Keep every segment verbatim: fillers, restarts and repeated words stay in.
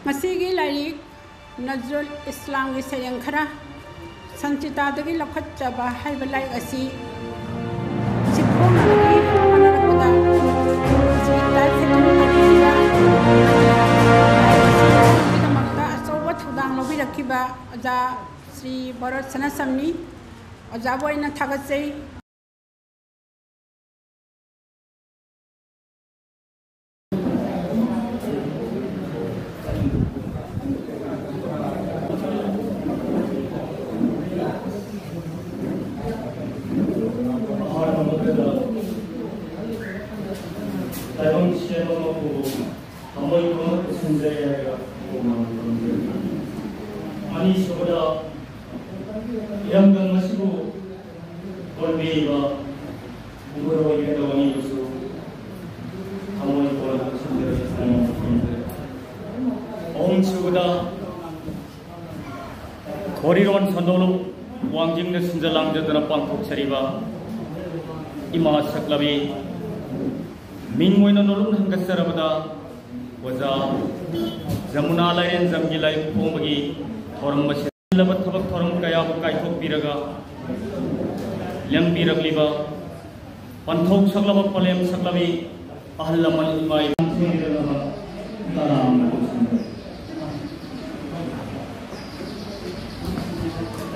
ꯃꯁꯤꯒꯤ ꯂꯥꯏꯔꯤꯛ ꯅꯖꯔꯨꯜ ꯏꯁꯂꯥꯝꯒꯤ ꯁꯩꯔꯦꯡ ꯈꯔ ꯁꯟꯆꯤꯇꯥꯗꯒꯤ ꯂꯧꯈꯠꯆꯕ ꯍꯥꯏꯕ ꯂꯥꯏꯔꯤꯛ ꯑꯁꯤ ꯁꯤꯐꯣꯡꯅꯕꯒꯤ ꯍꯣꯠꯅꯔꯛꯄꯗ ꯁ꯭ꯔꯤ ꯇꯥꯏ ꯁꯦꯇꯨ ꯀꯃꯤꯇꯤꯅ ꯂꯥꯏꯔꯤꯛ ꯑꯁꯤ ꯐꯣꯡꯅꯕꯒꯤꯗꯃꯛꯇ ꯑꯆꯧꯕ ꯊꯧꯗꯥꯡ ꯂꯧꯕꯤꯔꯛꯈꯤꯕ ꯑꯣꯖꯥ ꯁ꯭ꯔꯤ ꯚꯥꯔꯠ ꯁꯅꯥꯁꯝꯅꯤ ꯑꯣꯖꯥꯕꯨ ꯑꯩꯅ ꯊꯥꯒꯠꯆꯩ꯫ ꯇꯥꯏꯕꯪ ꯁꯦꯝꯕ ꯃꯄꯨꯕꯨ ꯊꯃꯣꯏ ꯄꯨꯝꯅꯃꯛ ꯄꯨꯁꯤꯟꯖꯩ ꯍꯥꯏꯔꯒ ꯃꯄꯨ ꯃꯥꯡꯕ ꯈꯨꯔꯨꯝꯖꯔꯤ꯫ ꯑꯅꯤꯁꯨꯕꯗ, ꯏꯔꯝꯗꯝ ꯑꯁꯤꯕꯨ ꯀꯣꯟꯕꯤꯔꯤꯕ ꯏꯄꯨꯔꯣꯏꯕ ꯑꯅꯤꯕꯨꯁꯨ ꯊꯃꯣꯏ ꯄꯨꯝꯅꯃꯛ ꯄꯨꯁꯤꯟꯖꯔꯤ, ꯊꯃꯣꯏ ꯄꯨꯁꯤꯟꯖꯔꯤ꯫ ꯑꯍꯨꯝꯁꯨꯕꯗ, ꯈꯣꯔꯤꯔꯣꯟ ꯁꯟꯗꯣꯂꯨꯞ ꯋꯥꯡꯖꯤꯡꯗ ꯁꯤꯟꯖ ꯂꯥꯡꯖꯗꯨꯅ ꯄꯥꯡꯊꯣꯛꯆꯔꯤꯕ ꯏꯃꯥ ꯁꯛꯂꯕꯤ ꯃꯤꯡ ꯑꯣꯏꯅ ꯅꯣꯂꯨꯛꯅ ꯍꯪꯒꯠꯆꯔꯕꯗ ꯑꯣꯖꯥ ꯖꯃꯨꯅꯥ ꯂꯥꯏꯔꯦꯟꯖꯝꯒꯤ ꯂꯥꯏꯔꯤꯛ ꯐꯣꯡꯕꯒꯤ ꯊꯧꯔꯝ ꯑꯁꯤ ꯂꯕ ꯊꯕꯛ ꯊꯧꯔꯝ ꯀꯌꯥꯕꯨ ꯀꯥꯏꯊꯣꯛꯄꯤꯔꯒ ꯂꯦꯡꯕꯤꯔꯛꯂꯤꯕ ꯄꯟꯊꯧ ꯁꯛꯂꯕ ꯄꯂꯦꯝ ꯁꯛꯂꯕꯤ ꯑꯍꯜ ꯂꯃꯟ ꯏꯃꯥ ꯏꯕꯦꯟꯁꯤꯡꯒꯤꯗꯃꯛ ꯇꯔꯥꯝꯅ ꯑꯣꯛꯆꯔꯤ꯫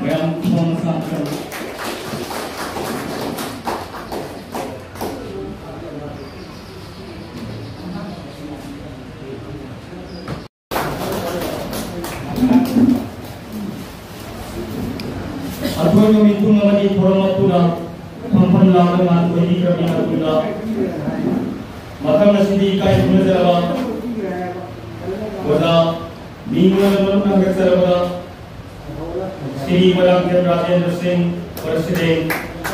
ꯃꯌꯥꯝ ꯊꯣꯡ ꯁꯥꯈ꯭ꯔꯕ ꯑꯊꯣꯏꯕ ꯃꯤꯄꯨꯝ ꯑꯃꯗꯤ ꯊꯧꯔꯝ ꯑꯗꯨꯗ ꯐꯝꯐꯝ ꯂꯥꯡꯗ ꯉꯥꯟꯊꯣꯏꯕꯤꯈ꯭ꯔꯕꯤ ꯃꯇꯨꯡꯗ, ꯃꯊꯪ ꯑꯁꯤꯗꯤ ꯏꯀꯥꯏ ꯈꯨꯝꯅꯖꯔꯕ ꯑꯣꯖꯥ ꯃꯤꯡ ꯑꯣꯏꯅ ꯃꯔꯨꯞ ꯍꯟꯒꯠꯆꯔꯕꯗ ꯁ꯭ꯔꯤ ꯃꯣꯏꯔꯥꯡꯊꯦꯝ ꯔꯥꯖꯦꯟꯗ꯭ꯔ ꯁꯤꯡ, ꯄ꯭ꯔꯁꯤꯗꯦꯟ,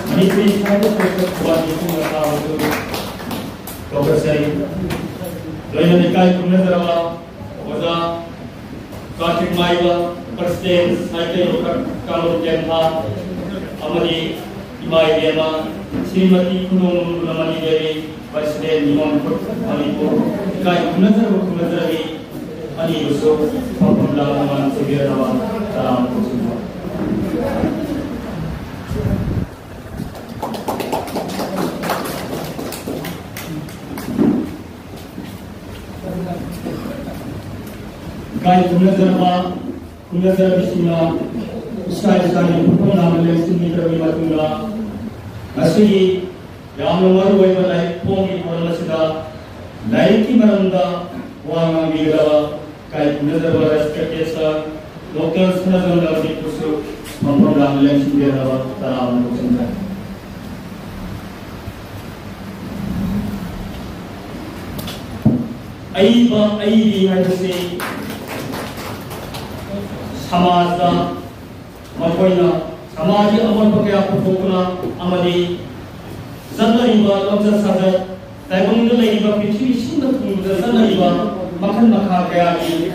ꯃꯅꯤꯄꯨꯔꯤ ꯁꯥꯍꯤꯇ꯭ꯌ ꯄꯔꯤꯁꯠ ꯊꯧꯕꯥꯜ ꯃꯤꯄꯨꯝꯅ ꯊꯥꯕꯗꯨ ꯀꯧꯔꯛꯆꯔꯤ꯫ ꯂꯣꯏꯅꯅ ꯏꯀꯥꯏ ꯈꯨꯝꯅꯖꯔꯕ ꯑꯣꯖꯥ ꯀꯥꯔꯇꯤꯛ ꯃꯥꯏꯕ, ꯄ꯭ꯔꯁꯤꯗꯦꯟ, ꯁꯥꯍꯤꯇ꯭ꯌ ꯌꯣꯛꯈꯠ ꯀꯥꯂꯣꯟ ꯇꯦꯟꯊꯥ, ꯑꯃꯗꯤ ꯏꯃꯥ ꯏꯕꯦꯝꯃ ꯁ꯭ꯔꯤꯃꯇꯤ ꯈꯨꯅꯣꯡ ꯒꯨꯅꯃꯅꯤ ꯗꯦꯕꯤ, ꯄ꯭ꯔꯁꯤꯗꯦꯟ, ꯅꯤꯉꯣꯜ ꯈꯨꯠ, ꯃꯅꯤꯄꯨꯔ, ꯏꯀꯥꯏ ꯈꯨꯝꯅꯖꯔꯕ ꯈꯨꯝꯅꯖꯔꯕꯤ ꯑꯅꯤꯕꯨꯁꯨ ꯐꯝꯐꯝ ꯂꯥꯡꯐꯝ ꯊꯤꯕꯤꯔꯕ ꯇꯔꯥꯃꯨꯛ ꯆꯤꯡꯕ꯫ ꯏꯀꯥꯏ ꯈꯨꯝꯅꯖꯔꯕ, ꯈꯨꯝꯅꯖꯔꯕꯤꯁꯤꯡꯅ ꯏꯁꯥ ꯏꯁꯥꯒꯤ ꯐꯝꯐꯝ ꯂꯥꯡꯗ ꯂꯦꯡꯁꯤꯟꯕꯤꯈ꯭ꯔꯕꯒꯤ ꯃꯇꯨꯡꯗ, ꯉꯁꯤꯒꯤ ꯌꯥꯝꯅ ꯃꯔꯨ ꯑꯣꯏꯕ ꯂꯥꯏꯔꯤꯛ ꯐꯣꯡꯕꯒꯤ ꯊꯧꯔꯝ ꯑꯁꯤꯗ ꯂꯥꯏꯔꯤꯛꯀꯤ ꯃꯔꯝꯗ ꯋꯥ ꯉꯥꯡꯕꯤꯒꯗꯕ ꯏꯀꯥꯏ ꯈꯨꯝꯅꯖꯔꯕ respected sir Doctor ꯁꯅꯥꯖꯝ ꯂꯝꯖꯤꯡꯕꯨꯁꯨ ꯐꯝꯐꯝ ꯂꯥꯡꯗ ꯂꯦꯡꯁꯤꯟꯕꯤꯔꯕ ꯇꯔꯥꯃꯨꯛ ꯆꯤꯡꯖꯔꯤ꯫ ꯑꯏꯕ ꯑꯏꯕꯤ ꯍꯥꯏꯕꯁꯤ ꯁꯃꯥꯖꯗ ꯃꯈꯣꯏꯅ ꯁꯃꯥꯖꯒꯤ ꯑꯃꯣꯠꯄ ꯀꯌꯥ ꯄꯨꯊꯣꯛꯇꯨꯅ ꯑꯃꯗꯤ ꯆꯠꯅꯔꯤꯕ ꯂꯝꯆꯠ ꯁꯥꯖꯠ, ꯇꯥꯏꯕꯪꯗ ꯂꯩꯔꯤꯕ ꯄ꯭ꯔꯤꯊꯤꯕꯤ ꯁꯤꯟꯕ ꯊꯨꯡꯕꯗ ꯆꯠꯅꯔꯤꯕ ꯃꯈꯜ ꯃꯈꯥ ꯀꯌꯥꯒꯤ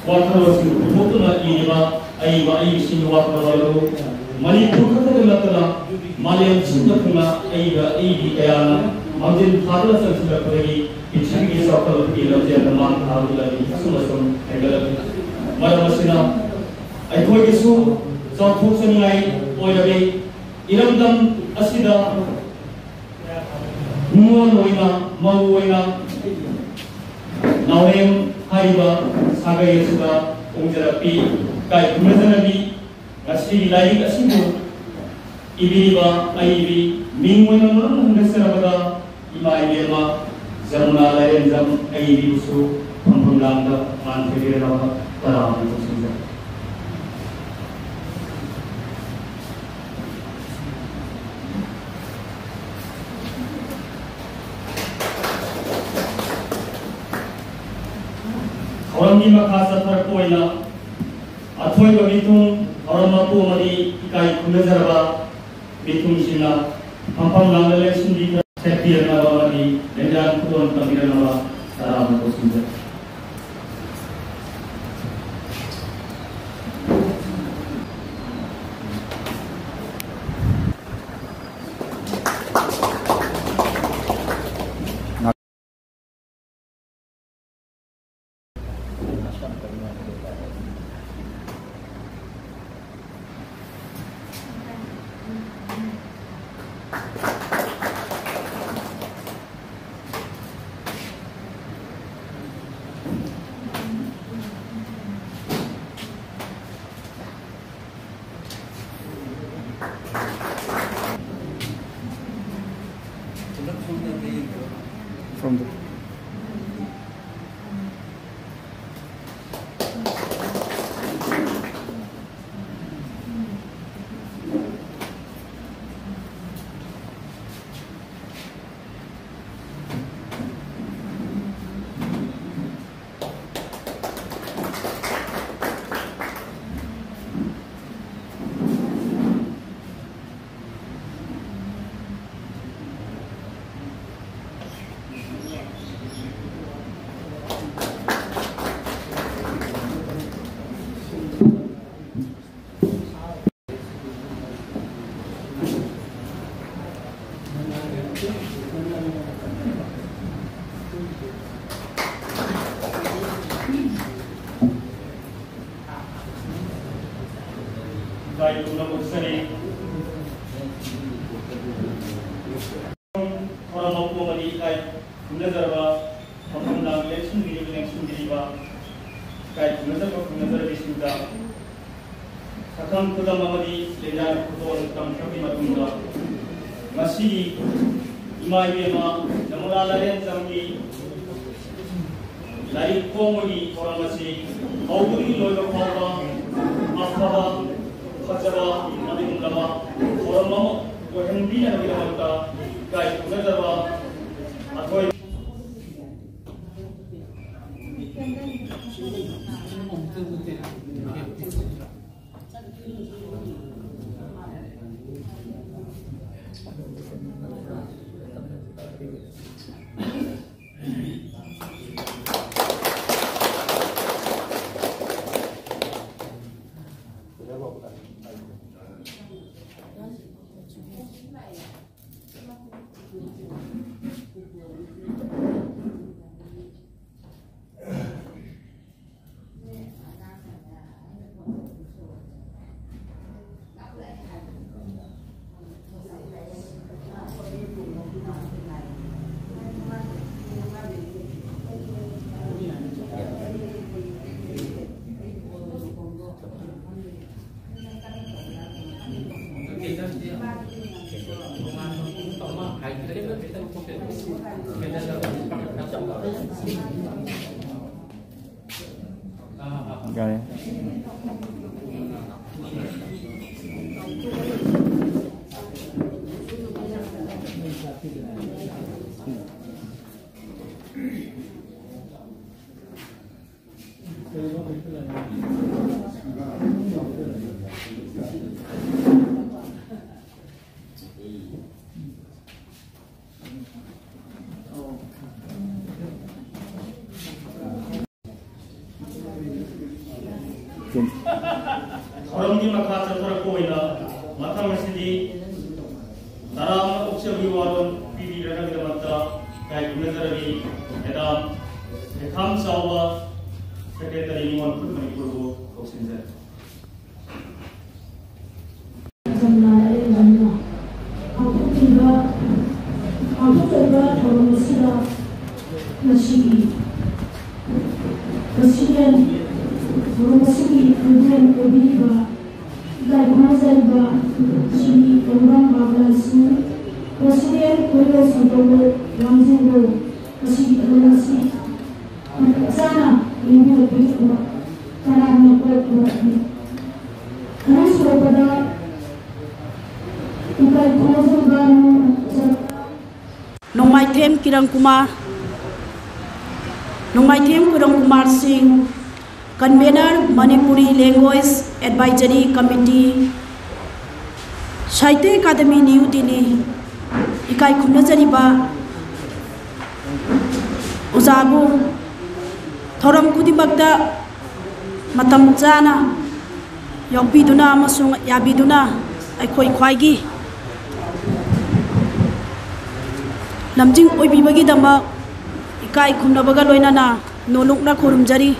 ꯋꯥꯈꯜꯂꯣꯟꯁꯤꯡ ꯄꯨꯊꯣꯛꯇꯨꯅ ꯏꯔꯤꯕ ꯑꯏꯕ ꯑꯏꯕꯤꯁꯤꯡꯒꯤ ꯋꯥꯈꯜꯂꯣꯟ ꯑꯗꯨ ꯃꯅꯤꯄꯨꯔ ꯈꯛꯇꯗ ꯅꯠꯇꯅ ꯃꯥꯂꯦꯝ ꯁꯤꯟꯕ ꯊꯨꯡꯅ ꯑꯏꯕ ꯑꯏꯕꯤ ꯀꯌꯥꯅ ꯃꯥꯡꯖꯤꯜ ꯊꯥꯗꯨꯅ ꯆꯪꯁꯤꯜꯂꯛꯄꯗꯒꯤ ꯄ꯭ꯔꯤꯊꯤꯕꯤꯒꯤ ꯆꯥꯎꯈꯠꯂꯛꯄꯒꯤ ꯂꯝꯖꯦꯜꯗ ꯃꯥꯡ ꯊꯥꯕꯒꯤ ꯂꯝꯕꯤ ꯑꯁꯨꯝ ꯑꯁꯨꯝ ꯍꯦꯟꯒꯠꯂꯛꯂꯤ꯫ ꯃꯔꯝ ꯑꯁꯤꯅ ꯑꯩꯈꯣꯏꯒꯤꯁꯨ ꯆꯥꯎꯊꯣꯛꯆꯅꯤꯡꯉꯥꯏ ꯑꯣꯏꯔꯕꯤ ꯏꯔꯝꯗꯝ ꯑꯁꯤꯗ ꯅꯤꯉꯣꯜ ꯑꯣꯏꯅ, ꯃꯧ ꯑꯣꯏꯅ ꯅꯥꯎꯔꯦꯝ ꯍꯥꯏꯔꯤꯕ ꯁꯥꯒꯩ ꯑꯁꯤꯗ ꯍꯣꯡꯖꯔꯛꯄꯤ, ꯏꯀꯥꯏ ꯈꯨꯝꯅꯖꯔꯕꯤ꯫ ꯉꯁꯤꯒꯤ ꯂꯥꯏꯔꯤꯛ ꯑꯁꯤꯕꯨ ꯏꯕꯤꯔꯤꯕ ꯑꯏꯕꯤ ꯃꯤꯡ ꯑꯣꯏꯅ ꯃꯔꯨ ꯍꯟꯒꯠꯆꯔꯕꯗ ꯏꯃꯥ ꯏꯕꯦꯝꯃ ꯖꯃꯨꯅꯥ ꯂꯥꯏꯔꯦꯟꯖꯝ ꯑꯏꯕꯤꯕꯨꯁꯨ ꯐꯝꯐꯝ ꯂꯥꯡꯗ ꯃꯥꯟ ꯊꯣꯏꯕꯤꯔꯅꯕ ꯇꯔꯥꯝꯅ ꯀꯧꯁꯤꯟꯖꯔꯤ꯫ ꯊꯧꯔꯝꯒꯤ ꯃꯈꯥ ꯆꯠꯊꯔꯛꯄ ꯑꯣꯏꯅ ꯑꯊꯣꯏꯕ ꯃꯤꯊꯨꯡ ꯊꯧꯔꯝ ꯃꯄꯨ ꯑꯃꯗꯤ ꯏꯀꯥꯏ ꯈꯨꯝꯅꯖꯔꯕ ꯃꯤꯊꯨꯡꯁꯤꯡꯅ ꯐꯝꯐꯝ ꯂꯥꯡꯗ ꯂꯦꯡꯁꯤꯟꯕꯤꯗꯨꯅ ꯁꯦꯠꯄꯤꯔꯛꯅꯕ ꯑꯃꯗꯤ ꯂꯦꯡꯖꯥꯟ ꯈꯨꯗꯣꯜ ꯇꯝꯕꯤꯔꯛꯅꯕ ꯇꯔꯥꯝꯅ ꯀꯧꯁꯤꯟꯖꯔꯤ꯫ From the ꯏꯀꯥꯏ ꯈꯨꯝꯅꯕ ꯎꯠꯆꯔꯤ꯫ ꯊꯧꯔꯝ ꯃꯄꯨ ꯑꯃꯗꯤ ꯏꯀꯥꯏ ꯈꯨꯝꯅꯖꯔꯕ ꯃꯐꯝ ꯂꯥꯡ ꯂꯦꯡꯁꯤꯟꯕꯤꯔꯤꯕ, ꯂꯦꯡꯁꯤꯟꯕꯤꯔꯤꯕ, ꯏꯀꯥꯏ ꯈꯨꯝꯅꯖꯕ ꯈꯨꯝꯅꯖꯔꯕꯤꯁꯤꯡꯗ ꯁꯛꯈꯪ ꯈꯨꯗꯝ ꯑꯃꯗꯤ ꯂꯦꯡꯌꯥꯟ ꯈꯨꯗꯣꯜ ꯇꯝꯈ꯭ꯔꯕꯒꯤ ꯃꯇꯨꯡꯗ, ꯉꯁꯤꯒꯤ ꯏꯃꯥ ꯏꯕꯦꯝꯃ ꯅꯃꯂꯥ ꯂꯥꯏꯔꯦꯟꯖꯝꯒꯤ ꯂꯥꯏꯔꯤꯛ ꯐꯣꯡꯕꯒꯤ ꯊꯧꯔꯝ ꯑꯁꯤ ꯍꯧꯕꯗꯒꯤ ꯂꯣꯏꯕ ꯐꯥꯎꯕ ꯑꯐꯕ, ꯐꯖꯕ, ꯑꯗꯨꯒꯨꯝꯂꯕ ꯊꯧꯔꯝ ꯑꯃ ꯑꯣꯏꯍꯟꯕꯤꯅꯕꯒꯤꯗꯃꯛꯇ ꯏꯀꯥꯏ ꯈꯨꯝꯅꯖꯕ ꯑꯊꯣꯏ ꯌꯥꯔꯦ꯫ ꯊꯧꯔꯝꯒꯤ ꯃꯈꯥ ꯆꯠꯊꯔꯛꯄ ꯑꯣꯏꯅ ꯃꯊꯪ ꯑꯁꯤꯗꯤ ꯇꯔꯥꯝꯅ ꯑꯣꯛꯆꯕꯒꯤ ꯋꯥꯔꯣꯜ ꯄꯤꯕꯤꯔꯛꯅꯕꯒꯤꯗꯃꯛꯇ ꯏꯀꯥꯏ ꯈꯨꯝꯅꯖꯔꯕꯤ ꯃꯦꯗꯥꯝ ꯈꯦꯊꯥꯝ ꯆꯥꯎꯕ, ꯁꯦꯀ꯭ꯔꯦꯇꯔꯤ, ꯅꯤꯉꯣꯜ ꯈꯨꯜ ꯃꯅꯤꯄꯨꯔꯕꯨ ꯀꯧꯁꯤꯟꯖꯔꯤ꯫ ꯆꯝꯅ ꯑꯩꯅ ꯄꯥꯡꯊꯣꯛꯈꯤꯕ, ꯄꯥꯡꯊꯣꯛꯆꯔꯤꯕ ꯊꯧꯔꯝ ꯑꯁꯤꯗ ꯉꯁꯤꯒꯤ ꯄ꯭ꯔꯁꯤꯗꯦꯟ, ꯊꯧꯔꯝ ꯑꯁꯤꯒꯤ ꯄ꯭ꯔꯁꯤꯗꯦꯟ ꯑꯣꯏꯕꯤꯔꯤꯕ ꯏꯀꯥꯏ ꯈꯨꯝꯅꯖꯔꯤꯕ ꯁ꯭ꯔꯤ ꯀꯣꯡꯕ꯭ꯔꯥꯝ ꯕꯥꯕꯨꯂꯥꯜ ꯁꯤꯡ, ꯄ꯭ꯔꯁꯤꯗꯦꯟ ꯀꯣꯏꯔꯣꯜ ꯁꯟꯇꯣꯝꯕ ꯋꯥꯡꯖꯤꯡꯕꯨ ꯉꯁꯤꯒꯤ ꯊꯧꯔꯝ ꯑꯁꯤ ꯃꯇꯤꯛ ꯆꯥꯅ ꯂꯦꯡꯕꯤꯔꯛꯄꯒꯤꯗꯃꯛ ꯇꯔꯥꯝꯅ ꯑꯣꯛꯆꯔꯤ꯫ ꯑꯅꯤꯁꯨꯔꯛꯄꯗ ꯏꯀꯥꯏ ꯈꯨꯝꯅꯖꯔꯤꯕ ꯅꯣꯡꯃꯥꯏꯊꯦꯝ ꯀꯤꯔꯟ ꯀꯨꯃꯥꯔ, ꯅꯣꯡꯃꯥꯏꯊꯦꯝ ꯀꯤꯔꯟ ꯀꯨꯃꯥꯔ ꯁꯤꯡ, Convener, Manipuri Language Advisory Committee, Sahitya Academy, New Delhi, ꯏꯀꯥꯏ ꯈꯨꯝꯅꯖꯔꯤꯕ ꯑꯣꯖꯥꯕꯨ, ꯊꯧꯔꯝ ꯈꯨꯗꯤꯡꯃꯛꯇ ꯃꯇꯝ ꯆꯥꯅ ꯌꯥꯎꯕꯤꯗꯨꯅ ꯑꯃꯁꯨꯡ ꯌꯥꯕꯤꯗꯨꯅ ꯑꯩꯈꯣꯏ ꯈ꯭ꯋꯥꯏꯒꯤ ꯂꯝꯖꯤꯡ ꯑꯣꯏꯕꯤꯕꯒꯤꯗꯃꯛ ꯏꯀꯥꯏ ꯈꯨꯝꯅꯕꯒ ꯂꯣꯏꯅꯅ ꯅꯣꯂꯨꯛꯅ ꯈꯨꯔꯨꯝꯖꯔꯤ꯫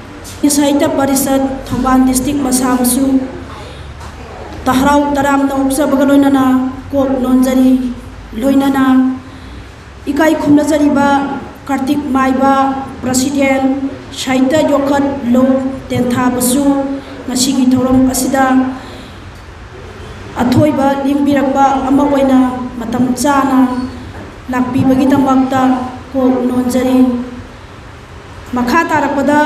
ꯁꯥꯍꯤꯇ꯭ꯌ ꯄꯔꯤꯁꯠ ꯊꯧꯕꯥꯜ ꯗꯤꯁꯇ꯭ꯔꯤꯛ ꯃꯁꯥꯕꯨꯁꯨ ꯇꯍꯔꯥꯎ ꯇꯔꯥꯝꯅ ꯑꯣꯛꯆꯕꯒ ꯂꯣꯏꯅꯅ ꯀꯣꯛ ꯅꯣꯟꯖꯔꯤ꯫ ꯂꯣꯏꯅꯅ ꯏꯀꯥꯏ ꯈꯨꯝꯅꯖꯔꯤꯕ ꯀꯥꯔꯇꯤꯛ ꯃꯥꯏꯕ, ꯄ꯭ꯔꯁꯤꯗꯦꯟ, ꯁꯥꯍꯤꯇ꯭ꯌ ꯌꯣꯛꯈꯠꯂꯨ ꯇꯦꯟꯊꯥꯕꯁꯨ ꯉꯁꯤꯒꯤ ꯊꯧꯔꯝ ꯑꯁꯤꯗ ꯑꯊꯣꯏꯕ ꯂꯦꯡꯕꯤꯔꯛꯄ ꯑꯃ ꯑꯣꯏꯅ ꯃꯇꯝ ꯆꯥꯅ ꯂꯥꯛꯄꯤꯕꯒꯤꯗꯃꯛꯇ ꯀꯣꯛ ꯅꯣꯟꯖꯔꯤ꯫ ꯃꯈꯥ ꯇꯥꯔꯛꯄꯗ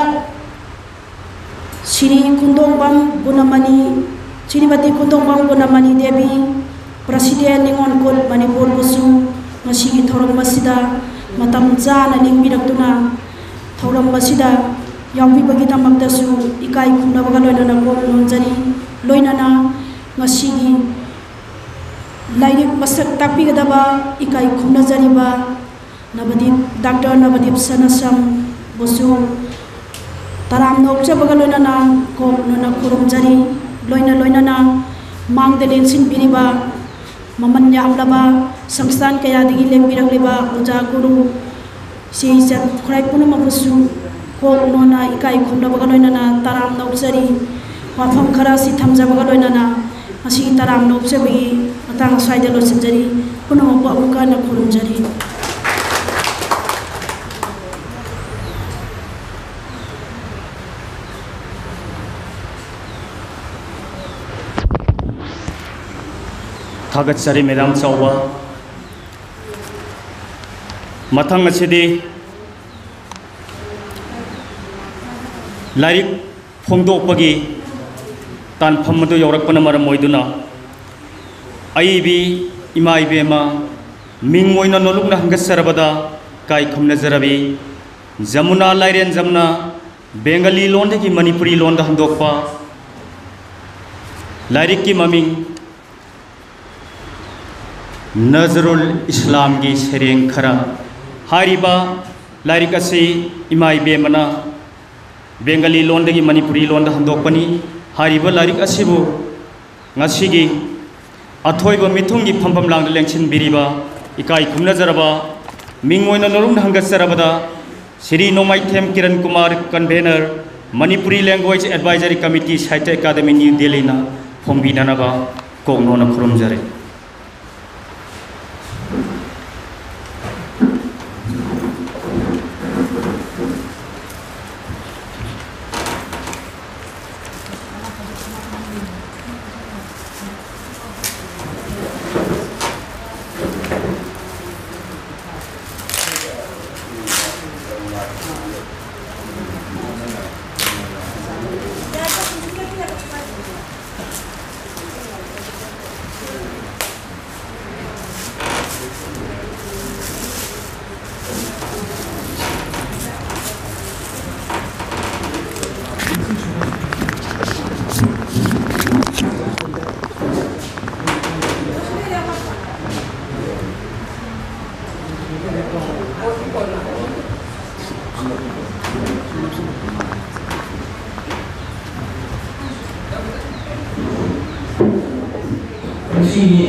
ꯁ꯭ꯔꯤ ꯈꯨꯟꯗꯣꯡꯕꯝ ꯒꯨꯅꯃꯅꯤ, ꯁ꯭ꯔꯤꯃꯇꯤ ꯈꯨꯟꯗꯣꯡꯕꯝ ꯒꯨꯅꯃꯅꯤ ꯗꯦꯕꯤ, ꯄ꯭ꯔꯁꯤꯗꯦꯟ ꯅꯤꯉꯣꯜ ꯈꯨꯠ ꯃꯅꯤꯄꯨꯔꯕꯨꯁꯨ ꯉꯁꯤꯒꯤ ꯊꯧꯔꯝ ꯑꯁꯤꯗ ꯃꯇꯝ ꯆꯥꯅ ꯂꯦꯡꯕꯤꯔꯛꯇꯨꯅ ꯊꯧꯔꯝ ꯑꯁꯤꯗ ꯌꯥꯎꯕꯤꯕꯒꯤꯗꯃꯛꯇꯁꯨ ꯏꯀꯥꯏ ꯈꯨꯝꯅꯕꯒ ꯂꯣꯏꯅꯅ ꯀꯣꯛ ꯅꯣꯟꯖꯔꯤ꯫ ꯂꯣꯏꯅꯅ ꯉꯁꯤꯒꯤ ꯂꯥꯏꯔꯤꯛ ꯃꯁꯛ ꯇꯥꯛꯄꯤꯒꯗꯕ ꯏꯀꯥꯏ ꯈꯨꯝꯅꯖꯔꯤꯕ ꯅꯕꯗꯤꯞ, ꯗꯥꯛꯇꯔ ꯅꯕꯗꯤꯞ ꯁꯅꯥꯁꯝꯕꯨꯁꯨ ꯇꯔꯥꯝꯅ ꯑꯣꯛꯆꯕꯒ ꯂꯣꯏꯅꯅ ꯀꯣꯛ ꯅꯣꯟꯅ ꯈꯨꯔꯨꯝꯖꯔꯤ꯫ ꯂꯣꯏꯅ ꯂꯣꯏꯅꯅ ꯃꯥꯡꯗ ꯂꯦꯡꯁꯤꯟꯕꯤꯔꯤꯕ ꯃꯃꯜ ꯌꯥꯝꯂꯕ ꯁꯪꯁꯊꯥꯟ ꯀꯌꯥꯗꯒꯤ ꯂꯦꯡꯕꯤꯔꯛꯂꯤꯕ ꯑꯣꯖꯥ ꯒꯨꯔꯨ ꯏꯆꯦ ꯏꯆꯟ ꯈꯨꯔꯥꯏ ꯄꯨꯝꯅꯃꯛꯄꯨꯁꯨ ꯀꯣꯛ ꯅꯣꯟꯅ ꯏꯀꯥꯏ ꯈꯨꯝꯅꯕꯒ ꯂꯣꯏꯅꯅ ꯇꯔꯥꯝꯅ ꯑꯣꯛꯆꯔꯤ꯫ ꯋꯥꯐꯝ ꯈꯔ ꯑꯁꯤ ꯊꯝꯖꯕꯒ ꯂꯣꯏꯅꯅ ꯉꯁꯤꯒꯤ ꯇꯔꯥꯝꯅ ꯑꯣꯛꯆꯕꯒꯤ ꯃꯇꯥꯡ ꯑꯁ꯭ꯋꯥꯏꯗ ꯂꯣꯏꯁꯤꯟꯖꯔꯤ꯫ ꯄꯨꯝꯅꯃꯛꯄꯨ ꯑꯃꯨꯛꯀ ꯍꯟꯅ ꯈꯨꯔꯨꯝꯖꯔꯤ꯫ ꯊꯥꯒꯠꯆꯔꯤ ꯃꯦꯗꯥꯝ ꯆꯥꯎꯕ꯫ ꯃꯊꯪ ꯑꯁꯤꯗꯤ ꯂꯥꯏꯔꯤꯛ ꯐꯣꯡꯗꯣꯛꯄꯒꯤ ꯇꯥꯟꯐꯝ ꯑꯗꯨ ꯌꯧꯔꯛꯄꯅ ꯃꯔꯝ ꯑꯣꯏꯗꯨꯅ ꯑꯏꯕꯤ ꯏꯃꯥ ꯏꯕꯦꯝꯃ ꯃꯤꯡ ꯑꯣꯏꯅ ꯅꯣꯂꯨꯛꯅ ꯍꯪꯒꯠꯆꯔꯕꯗ ꯏꯀꯥꯏ ꯈꯨꯝꯅꯖꯔꯕꯤ꯫ ꯖꯃꯨꯅꯥ ꯂꯥꯏꯔꯦꯟꯖꯝꯅ ꯕꯦꯡꯒꯂꯤ ꯂꯣꯟꯗꯒꯤ ꯃꯅꯤꯄꯨꯔꯤ ꯂꯣꯟꯗ ꯍꯟꯗꯣꯛꯄ ꯂꯥꯏꯔꯤꯛꯀꯤ ꯃꯃꯤꯡ ꯅꯖꯔꯨꯜ ꯏꯁꯂꯥꯝꯒꯤ ꯁꯩꯔꯦꯡ ꯈꯔ꯫ ꯍꯥꯏꯔꯤꯕ ꯂꯥꯏꯔꯤꯛ ꯑꯁꯤ ꯏꯃꯥ ꯏꯕꯦꯝꯃꯅ ꯕꯦꯡꯒꯂꯤ ꯂꯣꯟꯗꯒꯤ ꯃꯅꯤꯄꯨꯔꯤ ꯂꯣꯟꯗ ꯍꯟꯗꯣꯛꯄꯅꯤ꯫ ꯍꯥꯏꯔꯤꯕ ꯂꯥꯏꯔꯤꯛ ꯑꯁꯤꯕꯨ ꯉꯁꯤꯒꯤ ꯑꯊꯣꯏꯕ ꯃꯤꯊꯨꯡꯒꯤ ꯐꯝꯐꯝ ꯂꯥꯡꯗ ꯂꯦꯡꯁꯤꯟꯕꯤꯔꯤꯕ ꯏꯀꯥꯏ ꯈꯨꯝꯅꯖꯔꯕ ꯃꯤꯡ ꯑꯣꯏꯅ ꯅꯣꯂꯨꯛꯅ ꯍꯪꯒꯠꯆꯔꯕꯗ ꯁ꯭ꯔꯤ ꯅꯣꯡꯃꯥꯏꯊꯦꯝ Kiran Kumar, convener, Manipuri Language Advisory Committee, Sahitya Academy, New Delhi ꯅ ꯐꯣꯡꯕꯤꯅꯅꯕ ꯀꯣꯛ ꯅꯣꯟꯅ ꯈꯨꯔꯨꯝꯖꯔꯤ꯫ ꯉꯁꯤꯒꯤ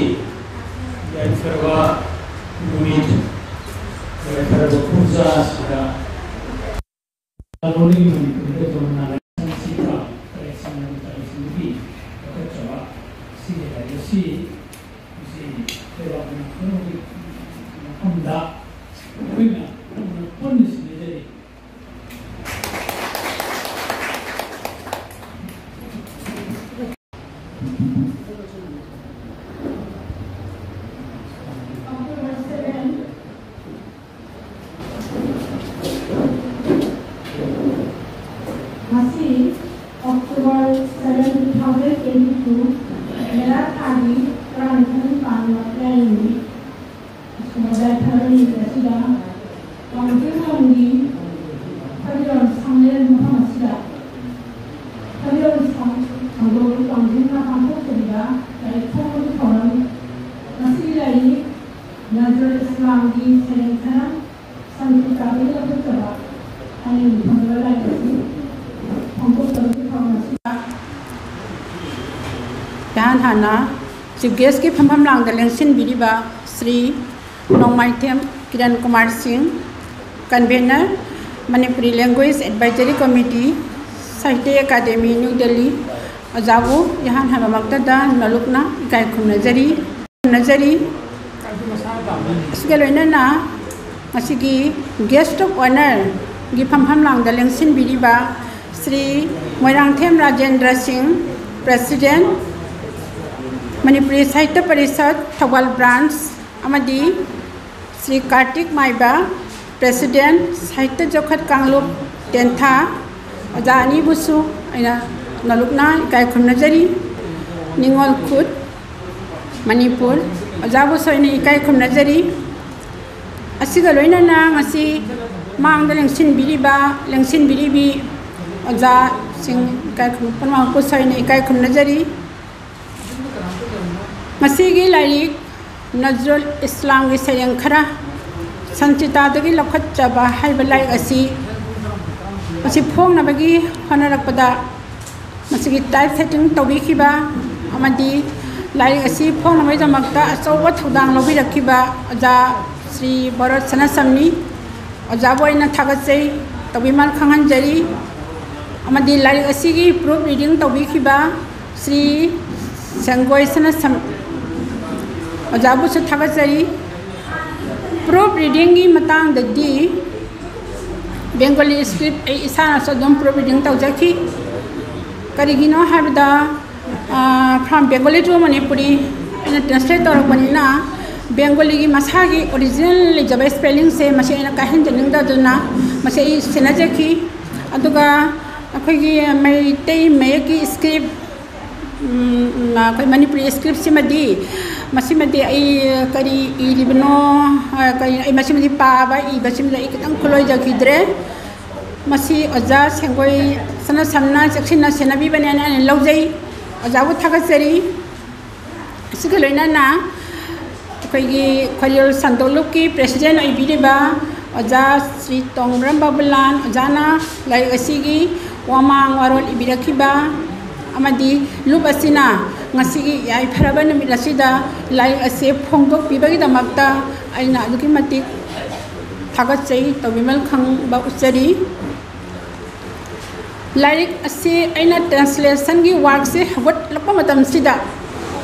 ꯌꯥꯏꯐꯔꯕ ꯅꯨꯃꯤꯠ, ꯌꯥꯏꯐꯔꯕ ꯄꯨꯡꯖꯥ ꯑꯁꯤꯗ ꯂꯣꯟꯒꯤ ꯃꯅꯤꯄꯨꯔꯤꯗ ꯇꯣꯉꯥꯟꯅ ꯂꯥꯏꯁꯟꯁꯤꯡꯒ ꯄꯔꯦꯡꯁꯤꯡ ꯑꯗꯨ ꯄꯔꯦꯡꯁꯤꯡꯗꯒꯤ ꯂꯧꯈꯠꯆꯕ ꯁꯤꯒꯤ ꯂꯥꯏꯔꯤꯛ ꯑꯁꯤ ꯉꯁꯤ ꯂꯩꯕꯥꯛ ꯃꯅꯤꯄꯨꯔꯒꯤ ꯃꯐꯝꯗ ꯑꯩꯈꯣꯏꯅ ꯄꯨꯟꯅ ꯁꯤꯟꯅꯖꯔꯤ꯫ October seven, two thousand twenty-two, ꯃꯦꯔꯥ ꯊꯥꯒꯤ ꯇꯔꯥꯅꯤꯊꯣꯏ ꯄꯥꯟꯕ ꯂꯥꯏꯔꯤꯛꯅꯤ꯫ ꯑꯁꯨꯝꯕ ꯌꯥꯏꯐꯔꯕ ꯅꯨꯃꯤꯠ ꯑꯁꯤꯗ ꯋꯥꯡꯖꯤꯡ ꯂꯝꯒꯤ ꯐꯗꯤꯌꯣꯜ ꯁꯪꯂꯦꯟ ꯃꯐꯝ ꯑꯁꯤꯗ ꯐꯗꯤꯌꯣꯜ ꯁꯪ-, ꯁꯪꯒꯣꯜ ꯋꯥꯡꯖꯤꯡꯅ ꯄꯥꯡꯊꯣꯛꯆꯔꯤꯕ ꯂꯥꯏꯔꯤꯛ ꯐꯣꯡꯕꯒꯤ ꯊꯧꯔꯝ꯫ ꯃꯁꯤꯒꯤ ꯂꯥꯏꯔꯤꯛ ꯅꯖꯔꯨꯜ ꯏꯁꯂꯥꯝꯒꯤ ꯁꯩꯔꯦꯡ ꯈꯔ ꯁꯪꯀꯤꯔꯇꯥꯗꯒꯤ ꯂꯧꯈꯠꯆꯕ ꯍꯥꯏꯅ ꯃꯤꯡꯊꯣꯟꯕ ꯂꯥꯏꯔꯤꯛ ꯑꯁꯤ ꯐꯣꯡꯗꯣꯛꯆꯕꯒꯤ ꯊꯧꯔꯝ ꯑꯁꯤꯗ ꯏꯍꯥꯟ ꯍꯥꯟꯅ Chief Guestꯀꯤ ꯐꯝꯐꯝ ꯂꯥꯡꯗ ꯂꯦꯡꯁꯤꯟꯕꯤꯔꯤꯕ ꯁ꯭ꯔꯤ ꯅꯣꯡꯃꯥꯏꯊꯦꯝ ꯀꯤꯔꯟ ꯀꯨꯃꯥꯔ ꯁꯤꯡ, Convener, Manipuri Language Advisory Committee, Sahitya Academy, New Delhi, ꯑꯣꯖꯥꯕꯨ ꯏꯍꯥꯟ ꯍꯥꯟꯕꯃꯛꯇꯗ ꯅꯣꯂꯨꯛꯅ ꯏꯀꯥꯏ ꯈꯨꯝꯅꯖꯔꯤ, ꯈꯨꯝꯅꯖꯔꯤ꯫ ꯑꯁꯤꯒ ꯂꯣꯏꯅꯅ ꯉꯁꯤꯒꯤ Guest of Honourꯒꯤ ꯐꯝꯐꯝ ꯂꯥꯡꯗ ꯂꯦꯡꯁꯤꯟꯕꯤꯔꯤꯕ ꯁ꯭ꯔꯤ ꯃꯣꯏꯔꯥꯡꯊꯦꯝ ꯔꯥꯖꯦꯟꯗ꯭ꯔ ꯁꯤꯡ, President, ꯃꯅꯤꯄꯨꯔꯤ ꯁꯥꯍꯤꯇ꯭ꯌ ꯄꯔꯤꯁꯠ ꯊꯧꯕꯥꯜ Branch, ꯑꯃꯗꯤ ꯁ꯭ꯔꯤ ꯀꯥꯔꯇꯤꯛ ꯃꯥꯏꯕ, President, ꯁꯥꯍꯤꯇ꯭ꯌ ꯆꯧꯈꯠ ꯀꯥꯡꯂꯨꯞ ꯇꯦꯟꯊꯥ, ꯑꯣꯖꯥ ꯑꯅꯤꯕꯨꯁꯨ ꯑꯩꯅ ꯅꯣꯂꯨꯛꯅ ꯏꯀꯥꯏ ꯈꯨꯝꯅꯖꯔꯤ꯫ ꯅꯤꯉꯣꯜ ꯈꯨꯠ, ꯃꯅꯤꯄꯨꯔ, ꯑꯣꯖꯥꯕꯨꯁꯨ ꯑꯩꯅ ꯏꯀꯥꯏ ꯈꯨꯝꯅꯖꯔꯤ꯫ ꯑꯁꯤꯒ ꯂꯣꯏꯅꯅ ꯉꯁꯤ ꯃꯥꯡꯗ ꯂꯦꯡꯁꯤꯟꯕꯤꯔꯤꯕ, ꯂꯦꯡꯁꯤꯟꯕꯤꯔꯤꯕꯤ ꯑꯣꯖꯥꯁꯤꯡ ꯏꯀꯥꯏ ꯈꯨꯝ-, ꯄꯨꯝꯅꯃꯛꯄꯨꯁꯨ ꯑꯩꯅ ꯏꯀꯥꯏ ꯈꯨꯝꯅꯖꯔꯤ꯫ ꯉꯁꯤꯒꯤ ꯂꯥꯏꯔꯤꯛ ꯅꯖꯔꯨꯜ ꯏꯁꯂꯥꯝꯒꯤ ꯁꯩꯔꯦꯡ ꯈꯔ ꯁꯪꯀꯤꯔꯇꯥꯗꯒꯤ ꯂꯧꯈꯠꯆꯕ ꯍꯥꯏꯕ ꯂꯥꯏꯔꯤꯛ ꯑꯁꯤ ꯃꯁꯤ ꯐꯣꯡꯅꯕꯒꯤ ꯍꯣꯠꯅꯔꯛꯄꯗ ꯃꯁꯤꯒꯤ type setting ꯇꯧꯕꯤꯈꯤꯕ ꯑꯃꯗꯤ ꯂꯥꯏꯔꯤꯛ ꯑꯁꯤ ꯐꯣꯡꯅꯕꯒꯤꯗꯃꯛꯇ ꯑꯆꯧꯕ ꯊꯧꯗꯥꯡ ꯂꯧꯕꯤꯔꯛꯈꯤꯕ ꯑꯣꯖꯥ ꯁ꯭ꯔꯤ ꯚꯣꯔꯠ ꯁꯅꯥꯁꯝꯅꯤ꯫ ꯑꯣꯖꯥꯕꯨ ꯑꯩꯅ ꯊꯥꯒꯠꯆꯩ, ꯇꯧꯕꯤꯃꯜ ꯈꯪꯍꯟꯖꯔꯤ꯫ ꯑꯃꯗꯤ ꯂꯥꯏꯔꯤꯛ ꯑꯁꯤꯒꯤ proof reading ꯇꯧꯕꯤꯈꯤꯕ ꯁ꯭ꯔꯤ ꯁꯦꯡꯒꯣꯏ ꯁꯅꯥꯁꯝ ꯑꯣꯖꯥꯕꯨꯁꯨ ꯊꯥꯒꯠꯆꯔꯤ꯫ Proof readingꯒꯤ ꯃꯇꯥꯡꯗꯗꯤ Bengali script ꯑꯩ ꯏꯁꯥꯅꯁꯨ ꯑꯗꯨꯝ proof reading ꯇꯧꯖꯈꯤ꯫ ꯀꯔꯤꯒꯤꯅꯣ ꯍꯥꯏꯕꯗ, ꯑ, from Bengali to Manipuri ꯑꯩꯅ translate ꯇꯧꯔꯛꯄꯅꯤꯅ, Bengaliꯒꯤ ꯃꯁꯥꯒꯤ original ꯂꯩꯖꯕ spellingꯁꯦ ꯃꯁꯤ ꯑꯩꯅ ꯀꯥꯏꯍꯟꯖꯅꯤꯡꯗꯗꯨꯅ ꯃꯁꯤ ꯑꯩ ꯁꯤꯟꯅꯖꯈꯤ꯫ ꯑꯗꯨꯒ ꯑꯩꯈꯣꯏꯒꯤ ꯃꯩꯇꯩ ꯃꯌꯦꯛꯀꯤ script, ꯎꯝ, ꯑꯩꯈꯣꯏ ꯃꯅꯤꯄꯨꯔꯤ scriptꯁꯤꯃꯗꯤ, ꯃꯁꯤꯃꯗꯤ ꯑꯩ ꯀꯔꯤ ꯏꯔꯤꯕꯅꯣ, ꯑ, ꯀꯔꯤ, ꯑꯩ ꯃꯁꯤꯃꯗꯤ ꯄꯥꯕ, ꯏꯕꯁꯤꯃꯗꯤ ꯑꯩ ꯈꯤꯇꯪ ꯈꯨꯂꯣꯏꯖꯈꯤꯗ꯭ꯔꯦ꯫ ꯃꯁꯤ ꯑꯣꯖꯥ ꯁꯦꯡꯒꯣꯏ ꯁꯅꯥꯁꯝꯅ ꯆꯦꯛꯁꯤꯟꯅ ꯁꯦꯟꯅꯕꯤꯕꯅꯦꯅ ꯑꯩꯅ ꯂꯧꯖꯩ꯫ ꯑꯣꯖꯥꯕꯨ ꯊꯥꯒꯠꯆꯔꯤ꯫ ꯑꯁꯤꯒ ꯂꯣꯏꯅꯅ ꯑꯩꯈꯣꯏꯒꯤ ꯈꯣꯏꯔꯤꯌꯣꯜ ꯁꯟꯗꯣꯛ ꯂꯨꯞꯀꯤ president ꯑꯣꯏꯕꯤꯔꯤꯕ ꯑꯣꯖꯥ ꯁ꯭ꯔꯤ ꯇꯣꯡꯕ꯭ꯔꯝ ꯕꯥꯕꯨꯂꯥꯟ ꯑꯣꯖꯥꯅ ꯂꯥꯏꯔꯤꯛ ꯑꯁꯤꯒꯤ ꯋꯥꯃꯥꯡ ꯋꯥꯔꯣꯜ ꯏꯕꯤꯔꯛꯈꯤꯕ ꯑꯃꯗꯤ ꯂꯨꯞ ꯑꯁꯤꯅ ꯉꯁꯤꯒꯤ ꯌꯥꯏꯐꯔꯕ ꯅꯨꯃꯤꯠ ꯑꯁꯤꯗ ꯂꯥꯏꯔꯤꯛ ꯑꯁꯤ ꯐꯣꯡꯗꯣꯛꯄꯤꯕꯒꯤꯗꯃꯛꯇ ꯑꯩꯅ ꯑꯗꯨꯛꯀꯤ ꯃꯇꯤꯛ ꯊꯥꯒꯠꯆꯩ, ꯇꯧꯕꯤꯃꯜ ꯈꯪꯕ ꯎꯠꯆꯔꯤ꯫ ꯂꯥꯏꯔꯤꯛ ꯑꯁꯤ ꯑꯩꯅ translationꯒꯤ workꯁꯦ ꯍꯧꯒꯠꯂꯛꯄ ꯃꯇꯝꯁꯤꯗ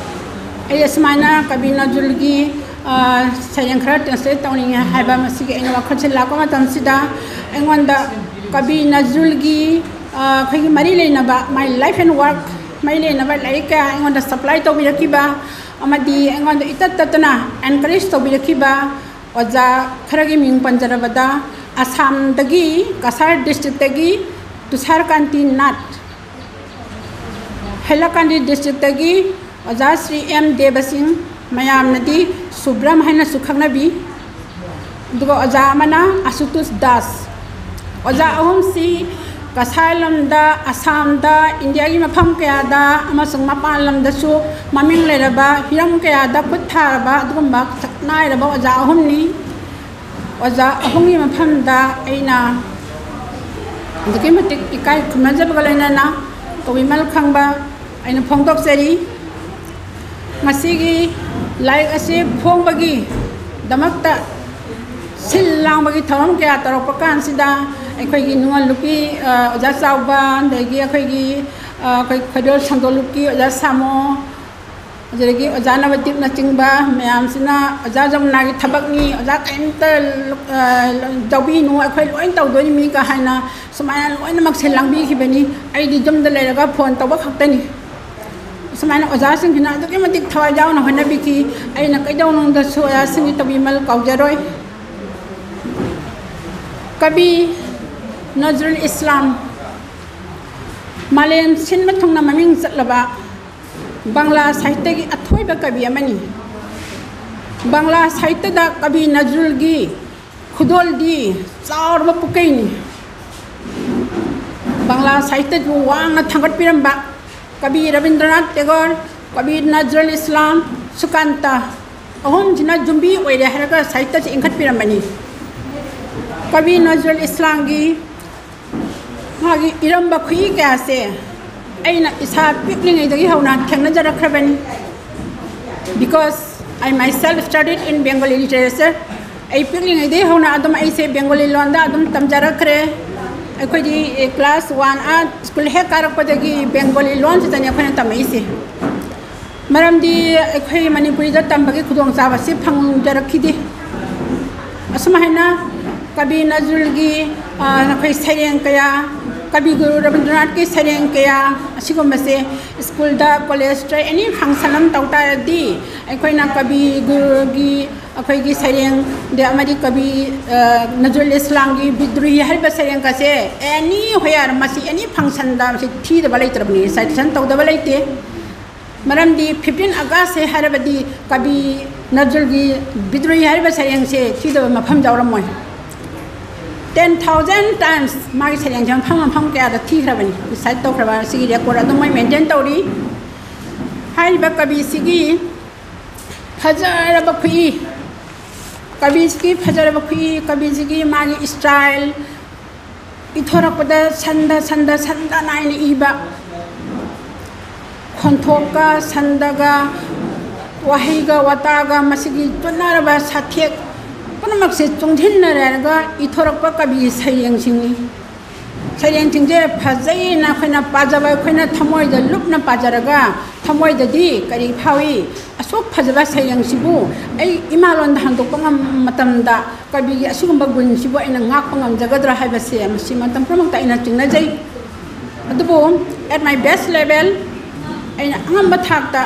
ꯑꯩ ꯑꯁꯨꯃꯥꯏꯅ ꯀꯕꯤ ꯅꯖꯔꯨꯜꯒꯤ, ꯑ, ꯁꯩꯔꯦꯡ ꯈꯔ translate ꯇꯧꯅꯤꯡꯉꯦ ꯍꯥꯏꯕ ꯃꯁꯤꯒꯤ ꯑꯩꯅ ꯋꯥꯈꯜꯁꯦ ꯂꯥꯛꯄ ꯃꯇꯝꯁꯤꯗ ꯑꯩꯉꯣꯟꯗ ꯀꯕꯤ ꯅꯖꯔꯨꯜꯒꯤ, ꯑ, ꯑꯩꯈꯣꯏꯒꯤ ꯃꯔꯤ ꯂꯩꯅꯕ, my life and work ꯃꯔꯤ ꯂꯩꯅꯕ ꯂꯥꯏꯔꯤꯛ ꯀꯌꯥ ꯑꯩꯉꯣꯟꯗ supply ꯇꯧꯕꯤꯔꯛꯈꯤꯕ ꯑꯃꯗꯤ ꯑꯩꯉꯣꯟꯗ ꯏꯇꯠ ꯇꯠꯇꯅ encourage ꯇꯧꯕꯤꯔꯛꯈꯤꯕ ꯑꯣꯖꯥ ꯈꯔꯒꯤ ꯃꯤꯡ ꯄꯟꯖꯔꯕꯗ, ꯑꯁꯥꯝꯗꯒꯤ, ꯀꯁꯥꯔ districtꯇꯒꯤ ꯇꯨꯁꯥꯔ ꯀꯥꯟꯇꯤ ꯅꯥꯠ, ꯍꯩꯂꯥꯀꯥꯟꯗꯤ districtꯇꯒꯤ ꯑꯣꯖꯥ ꯁ꯭ꯔꯤ ꯑꯦꯝ ꯗꯦꯕꯁꯤꯡ, ꯃꯌꯥꯝꯅꯗꯤ ꯁꯨꯕ꯭ꯔꯝ ꯍꯥꯏꯅꯁꯨ ꯈꯪꯅꯕꯤ, ꯑꯗꯨꯒ ꯑꯣꯖꯥ ꯑꯃꯅ ꯑꯁꯨꯇꯣꯁ ꯗꯥꯁ꯫ ꯑꯣꯖꯥ ꯑꯍꯨꯝꯁꯤ ꯀꯁꯥꯔ ꯂꯝꯗ, ꯑꯁꯥꯝꯗ, ꯏꯟꯗꯤꯌꯥꯒꯤ ꯃꯐꯝ ꯀꯌꯥꯗ ꯑꯃꯁꯨꯡ ꯃꯄꯥꯟ ꯂꯝꯗꯁꯨ ꯃꯃꯤꯡ ꯂꯩꯔꯕ, ꯍꯤꯔꯝ ꯀꯌꯥꯗ ꯈꯨꯠ ꯊꯥꯔꯕ ꯑꯗꯨꯒꯨꯝꯕ ꯁꯛꯅꯥꯏꯔꯕ ꯑꯣꯖꯥ ꯑꯍꯨꯝꯅꯤ꯫ ꯑꯣꯖꯥ ꯑꯍꯨꯝꯒꯤ ꯃꯐꯝꯗ ꯑꯩꯅ ꯑꯗꯨꯛꯀꯤ ꯃꯇꯤꯛ ꯏꯀꯥꯏ ꯈꯨꯝꯅꯖꯕꯒ ꯂꯣꯏꯅꯅ ꯀꯧꯕꯤꯃꯜ ꯈꯪꯕ ꯑꯩꯅ ꯐꯣꯡꯗꯣꯛꯆꯔꯤ꯫ ꯉꯁꯤꯒꯤ ꯂꯥꯏꯔꯤꯛ ꯑꯁꯤ ꯐꯣꯡꯕꯒꯤꯗꯃꯛꯇ ꯁꯤꯜ ꯂꯥꯡꯕꯒꯤ ꯊꯧꯔꯝ ꯀꯌꯥ ꯇꯧꯔꯛꯄ ꯀꯥꯟꯁꯤꯗ ꯑꯩꯈꯣꯏꯒꯤ ꯅꯨꯡꯉꯣꯜ ꯂꯨꯞꯀꯤ, ꯑ, ꯑꯣꯖꯥ ꯆꯥꯎꯕ, ꯑꯗꯒꯤ ꯑꯩꯈꯣꯏꯒꯤ, ꯑ, ꯑꯩꯈꯣꯏ ꯈꯣꯏꯗꯣꯜ ꯁꯪꯗꯣ ꯂꯨꯞꯀꯤ ꯑꯣꯖꯥ ꯁꯥꯃꯣ, ꯑꯗꯨꯗꯒꯤ ꯑꯣꯖꯥ ꯅꯕꯗꯤꯞꯅꯆꯤꯡꯕ ꯃꯌꯥꯝꯁꯤꯅ "ꯑꯣꯖꯥ ꯖꯃꯨꯅꯥꯒꯤ ꯊꯕꯛꯅꯤ, ꯑꯣꯖꯥ ꯀꯔꯤꯝꯇ, ꯑ, ꯌꯥꯎꯕꯤꯅꯨ, ꯑꯩꯈꯣꯏ ꯂꯣꯏ ꯇꯧꯗꯣꯏꯅꯤ" ꯃꯤꯒ ꯍꯥꯏꯅ ꯁꯨꯃꯥꯏꯅ ꯂꯣꯏꯅꯃꯛꯁꯦ ꯂꯥꯡꯕꯤꯈꯤꯕꯅꯤ꯫ ꯑꯩꯗꯤ ꯌꯨꯝꯗ ꯂꯩꯔꯒ ꯐꯣꯟ ꯇꯧꯕ ꯈꯛꯇꯅꯤ꯫ ꯁꯨꯃꯥꯏꯅ ꯑꯣꯖꯥꯁꯤꯡꯁꯤꯅ ꯑꯗꯨꯛꯀꯤ ꯃꯇꯤꯛ ꯊꯋꯥꯏ ꯌꯥꯎꯅ ꯍꯣꯠꯅꯕꯤꯈꯤ꯫ ꯑꯩꯅ ꯀꯩꯗꯧꯅꯨꯡꯗꯁꯨ ꯑꯣꯖꯥꯁꯤꯡꯒꯤ ꯇꯧꯕꯤꯃꯜ ꯀꯥꯎꯖꯔꯣꯏ꯫ ꯀꯕꯤ ꯅꯖꯔꯨꯜ ꯏꯁꯂꯥꯝ, ꯃꯥꯂꯦꯝ ꯁꯤꯟꯕ ꯊꯨꯡꯅ ꯃꯃꯤꯡ ꯆꯠꯂꯕ ꯕꯪꯂꯥ ꯁꯥꯍꯤꯇ꯭ꯌꯒꯤ ꯑꯊꯣꯏꯕ ꯀꯕꯤ ꯑꯃꯅꯤ꯫ ꯕꯪꯂꯥ ꯁꯥꯍꯤꯇ꯭ꯌꯗ ꯀꯕꯤ ꯅꯖꯔꯨꯜꯒꯤ ꯈꯨꯗꯣꯜꯗꯤ ꯆꯥꯎꯔꯕ ꯄꯨꯀꯩꯅꯤ꯫ ꯕꯪꯂꯥ ꯁꯥꯍꯤꯇ꯭ꯌꯕꯨ ꯋꯥꯡꯅ ꯊꯥꯡꯒꯠꯄꯤꯔꯝꯕ ꯀꯕꯤ ꯔꯕꯤꯟꯗ꯭ꯔꯅꯥꯊ ꯇꯦꯒꯣꯔ, ꯀꯕꯤ ꯅꯖꯔꯨꯜ ꯏꯁꯂꯥꯝ, ꯁꯨꯀꯥꯟꯇ ꯑꯍꯨꯝꯁꯤꯅ ꯌꯨꯝꯕꯤ ꯑꯣꯏꯔꯦ ꯍꯥꯏꯔꯒ ꯁꯥꯍꯤꯇ꯭ꯌꯁꯦ ꯏꯟꯈꯠꯄꯤꯔꯝꯕꯅꯤ꯫ ꯀꯕꯤ ꯅꯖꯔꯨꯜ ꯏꯁꯂꯥꯝꯒꯤ ꯃꯥꯒꯤ ꯏꯔꯝꯕ ꯈꯨꯏ ꯀꯌꯥꯁꯦ ꯑꯩꯅ ꯏꯁꯥ ꯄꯤꯛꯂꯤꯉꯩꯗꯒꯤ ꯍꯧꯅ ꯊꯦꯡꯅꯖꯔꯛꯈ꯭ꯔꯕꯅꯤ꯫ Because I myself studied in Bengali literature. ꯑꯩ ꯄꯤꯛꯂꯤꯉꯩꯗꯒꯤ ꯍꯧꯅ ꯑꯗꯨꯝ ꯑꯩꯁꯦ ꯕꯦꯡꯒꯣꯂꯤ ꯂꯣꯟꯗ ꯑꯗꯨꯝ ꯇꯝꯖꯔꯛꯈ꯭ꯔꯦ꯫ ꯑꯩꯈꯣꯏꯗꯤ, ꯑꯦ, class one, ꯑꯥ, school ꯍꯦꯛ ꯀꯥꯔꯛꯄꯗꯒꯤ ꯕꯦꯡꯒꯣꯂꯤ ꯂꯣꯟꯁꯤꯗꯅꯤ ꯑꯩꯈꯣꯏꯅ ꯇꯝꯃꯛꯏꯁꯦ꯫ ꯃꯔꯝꯗꯤ ꯑꯩꯈꯣꯏ ꯃꯅꯤꯄꯨꯔꯤꯗ ꯇꯝꯕꯒꯤ ꯈꯨꯗꯣꯡꯆꯥꯕꯁꯤ ꯐꯪꯖꯔꯛꯈꯤꯗꯦ꯫ ꯑꯁꯨꯝ ꯍꯥꯏꯅ ꯀꯕꯤ ꯅꯖꯔꯨꯜꯒꯤ, ꯑ, ꯑꯩꯈꯣꯏ ꯁꯩꯔꯦꯡ ꯀꯌꯥ, ꯀꯕꯤ ꯒꯨꯔꯨ ꯔꯕꯤꯟꯗ꯭ꯔꯅꯥꯊꯀꯤ ꯁꯩꯔꯦꯡ ꯀꯌꯥ ꯑꯁꯤꯒꯨꯝꯕꯁꯦ schoolꯗ, collegeꯇ, any function ꯑꯃ ꯇꯧ ꯇꯥꯔꯗꯤ ꯑꯩꯈꯣꯏꯅ ꯀꯕꯤ ꯒꯨꯔꯨꯒꯤ ꯑꯩꯈꯣꯏꯒꯤ ꯁꯩꯔꯦꯡꯗ ꯑꯃꯗꯤ ꯀꯕꯤ, ꯑ, ꯅꯖꯔꯨꯜ ꯏꯁꯂꯥꯝꯒꯤ ꯕꯤꯗ꯭ꯔꯣꯍꯤ ꯍꯥꯏꯔꯤꯕ ꯁꯩꯔꯦꯡ ꯑꯁꯦ anywhere, ꯃꯁꯤ any functionꯗ ꯃꯁꯤ ꯊꯤꯗꯕ ꯂꯩꯇ꯭ꯔꯕꯅꯤ, recitation ꯇꯧꯗꯕ ꯂꯩꯇꯦ꯫ ꯃꯔꯝꯗꯤ fifteen August ꯍꯥꯏꯔꯕꯗꯤ ꯀꯕꯤ ꯅꯖꯔꯨꯜꯒꯤ ꯕꯤꯗ꯭ꯔꯣꯍꯤ ꯍꯥꯏꯔꯤꯕ ꯁꯩꯔꯦꯡꯁꯦ ꯊꯤꯗꯕ ꯃꯐꯝ ꯌꯥꯎꯔꯝꯃꯣꯏ꯫ Ten thousand times ꯃꯥꯒꯤ ꯁꯩꯔꯦꯡꯁꯦ ꯃꯐꯝ ꯃꯐꯝ ꯀꯌꯥꯗ ꯊꯤꯈ꯭ꯔꯕꯅꯤ, recite ꯇꯧꯈ꯭ꯔꯕ꯫ ꯁꯤꯒꯤ record ꯑꯗꯨꯝ ꯃꯣꯏ maintain ꯇꯧꯔꯤ꯫ ꯍꯥꯏꯔꯤꯕ ꯀꯕꯤꯁꯤꯒꯤ ꯐꯖꯔꯕ ꯈꯨꯏ, ꯀꯕꯤꯁꯤꯒꯤ ꯐꯖꯔꯕ ꯈꯨꯏ, ꯀꯕꯤꯁꯤꯒꯤ ꯃꯥꯒꯤ style, ꯏꯊꯣꯔꯛꯄꯗ ꯁꯟꯗ ꯁꯟꯗ ꯁꯟꯗ ꯅꯥꯏꯅ ꯏꯕ, ꯈꯣꯟꯊꯣꯛꯀ ꯁꯟꯗꯒ, ꯋꯥꯍꯩꯒ ꯋꯥꯇꯥꯒ ꯃꯁꯤꯒꯤ ꯆꯨꯅꯔꯕ ꯁꯥꯊꯦꯛ ꯄꯨꯝꯅꯃꯛꯁꯦ ꯆꯨꯡꯁꯤꯟꯅꯔꯒ ꯏꯊꯣꯔꯛꯄ ꯀꯕꯤꯒꯤ ꯁꯩꯔꯦꯡꯁꯤꯡꯅꯤ꯫ ꯁꯩꯔꯦꯡꯁꯤꯡꯁꯦ ꯐꯖꯩꯅ ꯑꯩꯈꯣꯏꯅ ꯄꯥꯖꯕ, ꯑꯩꯈꯣꯏꯅ ꯊꯃꯣꯏꯗ ꯂꯨꯞꯅ ꯄꯥꯖꯔꯒ ꯊꯃꯣꯏꯗꯗꯤ ꯀꯔꯤ ꯐꯥꯎꯏ? ꯑꯁꯨꯛ ꯐꯖꯕ ꯁꯩꯔꯦꯡꯁꯤꯕꯨ ꯑꯩ ꯏꯃꯥꯂꯣꯟꯗ ꯍꯟꯗꯣꯛꯄ ꯉꯝꯕ ꯃꯇꯝꯗ ꯀꯕꯤꯒꯤ ꯑꯁꯤꯒꯨꯝꯕ ꯒꯨꯟꯁꯤꯕꯨ ꯑꯩꯅ ꯉꯥꯛꯄ ꯉꯝꯖꯒꯗ꯭ꯔꯥ ꯍꯥꯏꯕꯁꯦ ꯃꯁꯤ ꯃꯇꯝ ꯄꯨꯝꯅꯃꯛꯇ ꯑꯩꯅ ꯆꯤꯡꯅꯖꯩ꯫ ꯑꯗꯨꯕꯨ at my best level ꯑꯩꯅ ꯑꯉꯝꯕ ꯊꯥꯛꯇ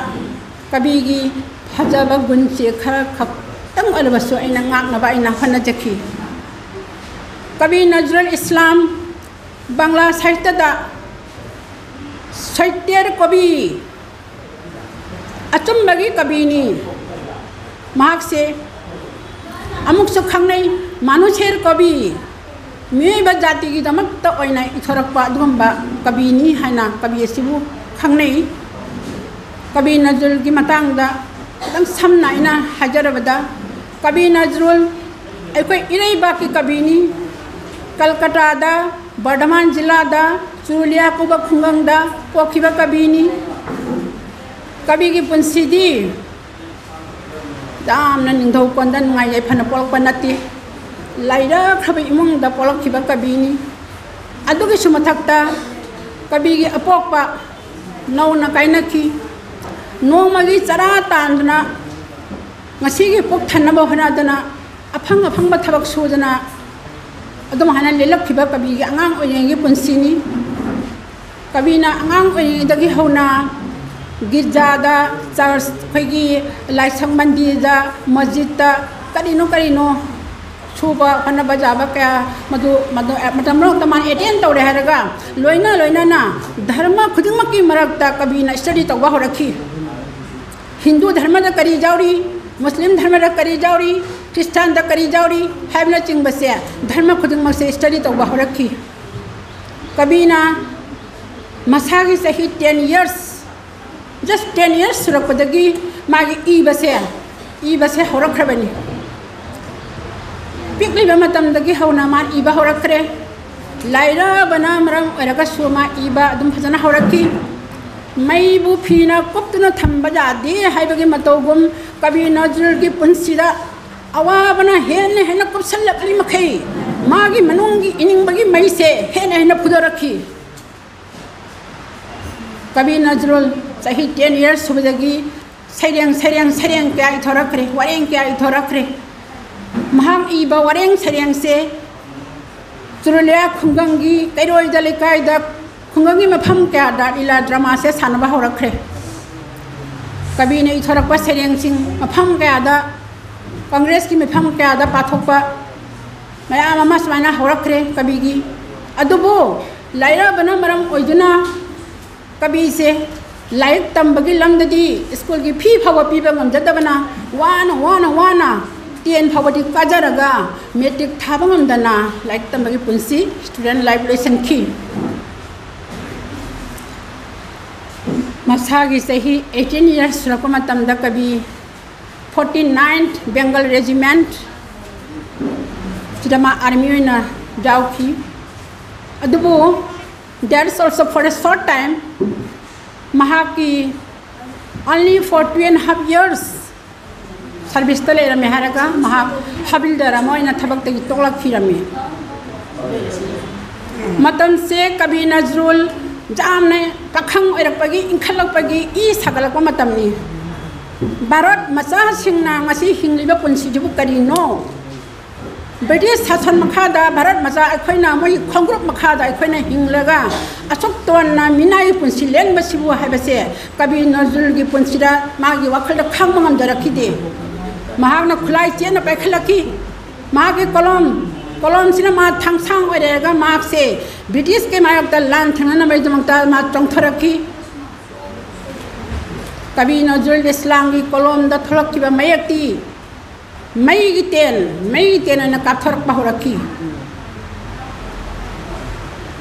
ꯀꯕꯤꯒꯤ ꯐꯖꯕ ꯒꯨꯟꯁꯦ ꯈꯔ ꯈꯛꯇꯪ ꯑꯣꯏꯔꯕꯁꯨ ꯑꯩꯅ ꯉꯥꯛꯅꯕ ꯑꯩꯅ ꯍꯣꯠꯅꯖꯈꯤ꯫ ꯀꯕꯤ ꯅꯖꯔꯨꯜ ꯏꯁꯂꯥꯝ ꯕꯪꯒ꯭ꯂꯥ ꯁꯥꯍꯤꯇ꯭ꯌꯗ ꯁꯩꯇꯦꯔ ꯀꯕꯤ, ꯑꯆꯨꯝꯕꯒꯤ ꯀꯕꯤꯅꯤ꯫ ꯃꯍꯥꯛꯁꯦ ꯑꯃꯨꯛꯁꯨ ꯈꯪꯅꯩ ꯃꯥꯅꯨꯁꯦꯔ ꯀꯕꯤ, ꯃꯤꯑꯣꯏꯕ ꯖꯥꯇꯤꯒꯤꯗꯃꯛꯇ ꯑꯣꯏꯅ ꯏꯊꯣꯔꯛꯄ ꯑꯗꯨꯒꯨꯝꯕ ꯀꯕꯤꯅꯤ ꯍꯥꯏꯅ ꯀꯕꯤ ꯑꯁꯤꯕꯨ ꯈꯪꯅꯩ꯫ ꯀꯕꯤ ꯅꯖꯔꯨꯜꯒꯤ ꯃꯇꯥꯡꯗ ꯈꯤꯇꯪ ꯁꯝꯅ ꯑꯩꯅ ꯍꯥꯏꯖꯔꯕꯗ, ꯀꯕꯤ ꯅꯖꯔꯨꯜ ꯑꯩꯈꯣꯏ ꯏꯔꯩꯕꯥꯛꯀꯤ ꯀꯕꯤꯅꯤ꯫ ꯀꯜꯀꯇꯥꯗ, ꯕꯔꯙꯃꯥꯟ ꯖꯤꯂꯥꯗ, ꯆꯨꯔꯨꯂꯤꯌꯥ ꯀꯧꯕ ꯈꯨꯡꯒꯪꯗ ꯄꯣꯛꯈꯤꯕ ꯀꯕꯤꯅꯤ꯫ ꯀꯕꯤꯒꯤ ꯄꯨꯟꯁꯤꯗꯤ ꯌꯥꯝꯅ ꯅꯤꯡꯊꯧ ꯀꯣꯟꯗ ꯅꯨꯡꯉꯥꯏ ꯌꯥꯏꯐꯅ ꯄꯣꯛꯂꯛꯄ ꯅꯠꯇꯦ꯫ ꯂꯥꯏꯔꯈ꯭ꯔꯕ ꯏꯃꯨꯡꯗ ꯄꯣꯛꯂꯛꯈꯤꯕ ꯀꯕꯤꯅꯤ꯫ ꯑꯗꯨꯒꯤꯁꯨ ꯃꯊꯛꯇ ꯀꯕꯤꯒꯤ ꯑꯄꯣꯛꯄ ꯅꯧꯅ ꯀꯥꯏꯅꯈꯤ꯫ ꯅꯣꯡꯃꯒꯤ ꯆꯔꯥ ꯇꯥꯟꯗꯨꯅ, ꯉꯁꯤꯒꯤ ꯄꯨꯛ ꯊꯟꯅꯕ ꯍꯣꯠꯅꯗꯨꯅ, ꯑꯐꯪ ꯑꯐꯪꯕ ꯊꯕꯛ ꯁꯨꯗꯨꯅ ꯑꯗꯨꯝ ꯍꯥꯏꯅ ꯂꯦꯜꯂꯛꯈꯤꯕ ꯀꯕꯤꯒꯤ ꯑꯉꯥꯡ ꯑꯣꯏꯔꯤꯉꯩꯒꯤ ꯄꯨꯟꯁꯤꯅꯤ꯫ ꯀꯕꯤꯅ ꯑꯉꯥꯡ ꯑꯣꯏꯔꯤꯉꯩꯗꯒꯤ ꯍꯧꯅ ꯒꯤꯔꯖꯥꯗ, ꯆꯔꯆ, ꯑꯩꯈꯣꯏꯒꯤ ꯂꯥꯏꯁꯪ, ꯃꯟꯗꯤꯔꯗ, ꯃꯁꯖꯤꯠꯇ, ꯀꯔꯤꯅꯣ ꯀꯔꯤꯅꯣ ꯁꯨꯕ ꯍꯣꯠꯅꯕ ꯌꯥꯕ ꯀꯌꯥ ꯃꯗꯨ, ꯃꯗꯨ, ꯃꯇꯝ ꯄꯨꯝꯅꯃꯛꯇ ꯃꯥꯅ ꯑꯦꯇꯦꯟ ꯇꯧꯔꯦ ꯍꯥꯏꯔꯒ, ꯂꯣꯏꯅ ꯂꯣꯏꯅꯅ ꯙꯔꯃ ꯈꯨꯗꯤꯡꯃꯛꯀꯤ ꯃꯔꯛꯇ ꯀꯕꯤꯅ ꯁ꯭ꯇꯗꯤ ꯇꯧꯕ ꯍꯧꯔꯛꯈꯤ꯫ ꯍꯤꯟꯗꯨ ꯙꯔꯃꯗ ꯀꯔꯤ ꯌꯥꯎꯔꯤ, ꯃꯨꯁꯂꯤꯝ ꯙꯔꯃꯗ ꯀꯔꯤ ꯌꯥꯎꯔꯤ, ꯈ꯭ꯔꯤꯁꯇꯥꯟꯗ ꯀꯔꯤ ꯌꯥꯎꯔꯤ ꯍꯥꯏꯕꯅꯆꯤꯡꯕꯁꯦ ꯙꯔꯃ ꯈꯨꯗꯤꯡꯃꯛꯁꯦ ꯁ꯭ꯇꯗꯤ ꯇꯧꯕ ꯍꯧꯔꯛꯈꯤ꯫ ꯀꯕꯤꯅ ꯃꯁꯥꯒꯤ ꯆꯍꯤ ten years, just ten years ꯁꯨꯔꯛꯄꯗꯒꯤ ꯃꯥꯒꯤ ꯏꯕꯁꯦ, ꯏꯕꯁꯦ ꯍꯧꯔꯛꯈ꯭ꯔꯕꯅꯤ꯫ ꯄꯤꯛꯂꯤꯕ ꯃꯇꯝꯗꯒꯤ ꯍꯧꯅ ꯃꯥ ꯏꯕ ꯍꯧꯔꯛꯈ꯭ꯔꯦ꯫ ꯂꯥꯏꯔꯕꯅ ꯃꯔꯝ ꯑꯣꯏꯔꯒꯁꯨ ꯃꯥ ꯏꯕ ꯑꯗꯨꯝ ꯐꯖꯅ ꯍꯧꯔꯛꯈꯤ꯫ ꯃꯩꯕꯨ ꯐꯤꯅ ꯀꯨꯞꯇꯨꯅ ꯊꯝꯕ ꯌꯥꯗꯦ ꯍꯥꯏꯕꯒꯤ ꯃꯇꯧꯒꯨꯝ, ꯀꯕꯤ ꯅꯖꯔꯨꯜꯒꯤ ꯄꯨꯟꯁꯤꯗ ꯑꯋꯥꯕꯅ ꯍꯦꯟꯅ ꯍꯦꯟꯅ ꯀꯨꯞꯁꯜꯂꯛꯂꯤ ꯃꯈꯩ, ꯃꯥꯒꯤ ꯃꯅꯨꯡꯒꯤ ꯏꯅꯤꯡꯕꯒꯤ ꯃꯩꯁꯦ ꯍꯦꯟꯅ ꯍꯦꯟꯅ ꯐꯨꯗꯣꯔꯛꯈꯤ꯫ ꯀꯕꯤ ꯅꯖꯔꯨꯜ ꯆꯍꯤ ten years ꯁꯨꯕꯗꯒꯤ ꯁꯩꯔꯦꯡ, ꯁꯩꯔꯦꯡ, ꯁꯩꯔꯦꯡ ꯀꯌꯥ ꯏꯊꯣꯔꯛꯈ꯭ꯔꯦ, ꯋꯥꯔꯦꯡ ꯀꯌꯥ ꯏꯊꯣꯔꯛꯈ꯭ꯔꯦ꯫ ꯃꯍꯥꯛ ꯏꯕ ꯋꯥꯔꯦꯡ ꯁꯩꯔꯦꯡꯁꯦ ꯆꯨꯔꯨꯂꯤꯌꯥ ꯈꯨꯡꯒꯪꯒꯤ ꯀꯩꯔꯣꯏꯗ ꯂꯩꯀꯥꯏꯗ, ꯈꯨꯡꯒꯪꯒꯤ ꯃꯐꯝ ꯀꯌꯥꯗ ꯂꯤꯂꯥ ꯗ꯭ꯔꯃꯥꯁꯦ ꯁꯥꯟꯅꯕ ꯍꯧꯔꯛꯈ꯭ꯔꯦ꯫ ꯀꯕꯤꯅ ꯏꯊꯣꯔꯛꯄ ꯁꯩꯔꯦꯡꯁꯤꯡ ꯃꯐꯝ ꯀꯌꯥꯗ, ꯀꯪꯒ꯭ꯔꯦꯁꯀꯤ ꯃꯐꯝ ꯀꯌꯥꯗ ꯄꯥꯊꯣꯛꯄ ꯃꯌꯥꯝ ꯑꯃ ꯁꯨꯃꯥꯏꯅ ꯍꯧꯔꯛꯈ꯭ꯔꯦ ꯀꯕꯤꯒꯤ꯫ ꯑꯗꯨꯕꯨ ꯂꯥꯏꯔꯕꯅ ꯃꯔꯝ ꯑꯣꯏꯗꯨꯅ ꯀꯕꯤꯁꯦ ꯂꯥꯏꯔꯤꯛ ꯇꯝꯕꯒꯤ ꯂꯝꯗꯗꯤ ꯁ꯭ꯀꯨꯜꯒꯤ ꯐꯤ ꯐꯥꯎꯕ ꯄꯤꯕ ꯉꯝꯖꯗꯕꯅ, ꯋꯥꯅ, ꯋꯥꯅ, ꯋꯥꯅ ten ꯐꯥꯎꯕꯗꯤ ꯀꯥꯖꯔꯒ ꯃꯦꯇ꯭ꯔꯤꯛ ꯊꯥꯕ ꯉꯝꯗꯅ ꯂꯥꯏꯔꯤꯛ ꯇꯝꯕꯒꯤ ꯄꯨꯟꯁꯤ, student life ꯂꯣꯏꯁꯤꯟꯈꯤ꯫ ꯃꯁꯥꯒꯤ ꯆꯍꯤ eighteen years ꯁꯨꯔꯛꯄ ꯃꯇꯝꯗ ꯀꯕꯤ forty ninth Bengal Regiment ꯁꯤꯗ ꯃꯥ army ꯑꯣꯏꯅ ꯌꯥꯎꯈꯤ꯫ ꯑꯗꯨꯕꯨ that's also for a short time꯫ ꯃꯍꯥꯛꯀꯤ only for two and half years serviceꯇ ꯂꯩꯔꯝꯃꯦ ꯍꯥꯏꯔꯒ ꯃꯍꯥꯛ ꯍꯕꯤꯜꯗꯥꯔ ꯑꯃ ꯑꯣꯏꯅ ꯊꯕꯛꯇꯒꯤ ꯇꯣꯛꯂꯛꯈꯤꯔꯝꯃꯤ꯫ ꯃꯇꯝꯁꯦ ꯀꯕꯤ ꯅꯖꯔꯨꯜ ꯌꯥꯝꯅ ꯄꯥꯈꯪ ꯑꯣꯏꯔꯛꯄꯒꯤ, ꯏꯟꯈꯠꯂꯛꯄꯒꯤ ꯏ ꯁꯥꯒꯠꯂꯛꯄ ꯃꯇꯝꯅꯤ꯫ ꯚꯥꯔꯠ ꯃꯆꯥꯁꯤꯡꯅ ꯉꯁꯤ ꯍꯤꯡꯂꯤꯕ ꯄꯨꯟꯁꯤꯁꯤꯕꯨ ꯀꯔꯤꯅꯣ? ꯕ꯭ꯔꯤꯇꯤꯁ ꯁꯥꯁꯟ ꯃꯈꯥꯗ ꯚꯥꯔꯠ ꯃꯆꯥ ꯑꯩꯈꯣꯏꯅ ꯃꯣꯏꯒꯤ ꯈꯣꯡꯒ꯭ꯔꯨꯞ ꯃꯈꯥꯗ ꯑꯩꯈꯣꯏꯅ ꯍꯤꯡꯂꯒ ꯑꯁꯨꯛ ꯇꯣꯟꯅ ꯃꯤꯅꯥꯏꯒꯤ ꯄꯨꯟꯁꯤ ꯂꯦꯟꯕꯁꯤꯕꯨ ꯍꯥꯏꯕꯁꯦ ꯀꯕꯤ ꯅꯖꯔꯨꯜꯒꯤ ꯄꯨꯟꯁꯤꯗ ꯃꯥꯒꯤ ꯋꯥꯈꯜꯗ ꯈꯪꯕ ꯉꯝꯖꯔꯛꯈꯤꯗꯦ꯫ ꯃꯍꯥꯛꯅ ꯈꯨꯠꯂꯥꯏ ꯆꯦꯠꯅ ꯄꯥꯏꯈꯠꯂꯛꯈꯤ꯫ ꯃꯍꯥꯛꯀꯤ ꯀꯣꯂꯣꯝ, ꯀꯣꯂꯣꯝꯁꯤꯅ ꯃꯥ ꯊꯥꯡꯁꯥꯡ ꯑꯣꯏꯔꯛꯑꯒ ꯃꯍꯥꯛꯁꯦ ꯕ꯭ꯔꯤꯇꯤꯁꯀꯤ ꯃꯥꯌꯣꯛꯇ ꯂꯥꯟ ꯊꯦꯡꯅꯅꯕꯒꯤꯗꯃꯛꯇ ꯃꯥ ꯆꯣꯡꯊꯔꯛꯈꯤ꯫ ꯀꯕꯤ ꯅꯖꯔꯨꯜ ꯏꯁꯂꯥꯝꯒꯤ ꯀꯣꯂꯣꯝꯗ ꯊꯣꯛꯂꯛꯈꯤꯕ ꯃꯌꯦꯛꯇꯤ ꯃꯩꯒꯤ ꯇꯦꯟ, ꯃꯩꯒꯤ ꯇꯦꯟ ꯑꯣꯏꯅ ꯀꯥꯞꯊꯣꯔꯛꯄ ꯍꯧꯔꯛꯈꯤ꯫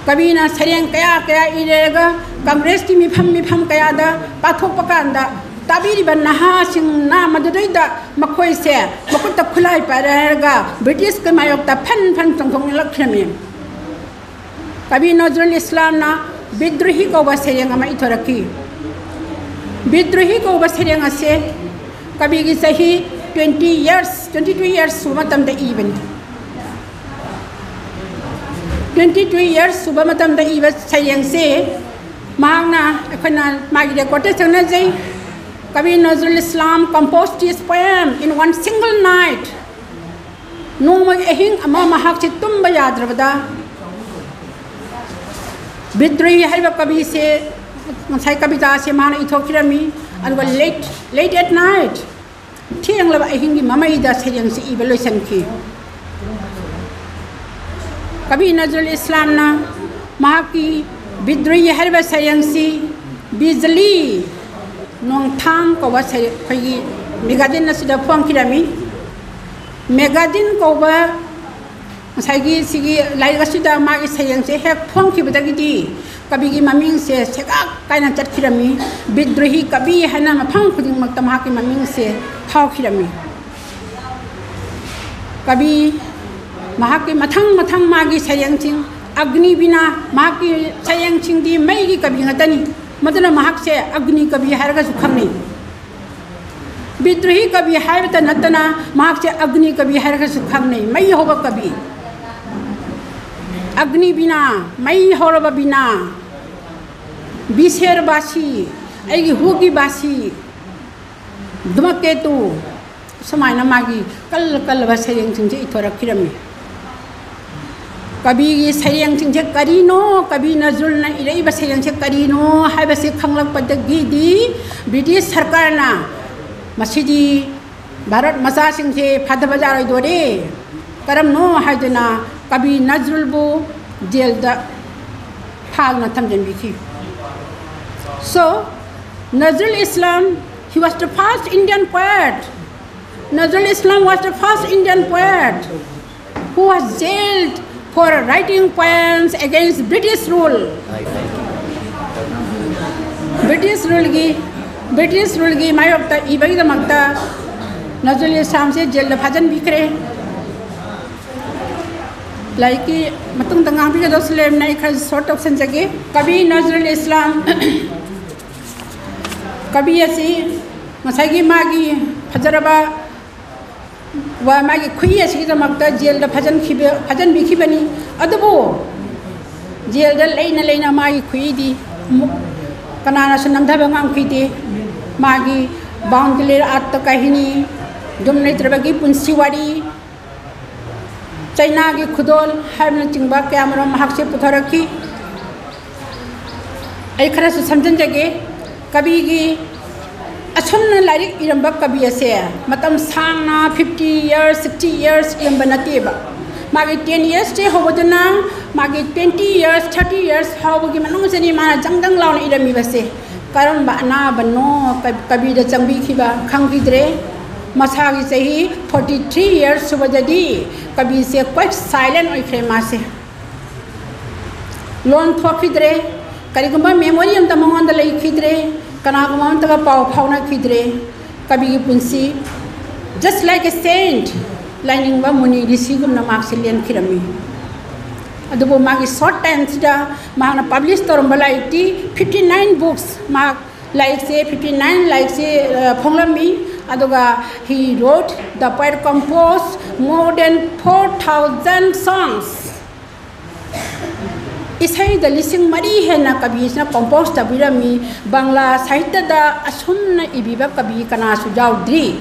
ꯀꯕꯤꯅ ꯁꯩꯔꯦꯡ ꯀꯌꯥ ꯀꯌꯥ ꯏꯔꯦꯒ ꯀꯪꯒ꯭ꯔꯦꯁꯀꯤ ꯃꯤꯐꯝ, ꯃꯤꯐꯝ ꯀꯌꯥꯗ ꯄꯥꯊꯣꯛꯄ ꯀꯥꯟꯗ ꯇꯥꯕꯤꯔꯤꯕ ꯅꯍꯥꯁꯤꯡꯅ ꯃꯗꯨꯗꯩꯗ ꯃꯈꯣꯏꯁꯦ ꯃꯈꯨꯠꯇ ꯈꯨꯠꯂꯥꯏ ꯄꯥꯏꯔꯦ ꯍꯥꯏꯔꯒ ꯕ꯭ꯔꯤꯇꯤꯁꯀꯤ ꯃꯥꯌꯣꯛꯇ ꯐꯟ ꯐꯟ ꯆꯣꯡꯊꯣꯛꯅꯔꯛꯈꯤꯔꯝꯃꯤ꯫ ꯀꯕꯤ ꯅꯖꯔꯨꯜ ꯏꯁꯂꯥꯝꯅ ꯕꯤꯗ꯭ꯔꯣꯍꯤ ꯀꯧꯕ ꯁꯩꯔꯦꯡ ꯑꯃ ꯏꯊꯣꯔꯛꯈꯤ꯫ ꯕꯤꯗ꯭ꯔꯣꯍꯤ ꯀꯧꯕ ꯁꯩꯔꯦꯡ ꯑꯁꯦ ꯀꯕꯤꯒꯤ ꯆꯍꯤ twenty years, twenty two years ꯁꯨꯕ ꯃꯇꯝꯗ ꯏꯕꯅꯤ꯫ Twenty two years ꯁꯨꯕ ꯃꯇꯝꯗ ꯏꯕ ꯁꯩꯔꯦꯡꯁꯦ ꯃꯍꯥꯛꯅ, ꯑꯩꯈꯣꯏꯅ ꯃꯥꯒꯤ recordꯇ ꯆꯪꯅꯖꯩ꯫ ꯀꯕꯤ ꯅꯖꯔꯨꯜ ꯏꯁꯂꯥꯝ composed this poem in one single night. ꯅꯣꯡꯃꯒꯤ ꯑꯍꯤꯡ ꯑꯃ ꯃꯍꯥꯛꯁꯦ ꯇꯨꯝꯕ ꯌꯥꯗ꯭ꯔꯕꯗ ꯕꯤꯗ꯭ꯔꯣꯍꯤ ꯍꯥꯏꯔꯤꯕ ꯀꯕꯤꯁꯦ, ꯉꯁꯥꯏ ꯀꯕꯤꯇꯥꯁꯦ ꯃꯥꯅ ꯏꯊꯣꯛꯈꯤꯔꯝꯃꯤ꯫ ꯑꯗꯨꯒ late, late at night, ꯊꯦꯡꯂꯕ ꯑꯍꯤꯡꯒꯤ ꯃꯃꯩꯗ ꯁꯩꯔꯦꯡꯁꯤ ꯏꯕ ꯂꯣꯏꯁꯤꯟꯈꯤ꯫ ꯀꯕꯤ ꯅꯖꯔꯨꯜ ꯏꯁꯂꯥꯝꯅ ꯃꯍꯥꯛꯀꯤ ꯕꯤꯗ꯭ꯔꯣꯍꯤ ꯍꯥꯏꯔꯤꯕ ꯁꯩꯔꯦꯡꯁꯤ ꯕꯤꯖꯂꯤ, ꯅꯣꯡꯊꯥꯡ ꯀꯧꯕ ꯁꯩ-, ꯑꯩꯈꯣꯏꯒꯤ magazine ꯑꯁꯤꯗ ꯐꯣꯡꯈꯤꯔꯝꯃꯤ꯫ Magazine ꯀꯧꯕ ꯉꯁꯥꯏꯒꯤ ꯁꯤꯒꯤ ꯂꯥꯏꯔꯤꯛ ꯑꯁꯤꯗ ꯃꯥꯒꯤ ꯁꯩꯔꯦꯡꯁꯦ ꯍꯦꯛ ꯐꯣꯡꯈꯤꯕꯗꯒꯤꯗꯤ ꯀꯕꯤꯒꯤ ꯃꯃꯤꯡꯁꯦ ꯁꯦꯒꯥꯛ ꯀꯥꯏꯅ ꯆꯠꯈꯤꯔꯝꯃꯤ꯫ ꯕꯤꯗ꯭ꯔꯣꯍꯤ ꯀꯕꯤ ꯍꯥꯏꯅ ꯃꯐꯝ ꯈꯨꯗꯤꯡꯃꯛꯇ ꯃꯍꯥꯛꯀꯤ ꯃꯃꯤꯡꯁꯦ ꯐꯥꯎꯈꯤꯔꯝꯃꯤ꯫ ꯀꯕꯤ ꯃꯍꯥꯛꯀꯤ ꯃꯊꯪ ꯃꯊꯪ ꯃꯥꯒꯤ ꯁꯩꯔꯦꯡꯁꯤꯡ, ꯑꯒꯅꯤ ꯕꯤꯅꯥ, ꯃꯍꯥꯛꯀꯤ ꯁꯩꯔꯦꯡꯁꯤꯡꯗꯤ ꯃꯩꯒꯤ ꯀꯕꯤ ꯉꯥꯛꯇꯅꯤ꯫ ꯃꯗꯨꯅ ꯃꯍꯥꯛꯁꯦ ꯑꯒꯅꯤ ꯀꯕꯤ ꯍꯥꯏꯔꯒꯁꯨ ꯈꯪꯅꯩ꯫ ꯕꯤꯗ꯭ꯔꯣꯍꯤ ꯀꯕꯤ ꯍꯥꯏꯕꯇ ꯅꯠꯇꯅ ꯃꯍꯥꯛꯁꯦ ꯑꯒꯅꯤ ꯀꯕꯤ ꯍꯥꯏꯔꯒꯁꯨ ꯈꯪꯅꯩ, ꯃꯩ ꯍꯧꯕ ꯀꯕꯤ꯫ ꯑꯒꯅꯤ ꯕꯤꯅꯥ, ꯃꯩ ꯍꯧꯔꯕ ꯕꯤꯅꯥ, ꯕꯤꯁꯦꯔ ꯕꯥꯁꯤ, ꯑꯩꯒꯤ ꯍꯨꯒꯤ ꯕꯥꯁꯤ, ꯙꯨꯃꯀꯦꯇꯨ, ꯁꯨꯃꯥꯏꯅ ꯃꯥꯒꯤ ꯀꯜꯂ ꯀꯜꯂꯕ ꯁꯩꯔꯦꯡꯁꯤꯡꯁꯦ ꯏꯊꯣꯔꯛꯈꯤꯔꯝꯃꯤ꯫ ꯀꯕꯤꯒꯤ ꯁꯩꯔꯦꯡꯁꯤꯡꯁꯦ ꯀꯔꯤꯅꯣ, ꯀꯕꯤ ꯅꯖꯔꯨꯜꯅ ꯏꯔꯛꯏꯕ ꯁꯩꯔꯦꯡꯁꯦ ꯀꯔꯤꯅꯣ ꯍꯥꯏꯕꯁꯤ ꯈꯪꯂꯛꯄꯗꯒꯤꯗꯤ ꯕ꯭ꯔꯤꯇꯤꯁ ꯁꯔꯀꯥꯔꯅ ꯃꯁꯤꯗꯤ ꯚꯥꯔꯠ ꯃꯆꯥꯁꯤꯡꯁꯦ ꯐꯥꯗꯕ ꯌꯥꯔꯣꯏꯗꯣꯔꯦ, ꯀꯔꯝꯅꯣ ꯍꯥꯏꯗꯨꯅ ꯀꯕꯤ ꯅꯖꯔꯨꯜꯕꯨ ꯖꯦꯜꯗ ꯐꯥꯗꯨꯅ ꯊꯝꯖꯤꯟꯕꯤꯈꯤ꯫ So, Nazrul Islam, he was the first Indian poet. Nazrul Islam was the first Indian poet who was jailed for writing poems against British rule. British ruleꯒꯤ, British ruleꯒꯤ ꯃꯥꯌꯣꯛꯇ ꯏꯕꯒꯤꯗꯃꯛꯇ ꯅꯖꯔꯨꯜ ꯏꯁꯂꯥꯝꯁꯦ ꯖꯦꯜꯗ ꯐꯥꯖꯤꯟꯕꯤꯈ꯭ꯔꯦ꯫ ꯂꯥꯏꯔꯤꯛꯀꯤ ꯃꯇꯨꯡꯗ ꯉꯥꯡꯕꯤꯒꯗꯧꯁꯨ ꯂꯩꯔꯝꯅ ꯑꯩ ꯈꯔ ꯁꯣꯔꯠ ꯇꯧꯁꯟꯖꯒꯦ꯫ ꯀꯕꯤ ꯅꯖꯔꯨꯜ ꯏꯁꯂꯥꯝ ꯀꯕꯤ ꯑꯁꯤ ꯉꯁꯥꯏꯒꯤ ꯃꯥꯒꯤ ꯐꯖꯔꯕ ꯋꯥ ꯃꯥꯒꯤ ꯈꯨꯏ ꯑꯁꯤꯒꯤꯗꯃꯛꯇ ꯖꯦꯜꯗ ꯐꯖꯟꯈꯤꯕ ꯐꯖꯟꯕꯤꯈꯤꯕꯅꯤ꯫ ꯑꯗꯨꯕꯨ ꯖꯦꯜꯗ ꯂꯩꯅ ꯂꯩꯅ ꯃꯥꯒꯤ ꯈꯨꯏꯗꯤ ꯑꯃꯨꯛ ꯀꯅꯥꯅꯁꯨ ꯅꯝꯊꯕ ꯉꯝꯈꯤꯗꯦ꯫ ꯃꯥꯒꯤ ꯕꯥꯎꯟꯗ꯭ꯔꯤ ꯑꯥꯔꯠꯇ ꯀꯥꯍꯤꯅꯤ, ꯌꯨꯝ ꯂꯩꯇ꯭ꯔꯕꯒꯤ ꯄꯨꯟꯁꯤ ꯋꯥꯔꯤ, ꯆꯩꯅꯥꯒꯤ ꯈꯨꯗꯣꯜ ꯍꯥꯏꯕꯅꯆꯤꯡꯕ ꯀꯌꯥꯃꯔꯨꯝ ꯃꯍꯥꯛꯁꯦ ꯄꯨꯊꯣꯔꯛꯈꯤ꯫ ꯑꯩ ꯈꯔꯁꯨ ꯁꯝꯖꯤꯟꯖꯒꯦ꯫ ꯀꯕꯤꯒꯤ ꯑꯁꯨꯝꯅ ꯂꯥꯏꯔꯤꯛ ꯏꯔꯝꯕ ꯀꯕꯤ ꯑꯁꯦ ꯃꯇꯝ ꯁꯥꯡꯅ fifty years, sixty years ꯏꯔꯝꯕ ꯅꯠꯇꯦꯕ꯫ ꯃꯥꯒꯤ ten yearsꯇꯒꯤ ꯍꯧꯕꯗꯨꯅ ꯃꯥꯒꯤ twenty years, thirty years ꯐꯥꯎꯕꯒꯤ ꯃꯅꯨꯡꯁꯤꯅꯤ ꯃꯥꯅ ꯖꯪ ꯖꯪ ꯂꯥꯎꯅ ꯏꯔꯝꯃꯤꯕꯁꯦ꯫ ꯀꯔꯝꯕ ꯑꯅꯥꯕꯅꯣ ꯀ- ꯀꯕꯤꯗ ꯆꯪꯕꯤꯈꯤꯕ ꯈꯪꯈꯤꯗ꯭ꯔꯦ꯫ ꯃꯁꯥꯒꯤ ꯆꯍꯤ forty three years ꯁꯨꯕꯗꯗꯤ ꯀꯕꯤꯁꯦ quite silent ꯑꯣꯏꯈ꯭ꯔꯦ ꯃꯥꯁꯦ꯫ ꯂꯣꯟ ꯊꯣꯛꯈꯤꯗ꯭ꯔꯦ꯫ ꯀꯔꯤꯒꯨꯝꯕ memory ꯑꯝꯇ ꯃꯉꯣꯟꯗ ꯂꯩꯈꯤꯗ꯭ꯔꯦ꯫ ꯀꯅꯥꯒꯨꯝꯕ ꯑꯝꯇꯒ ꯄꯥꯎ ꯐꯥꯎꯅꯈꯤꯗ꯭ꯔꯦ꯫ ꯀꯕꯤꯒꯤ ꯄꯨꯟꯁꯤ just like a saint, ꯂꯥꯏꯅꯤꯡꯕ ꯃꯨꯅꯤ ꯔꯤꯁꯤꯒꯨꯝꯅ ꯃꯍꯥꯛꯁꯦ ꯂꯦꯟꯈꯤꯔꯝꯃꯤ꯫ ꯑꯗꯨꯕꯨ ꯃꯥꯒꯤ short timeꯁꯤꯗ ꯃꯍꯥꯛꯅ publish ꯇꯧꯔꯝꯕ ꯂꯥꯏꯔꯤꯛꯇꯤ fifty nine books꯫ ꯃꯍꯥꯛ ꯂꯥꯏꯔꯤꯛꯁꯦ fifty nine ꯂꯥꯏꯔꯤꯛꯁꯦ ꯑ, ꯐꯣꯡꯂꯝꯃꯤ꯫ ꯑꯗꯨꯒ he wrote, the poet composed more than four thousand songs꯫ ꯏꯁꯩꯗ ꯂꯤꯁꯤꯡ ꯃꯔꯤ ꯍꯦꯟꯅ ꯀꯕꯤꯁꯤꯅ compose ꯇꯧꯕꯤꯔꯝꯃꯤ꯫ ꯕꯪꯂꯥ ꯁꯥꯍꯤꯇ꯭ꯌꯗ ꯑꯁꯨꯝꯅ ꯏꯕꯤꯕ ꯀꯕꯤ ꯀꯅꯥꯁꯨ ꯌꯥꯎꯗ꯭ꯔꯤ꯫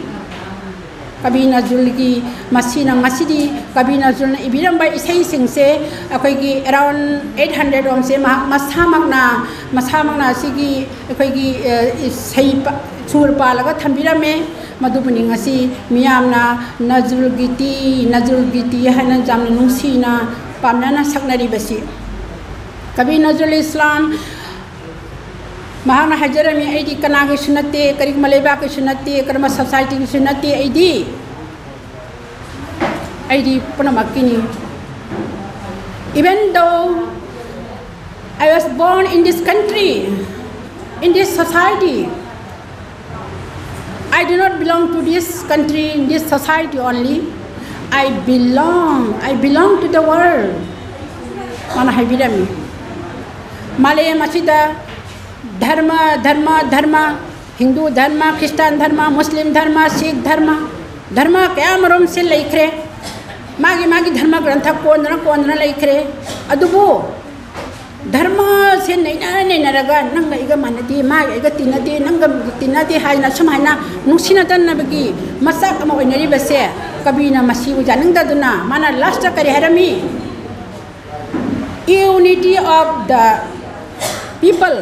ꯀꯕꯤ ꯅꯖꯔꯨꯜꯒꯤ ꯃꯁꯤꯅ ꯉꯁꯤꯗꯤ ꯀꯕꯤ ꯅꯖꯔꯨꯜꯅ ꯏꯕꯤꯔꯝꯕ ꯏꯁꯩꯁꯤꯡꯁꯦ ꯑꯩꯈꯣꯏꯒꯤ around eight hundred ꯔꯣꯝꯁꯦ ꯃꯍꯥꯛ ꯃꯁꯥꯃꯛꯅ ꯃꯁꯥꯃꯛꯅ ꯑꯁꯤꯒꯤ ꯑꯩꯈꯣꯏꯒꯤ ꯑ, ꯏꯁꯩ ꯄ- ꯁꯨꯔ ꯄꯥꯜꯂꯒ ꯊꯝꯕꯤꯔꯝꯃꯦ꯫ ꯃꯗꯨꯕꯨꯅꯤ ꯉꯁꯤ ꯃꯤꯌꯥꯝꯅ ꯅꯖꯔꯨꯜ ꯒꯤꯇꯤ, ꯅꯖꯔꯨꯜ ꯒꯤꯇꯤ ꯍꯥꯏꯅ ꯌꯥꯝꯅ ꯅꯨꯡꯁꯤꯅ ꯄꯥꯝꯅꯅ ꯁꯛꯅꯔꯤꯕꯁꯤ꯫ ꯀꯕꯤ ꯅꯖꯔꯨꯜ ꯏꯁꯂꯥꯝ ꯃꯍꯥꯛꯅ ꯍꯥꯏꯖꯔꯝꯃꯤ, "ꯑꯩꯗꯤ ꯀꯅꯥꯒꯤꯁꯨ ꯅꯠꯇꯦ, ꯀꯔꯤꯒꯨꯝꯕ ꯂꯩꯕꯥꯛꯀꯤꯁꯨ ꯅꯠꯇꯦ, ꯀꯔꯝꯕ societyꯒꯤꯁꯨ ꯅꯠꯇꯦ, ꯑꯩꯗꯤ ꯑꯩꯗꯤ ꯄꯨꯝꯅꯃꯛꯀꯤꯅꯤ꯫ Even though I was born in this country, in this society, I do not belong to this country, in this society only. "I belong, I belong to the world." ꯃꯥꯅ ꯍꯥꯏꯕꯤꯔꯝꯃꯤ꯫ ꯃꯥꯂꯦꯝ ꯑꯁꯤꯗ ꯙꯔꯃ, ꯙꯔꯃ, ꯙꯔꯃ, ꯍꯤꯟꯗꯨ ꯙꯔꯃ, ꯈ꯭ꯔꯤꯁꯇꯥꯟ ꯙꯔꯃ, ꯃꯨꯁꯂꯤꯝ ꯙꯔꯃ, ꯁꯤꯈ ꯙꯔꯃ, ꯙꯔꯃ ꯀꯌꯥ ꯑꯃꯔꯣꯝꯁꯦ ꯂꯩꯈ꯭ꯔꯦ꯫ ꯃꯥꯒꯤ ꯃꯥꯒꯤ ꯙꯔꯃ ꯒ꯭ꯔꯟꯊ ꯀꯣꯟꯗꯅ ꯀꯣꯟꯗꯅ ꯂꯩꯈ꯭ꯔꯦ꯫ ꯑꯗꯨꯕꯨ ꯙꯔꯃꯁꯦ ꯅꯩꯅꯔ ꯅꯩꯅꯔꯒ ꯅꯪꯒ ꯑꯩꯒ ꯃꯥꯟꯅꯗꯦ, ꯃꯥꯒ ꯑꯩꯒ ꯇꯤꯟꯅꯗꯦ, ꯅꯪꯒ ꯇꯤꯟꯅꯗꯦ ꯍꯥꯏꯅ ꯁꯨꯃꯥꯏꯅ ꯅꯨꯡꯁꯤꯅꯗꯅꯕꯒꯤ ꯃꯆꯥꯛ ꯑꯃ ꯑꯣꯏꯅꯔꯤꯕꯁꯦ ꯀꯕꯤꯅ ꯃꯁꯤꯕꯨ ꯌꯥꯅꯤꯡꯗꯗꯨꯅ ꯃꯥꯅ ꯂꯥꯁꯇ ꯀꯔꯤ ꯍꯥꯏꯔꯝꯃꯤ? Unity of the people꯫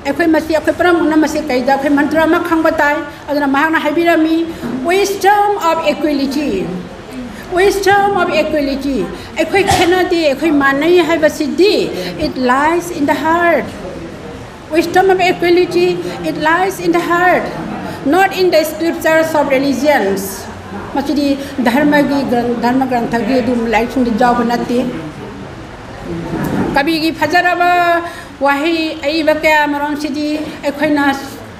ꯑꯩꯈꯣꯏ ꯃꯁꯤ, ꯑꯩꯈꯣꯏ ꯄꯨꯝꯅꯃꯛꯅ ꯃꯁꯤ ꯀꯩꯗ ꯑꯩꯈꯣꯏ ꯃꯟꯇ꯭ꯔ ꯑꯃ ꯈꯪꯕ ꯇꯥꯏ꯫ ꯑꯗꯨꯅ ꯃꯍꯥꯛꯅ ꯍꯥꯏꯕꯤꯔꯝꯃꯤ, "Wisdom of equality, wisdom of equality." ꯑꯩꯈꯣꯏ ꯈꯦꯠꯅꯗꯦ, ꯑꯩꯈꯣꯏ ꯃꯥꯟꯅꯩ ꯍꯥꯏꯕꯁꯤꯗꯤ, it lies in the heart. Wisdom of equality, it lies in the heart, not in the scriptures of religions. ꯃꯁꯤꯗꯤ ꯙꯔꯃꯒꯤ ꯒ꯭ꯔꯟ-, ꯙꯔꯃ ꯒ꯭ꯔꯟꯊꯒꯤ ꯑꯗꯨꯝ ꯂꯥꯏꯔꯤꯛꯁꯤꯡꯗ ꯌꯥꯎꯕ ꯅꯠꯇꯦ꯫ ꯀꯕꯤꯒꯤ ꯐꯖꯔꯕ ꯋꯥꯍꯩ ꯑꯏꯕ ꯀꯌꯥ ꯃꯔꯨꯝꯁꯤꯗꯤ ꯑꯩꯈꯣꯏꯅ,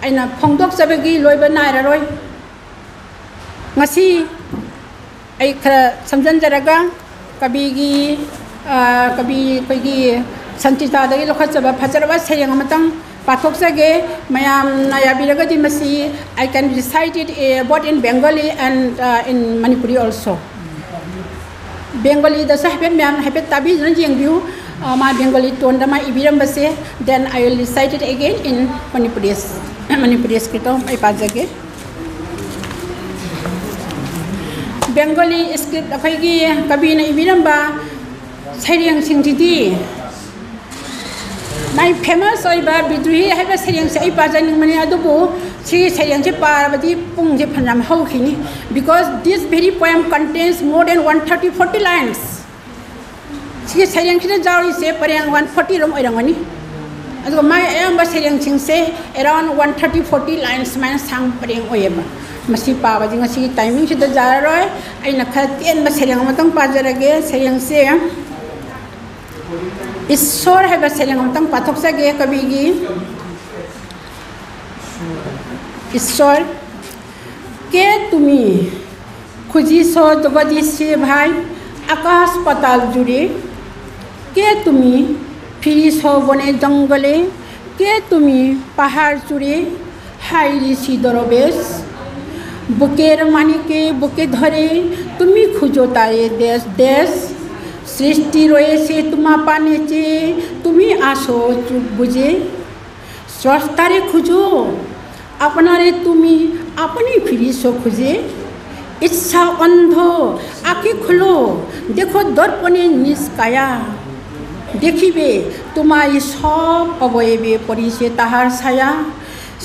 ꯑꯩꯅ ꯐꯣꯡꯗꯣꯛꯆꯕꯒꯤ ꯂꯣꯏꯕ ꯅꯥꯏꯔꯔꯣꯏ꯫ ꯉꯁꯤ ꯑꯩ ꯈꯔ ꯁꯝꯖꯤꯟꯖꯔꯒ ꯀꯕꯤꯒꯤ, ꯑ, ꯀꯕꯤ ꯑꯩꯈꯣꯏꯒꯤ ꯁꯟꯆꯤꯇꯥꯗꯒꯤ ꯂꯧꯈꯠꯆꯕ ꯐꯖꯔꯕ ꯁꯩꯔꯦꯡ ꯑꯃꯇꯪ ꯄꯥꯊꯣꯛꯆꯒꯦ꯫ ꯃꯌꯥꯝꯅ ꯌꯥꯕꯤꯔꯒꯗꯤ ꯃꯁꯤ, I can recite it, uh, both in Bengali and, uh, in Manipuri also. ꯕꯦꯡꯒꯣꯂꯤꯗꯁꯨ ꯍꯥꯏꯐꯦꯠ ꯃꯌꯥꯝ ꯍꯥꯏꯐꯦꯠ ꯇꯥꯕꯤꯗꯨꯅ ꯌꯦꯡꯕꯤꯌꯨ꯫ ꯑ, ꯃꯥ ꯕꯦꯡꯒꯣꯂꯤ ꯇꯣꯟꯗ ꯃꯥ ꯏꯕꯤꯔꯝꯕꯁꯦ꯫ Then I will recite it again in Manipuri, Manipuri script ꯑꯩ ꯄꯥꯖꯒꯦ꯫ ꯕꯦꯡꯒꯣꯂꯤ script ꯑꯩꯈꯣꯏꯒꯤ ꯀꯕꯤꯅ ꯏꯕꯤꯔꯝꯕ ꯁꯩꯔꯦꯡꯁꯤꯡꯁꯤꯗꯤ ꯃꯥꯏ famous ꯑꯣꯏꯕ ꯕꯤꯗ꯭ꯔꯣꯍꯤ ꯍꯥꯏꯕ ꯁꯩꯔꯦꯡꯁꯦ ꯑꯩ ꯄꯥꯖꯅꯤꯡꯕꯅꯤ, ꯑꯗꯨꯕꯨ ꯁꯤꯒꯤ ꯁꯩꯔꯦꯡꯁꯦ ꯄꯥꯔꯕꯗꯤ ꯄꯨꯡꯁꯦ ꯐꯅꯌꯥꯝ ꯍꯧꯈꯤꯅꯤ, because this very poem contains more than one thirty, forty lines. ꯁꯤꯒꯤ ꯁꯩꯔꯦꯡꯁꯤꯗ ꯌꯥꯎꯔꯤꯁꯦ ꯄꯔꯦꯡ one forty ꯔꯣꯝ ꯑꯣꯏꯔꯝꯒꯅꯤ꯫ ꯑꯗꯨꯒ ꯃꯥꯒꯤ ꯑꯌꯥꯝꯕ ꯁꯩꯔꯦꯡꯁꯤꯡꯁꯦ around one thirty, forty lines ꯁꯨꯃꯥꯏꯅ ꯁꯥꯡꯕ ꯄꯔꯦꯡ ꯑꯣꯏꯌꯦꯕ꯫ ꯃꯁꯤ ꯄꯥꯕꯗꯤ ꯉꯁꯤꯒꯤ timingꯁꯤꯗ ꯌꯥꯔꯔꯣꯏ꯫ ꯑꯩꯅ ꯈꯔ ꯇꯦꯟꯕ ꯁꯩꯔꯦꯡ ꯑꯃꯇꯪ ꯄꯥꯖꯔꯒꯦ꯫ ꯁꯩꯔꯦꯡꯁꯦ ꯏꯁꯣꯔ ꯍꯥꯏꯕ ꯁꯩꯔꯦꯡ ꯑꯃꯇꯪ ꯄꯥꯊꯣꯛꯆꯒꯦ ꯀꯕꯤꯒꯤ꯫ ꯏꯁꯣꯔ꯫ কে তুমি? খুঁজিছ জগদীশে ভাই আকাশ পাতাল জুড়ে, কে তুমি ফিরিছ বনে জঙ্গলে, কে তুমি পাহাড় চূড়ে, হায় ঋষি দরবেশ। বুকের মানিকে বুকে ধরে তুমি খুঁজো তারে দেশ দেশ। সৃষ্টি রয়েছে তোমা পানে চেয়ে, তুমি আসো চুপ বুঝে। স্রষ্টারে খুঁজো, আপনারে তুমি, আপনি ফিরিছ খুঁজে। ইচ্ছা অন্ধ, আঁখি খুলো, দেখো দর্পণে নিজ কায়া। দেখিবে তোমায় সব অবয়বে পড়িছে তাহার ছায়া।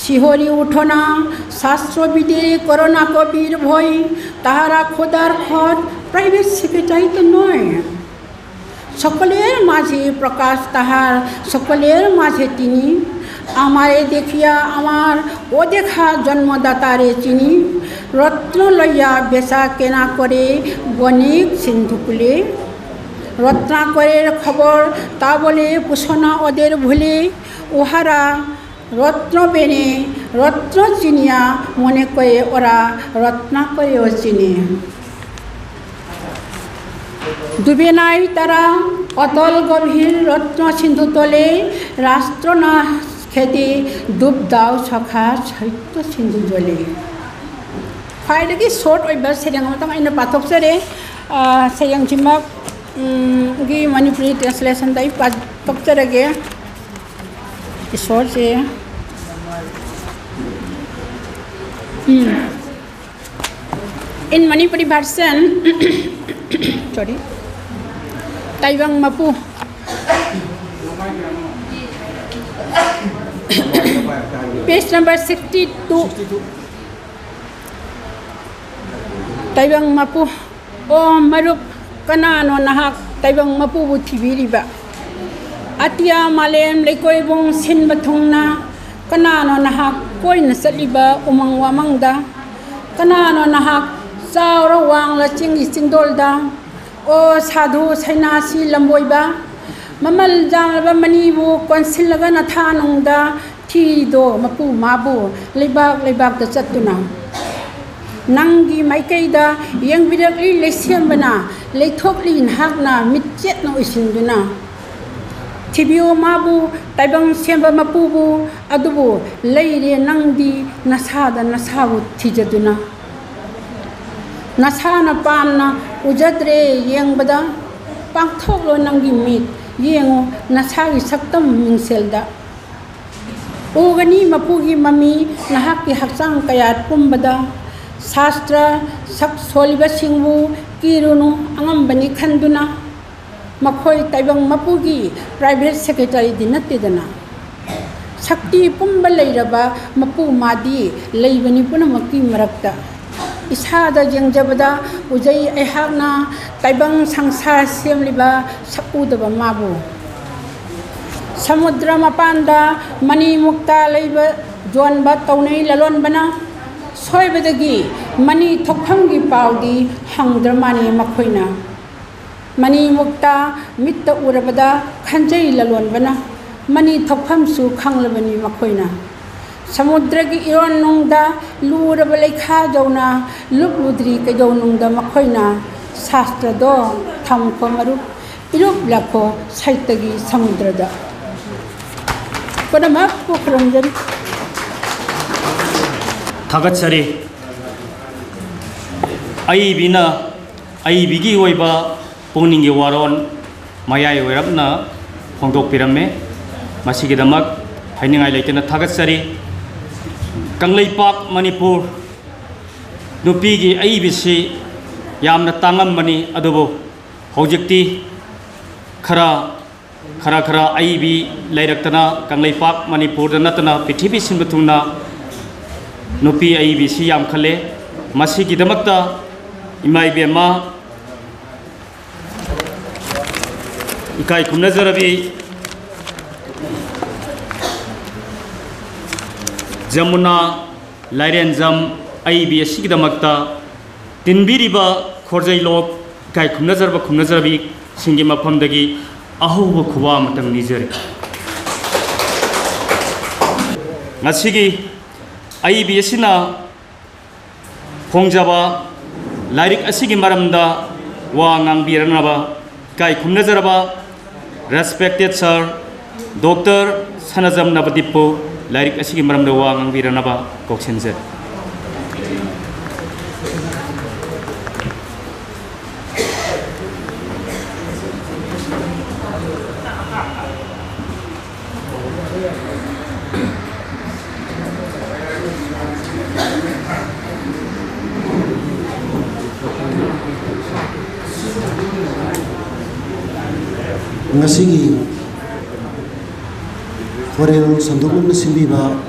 শিহরি উঠো না, শাস্ত্রবিদে করো না কবির ভয়, তাহারা খোদার খট, প্রাইভেট সেক্রেটারি তো নয়। সকলের মাঝে প্রকাশ তাহার, সকলের মাঝে তিনি। আমারে দেখিয়া আমার অদেখা জন্মদাতারে চিনি। রত্ন লইয়া বেচা কেনা করে বণিক সিন্ধুকুলে। রত্নাকরের খবর তা বলে পুষনা ওদের ভুলে। উহারা রত্ন বেনে রত্ন চিনিয়া মনে করে ওরা রত্নাকরেও চিনে। ডুবে নাই তারা অতল গভীর রত্ন সিন্ধু তলে, রাষ্ট্র না খেতে ডুব দাও সখা সত্য সিন্ধু জলে। ꯈ꯭ꯋꯥꯏꯗꯒꯤ ꯁꯣꯔꯠ ꯑꯣꯏꯕ ꯁꯩꯔꯦꯡ ꯑꯃꯇꯪ ꯑꯩꯅ ꯄꯥꯊꯣꯛꯆꯔꯦ꯫ ꯑ, ꯁꯩꯔꯦꯡꯁꯤꯃꯛ, ꯎꯝ, ꯒꯤ ꯃꯅꯤꯄꯨꯔꯤ ꯇ꯭ꯔꯥꯟꯁꯂꯦꯁꯟꯗ ꯑꯩ ꯄꯥꯊꯣꯛꯆꯔꯒꯦ꯫ ꯏꯁꯣꯔꯁꯦ꯫ ꯎꯝ꯫ In Manipuri version, sorry, ꯇꯥꯏꯕꯪ ꯃꯄꯨ꯫ Page number sixty-two. ꯇꯥꯏꯕꯪ ꯃꯄꯨ꯫ ꯑꯣ ꯃꯔꯨꯞ, ꯀꯅꯥꯅꯣ ꯅꯍꯥꯛ ꯇꯥꯏꯕꯪ ꯃꯄꯨꯕꯨ ꯊꯤꯕꯤꯔꯤꯕ? ꯑꯇꯤꯌꯥ ꯃꯥꯂꯦꯝ ꯂꯩꯀꯣꯏꯕꯨꯡ ꯁꯤꯟꯕ ꯊꯨꯡꯅ ꯀꯅꯥꯅꯣ ꯅꯍꯥꯛ ꯀꯣꯏꯅ ꯆꯠꯂꯤꯕ ꯎꯃꯪ ꯋꯥꯃꯪꯗ? ꯀꯅꯥꯅꯣ ꯅꯍꯥꯛ ꯆꯥꯎꯔ ꯋꯥꯡꯂ ꯆꯤꯡꯒꯤ ꯆꯤꯡꯗꯣꯜꯗ? ꯑꯣ ꯁꯥꯙꯨ ꯁꯩꯅꯥꯁꯤ ꯂꯝꯕꯣꯏꯕ, ꯃꯃꯜ ꯌꯥꯝꯂꯕ ꯃꯅꯤꯕꯨ ꯀꯣꯟꯁꯤꯜꯂꯒ ꯅꯊꯥꯅꯨꯡꯗ ꯊꯤꯗꯣ ꯃꯄꯨ ꯃꯥꯕꯨ ꯂꯩꯕꯥꯛ ꯂꯩꯕꯥꯛꯇ ꯆꯠꯇꯨꯅ꯫ ꯅꯪꯒꯤ ꯃꯥꯏꯀꯩꯗ ꯌꯦꯡꯕꯤꯔꯛꯂꯤ ꯂꯩꯁꯦꯝꯕꯅ, ꯂꯩꯊꯣꯛꯂꯤ ꯅꯍꯥꯛꯅ ꯃꯤꯠꯆꯦꯠꯅ ꯎꯏꯁꯤꯟꯗꯨꯅ꯫ ꯊꯤꯕꯤꯌꯨ ꯃꯥꯕꯨ, ꯇꯥꯏꯕꯪ ꯁꯦꯝꯕ ꯃꯄꯨꯕꯨ, ꯑꯗꯨꯕꯨ ꯂꯩꯔꯦ ꯅꯪꯗꯤ ꯅꯁꯥꯗ ꯅꯁꯥꯕꯨ ꯊꯤꯖꯗꯨꯅ꯫ ꯅꯁꯥꯅ ꯄꯥꯝꯅ ꯎꯖꯗ꯭ꯔꯦ ꯌꯦꯡꯕꯗ, ꯄꯥꯡꯊꯣꯛꯂꯣ ꯅꯪꯒꯤ ꯃꯤꯠ, ꯌꯦꯡꯉꯨ ꯅꯁꯥꯒꯤ ꯁꯛꯇꯝ ꯃꯤꯡꯁꯦꯜꯗ꯫ ꯎꯒꯅꯤ ꯃꯄꯨꯒꯤ ꯃꯃꯤ ꯅꯍꯥꯛꯀꯤ ꯍꯛꯆꯥꯡ ꯀꯌꯥꯠ ꯄꯨꯝꯕꯗ꯫ ꯁꯥꯁꯇ꯭ꯔ ꯁꯛ ꯁꯣꯜꯂꯤꯕꯁꯤꯡꯕꯨ ꯀꯤꯔꯨꯅꯨ, ꯑꯉꯝꯕꯅꯤ ꯈꯟꯗꯨꯅ꯫ ꯃꯈꯣꯏ ꯇꯥꯏꯕꯪ ꯃꯄꯨꯒꯤ private secretaryꯗꯤ ꯅꯠꯇꯦꯗꯅ꯫ ꯁꯛꯇꯤ ꯄꯨꯝꯕ ꯂꯩꯔꯕ ꯃꯄꯨ ꯃꯥꯗꯤ ꯂꯩꯕꯅꯤ ꯄꯨꯝꯅꯃꯛꯀꯤ ꯃꯔꯛꯇ꯫ ꯏꯁꯥꯗ ꯌꯦꯡꯖꯕꯗ ꯎꯖꯩ ꯑꯩꯍꯥꯛꯅ ꯇꯥꯏꯕꯪ ꯁꯪꯁꯥꯔ ꯁꯦꯝꯂꯤꯕ ꯁꯛꯎꯗꯕ ꯃꯥꯕꯨ꯫ ꯁꯃꯨꯗ꯭ꯔ ꯃꯄꯥꯟꯗ ꯃꯅꯤ ꯃꯨꯛꯇꯥ ꯂꯩꯕ ꯌꯣꯟꯕ ꯇꯧꯅꯩ ꯂꯂꯣꯟꯕꯅ꯫ ꯁꯣꯏꯕꯗꯒꯤ ꯃꯅꯤ ꯊꯣꯛꯐꯝꯒꯤ ꯄꯥꯎꯗꯤ ꯍꯪꯗ꯭ꯔ ꯃꯥꯅꯤ ꯃꯈꯣꯏꯅ꯫ ꯃꯅꯤ ꯃꯨꯛꯇꯥ ꯃꯤꯠꯇ ꯎꯔꯕꯗ ꯈꯟꯖꯩ ꯂꯂꯣꯟꯕꯅ, ꯃꯅꯤ ꯊꯣꯛꯐꯝꯁꯨ ꯈꯪꯂꯕꯅꯤ ꯃꯈꯣꯏꯅ꯫ ꯁꯃꯨꯗ꯭ꯔꯒꯤ ꯏꯔꯣꯟꯅꯨꯡꯗ ꯂꯨꯔꯕ ꯂꯩꯈꯥꯗꯧꯅ ꯂꯨꯞꯂꯨꯗ꯭ꯔꯤ ꯀꯩꯗꯧꯅꯨꯡꯗ ꯃꯈꯣꯏꯅ꯫ ꯁꯥꯁꯇ꯭ꯔꯗꯣ ꯊꯝꯈꯣ ꯃꯔꯨꯞ, ꯏꯔꯨꯞꯂꯛꯈꯣ ꯁꯩꯇꯒꯤ ꯁꯃꯨꯗ꯭ꯔꯗ꯫ ꯄꯨꯝꯅꯃꯛꯄꯨ ꯈꯨꯔꯨꯝꯖꯔꯤ꯫ ꯊꯥꯒꯠꯆꯔꯤ꯫ ꯑꯏꯕꯤꯅ ꯑꯏꯕꯤꯒꯤ ꯑꯣꯏꯕ ꯄꯨꯛꯅꯤꯡꯒꯤ ꯋꯥꯔꯣꯜ ꯃꯌꯥꯏ ꯑꯣꯏꯔꯞꯅ ꯐꯣꯡꯗꯣꯛꯄꯤꯔꯝꯃꯦ꯫ ꯃꯁꯤꯒꯤꯗꯃꯛ ꯍꯥꯏꯅꯤꯡꯉꯥꯏ ꯂꯩꯇꯅ ꯊꯥꯒꯠꯆꯔꯤ꯫ ꯀꯪꯂꯩꯄꯥꯛ ꯃꯅꯤꯄꯨꯔ ꯅꯨꯄꯤꯒꯤ ꯑꯏꯕꯁꯤ ꯌꯥꯝꯅ ꯇꯥꯡꯉꯝꯕꯅꯤ, ꯑꯗꯨꯕꯨ ꯍꯧꯖꯤꯛꯇꯤ ꯈꯔ ꯈꯔ ꯈꯔ ꯑꯏꯕꯤ ꯂꯩꯔꯛꯇꯅ ꯀꯪꯂꯩꯄꯥꯛ ꯃꯅꯤꯄꯨꯔꯗ ꯅꯠꯇꯅ ꯄ꯭ꯔꯤꯊꯤꯕꯤ ꯁꯤꯟꯕ ꯊꯨꯡꯅ ꯅꯨꯄꯤ ꯑꯏꯕꯤꯁꯤ ꯌꯥꯝꯈꯠꯂꯦ꯫ ꯃꯁꯤꯒꯤꯗꯃꯛꯇ ꯏꯃꯥ ꯏꯕꯦꯝꯃ ꯏꯀꯥꯏ ꯈꯨꯝꯅꯖꯔꯕꯤ ꯖꯃꯨꯅꯥ ꯂꯥꯏꯔꯦꯟꯖꯝ ꯑꯏꯕꯤ ꯑꯁꯤꯒꯤꯗꯃꯛꯇ ꯇꯤꯟꯕꯤꯔꯤꯕ ꯈꯣꯔꯖꯩꯂꯣꯛ ꯏꯀꯥꯏ ꯈꯨꯝꯅꯖꯔꯕ ꯈꯨꯝꯅꯖꯔꯕꯤꯁꯤꯡꯒꯤ ꯃꯐꯝꯗꯒꯤ ꯑꯍꯧꯕ ꯈꯨꯋꯥ ꯑꯃꯇꯪ ꯅꯤꯖꯔꯤ꯫ ꯉꯁꯤꯒꯤ ꯑꯏꯕꯤ ꯑꯁꯤꯅ ꯐꯣꯡꯖꯕ ꯂꯥꯏꯔꯤꯛ ꯑꯁꯤꯒꯤ ꯃꯔꯝꯗ ꯋꯥ ꯉꯥꯡꯕꯤꯔꯛꯅꯕ ꯏꯀꯥꯏ ꯈꯨꯝꯅꯖꯔꯕ respected sir Doctor ꯁꯅꯥꯖꯝ ꯅꯕꯗꯤꯞꯄꯨ ꯂꯥꯏꯔꯤꯛ ꯑꯁꯤꯒꯤ ꯃꯔꯝꯗ ꯋꯥ ꯉꯥꯡꯕꯤꯔꯛꯅꯕ ꯀꯧꯁꯤꯟꯖꯔꯤ꯫ ꯉꯁꯤꯒꯤ ꯈꯣꯔꯦꯜ ꯁꯟꯗꯣꯛꯂꯞꯅ ꯁꯤꯟꯕꯤꯕ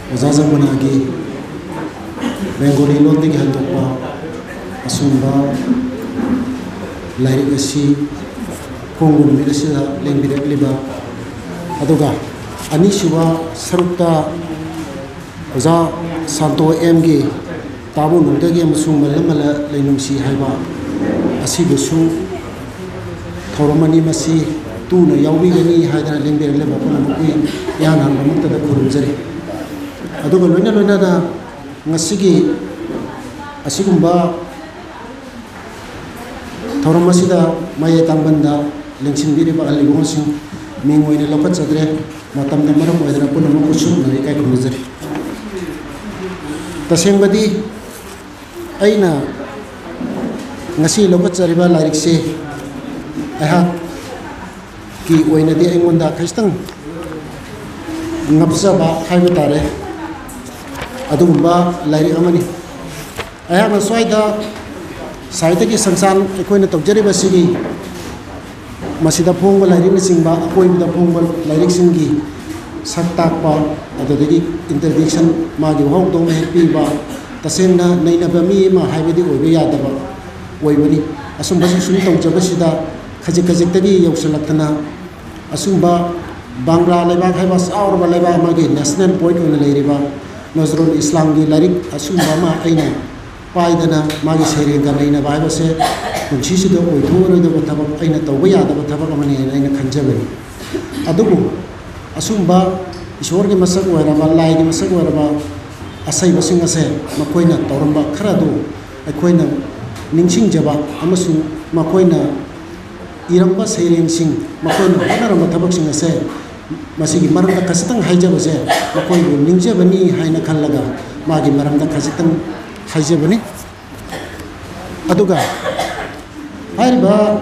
ꯑꯣꯖꯥ ꯖꯃꯨꯅꯥꯒꯤ ꯕꯦꯡꯒꯣꯂꯤ ꯂꯣꯟꯗꯒꯤ ꯍꯟꯗꯣꯛꯄ ꯑꯁꯨꯝꯕ ꯂꯥꯏꯔꯤꯛ ꯑꯁꯤ ꯈꯣꯡꯒꯨꯜ ꯅꯨꯃꯤꯠ ꯑꯁꯤꯗ ꯂꯦꯡꯕꯤꯔꯛꯂꯤꯕ, ꯑꯗꯨꯒ ꯑꯅꯤꯁꯨꯕ ꯁꯔꯨꯛꯇ ꯑꯣꯖꯥ ꯁꯥꯟꯇꯣ ꯑꯦꯝꯒꯤ ꯇꯥꯕꯨ ꯅꯨꯡꯗꯒꯤ ꯑꯃꯁꯨꯡ ꯃꯜꯂ ꯃꯜꯂ ꯂꯩꯅꯨꯡꯁꯤ ꯍꯥꯏꯕ ꯑꯁꯤꯕꯨꯁꯨ ꯊꯧꯔꯝ ꯑꯅꯤ ꯃꯁꯤ ꯇꯨꯅ ꯌꯥꯎꯕꯤꯒꯅꯤ ꯍꯥꯏꯗꯅ ꯂꯦꯡꯕꯤꯔꯛꯂꯤꯕ ꯄꯨꯝꯅꯃꯛꯄꯨ ꯏꯍꯥꯟ ꯍꯥꯟꯕꯃꯛꯇꯗ ꯈꯨꯔꯨꯝꯖꯔꯤ꯫ ꯑꯗꯨꯒ ꯂꯣꯏꯅ ꯂꯣꯏꯅꯅ ꯉꯁꯤꯒꯤ ꯑꯁꯤꯒꯨꯝꯕ ꯊꯧꯔꯝ ꯑꯁꯤꯗ ꯃꯌꯥꯏ ꯇꯥꯡꯕꯟꯗ ꯂꯦꯡꯁꯤꯟꯕꯤꯔꯤꯕ ꯑꯍꯜ ꯏꯕꯨꯡꯁꯤꯡ ꯃꯤꯡ ꯑꯣꯏꯅ ꯂꯧꯈꯠꯆꯗ꯭ꯔꯦ, ꯃꯇꯝꯅ ꯃꯔꯝ ꯑꯣꯏꯗꯅ ꯄꯨꯝꯅꯃꯛꯄꯨ ꯁꯨꯞꯅ ꯏꯀꯥꯏ ꯈꯨꯝꯅꯖꯔꯤ꯫ ꯇꯁꯦꯡꯕꯗꯤ ꯑꯩꯅ ꯉꯁꯤ ꯂꯧꯈꯠꯆꯔꯤꯕ ꯂꯥꯏꯔꯤꯛꯁꯤ ꯑꯩꯍꯥꯛꯀꯤ ꯑꯣꯏꯅꯗꯤ ꯑꯩꯉꯣꯟꯗ ꯈꯖꯤꯛꯇꯪ ꯉꯞꯆꯕ ꯍꯥꯏꯕ ꯇꯥꯔꯦ, ꯑꯗꯨꯒꯨꯝꯕ ꯂꯥꯏꯔꯤꯛ ꯑꯃꯅꯤ꯫ ꯑꯩꯍꯥꯛꯅ ꯁ꯭ꯋꯥꯏꯗ ꯁꯥꯍꯤꯇ꯭ꯌꯒꯤ ꯁꯪꯁꯊꯥꯟ ꯑꯩꯈꯣꯏꯅ ꯇꯧꯖꯔꯤꯕꯁꯤꯒꯤ ꯃꯁꯤꯗ ꯐꯣꯡꯕ ꯂꯥꯏꯔꯤꯛꯅꯆꯤꯡꯕ ꯑꯀꯣꯏꯕꯗ ꯐꯣꯡꯕ ꯂꯥꯏꯔꯤꯛꯁꯤꯡꯒꯤ ꯁꯛ ꯇꯥꯛꯄ, ꯑꯗꯨꯗꯒꯤ introduction, ꯃꯥꯒꯤ ꯋꯥꯍꯧꯗꯣꯡ ꯍꯦꯛ ꯄꯤꯕ, ꯇꯁꯦꯡꯅ ꯅꯩꯅꯕ ꯃꯤ ꯑꯃ ꯍꯥꯏꯕꯗꯤ ꯑꯣꯏꯕ ꯌꯥꯗꯕ ꯑꯣꯏꯕꯅꯤ꯫ ꯑꯁꯨꯝꯕꯁꯨ ꯁꯨꯝ ꯇꯧꯖꯕꯁꯤꯗ ꯈꯖꯤꯛ ꯈꯖꯤꯛꯇꯒꯤ ꯌꯧꯁꯤꯜꯂꯛꯇꯅ ꯑꯁꯨꯝꯕ ꯕꯪꯒ꯭ꯂꯥ ꯂꯩꯕꯥꯛ ꯍꯥꯏꯕ ꯆꯥꯎꯔꯕ ꯂꯩꯕꯥꯛ ꯑꯃꯒꯤ national poet ꯑꯣꯏꯅ ꯂꯩꯔꯤꯕ ꯅꯖꯔꯨꯜ ꯏꯁꯂꯥꯝꯒꯤ ꯂꯥꯏꯔꯤꯛ ꯑꯁꯨꯝꯕ ꯑꯃ ꯑꯩꯅ ꯄꯥꯏꯗꯅ ꯃꯥꯒꯤ ꯁꯩꯔꯦꯡꯒ ꯅꯩꯅꯕ ꯍꯥꯏꯕꯁꯦ ꯄꯨꯟꯁꯤꯁꯤꯗ ꯑꯣꯏꯊꯣꯛꯑꯔꯣꯏꯗꯕ ꯊꯕꯛ, ꯑꯩꯅ ꯇꯧꯕ ꯌꯥꯗꯕ ꯊꯕꯛ ꯑꯃꯅꯤ ꯍꯥꯏꯅ ꯑꯩꯅ ꯈꯟꯖꯕꯅꯤ꯫ ꯑꯗꯨꯕꯨ ꯑꯁꯨꯝꯕ ꯏꯁꯣꯔꯒꯤ ꯃꯁꯛ ꯑꯣꯏꯔꯕ, ꯂꯥꯏꯒꯤ ꯃꯁꯛ ꯑꯣꯏꯔꯕ ꯑꯁꯩꯕꯁꯤꯡ ꯑꯁꯦ ꯃꯈꯣꯏꯅ ꯇꯧꯔꯝꯕ ꯈꯔ ꯑꯗꯨ ꯑꯩꯈꯣꯏꯅ ꯅꯤꯡꯁꯤꯡꯖꯕ ꯑꯃꯁꯨꯡ ꯃꯈꯣꯏꯅ ꯏꯔꯝꯕ ꯁꯩꯔꯦꯡꯁꯤꯡ, ꯃꯈꯣꯏꯅ ꯍꯣꯠꯅꯔꯝꯕ ꯊꯕꯛꯁꯤꯡ ꯑꯁꯦ, ꯃꯁꯤꯒꯤ ꯃꯔꯝꯗ ꯈꯖꯤꯛꯇꯪ ꯍꯥꯏꯖꯕꯁꯦ ꯃꯈꯣꯏꯕꯨ ꯅꯤꯡꯖꯕꯅꯤ ꯍꯥꯏꯅ ꯈꯜꯂꯒ ꯃꯥꯒꯤ ꯃꯔꯝꯗ ꯈꯖꯤꯛꯇꯪ ꯍꯥꯏꯖꯕꯅꯤ꯫ ꯑꯗꯨꯒ ꯍꯥꯏꯔꯤꯕ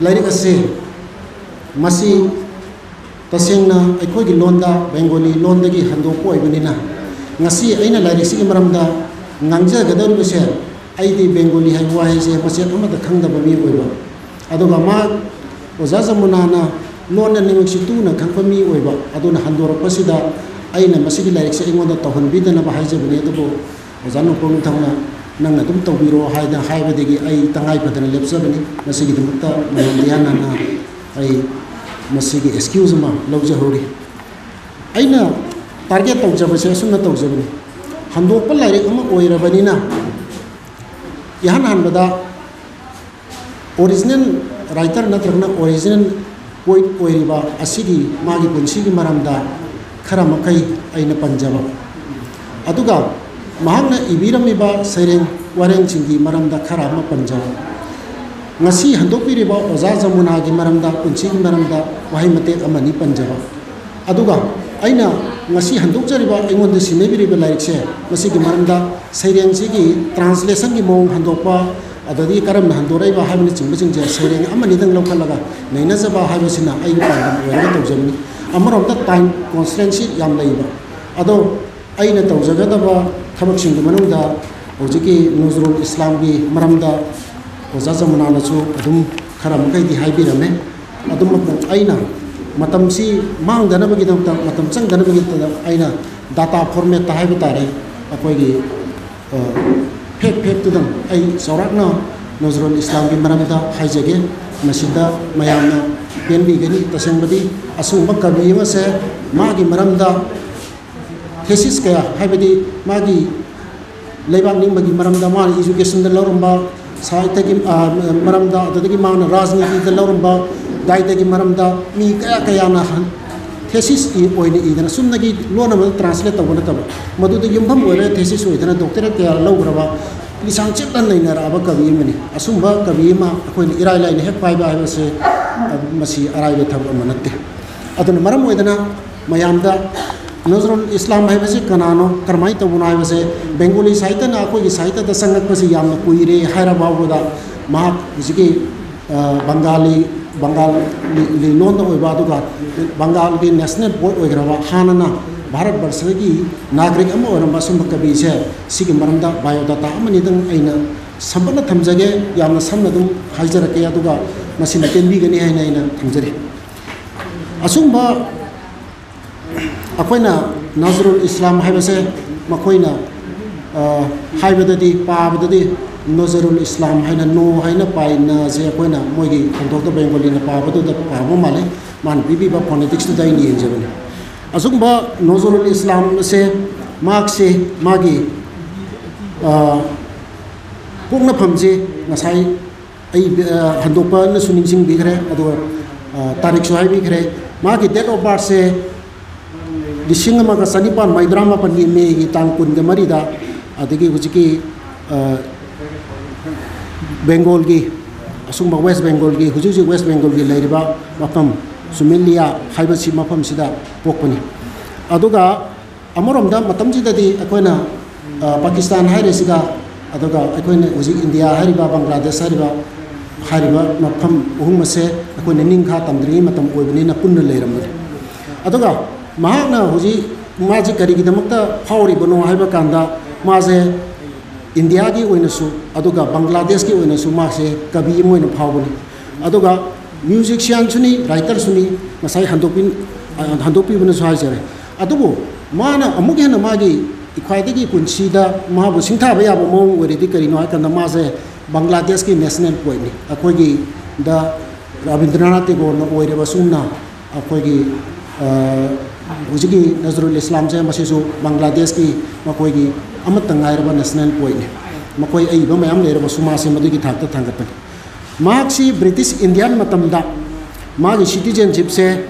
ꯂꯥꯏꯔꯤꯛ ꯑꯁꯤ, ꯃꯁꯤ ꯇꯁꯦꯡꯅ ꯑꯩꯈꯣꯏꯒꯤ ꯂꯣꯟꯗ, ꯕꯦꯡꯒꯣꯂꯤ ꯂꯣꯟꯗꯒꯤ ꯍꯟꯗꯣꯛꯄ ꯑꯣꯏꯕꯅꯤꯅ, ꯉꯁꯤ ꯑꯩꯅ ꯂꯥꯏꯔꯤꯛꯁꯤꯒꯤ ꯃꯔꯝꯗ ꯉꯥꯡꯖꯒꯗꯧꯔꯤꯕꯁꯦ, ꯑꯩꯗꯤ ꯕꯦꯡꯒꯣꯂꯤ ꯍꯥꯏꯕ ꯋꯥꯍꯩꯁꯦ ꯃꯆꯦꯠ ꯑꯃꯠꯇ ꯈꯪꯗꯕ ꯃꯤ ꯑꯣꯏꯕ, ꯑꯗꯨꯒ ꯃꯥ, ꯑꯣꯖꯥ ꯖꯃꯨꯅꯥꯅ ꯂꯣꯟ ꯑꯅꯤꯃꯛꯁꯤ ꯇꯨꯅ ꯈꯪꯕ ꯃꯤ ꯑꯣꯏꯕ, ꯑꯗꯨꯅ ꯍꯟꯗꯣꯔꯛꯄꯁꯤꯗ ꯑꯩꯅ ꯃꯁꯤꯒꯤ ꯂꯥꯏꯔꯤꯛꯁꯦ ꯑꯩꯉꯣꯟꯗ ꯇꯧꯍꯟꯕꯤꯗꯅꯕ ꯍꯥꯏꯖꯕꯅꯤ꯫ ꯑꯗꯨꯕꯨ ꯑꯣꯖꯥ ꯅꯣꯡꯄꯣꯛ ꯅꯤꯡꯊꯧꯅ "ꯅꯪꯅ ꯑꯗꯨꯝ ꯇꯧꯕꯤꯔꯣ" ꯍꯥꯏꯅ ꯍꯥꯏꯕꯗꯒꯤ ꯑꯩ ꯇꯉꯥꯏ ꯐꯗꯅ ꯂꯦꯞꯆꯕꯅꯤ꯫ ꯃꯁꯤꯒꯤꯗꯃꯛꯇ ꯃꯌꯥꯝꯗ ꯏꯍꯥꯟ ꯍꯥꯟꯅ ꯑꯩ ꯃꯁꯤꯒꯤ excuse ꯑꯃ ꯂꯧꯖꯍꯧꯔꯤ꯫ ꯑꯩꯅ target ꯇꯧꯖꯕꯁꯦ ꯑꯁꯨꯝꯅ ꯇꯧꯖꯕꯅꯤ꯫ ꯍꯟꯗꯣꯛꯄ ꯂꯥꯏꯔꯤꯛ ꯑꯃ ꯑꯣꯏꯔꯕꯅꯤꯅ, ꯏꯍꯥꯟ ꯍꯥꯟꯕꯗ original writer ꯅꯠꯇ꯭ꯔꯒꯅ original poet ꯑꯣꯏꯔꯤꯕ ꯑꯁꯤꯒꯤ ꯃꯥꯒꯤ ꯄꯨꯟꯁꯤꯒꯤ ꯃꯔꯝꯗ ꯈꯔ ꯃꯈꯩ ꯑꯩꯅ ꯄꯟꯖꯕ, ꯑꯗꯨꯒ ꯃꯍꯥꯛꯅ ꯏꯕꯤꯔꯝꯃꯤꯕ ꯁꯩꯔꯦꯡ ꯋꯥꯔꯦꯡꯁꯤꯡꯒꯤ ꯃꯔꯝꯗ ꯈꯔ ꯑꯃ ꯄꯟꯖꯕ, ꯉꯁꯤ ꯍꯟꯗꯣꯛꯄꯤꯔꯤꯕ ꯑꯣꯖꯥ ꯖꯃꯨꯅꯥꯒꯤ ꯃꯔꯝꯗ, ꯄꯨꯟꯁꯤꯒꯤ ꯃꯔꯝꯗ ꯋꯥꯍꯩ ꯃꯇꯦꯛ ꯑꯃꯅꯤ ꯄꯟꯖꯕ, ꯑꯗꯨꯒ ꯑꯩꯅ ꯉꯁꯤ ꯍꯟꯗꯣꯛꯆꯔꯤꯕ, ꯑꯩꯉꯣꯟꯗ ꯁꯤꯟꯅꯕꯤꯔꯤꯕ ꯂꯥꯏꯔꯤꯛꯁꯦ, ꯃꯁꯤꯒꯤ ꯃꯔꯝꯗ ꯁꯩꯔꯦꯡꯁꯤꯒꯤ translation ꯒꯤ ꯃꯑꯣꯡ ꯍꯟꯗꯣꯛꯄ, ꯑꯗꯒꯤ ꯀꯔꯝꯅ ꯍꯟꯗꯣꯔꯛꯏꯕ ꯍꯥꯏꯕꯅꯆꯤꯡꯕꯁꯤꯡꯁꯦ ꯁꯩꯔꯦꯡ ꯑꯃꯅꯤꯗꯪ ꯂꯧꯈꯠꯂꯒ ꯅꯩꯅꯖꯕ ꯍꯥꯏꯕꯁꯤꯅ ꯑꯩꯒꯤ ꯄꯥꯟꯗꯝ ꯑꯣꯏꯔꯒ ꯇꯧꯖꯕꯅꯤ꯫ ꯑꯃꯔꯣꯝꯗ time constraint ꯁꯤ ꯌꯥꯝ ꯂꯩꯕ, ꯑꯗꯣ ꯑꯩꯅ ꯇꯧꯖꯒꯗꯕ ꯊꯕꯛꯁꯤꯡꯒꯤ ꯃꯅꯨꯡꯗ ꯍꯧꯖꯤꯛꯀꯤ ꯅꯖꯔꯨꯜ ꯏꯁꯂꯥꯝꯒꯤ ꯃꯔꯝꯗ ꯑꯣꯖꯥ ꯖꯃꯨꯅꯥꯅꯁꯨ ꯑꯗꯨꯝ ꯈꯔ ꯃꯈꯩꯗꯤ ꯍꯥꯏꯕꯤꯔꯝꯃꯦ꯫ ꯑꯗꯨꯃꯛꯄꯨ ꯑꯩꯅ ꯃꯇꯝꯁꯤ ꯃꯥꯡꯗꯅꯕꯒꯤꯗꯃꯛꯇ, ꯃꯇꯝ ꯆꯪꯗꯅꯕꯒꯤꯗꯃꯛꯇ ꯑꯩꯅ data format ꯇ ꯍꯥꯏꯕ ꯇꯥꯔꯦ, ꯑꯩꯈꯣꯏꯒꯤ, ꯑ, fact fact ꯇꯨꯗꯪ ꯑꯩ ꯆꯥꯎꯔꯥꯛꯅ ꯅꯖꯔꯨꯜ ꯏꯁꯂꯥꯝꯒꯤ ꯃꯔꯝꯗ ꯍꯥꯏꯖꯒꯦ꯫ ꯃꯁꯤꯗ ꯃꯌꯥꯝꯅ ꯄꯦꯟꯕꯤꯒꯅꯤ꯫ ꯇꯁꯦꯡꯕꯗꯤ ꯑꯁꯤꯒꯨꯝꯕ ꯀꯕꯤ ꯑꯃꯁꯦ ꯃꯥꯒꯤ ꯃꯔꯝꯗ thesis ꯀꯌꯥ, ꯍꯥꯏꯕꯗꯤ ꯃꯥꯒꯤ ꯂꯩꯕꯥꯛ ꯅꯤꯡꯕꯒꯤ ꯃꯔꯝꯗ, ꯃꯥꯅ education ꯗ ꯂꯧꯔꯝꯕ, ꯁꯥꯍꯤꯇ꯭ꯌꯒꯤ, ꯑ, ꯃꯔꯝꯗ, ꯑꯗꯨꯗꯒꯤ ꯃꯥꯅ ꯔꯥꯖꯅꯤꯇꯤꯗ ꯂꯧꯔꯝꯕ ꯗꯥꯏꯇꯒꯤ ꯃꯔꯝꯗ ꯃꯤ ꯀꯌꯥ ꯀꯌꯥꯅ ꯍꯟ-, ꯊꯦꯁꯤꯁ ꯑꯣꯏꯅ ꯏꯗꯅ, ꯆꯨꯝꯅꯒꯤ ꯂꯣꯟ ꯑꯃꯗ ꯇ꯭ꯔꯥꯟꯁꯂꯦꯠ ꯇꯧꯕ ꯅꯠꯇꯕ, ꯃꯗꯨꯗ ꯌꯨꯝꯐꯝ ꯑꯣꯏꯔꯒ ꯊꯦꯁꯤꯁ ꯑꯣꯏꯗꯅ ꯗꯣꯛꯇꯔꯦꯠ ꯀꯌꯥ ꯂꯧꯈ꯭ꯔꯕ, ꯂꯤꯁꯥꯡ ꯆꯦꯠꯅ ꯅꯩꯅꯔꯛꯑꯕ ꯀꯕꯤ ꯑꯃꯅꯤ꯫ ꯑꯁꯨꯝꯕ ꯀꯕꯤ ꯑꯃ ꯑꯩꯈꯣꯏꯅ ꯏꯔꯥꯏ ꯂꯥꯏꯅ ꯍꯦꯛ ꯄꯥꯏꯕ ꯍꯥꯏꯕꯁꯦ, ꯃꯁꯤ ꯑꯔꯥꯏꯕ ꯊꯕꯛ ꯑꯃ ꯅꯠꯇꯦ꯫ ꯑꯗꯨꯅ ꯃꯔꯝ ꯑꯣꯏꯗꯅ ꯃꯌꯥꯝꯗ ꯅꯖꯔꯨꯜ ꯏꯁꯂꯥꯝ ꯍꯥꯏꯕꯁꯤ ꯀꯅꯥꯅꯣ, ꯀꯔꯝꯍꯥꯏꯅ ꯇꯧꯕꯅꯣ ꯍꯥꯏꯕꯁꯦ, ꯕꯦꯡꯒꯣꯂꯤ ꯁꯥꯍꯤꯇ꯭ꯌꯅ ꯑꯩꯈꯣꯏꯒꯤ ꯁꯥꯍꯤꯇ꯭ꯌꯗ ꯆꯪꯂꯛꯄꯁꯤ ꯌꯥꯝꯅ ꯀꯨꯏꯔꯦ ꯍꯥꯏꯔ ꯐꯥꯎꯕꯗ, ꯃꯍꯥꯛ ꯍꯧꯖꯤꯛꯀꯤ, ꯑ, ꯕꯪꯒꯥꯂꯤ, ꯕꯪꯒꯥꯂꯤ ꯂꯣꯟꯗ ꯑꯣꯏꯕ, ꯑꯗꯨꯒ ꯕꯪꯒꯥꯜꯒꯤ ꯅꯦꯁꯅꯦꯜ ꯄꯣꯏꯠ ꯑꯣꯏꯈ꯭ꯔꯕ, ꯍꯥꯟꯅꯅ ꯚꯥꯔꯠ ꯕꯔꯁꯒꯤ ꯅꯥꯒꯔꯤꯛ ꯑꯃ ꯑꯣꯏꯔꯝꯕ ꯑꯁꯨꯝꯕ ꯀꯕꯤꯁꯦ, ꯁꯤꯒꯤ ꯃꯔꯝꯗ ꯕꯥꯏꯑꯣꯗꯥꯇꯥ ꯑꯃꯅꯤꯗꯪ ꯑꯩꯅ ꯁꯝꯂꯞꯅ ꯊꯝꯖꯒꯦ꯫ ꯌꯥꯝꯅ ꯁꯝꯅ ꯑꯗꯨꯝ ꯍꯥꯏꯖꯔꯛꯀꯦ, ꯑꯗꯨꯒ ꯃꯁꯤꯅ ꯄꯦꯟꯕꯤꯒꯅꯤ ꯍꯥꯏꯅ ꯑꯩꯅ ꯊꯝꯖꯔꯤ꯫ ꯑꯁꯨꯝꯕ ꯑꯩꯈꯣꯏꯅ ꯅꯖꯔꯨꯜ ꯏꯁꯂꯥꯝ ꯍꯥꯏꯕꯁꯦ, ꯃꯈꯣꯏꯅ, ꯑ, ꯍꯥꯏꯕꯗꯗꯤ, ꯄꯥꯕꯗꯗꯤ ꯅꯖꯔꯨꯜ ꯏꯁꯂꯥꯝ ꯍꯥꯏꯅ, ꯅꯣ ꯍꯥꯏꯅ ꯄꯥꯏ, ꯅꯁꯦ ꯑꯩꯈꯣꯏꯅ ꯃꯣꯏꯒꯤ ꯈꯣꯟꯊꯣꯛꯇ ꯕꯦꯡꯒꯣꯂꯤꯅ ꯄꯥꯕꯗꯨꯗ ꯄꯥꯕ ꯃꯥꯜꯂꯦ꯫ ꯃꯥꯅ ꯄꯤꯕꯤꯕ ꯐꯣꯅꯦꯇꯤꯛꯁꯇꯨꯗ ꯑꯩꯅ ꯌꯦꯡꯖꯕꯅꯤ꯫ ꯑꯁꯤꯒꯨꯝꯕ ꯅꯖꯔꯨꯜ ꯏꯁꯂꯥꯝ ꯑꯁꯦ, ꯃꯍꯥꯛꯁꯦ ꯃꯥꯒꯤ, ꯑ, ꯄꯣꯛꯅꯐꯝꯁꯦ ꯉꯁꯥꯏ ꯑꯩ, ꯑ, ꯍꯟꯗꯣꯛꯄꯅꯁꯨ ꯅꯤꯡꯁꯤꯡꯕꯤꯈ꯭ꯔꯦ, ꯑꯗꯨꯒ, ꯑ, ꯇꯥꯔꯤꯛꯁꯨ ꯍꯥꯏꯕꯤꯈ꯭ꯔꯦ꯫ ꯃꯥꯒꯤ date of birthꯁꯦ ꯂꯤꯁꯤꯡ ꯑꯃꯒ ꯆꯅꯤꯄꯥꯟ ꯃꯧꯗ꯭ꯔꯥ ꯃꯥꯄꯟꯒꯤ ꯃꯦꯒꯤ ꯇꯥꯡ ꯀꯨꯟꯒ ꯃꯔꯤꯗ, ꯑꯗꯒꯤ ꯍꯧꯖꯤꯛꯀꯤ, ꯑ, ꯕꯦꯡꯒꯣꯜꯒꯤ, ꯑꯁꯨꯝꯕ ꯋꯦꯁ ꯕꯦꯡꯒꯣꯜꯒꯤ, ꯍꯧꯖꯤꯛ ꯍꯧꯖꯤꯛ ꯋꯦꯁ ꯕꯦꯡꯒꯣꯜꯒꯤ ꯂꯩꯔꯤꯕ ꯃꯐꯝ ꯁꯨꯃꯦꯂꯤꯌꯥ ꯍꯥꯏꯕꯁꯤ ꯃꯐꯝꯁꯤꯗ ꯄꯣꯛꯄꯅꯤ꯫ ꯑꯗꯨꯒ ꯑꯃꯔꯣꯝꯗ ꯃꯇꯝꯁꯤꯗꯗꯤ ꯑꯩꯈꯣꯏꯅ, ꯑ, ꯄꯥꯀꯤꯁꯇꯥꯟ ꯍꯥꯏꯔꯤꯁꯤꯒ, ꯑꯗꯨꯒ ꯑꯩꯈꯣꯏꯅ ꯍꯧꯖꯤꯛ ꯏꯟꯗꯤꯌꯥ ꯍꯥꯏꯔꯤꯕ, ꯕꯪꯒ꯭ꯂꯥꯗꯦꯁ ꯍꯥꯏꯔꯤꯕ, ꯍꯥꯏꯔꯤꯕ ꯃꯐꯝ ꯑꯍꯨꯝ ꯑꯁꯦ ꯑꯩꯈꯣꯏꯅ ꯅꯤꯡꯈꯥ ꯇꯝꯗ꯭ꯔꯤꯉꯩ ꯃꯇꯝ ꯑꯣꯏꯕꯅꯤꯅ ꯄꯨꯟꯅ ꯂꯩꯔꯝꯕꯅꯤ꯫ ꯑꯗꯨꯒ ꯃꯍꯥꯛꯅ ꯍꯧꯖꯤꯛ ꯃꯥꯁꯤ ꯀꯔꯤꯒꯤꯗꯃꯛꯇ ꯐꯥꯎꯔꯤꯕꯅꯣ ꯍꯥꯏꯕ ꯀꯥꯟꯗ, ꯃꯥꯁꯦ ꯏꯟꯗꯤꯌꯥꯒꯤ ꯑꯣꯏꯅꯁꯨ, ꯑꯗꯨꯒ ꯕꯪꯒ꯭ꯂꯥꯗꯦꯁꯀꯤ ꯑꯣꯏꯅꯁꯨ ꯃꯥꯁꯦ ꯀꯕꯤ ꯑꯃ ꯑꯣꯏꯅ ꯐꯥꯎꯕꯅꯤ꯫ ꯑꯗꯨꯒ ꯃ꯭ꯌꯨꯖꯤꯁꯤꯌꯥꯟꯁꯨꯅꯤ, ꯔꯥꯏꯇꯔꯁꯨꯅꯤ, ꯉꯁꯥꯏ ꯍꯟꯗꯣꯛꯄꯤ-, ꯍꯟꯗꯣꯛꯄꯤꯕꯅꯁꯨ ꯍꯥꯏꯖꯔꯦ꯫ ꯑꯗꯨꯕꯨ ꯃꯥꯅ ꯑꯃꯨꯛ ꯍꯦꯟꯅ ꯃꯥꯒꯤ ꯈ꯭ꯋꯥꯏꯗꯒꯤ ꯄꯨꯟꯁꯤꯗ ꯃꯥꯕꯨ ꯁꯤꯡꯊꯥꯕ ꯌꯥꯕ ꯃꯑꯣꯡ ꯑꯣꯏꯔꯤꯗꯤ ꯀꯔꯤꯅꯣ ꯍꯥꯏ ꯀꯥꯟꯗ, ꯃꯥꯁꯦ ꯕꯪꯒ꯭ꯂꯥꯗꯦꯁꯀꯤ ꯅꯦꯁꯅꯦꯜ ꯄꯣꯏꯠꯅꯤ꯫ ꯑꯩꯈꯣꯏꯒꯤ ꯗ ꯔꯕꯤꯟꯗ꯭ꯔꯅꯥꯊ ꯇꯦꯒꯣꯔꯅ ꯑꯣꯏꯔꯤꯕ ꯑꯁꯨꯝꯅ ꯑꯩꯈꯣꯏꯒꯤ, ꯑ, ꯍꯧꯖꯤꯛꯀꯤ ꯅꯖꯔꯨꯜ ꯏꯁꯂꯥꯝꯁꯦ, ꯃꯁꯤꯁꯨ ꯕꯪꯒ꯭ꯂꯥꯗꯦꯁꯀꯤ ꯃꯈꯣꯏꯒꯤ ꯑꯃꯠꯇ ꯉꯥꯏꯔꯕ ꯅꯦꯁꯅꯦꯜ ꯄꯣꯏꯠꯅꯤ꯫ ꯃꯈꯣꯏ ꯑꯏꯕ ꯃꯌꯥꯝ ꯂꯩꯔꯕꯁꯨ ꯃꯥꯁꯦ ꯃꯗꯨꯒꯤ ꯊꯥꯛꯇ ꯊꯥꯡꯒꯠꯄꯅꯤ꯫ ꯃꯍꯥꯛꯁꯤ ꯕ꯭ꯔꯤꯇꯤꯁ ꯏꯟꯗꯤꯌꯥꯟ ꯃꯇꯝꯗ ꯃꯥꯒꯤ ꯁꯤꯇꯤꯖꯦꯟꯁꯤꯞꯁꯦ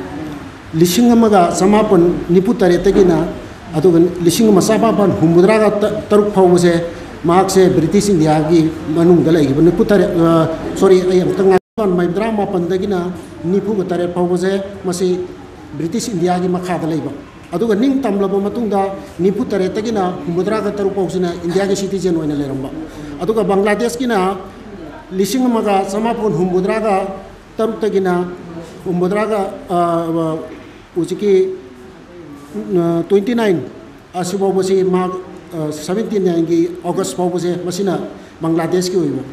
ꯂꯤꯁꯤꯡ ꯑꯃꯒ ꯆꯃꯥꯄꯟ ꯅꯤꯐꯨ ꯇꯔꯦꯠꯇꯒꯤꯅ ꯑꯗꯨꯒ ꯂꯤꯁꯤꯡ ꯑꯃ ꯆꯃꯥꯄꯟ ꯍꯨꯝꯐꯨꯇꯔꯥꯒ ꯇ-, ꯇꯔꯨꯛ ꯐꯥꯎꯕꯁꯦ ꯃꯍꯥꯛꯁꯦ ꯕ꯭ꯔꯤꯇꯤꯁ ꯏꯟꯗꯤꯌꯥꯒꯤ ꯃꯅꯨꯡꯗ ꯂꯩꯈꯤꯕ꯫ ꯅꯤꯐꯨ ꯇꯔꯦꯠ, ꯑ, sorry, ꯑꯩ ꯑꯃꯨꯛꯇ ꯉꯥꯏ-, ꯃꯔꯤꯐꯨꯇꯔꯥ ꯃꯥꯄꯟꯗꯒꯤꯅ ꯅꯤꯐꯨꯒ ꯇꯔꯦꯠ ꯐꯥꯎꯕꯁꯦ ꯃꯁꯤ ꯕ꯭ꯔꯤꯇꯤꯁ ꯏꯟꯗꯤꯌꯥꯒꯤ ꯃꯈꯥꯗ ꯂꯩꯕ꯫ ꯑꯗꯨꯒ ꯅꯤꯡ ꯇꯝꯂꯕ ꯃꯇꯨꯡꯗ ꯅꯤꯐꯨ ꯇꯔꯦꯠꯇꯒꯤꯅ ꯍꯨꯝꯐꯨꯇꯔꯥꯒ ꯇꯔꯨꯛ ꯐꯥꯎꯁꯤꯅ ꯏꯟꯗꯤꯌꯥꯒꯤ ꯁꯤꯇꯤꯖꯦꯟ ꯑꯣꯏꯅ ꯂꯩꯔꯝꯕ꯫ ꯑꯗꯨꯒ ꯕꯪꯒ꯭ꯂꯥꯗꯦꯁꯀꯤꯅ ꯂꯤꯁꯤꯡ ꯑꯃꯒ ꯆꯃꯥꯄꯟ ꯍꯨꯝꯐꯨꯇꯔꯥꯒ ꯇꯔꯨꯛꯇꯒꯤꯅ ꯍꯨꯝꯐꯨꯇꯔꯥꯒ, ꯑ, ꯍꯧꯖꯤꯛꯀꯤ, ꯑ, twenty nine ꯑꯁꯤꯐꯥꯎꯕꯁꯤ ꯃꯥ, ꯑ, seventy nineꯒꯤ August ꯐꯥꯎꯕꯁꯦ ꯃꯁꯤꯅ ꯕꯪꯒ꯭ꯂꯥꯗꯦꯁꯀꯤ ꯑꯣꯏꯕ꯫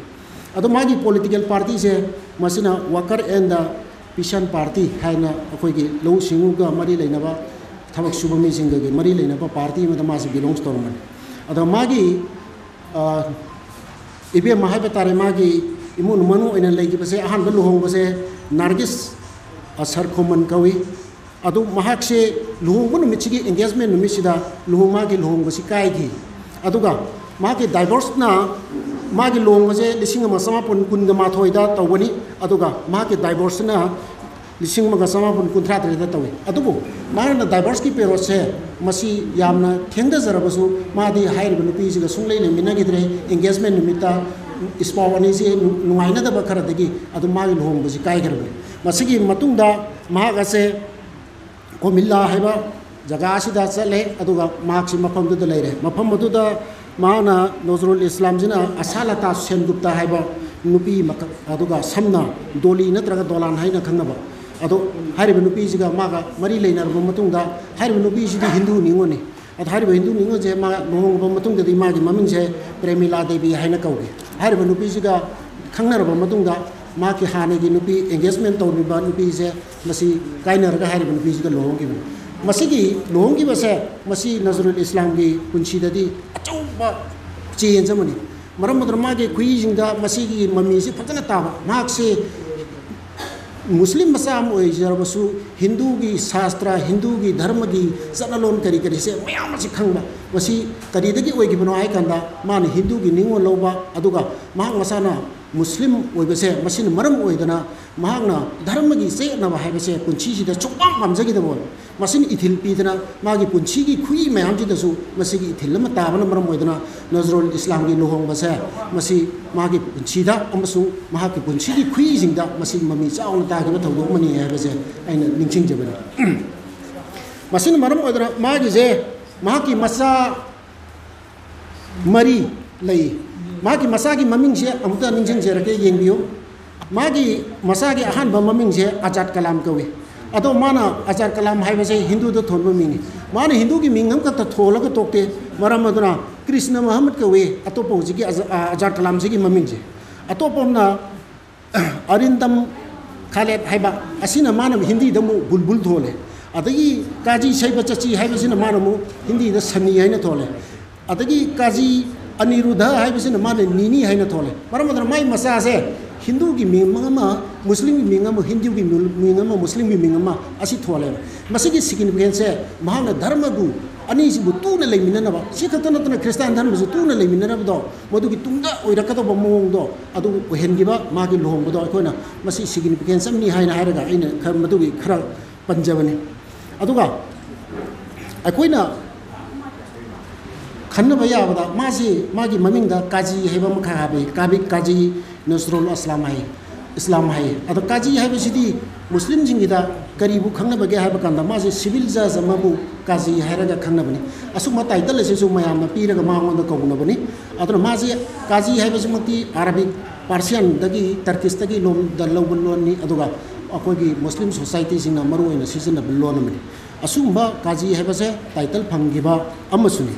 ꯑꯗꯣ ꯃꯥꯒꯤ political partyꯁꯦ ꯃꯁꯤꯅ Worker and the Peasant Party ꯍꯥꯏꯅ ꯑꯩꯈꯣꯏꯒꯤ ꯂꯧꯎ ꯁꯤꯡꯎꯒ ꯃꯔꯤ ꯂꯩꯅꯕ, ꯊꯕꯛ ꯁꯨꯕ ꯃꯤꯁꯤꯡꯒꯒꯤ ꯃꯔꯤ ꯂꯩꯅꯕ party ꯑꯃꯗ ꯃꯥꯁꯤ belongs ꯇꯧꯔꯝꯕꯅꯤ꯫ ꯑꯗꯣ ꯃꯥꯒꯤ, ꯑ, ꯏꯕꯦꯝꯃ ꯍꯥꯏꯕ ꯇꯥꯔꯦ, ꯃꯥꯒꯤ ꯏꯃꯨꯡ ꯃꯅꯨꯡ ꯑꯣꯏꯅ ꯂꯩꯈꯤꯕꯁꯦ, ꯑꯍꯥꯟꯕ ꯂꯨꯍꯣꯡꯕꯁꯦ ꯅꯥꯔꯒꯤꯁ, ꯑ, ꯁꯔꯈꯣꯃꯟ ꯀꯧꯏ꯫ ꯑꯗꯨ ꯃꯍꯥꯛꯁꯦ ꯂꯨꯍꯣꯡꯕ ꯅꯨꯃꯤꯠꯁꯤꯒꯤ, engagement ꯅꯨꯃꯤꯠꯁꯤꯗ ꯂꯨꯍꯣꯡ-, ꯃꯥꯒꯤ ꯂꯨꯍꯣꯡꯕꯁꯤ ꯀꯥꯏꯈꯤ꯫ ꯑꯗꯨꯒ ꯃꯥꯒꯤ divorceꯅ, ꯃꯥꯒꯤ ꯂꯨꯍꯣꯡꯕꯁꯦ ꯂꯤꯁꯤꯡ ꯑꯃ ꯆꯃꯥꯄꯟ ꯀꯨꯟꯒ ꯃꯥꯊꯣꯏꯗ ꯇꯧꯒꯅꯤ, ꯑꯗꯨꯒ ꯃꯥꯒꯤ divorceꯅ ꯂꯤꯁꯤꯡ ꯑꯃꯒ ꯆꯃꯥꯄꯟ ꯀꯨꯟꯊ꯭ꯔꯥ ꯇꯔꯦꯠꯇ ꯇꯧꯏ꯫ ꯑꯗꯨꯕꯨ ꯃꯥꯅ divorceꯀꯤ periodꯁꯦ ꯃꯁꯤ ꯌꯥꯝꯅ ꯊꯦꯡꯊꯖꯔꯕꯁꯨ, ꯃꯥꯗꯤ ꯍꯥꯏꯔꯤꯕ ꯅꯨꯄꯤꯁꯤꯒ ꯁꯨꯡꯂꯩ ꯂꯩꯃꯤꯟꯅꯈꯤꯗ꯭ꯔꯦ꯫ Engagement ꯅꯨꯃꯤꯠꯇ ꯏꯁꯄꯥꯎ ꯑꯅꯤꯁꯤ ꯅꯨꯡꯉꯥꯏꯅꯗꯕ ꯈꯔꯗꯒꯤ ꯑꯗꯨꯝ ꯃꯥꯒꯤ ꯂꯨꯍꯣꯡꯕꯁꯤ ꯀꯥꯏꯈ꯭ꯔꯕꯅꯤ꯫ ꯃꯁꯤꯒꯤ ꯃꯇꯨꯡꯗ ꯃꯍꯥꯛ ꯑꯁꯦ ꯀꯣꯃꯤꯜꯂꯥ ꯍꯥꯏꯕ ꯖꯒꯥ ꯑꯁꯤꯗ ꯆꯠꯂꯦ, ꯑꯗꯨꯒ ꯃꯍꯥꯛꯁꯤ ꯃꯐꯝꯗꯨꯗ ꯂꯩꯔꯦ꯫ ꯃꯐꯝ ꯑꯗꯨꯗ ꯃꯍꯥꯛꯅ, ꯅꯖꯔꯨꯜ ꯏꯁꯂꯥꯝꯁꯤꯅ ꯑꯁꯥꯂꯇꯥ ꯁꯦꯟꯒꯨꯞꯇ ꯍꯥꯏꯕ ꯅꯨꯄꯤ ꯑꯃꯈꯛ, ꯑꯗꯨꯒ ꯁꯝꯅ ꯗꯣꯂꯤ ꯅꯠꯇ꯭ꯔꯒ ꯗꯣꯂꯥꯟ ꯍꯥꯏꯅ ꯈꯪꯅꯕ, ꯑꯗꯣ ꯍꯥꯏꯔꯤꯕ ꯅꯨꯄꯤꯁꯤꯒ ꯃꯥꯒ ꯃꯔꯤ ꯂꯩꯅꯔꯕ ꯃꯇꯨꯡꯗ, ꯍꯥꯏꯔꯤꯕ ꯅꯨꯄꯤꯁꯤꯗꯤ ꯍꯤꯟꯗꯨ ꯅꯤꯉꯣꯜꯅꯤ꯫ ꯑꯗꯣ ꯍꯥꯏꯔꯤꯕ ꯍꯤꯟꯗꯨ ꯅꯤꯉꯣꯜꯁꯦ ꯃꯥ ꯂꯨꯍꯣꯡꯉꯕ ꯃꯇꯨꯡꯗꯗꯤ ꯃꯥꯒꯤ ꯃꯃꯤꯡꯁꯦ ꯄ꯭ꯔꯦꯃꯤꯂꯥ ꯗꯦꯕꯤ ꯍꯥꯏꯅ ꯀꯧꯏ꯫ ꯍꯥꯏꯔꯤꯕ ꯅꯨꯄꯤꯁꯤꯒ ꯈꯪꯅꯔꯕ ꯃꯇꯨꯡꯗ, ꯃꯍꯥꯛꯀꯤ ꯍꯥꯟꯅꯒꯤ ꯅꯨꯄꯤ, engagement ꯇꯧꯔꯤꯕ ꯅꯨꯄꯤꯁꯦ ꯃꯁꯤ ꯀꯥꯏꯅꯔꯒ ꯍꯥꯏꯔꯤꯕ ꯅꯨꯄꯤꯁꯤꯒ ꯂꯨꯍꯣꯡꯈꯤꯕꯅꯤ꯫ ꯃꯁꯤꯒꯤ ꯂꯨꯍꯣꯡꯈꯤꯕꯁꯦ, ꯃꯁꯤ ꯅꯖꯔꯨꯜ ꯏꯁꯂꯥꯝꯒꯤ ꯄꯨꯟꯁꯤꯗꯗꯤ ꯑꯆꯧꯕ change ꯑꯃꯅꯤ꯫ ꯃꯔꯝ ꯑꯗꯨꯅ ꯃꯥꯒꯤ ꯈꯨꯍꯤꯁꯤꯡꯗ ꯃꯁꯤꯒꯤ ꯃꯃꯤꯁꯤ ꯐꯖꯅ ꯇꯥꯕ꯫ ꯃꯍꯥꯛꯁꯦ ꯃꯨꯁꯂꯤꯝ ꯃꯆꯥ ꯑꯃ ꯑꯣꯏꯖꯔꯕꯁꯨ, ꯍꯤꯟꯗꯨꯒꯤ ꯁꯥꯁꯇ꯭ꯔ, ꯍꯤꯟꯗꯨꯒꯤ ꯙꯔꯃꯒꯤ ꯆꯠꯅꯂꯣꯟ ꯀꯔꯤ ꯀꯔꯤꯁꯦ ꯃꯌꯥꯝ ꯑꯁꯤ ꯈꯪꯕ꯫ ꯃꯁꯤ ꯀꯔꯤꯗꯒꯤ ꯑꯣꯏꯈꯤꯕꯅꯣ ꯍꯥꯏ ꯀꯥꯟꯗ, ꯃꯥꯅ ꯍꯤꯟꯗꯨꯒꯤ ꯅꯤꯉꯣꯜ ꯂꯧꯕ, ꯑꯗꯨꯒ ꯃꯍꯥꯛ ꯃꯁꯥꯅ ꯃꯨꯁꯂꯤꯝ ꯑꯣꯏꯕꯁꯦ ꯃꯁꯤꯅ ꯃꯔꯝ ꯑꯣꯏꯗꯅ ꯃꯍꯥꯛꯅ ꯙꯔꯃꯒꯤ ꯆꯌꯦꯠꯅꯕ ꯍꯥꯏꯕꯁꯦ ꯄꯨꯟꯁꯤꯁꯤꯗ ꯁꯨꯡꯄꯥꯝ ꯄꯥꯝꯖꯈꯤꯗꯕ ꯑꯣꯏ꯫ ꯃꯁꯤꯅ ꯏꯊꯤꯜ ꯄꯤꯗꯅ ꯃꯥꯒꯤ ꯄꯨꯟꯁꯤꯒꯤ ꯈꯨꯌꯤ ꯃꯌꯥꯝꯁꯤꯗꯁꯨ ꯃꯁꯤꯒꯤ ꯏꯊꯤꯜ ꯑꯃ ꯇꯥꯕꯅ ꯃꯔꯝ ꯑꯣꯏꯗꯅ ꯅꯖꯔꯨꯜ ꯏꯁꯂꯥꯝꯒꯤ ꯂꯨꯍꯣꯡꯕꯁꯦ ꯃꯁꯤ ꯃꯥꯒꯤ ꯄꯨꯟꯁꯤꯗ ꯑꯃꯁꯨꯡ ꯃꯍꯥꯛꯀꯤ ꯄꯨꯟꯁꯤꯒꯤ ꯈꯨꯌꯤꯁꯤꯡꯗ ꯃꯁꯤ ꯃꯃꯤ ꯆꯥꯎꯅ ꯇꯥꯈꯤꯕ ꯊꯧꯗꯣꯛ ꯑꯃꯅꯤ ꯍꯥꯏꯕꯁꯦ ꯑꯩꯅ ꯅꯤꯡꯁꯤꯡꯖꯕꯅꯤ꯫ ꯃꯁꯤꯅ ꯃꯔꯝ ꯑꯣꯏꯗꯅ ꯃꯥꯒꯤꯁꯦ, ꯃꯍꯥꯛꯀꯤ ꯃꯆꯥ ꯃꯔꯤ ꯂꯩ꯫ ꯃꯍꯥꯛꯀꯤ ꯃꯆꯥꯒꯤ ꯃꯃꯤꯡꯁꯦ ꯑꯃꯨꯛꯇ ꯅꯤꯡꯁꯤꯡꯖꯔꯛꯀꯦ, ꯌꯦꯡꯕꯤꯌꯨ꯫ ꯃꯥꯒꯤ ꯃꯆꯥꯒꯤ ꯑꯍꯥꯟꯕ ꯃꯃꯤꯡꯁꯦ ꯑꯖꯥꯗ ꯀꯂꯥꯝ ꯀꯧꯏ꯫ ꯑꯗꯣ ꯃꯥꯅ, ꯑꯖꯥꯗ ꯀꯂꯥꯝ ꯍꯥꯏꯕꯁꯦ ꯍꯤꯟꯗꯨꯗ ꯊꯣꯟꯕ ꯃꯤꯡꯅꯤ꯫ ꯃꯥꯅ ꯍꯤꯟꯗꯨꯒꯤ ꯃꯤꯡ ꯑꯃꯈꯛꯇ ꯊꯣꯜꯂꯒ ꯇꯣꯛꯇꯦ꯫ ꯃꯔꯝ ꯑꯗꯨꯅ ꯀ꯭ꯔꯤꯁꯅ ꯃꯍꯃꯗ ꯀꯧꯏ ꯑꯇꯣꯞꯄ ꯍꯧꯖꯤꯛꯀꯤ ꯑꯖ-, ꯑ, ꯑꯖꯥꯗ ꯀꯂꯥꯝꯁꯤꯒꯤ ꯃꯃꯤꯡꯁꯦ꯫ ꯑꯇꯣꯞꯄ ꯑꯃꯅ ꯑꯔꯤꯟꯗꯝ ꯈꯥꯂꯦꯗ ꯍꯥꯏꯕ, ꯑꯁꯤꯅ ꯃꯥꯅ ꯍꯤꯟꯗꯤꯗ ꯑꯃꯨꯛ ꯕꯨꯜꯕꯨꯜ ꯊꯣꯜꯂꯦ꯫ ꯑꯗꯒꯤ ꯀꯥꯖꯤ ꯁꯩꯕ ꯆꯠꯆꯤ ꯍꯥꯏꯕꯁꯤꯅ ꯃꯥꯅ ꯑꯃꯨꯛ ꯍꯤꯟꯗꯤꯗ ꯁꯅꯤ ꯍꯥꯏꯅ ꯊꯣꯜꯂꯦ꯫ ꯑꯗꯒꯤ ꯀꯥꯖꯤ ꯑꯅꯤꯔꯨꯗ ꯍꯥꯏꯕꯁꯤꯅ ꯃꯥꯅ ꯅꯤꯅꯤ ꯍꯥꯏꯅ ꯊꯣꯜꯂꯦ꯫ ꯃꯔꯝ ꯑꯗꯨꯅ ꯃꯥꯏ ꯃꯆꯥꯁꯦ ꯍꯤꯟꯗꯨꯒꯤ ꯃꯤꯡ ꯑꯃ, ꯃꯨꯁꯂꯤꯝꯒꯤ ꯃꯤꯡ ꯑꯃ, ꯍꯤꯟꯗꯨꯒꯤ ꯃꯤꯡ ꯑꯃ, ꯃꯨꯁꯂꯤꯝꯒꯤ ꯃꯤꯡ ꯑꯃ, ꯑꯁꯤ ꯊꯣꯜꯂꯦꯕ꯫ ꯃꯁꯤꯒꯤ significance ꯁꯦ ꯃꯍꯥꯛꯅ ꯙꯔꯃꯕꯨ ꯑꯅꯤꯁꯤꯕꯨ ꯇꯨꯅ ꯂꯩꯃꯤꯟꯅꯅꯕ, ꯁꯤ ꯈꯛꯇ ꯅꯠꯇꯅ ꯈ꯭ꯔꯤꯁꯇꯥꯟ ꯙꯔꯃꯁꯨ ꯇꯨꯅ ꯂꯩꯃꯤꯟꯅꯅꯕꯗꯣ, ꯃꯗꯨꯒꯤ ꯇꯨꯡꯗ ꯑꯣꯏꯔꯛꯀꯗꯧꯕ ꯃꯑꯣꯡꯗꯣ ꯑꯗꯨ ꯑꯣꯏꯍꯟꯈꯤꯕ ꯃꯥꯒꯤ ꯂꯨꯍꯣꯡꯕꯗꯣ ꯑꯩꯈꯣꯏꯅ ꯃꯁꯤ significance ꯑꯃꯅꯤ ꯍꯥꯏꯅ ꯍꯥꯏꯔꯒ ꯑꯩꯅ ꯈꯔ ꯃꯗꯨꯒꯤ ꯈꯔ ꯄꯟꯖꯕꯅꯤ꯫ ꯑꯗꯨꯒ ꯑꯩꯈꯣꯏꯅ ꯈꯟꯅꯕ ꯌꯥꯕꯗ ꯃꯥꯁꯤ, ꯃꯥꯒꯤ ꯃꯃꯤꯡꯗ ꯀꯥꯖꯤ ꯍꯥꯏꯕ ꯑꯃꯈꯛ ꯍꯥꯞꯄꯤ, ꯀꯥꯕꯤ, ꯀꯥꯖꯤ ꯅꯁꯔꯨꯜ ꯑꯁꯂꯥꯝ ꯍꯥꯏ, ꯏꯁꯂꯥꯝ ꯍꯥꯏ꯫ ꯑꯗꯣ ꯀꯥꯖꯤ ꯍꯥꯏꯕꯁꯤꯗꯤ ꯃꯨꯁꯂꯤꯝꯁꯤꯡꯒꯤꯗ ꯀꯔꯤꯕꯨ ꯈꯪꯅꯕꯒꯦ ꯍꯥꯏꯕ ꯀꯥꯟꯗ ꯃꯥꯁꯤ civil judge ꯑꯃꯕꯨ ꯀꯥꯖꯤ ꯍꯥꯏꯔꯒ ꯈꯪꯅꯕꯅꯤ꯫ ꯑꯁꯨꯝꯕ title ꯑꯁꯤꯁꯨ ꯃꯌꯥꯝꯅ ꯄꯤꯔꯒ ꯃꯉꯣꯟꯗ ꯀꯧꯅꯕꯅꯤ꯫ ꯑꯗꯨꯅ ꯃꯥꯁꯤ ꯀꯥꯖꯤ ꯍꯥꯏꯕꯁꯤꯃꯛꯇꯤ Arabic, Persian ꯗꯒꯤ, Turkish ꯇꯒꯤ ꯂꯣꯝꯗ ꯂꯧꯕ ꯂꯣꯟꯅꯤ, ꯑꯗꯨꯒ ꯑꯩꯈꯣꯏꯒꯤ ꯃꯨꯁꯂꯤꯝ society ꯁꯤꯡꯅ ꯃꯔꯨꯑꯣꯏꯅ ꯁꯤꯖꯤꯟꯅꯕ ꯂꯣꯟ ꯑꯃꯅꯤ꯫ ꯑꯁꯤꯒꯨꯝꯕ ꯀꯥꯖꯤ ꯍꯥꯏꯕꯁꯦ title ꯐꯪꯈꯤꯕ ꯑꯃꯁꯨꯅꯤ꯫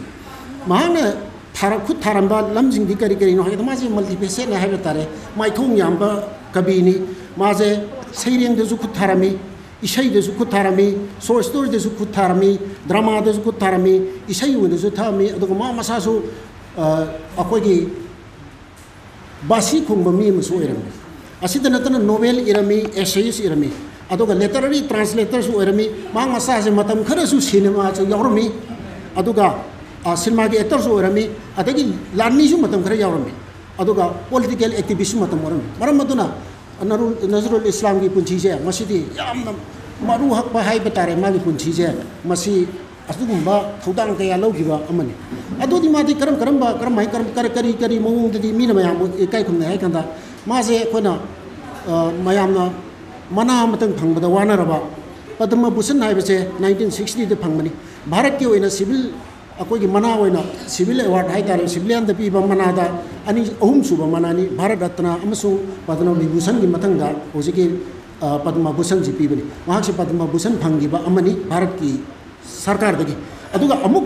ꯃꯍꯥꯛꯅ ꯊꯥꯔ-, ꯈꯨꯠ ꯊꯥꯔꯝꯕ ꯂꯝꯁꯤꯡꯗꯤ ꯀꯔꯤ ꯀꯔꯤꯅꯣ ꯍꯥꯏꯕꯗ, ꯃꯥꯁꯦ multifaceted ꯅꯤ ꯍꯥꯏꯕ ꯇꯥꯔꯦ, ꯃꯥꯏꯊꯣꯡ ꯌꯥꯝꯕ ꯀꯕꯤꯅꯤ꯫ ꯃꯥꯁꯦ ꯁꯩꯔꯦꯡꯗꯁꯨ ꯈꯨꯠ ꯊꯥꯔꯝꯃꯤ, ꯏꯁꯩꯗꯁꯨ ꯈꯨꯠ ꯊꯥꯔꯝꯃꯤ, short story ꯗꯁꯨ ꯈꯨꯠ ꯊꯥꯔꯝꯃꯤ, drama ꯗꯁꯨ ꯈꯨꯠ ꯊꯥꯔꯝꯃꯤ, ꯏꯁꯩ ꯑꯣꯏꯅꯁꯨ ꯊꯥꯔꯝꯃꯤ, ꯑꯗꯨꯒ ꯃꯥ ꯃꯁꯥꯁꯨ, ꯑ, ꯑꯩꯈꯣꯏꯒꯤ ꯕꯥꯁꯤ ꯈꯣꯡꯕ ꯃꯤ ꯑꯃꯁꯨ ꯑꯣꯏꯔꯝꯃꯤ꯫ ꯑꯁꯤꯗ ꯅꯠꯇꯅ novel ꯏꯔꯝꯃꯤ, essays ꯏꯔꯝꯃꯤ, ꯑꯗꯨꯒ literary translator ꯁꯨ ꯑꯣꯏꯔꯝꯃꯤ꯫ ꯃꯍꯥꯛ ꯃꯁꯥꯁꯦ ꯃꯇꯝ ꯈꯔꯁꯨ cinema ꯁꯨ ꯌꯥꯎꯔꯝꯃꯤ, ꯑꯗꯨꯒ, ꯑ, cinema ꯒꯤ actor ꯁꯨ ꯑꯣꯏꯔꯝꯃꯤ, ꯑꯗꯒꯤ ꯂꯥꯟꯃꯤꯁꯨ ꯃꯇꯝ ꯈꯔ ꯌꯥꯎꯔꯝꯃꯤ꯫ ꯑꯗꯨꯒ ꯄꯣꯂꯤꯇꯤꯀꯦꯜ ꯑꯦꯛꯇꯤꯚꯤꯁ ꯃꯇꯝ ꯑꯣꯏꯔꯝꯃꯤ꯫ ꯃꯔꯝ ꯑꯗꯨꯅ ꯅꯔꯨꯜ-, ꯅꯖꯔꯨꯜ ꯏꯁꯂꯥꯝꯒꯤ ꯄꯨꯟꯁꯤꯁꯦ ꯃꯁꯤꯗꯤ ꯌꯥꯝꯅ ꯃꯔꯨ ꯍꯛꯄ ꯍꯥꯏꯕ ꯇꯥꯔꯦ꯫ ꯃꯥꯒꯤ ꯄꯨꯟꯁꯤꯁꯦ ꯃꯁꯤ ꯑꯗꯨꯒꯨꯝꯕ ꯊꯧꯗꯥꯡ ꯀꯌꯥ ꯂꯧꯈꯤꯕ ꯑꯃꯅꯤ꯫ ꯑꯗꯨꯗꯤ ꯃꯥꯗꯤ ꯀꯔꯝ ꯀꯔꯝꯕ, ꯀꯔꯝꯍꯥꯏ-, ꯀꯔꯝ-, ꯀꯔ-, ꯀꯔꯤ ꯀꯔꯤ ꯃꯑꯣꯡꯗꯗꯤ ꯃꯤꯅ ꯃꯌꯥꯝꯕꯨ ꯏꯀꯥꯏ ꯈꯨꯝꯅꯩ ꯍꯥꯏ ꯀꯥꯟꯗ, ꯃꯥꯁꯦ ꯑꯩꯈꯣꯏꯅ, ꯑ, ꯃꯌꯥꯝꯅ ꯃꯅꯥ ꯑꯃꯇꯪ ꯐꯪꯕꯗ ꯋꯥꯅꯔꯕ ꯄꯗꯃ ꯚꯨꯁꯟ ꯍꯥꯏꯕꯁꯦ ꯅꯥꯏꯟꯇꯤꯟ ꯁꯤꯛꯁꯇꯤꯗ ꯐꯪꯕꯅꯤ꯫ ꯚꯥꯔꯠꯀꯤ ꯑꯣꯏꯅ ꯁꯤꯚꯤꯜ, ꯑꯩꯈꯣꯏꯒꯤ ꯃꯅꯥ ꯑꯣꯏꯅ ꯁꯤꯚꯤꯜ ꯑꯦꯋꯥꯔꯗ ꯍꯥꯏ ꯇꯥꯔꯦ, ꯁꯤꯚꯤꯂꯤꯌꯟꯗ ꯄꯤꯕ ꯃꯅꯥꯗ ꯑꯅꯤ, ꯑꯍꯨꯝ ꯁꯨꯕ ꯃꯅꯥꯅꯤ꯫ ꯚꯥꯔꯠ ꯔꯠꯅ ꯑꯃꯁꯨꯡ ꯄꯗꯃ ꯚꯤꯚꯨꯁꯟꯒꯤ ꯃꯊꯪꯗ ꯍꯧꯖꯤꯛꯀꯤ, ꯑ, ꯄꯗꯃ ꯚꯨꯁꯟꯁꯤ ꯄꯤꯕꯅꯤ꯫ ꯃꯍꯥꯛꯁꯤ ꯄꯗꯃ ꯚꯨꯁꯟ ꯐꯪꯈꯤꯕ ꯑꯃꯅꯤ ꯚꯥꯔꯠꯀꯤ ꯁꯔꯀꯥꯔꯗꯒꯤ꯫ ꯑꯗꯨꯒ ꯑꯃꯨꯛ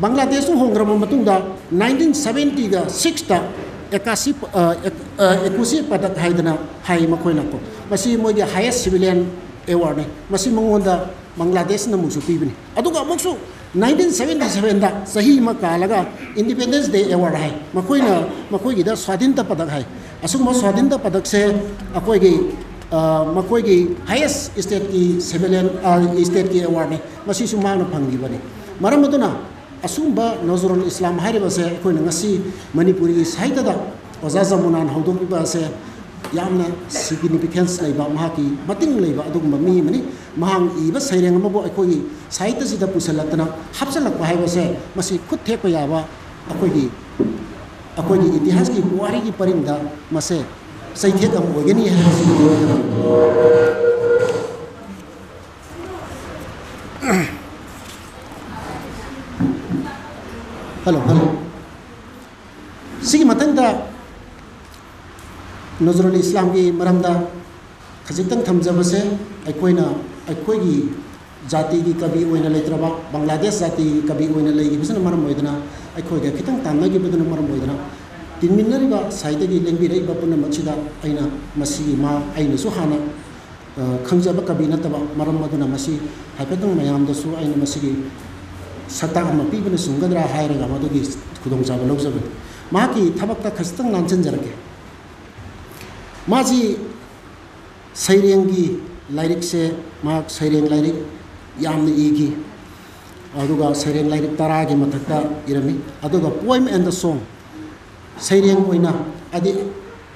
ꯕꯪꯒ꯭ꯂꯥꯗꯦꯁꯇ ꯍꯣꯡꯈ꯭ꯔꯕ ꯃꯇꯨꯡꯗ ꯅꯥꯏꯟꯇꯤꯟ ꯁꯕꯦꯟꯇꯤꯒ ꯁꯤꯛꯁꯇ ꯑꯦꯀꯥꯁꯤ, ꯑ, ꯑꯦꯛ-, ꯑ, ꯑꯦꯀꯨꯁꯤ ꯄꯗꯛ ꯍꯥꯏꯗꯅ ꯍꯥꯏ ꯃꯈꯣꯏꯅ ꯀꯣ꯫ ꯃꯁꯤ ꯃꯣꯏꯒꯤ ꯍꯥꯏꯌꯦꯁ ꯁꯤꯚꯤꯂꯤꯌꯟ ꯑꯦꯋꯥꯔꯗꯅꯤ꯫ ꯃꯁꯤ ꯃꯉꯣꯟꯗ ꯕꯪꯒ꯭ꯂꯥꯗꯦꯁꯅ ꯑꯃꯨꯛꯁꯨ ꯄꯤꯕꯅꯤ꯫ ꯑꯗꯨꯒ ꯑꯃꯨꯛꯁꯨ ꯅꯥꯏꯟꯇꯤꯟ ꯁꯕꯦꯟꯇꯤ ꯁꯕꯦꯟꯗ ꯆꯍꯤ ꯑꯃ ꯀꯥꯜꯂꯒ ꯏꯟꯗꯤꯄꯦꯟꯗꯦꯟꯁ ꯗꯦ ꯑꯦꯋꯥꯔꯗ ꯍꯥꯏ꯫ ꯃꯈꯣꯏꯅ, ꯃꯈꯣꯏꯒꯤꯗ ꯁ꯭ꯋꯥꯙꯤꯟꯇ ꯄꯗꯛ ꯍꯥꯏ꯫ ꯑꯁꯤꯒꯨꯝꯕ ꯁ꯭ꯋꯥꯙꯤꯟꯇ ꯄꯗꯛꯁꯦ ꯑꯩꯈꯣꯏꯒꯤ, ꯑ, ꯃꯈꯣꯏꯒꯤ ꯍꯥꯏꯌꯦꯁ ꯁ꯭ꯇꯦꯠꯀꯤ ꯁꯤꯚꯤꯂꯤꯌꯟ, ꯑ, ꯁ꯭ꯇꯦꯠꯀꯤ ꯑꯦꯋꯥꯔꯗꯅꯤ꯫ ꯃꯁꯤꯁꯨ ꯃꯍꯥꯛꯅ ꯐꯪꯈꯤꯕꯅꯤ꯫ ꯃꯔꯝ ꯑꯗꯨꯅ ꯑꯁꯨꯝꯕ ꯅꯖꯔꯨꯜ ꯏꯁꯂꯥꯝ ꯍꯥꯏꯔꯤꯕꯁꯦ ꯑꯩꯈꯣꯏꯅ ꯉꯁꯤ ꯃꯅꯤꯄꯨꯔꯤꯒꯤ ꯁꯥꯍꯤꯇ꯭ꯌꯗ ꯑꯣꯖꯥ ꯖꯃꯨꯅꯥꯅ ꯍꯧꯗꯣꯛꯂꯤꯕ ꯑꯁꯦ ꯌꯥꯝꯅ ꯁꯤꯒꯅꯤꯐꯤꯀꯦꯟꯁ ꯂꯩꯕ, ꯃꯍꯥꯛꯀꯤ ꯃꯇꯤꯡ ꯂꯩꯕ ꯑꯗꯨꯒꯨꯝꯕ ꯃꯤ ꯑꯃꯅꯤ꯫ ꯃꯍꯥꯛꯅ ꯏꯕ ꯁꯩꯔꯦꯡ ꯑꯃꯕꯨ ꯑꯩꯈꯣꯏꯒꯤ ꯁꯥꯍꯤꯇ꯭ꯌꯁꯤꯗ ꯄꯨꯁꯤꯜꯂꯛꯇꯅ ꯍꯥꯞꯆꯤꯜꯂꯛꯄ ꯍꯥꯏꯕꯁꯦ ꯃꯁꯤ ꯈꯨꯠ ꯊꯦꯛꯄ ꯌꯥꯕ ꯑꯩꯈꯣꯏꯒꯤ, ꯑꯩꯈꯣꯏꯒꯤ ꯏꯇꯤꯍꯥꯁꯀꯤ ꯄꯨꯋꯥꯔꯤꯒꯤ ꯄꯔꯤꯡꯗ ꯃꯁꯦ ꯆꯩꯊꯦꯛ ꯑꯃ ꯑꯣꯏꯒꯅꯤ ꯍꯥꯏꯕꯁꯤ꯫ Hello, hello. ꯁꯤꯒꯤ ꯃꯊꯪꯗ ꯅꯖꯔꯨꯜ ꯏꯁꯂꯥꯝꯒꯤ ꯃꯔꯝꯗ ꯈꯖꯤꯛꯇꯪ ꯊꯝꯖꯕꯁꯦ, ꯑꯩꯈꯣꯏꯅ, ꯑꯩꯈꯣꯏꯒꯤ ꯖꯥꯇꯤꯒꯤ ꯀꯕꯤ ꯑꯣꯏꯅ ꯂꯩꯇ꯭ꯔꯕ, ꯕꯪꯒ꯭ꯂꯥꯗꯦꯁ ꯖꯥꯇꯤꯒꯤ ꯀꯕꯤ ꯑꯣꯏꯅ ꯂꯩꯈꯤꯕꯁꯤꯅ ꯃꯔꯝ ꯑꯣꯏꯗꯅ, ꯑꯩꯈꯣꯏꯒ ꯈꯤꯇꯪ ꯇꯥꯟꯅꯈꯤꯕꯗꯨꯅ ꯃꯔꯝ ꯑꯣꯏꯗꯅ, ꯇꯤꯟꯃꯤꯟꯅꯔꯤꯕ ꯁꯥꯍꯤꯇ꯭ꯌꯒꯤ ꯂꯦꯡꯕꯤꯔꯛꯏꯕ ꯄꯨꯝꯅꯃꯛꯁꯤꯗ ꯑꯩꯅ ꯃꯁꯤꯒꯤ ꯃꯥ-, ꯑꯩꯅꯁꯨ ꯍꯥꯟꯅ, ꯑ, ꯈꯪꯖꯕ ꯀꯕꯤ ꯅꯠꯇꯕ ꯃꯔꯝ ꯑꯗꯨꯅ ꯃꯁꯤ ꯍꯥꯏꯐꯦꯠꯇꯪ ꯃꯌꯥꯝꯗꯁꯨ ꯑꯩꯅ ꯃꯁꯤꯒꯤ ꯁꯛꯇꯥꯛ ꯑꯃ ꯄꯤꯕꯅ ꯆꯨꯝꯒꯗ꯭ꯔꯥ ꯍꯥꯏꯔꯒ ꯃꯗꯨꯒꯤ ꯈꯨꯗꯣꯡꯆꯥꯕ ꯂꯧꯖꯕꯅꯤ꯫ ꯃꯍꯥꯛꯀꯤ ꯊꯕꯛꯇ ꯈꯖꯤꯛꯇꯪ ꯂꯥꯟꯁꯤꯟꯖꯔꯛꯀꯦ꯫ ꯃꯥꯁꯤ ꯁꯩꯔꯦꯡꯒꯤ ꯂꯥꯏꯔꯤꯛꯁꯦ, ꯃꯍꯥꯛ ꯁꯩꯔꯦꯡ ꯂꯥꯏꯔꯤꯛ ꯌꯥꯝꯅ ꯏꯈꯤ꯫ ꯑꯗꯨꯒ ꯁꯩꯔꯦꯡ ꯂꯥꯏꯔꯤꯛ ꯇꯔꯥꯒꯤ ꯃꯊꯛꯇ ꯏꯔꯝꯃꯤ꯫ ꯑꯗꯨꯒ Poem and the Song, ꯁꯩꯔꯦꯡ ꯑꯣꯏꯅ, ꯍꯥꯏꯗꯤ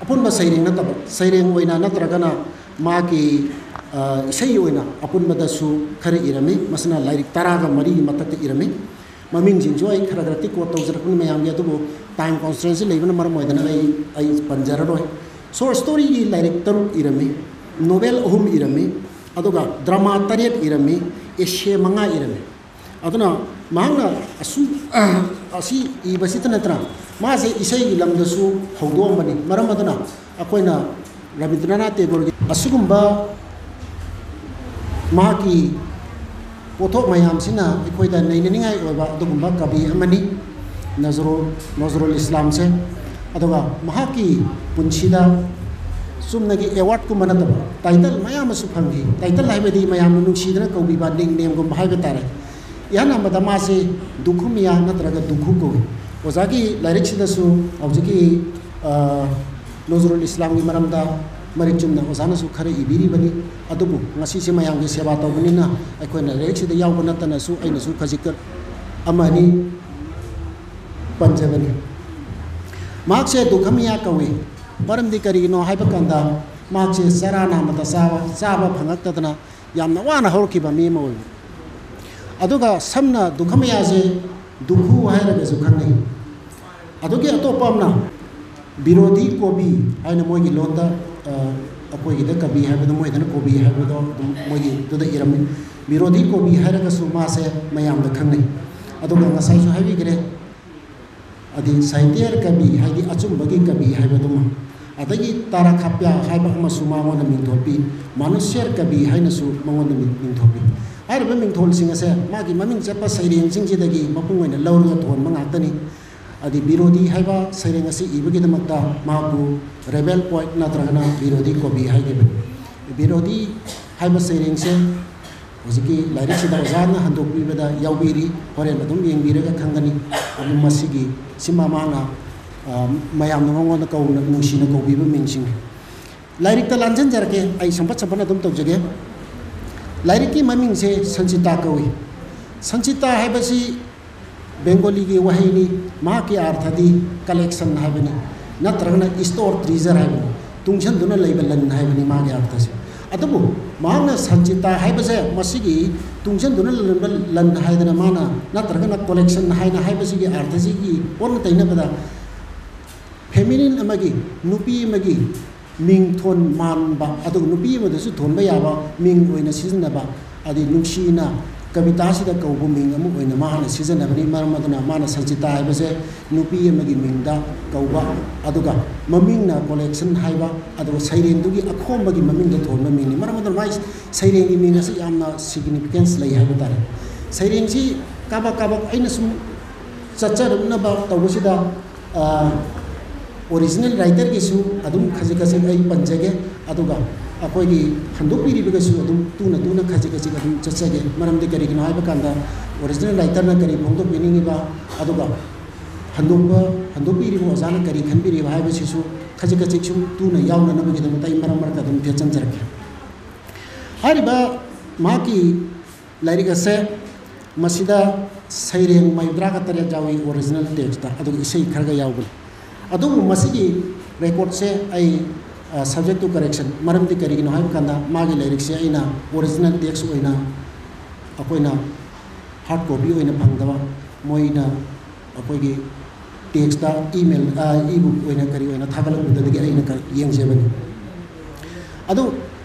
ꯑꯄꯨꯟꯕ ꯁꯩꯔꯦꯡ ꯅꯠꯇꯕ, ꯁꯩꯔꯦꯡ ꯑꯣꯏꯅ ꯅꯠꯇ꯭ꯔꯒꯅ ꯃꯥꯒꯤ, ꯑ, ꯏꯁꯩ ꯑꯣꯏꯅ ꯑꯄꯨꯟꯕꯗꯁꯨ ꯈꯔ ꯏꯔꯝꯃꯤ꯫ ꯃꯁꯤꯅ ꯂꯥꯏꯔꯤꯛ ꯇꯔꯥꯒ ꯃꯔꯤꯒꯤ ꯃꯊꯛꯇ ꯏꯔꯝꯃꯤ꯫ ꯃꯃꯤꯡꯁꯤꯡꯁꯨ ꯑꯩ ꯈꯔ ꯈꯔꯗꯤ quote ꯇꯧꯖꯔꯛꯄꯅꯤ ꯃꯌꯥꯝꯒꯤ, ꯑꯗꯨꯕꯨ time constraintꯁꯤ ꯂꯩꯕꯅ ꯃꯔꯝ ꯑꯣꯏꯗꯅ ꯑꯩ, ꯑꯩ ꯄꯟꯖꯔꯔꯣꯏ꯫ Short storyꯒꯤ ꯂꯥꯏꯔꯤꯛ ꯇꯔꯨꯛ ꯏꯔꯝꯃꯤ, novel ꯑꯍꯨꯝ ꯏꯔꯝꯃꯤ, ꯑꯗꯨꯒ drama ꯇꯔꯦꯠ ꯏꯔꯝꯃꯤ, essay ꯃꯉꯥ ꯏꯔꯝꯃꯤ꯫ ꯑꯗꯨꯅ ꯃꯍꯥꯛꯅ ꯑꯁꯨꯝ, ꯑꯁꯤ ꯏꯕꯁꯤꯇ ꯅꯠꯇꯅ ꯃꯥꯁꯦ ꯏꯁꯩꯒꯤ ꯂꯝꯗꯁꯨ ꯍꯧꯗꯣꯛꯑꯝꯕꯅꯤ꯫ ꯃꯔꯝ ꯑꯗꯨꯅ ꯑꯩꯈꯣꯏꯅ ꯔꯕꯤꯟꯗ꯭ꯔꯅꯥꯊ ꯇꯦꯒꯣꯔꯒꯤ ꯑꯁꯤꯒꯨꯝꯕ ꯃꯍꯥꯛꯀꯤ ꯄꯣꯠꯊꯣꯛ ꯃꯌꯥꯝꯁꯤꯅ ꯑꯩꯈꯣꯏꯗ ꯅꯩꯅꯅꯤꯡꯉꯥꯏ ꯑꯣꯏꯕ ꯑꯗꯨꯒꯨꯝꯕ ꯀꯕꯤ ꯑꯃꯅꯤ ꯅꯖꯔꯨꯜ, ꯅꯖꯔꯨꯜ ꯏꯁꯂꯥꯝꯁꯦ꯫ ꯑꯗꯨꯒ ꯃꯍꯥꯛꯀꯤ ꯄꯨꯟꯁꯤꯗ ꯆꯨꯝꯅꯒꯤ awardꯀꯨꯝꯕ ꯅꯠꯇꯕ title ꯃꯌꯥꯝ ꯑꯃꯁꯨ ꯐꯪꯈꯤ꯫ Title ꯍꯥꯏꯕꯗꯤ ꯃꯌꯥꯝꯅ ꯅꯨꯡꯁꯤꯗꯅ ꯀꯧꯕꯤꯕ nicknameꯒꯨꯝꯕ ꯍꯥꯏꯕ ꯇꯥꯔꯦ꯫ ꯏꯍꯥꯟ ꯍꯥꯟꯕꯗ ꯃꯥꯁꯦ ꯗꯨꯈꯨꯃꯤꯌꯥ ꯅꯠꯇ꯭ꯔꯒ ꯗꯨꯈꯨ ꯀꯧꯏ꯫ ꯑꯣꯖꯥꯒꯤ ꯂꯥꯏꯔꯤꯛꯁꯤꯗꯁꯨ ꯍꯧꯖꯤꯛꯀꯤ, ꯑ, ꯅꯖꯔꯨꯜ ꯏꯁꯂꯥꯝꯒꯤ ꯃꯔꯝꯗ ꯃꯔꯤꯛ ꯆꯨꯝꯅ ꯑꯣꯖꯥꯅꯁꯨ ꯈꯔ ꯏꯕꯤꯔꯤꯕꯅꯤ꯫ ꯑꯗꯨꯕꯨ ꯉꯁꯤꯁꯦ ꯃꯌꯥꯝꯒꯤ ꯁꯦꯕꯥ ꯇꯧꯕꯅꯤꯅ ꯑꯩꯈꯣꯏꯅ ꯂꯥꯏꯔꯤꯛꯁꯤꯗ ꯌꯥꯎꯕ ꯅꯠꯇꯅꯁꯨ ꯑꯩꯅꯁꯨ ꯈꯖꯤꯛꯇ ꯑꯃ ꯑꯅꯤ ꯄꯟꯖꯕꯅꯤ꯫ ꯃꯍꯥꯛꯁꯦ ꯗꯨꯈꯃꯤꯌꯥ ꯀꯧꯏ꯫ ꯃꯔꯝꯗꯤ ꯀꯔꯤꯒꯤꯅꯣ ꯍꯥꯏꯕ ꯀꯥꯟꯗ ꯃꯍꯥꯛꯁꯦ ꯆꯔꯥ ꯅꯥꯝꯃꯇ ꯆꯥꯕ, ꯆꯥꯕ ꯐꯪꯉꯛꯇꯗꯅ ꯌꯥꯝꯅ ꯋꯥꯅ ꯍꯧꯔꯛꯈꯤꯕ ꯃꯤ ꯑꯃ ꯑꯣꯏꯕ꯫ ꯑꯗꯨꯒ ꯁꯝꯅ ꯗꯨꯈꯃꯤꯌꯥꯁꯦ ꯗꯨꯈꯨ ꯍꯥꯏꯔꯒꯁꯨ ꯈꯪꯅꯩ꯫ ꯑꯗꯨꯒꯤ ꯑꯇꯣꯞꯄ ꯑꯃꯅ ꯕꯤꯔꯣꯙꯤ ꯀꯣꯕꯤ ꯍꯥꯏꯅ ꯃꯣꯏꯒꯤ ꯂꯣꯟꯗ, ꯑ, ꯑꯩꯈꯣꯏꯒꯤꯗ ꯀꯕꯤ ꯍꯥꯏꯕꯗꯣ ꯃꯣꯏꯗꯅ ꯀꯣꯕꯤ ꯍꯥꯏꯕꯗꯣ ꯑꯗꯨꯝ ꯃꯣꯏꯒꯤꯗꯨꯗ ꯏꯔꯝꯃꯤ꯫ ꯕꯤꯔꯣꯙꯤ ꯀꯣꯕꯤ ꯍꯥꯏꯔꯒꯁꯨ ꯃꯥꯁꯦ ꯃꯌꯥꯝꯗ ꯈꯪꯅꯩ꯫ ꯑꯗꯨꯒ ꯉꯁꯥꯏꯁꯨ ꯍꯥꯏꯕꯤꯈ꯭ꯔꯦ, ꯑꯗꯤ ꯁꯥꯍꯤꯇ꯭ꯌ ꯀꯕꯤ ꯍꯥꯏꯗꯤ ꯑꯆꯨꯝꯕꯒꯤ ꯀꯕꯤ ꯍꯥꯏꯕꯗꯨꯃ, ꯑꯗꯒꯤ ꯇꯥꯔꯥꯈꯥꯄ꯭ꯌꯥ ꯍꯥꯏꯕ ꯑꯃꯁꯨ ꯃꯉꯣꯟꯗ ꯃꯤꯡꯊꯣꯜ ꯄꯤ, ꯃꯥꯅꯨꯁ꯭ꯌ ꯀꯕꯤ ꯍꯥꯏꯅꯁꯨ ꯃꯉꯣꯟꯗ ꯃꯤꯡ-, ꯃꯤꯡꯊꯣꯜ ꯄꯤ꯫ ꯍꯥꯏꯔꯤꯕ ꯃꯤꯡꯊꯣꯜꯁꯤꯡ ꯑꯁꯦ ꯃꯥꯒꯤ ꯃꯃꯤꯡ ꯆꯠꯄ ꯁꯩꯔꯦꯡꯁꯤꯡꯁꯤꯗꯒꯤ ꯃꯄꯨꯡ ꯑꯣꯏꯅ ꯂꯧꯔꯒ ꯊꯣꯟꯕ ꯉꯥꯛꯇꯅꯤ꯫ ꯑꯗꯤ ꯕꯤꯔꯣꯙꯤ ꯍꯥꯏꯕ ꯁꯩꯔꯦꯡ ꯑꯁꯤ ꯏꯕꯒꯤꯗꯃꯛꯇ ꯃꯍꯥꯛꯄꯨ rebel poet ꯅꯠꯇ꯭ꯔꯒꯅ ꯕꯤꯔꯣꯙꯤ ꯀꯣꯕꯤ ꯍꯥꯏꯈꯤꯕꯅꯤ꯫ ꯕꯤꯔꯣꯙꯤ ꯍꯥꯏꯕ ꯁꯩꯔꯦꯡꯁꯦ ꯍꯧꯖꯤꯛꯀꯤ ꯂꯥꯏꯔꯤꯛꯁꯤꯗ ꯑꯣꯖꯥꯅ ꯍꯟꯗꯣꯛꯄꯤꯕꯗ ꯌꯥꯎꯕꯤꯔꯤ, ꯍꯣꯔꯦꯟ ꯑꯗꯨꯝ ꯌꯦꯡꯕꯤꯔꯒ ꯈꯪꯒꯅꯤ꯫ ꯑꯗꯨ ꯃꯁꯤꯒꯤ ꯁꯤꯃ ꯃꯥꯅ, ꯑ, ꯃꯌꯥꯝꯅ ꯃꯉꯣꯟꯗ ꯀꯧꯅ, ꯅꯨꯡꯁꯤꯅ ꯀꯧꯕꯤꯕ ꯃꯤꯡꯁꯤꯡ꯫ ꯂꯥꯏꯔꯤꯛꯇ ꯂꯥꯟꯖꯟꯖꯔꯛꯀꯦ, ꯑꯩ ꯁꯝꯄꯠ ꯁꯝꯄꯠꯅ ꯑꯗꯨꯝ ꯇꯧꯖꯒꯦ꯫ ꯂꯥꯏꯔꯤꯛꯀꯤ ꯃꯃꯤꯡꯁꯦ ꯁꯟꯆꯤꯇꯥ ꯀꯧꯏ꯫ ꯁꯟꯆꯤꯇꯥ ꯍꯥꯏꯕꯁꯤ ꯕꯦꯡꯒꯣꯂꯤꯒꯤ ꯋꯥꯍꯩꯅꯤ꯫ ꯃꯍꯥꯛꯀꯤ ꯑꯥꯔꯊꯗꯤ collection ꯍꯥꯏꯕꯅꯤ, ꯅꯠꯇ꯭ꯔꯒꯅ store treasure ꯍꯥꯏꯕꯅꯤ, ꯇꯨꯡꯁꯤꯟꯗꯨꯅ ꯂꯩꯕ ꯂꯟ ꯍꯥꯏꯕꯅꯤ ꯃꯥꯒꯤ ꯑꯥꯔꯊꯁꯦ꯫ ꯑꯗꯨꯕꯨ ꯃꯍꯥꯛꯅ ꯁꯟꯆꯤꯇꯥ ꯍꯥꯏꯕꯁꯦ, ꯃꯁꯤꯒꯤ ꯇꯨꯡꯁꯤꯟꯗꯨꯅ ꯂꯩꯔꯝꯕ ꯂꯟ ꯍꯥꯏꯗꯅ ꯃꯥꯅ, ꯅꯠꯇ꯭ꯔꯒꯅ collection ꯍꯥꯏꯅ ꯍꯥꯏꯕꯁꯤꯒꯤ ꯑꯥꯔꯊꯁꯤꯒꯤ ꯑꯣꯟꯅ ꯇꯩꯅꯕꯗ, feminine ꯑꯃꯒꯤ, ꯅꯨꯄꯤ ꯑꯃꯒꯤ ꯃꯤꯡꯊꯣꯟ ꯃꯥꯟꯕ, ꯑꯗꯨꯒ ꯅꯨꯄꯤ ꯑꯃꯗꯁꯨ ꯊꯣꯟꯕ ꯌꯥꯕ ꯃꯤꯡ ꯑꯣꯏꯅ ꯁꯤꯖꯤꯟꯅꯕ, ꯑꯗꯩ ꯅꯨꯡꯁꯤꯅ ꯀꯕꯤꯇꯥꯁꯤꯗ ꯀꯧꯕ ꯃꯤꯡ ꯑꯃ ꯑꯣꯏꯅ ꯃꯍꯥꯛꯅ ꯁꯤꯖꯤꯟꯅꯕꯅꯤ꯫ ꯃꯔꯝ ꯑꯗꯨꯅ ꯃꯥꯅ ꯁꯟꯆꯤꯇꯥ ꯍꯥꯏꯕꯁꯦ ꯅꯨꯄꯤ ꯑꯃꯒꯤ ꯃꯤꯡꯗ ꯀꯧꯕ, ꯑꯗꯨꯒ ꯃꯃꯤꯡꯅ collection ꯍꯥꯏꯕ, ꯑꯗꯨꯒ ꯁꯩꯔꯦꯡꯗꯨꯒꯤ ꯑꯈꯣꯝꯕꯒꯤ ꯃꯃꯤꯡꯗ ꯊꯣꯟꯕ ꯃꯤꯡꯅꯤ꯫ ꯃꯔꯝ ꯑꯗꯨꯅ ꯃꯥꯒꯤ ꯁꯩꯔꯦꯡꯒꯤ ꯃꯤꯡ ꯑꯁꯤ ꯌꯥꯝꯅ significance ꯂꯩ ꯍꯥꯏꯕ ꯇꯥꯔꯦ꯫ ꯁꯩꯔꯦꯡꯁꯤ ꯀꯥꯕꯛ ꯀꯥꯕꯛ ꯑꯩꯅ ꯁꯨꯝ ꯆꯠꯆꯔꯛꯅꯕ ꯇꯧꯕꯁꯤꯗ, ꯑ, original writerꯒꯤꯁꯨ ꯑꯗꯨꯝ ꯈꯖꯤꯛ ꯈꯖꯤꯛ ꯑꯩ ꯄꯟꯖꯒꯦ, ꯑꯗꯨꯒ ꯑꯩꯈꯣꯏꯒꯤ ꯍꯟꯗꯣꯛꯄꯤꯔꯤꯕꯒꯁꯨ ꯑꯗꯨꯝ ꯇꯨꯅ ꯇꯨꯅ ꯈꯖꯤꯛ ꯈꯖꯤꯛ ꯑꯗꯨꯝ ꯆꯠꯆꯒꯦ꯫ ꯃꯔꯝꯗꯤ ꯀꯔꯤꯒꯤꯅꯣ ꯍꯥꯏꯕ ꯀꯥꯟꯗ, original writerꯅ ꯀꯔꯤ ꯐꯣꯡꯗꯣꯛꯄꯤꯅꯤꯡꯉꯤꯕ, ꯑꯗꯨꯒ ꯍꯟꯗꯣꯛꯄ, ꯍꯟꯗꯣꯛꯄꯤꯔꯤꯕ ꯑꯣꯖꯥꯅ ꯀꯔꯤ ꯈꯟꯕꯤꯔꯤꯕ ꯍꯥꯏꯕꯁꯤꯁꯨ ꯈꯖꯤꯛ ꯈꯖꯤꯛ ꯁꯨꯝ ꯇꯨꯅ ꯌꯥꯎꯅꯅꯕꯒꯤꯗꯃꯛꯇ ꯑꯩ ꯃꯔꯛ ꯃꯔꯛꯇ ꯑꯗꯨꯝ ꯊꯦꯠꯆꯟꯖꯔꯛꯀꯦ꯫ ꯍꯥꯏꯔꯤꯕ ꯃꯍꯥꯛꯀꯤ ꯂꯥꯏꯔꯤꯛ ꯑꯁꯦ, ꯃꯁꯤꯗ ꯁꯩꯔꯦꯡ ꯃꯧꯗ꯭ꯔꯥꯒ ꯇꯔꯦꯠ ꯌꯥꯎꯏ original textꯇ, ꯑꯗꯨꯒ ꯏꯁꯩ ꯈꯔꯒ ꯌꯥꯎꯕꯅꯤ꯫ ꯑꯗꯨꯕꯨ ꯃꯁꯤꯒꯤ recordꯁꯦ ꯑꯩ, ꯑ, subject to correction, ꯃꯔꯝꯗꯤ ꯀꯔꯤꯒꯤꯅꯣ ꯍꯥꯏꯕ ꯀꯥꯟꯗ, ꯃꯥꯒꯤ ꯂꯥꯏꯔꯤꯛꯁꯦ ꯑꯩꯅ original text ꯑꯣꯏꯅ, ꯑꯩꯈꯣꯏꯅ hard copy ꯑꯣꯏꯅ ꯐꯪꯗꯕ, ꯃꯣꯏꯅ ꯑꯩꯈꯣꯏꯒꯤ textꯇ email, ꯑ, ebook ꯑꯣꯏꯅ ꯀꯔꯤ ꯑꯣꯏꯅ ꯊꯥꯒꯠꯂꯛꯄꯗꯒꯤ ꯑꯩꯅ ꯀ-, ꯌꯦꯡꯖꯕꯅꯤ꯫ ꯑꯗꯨ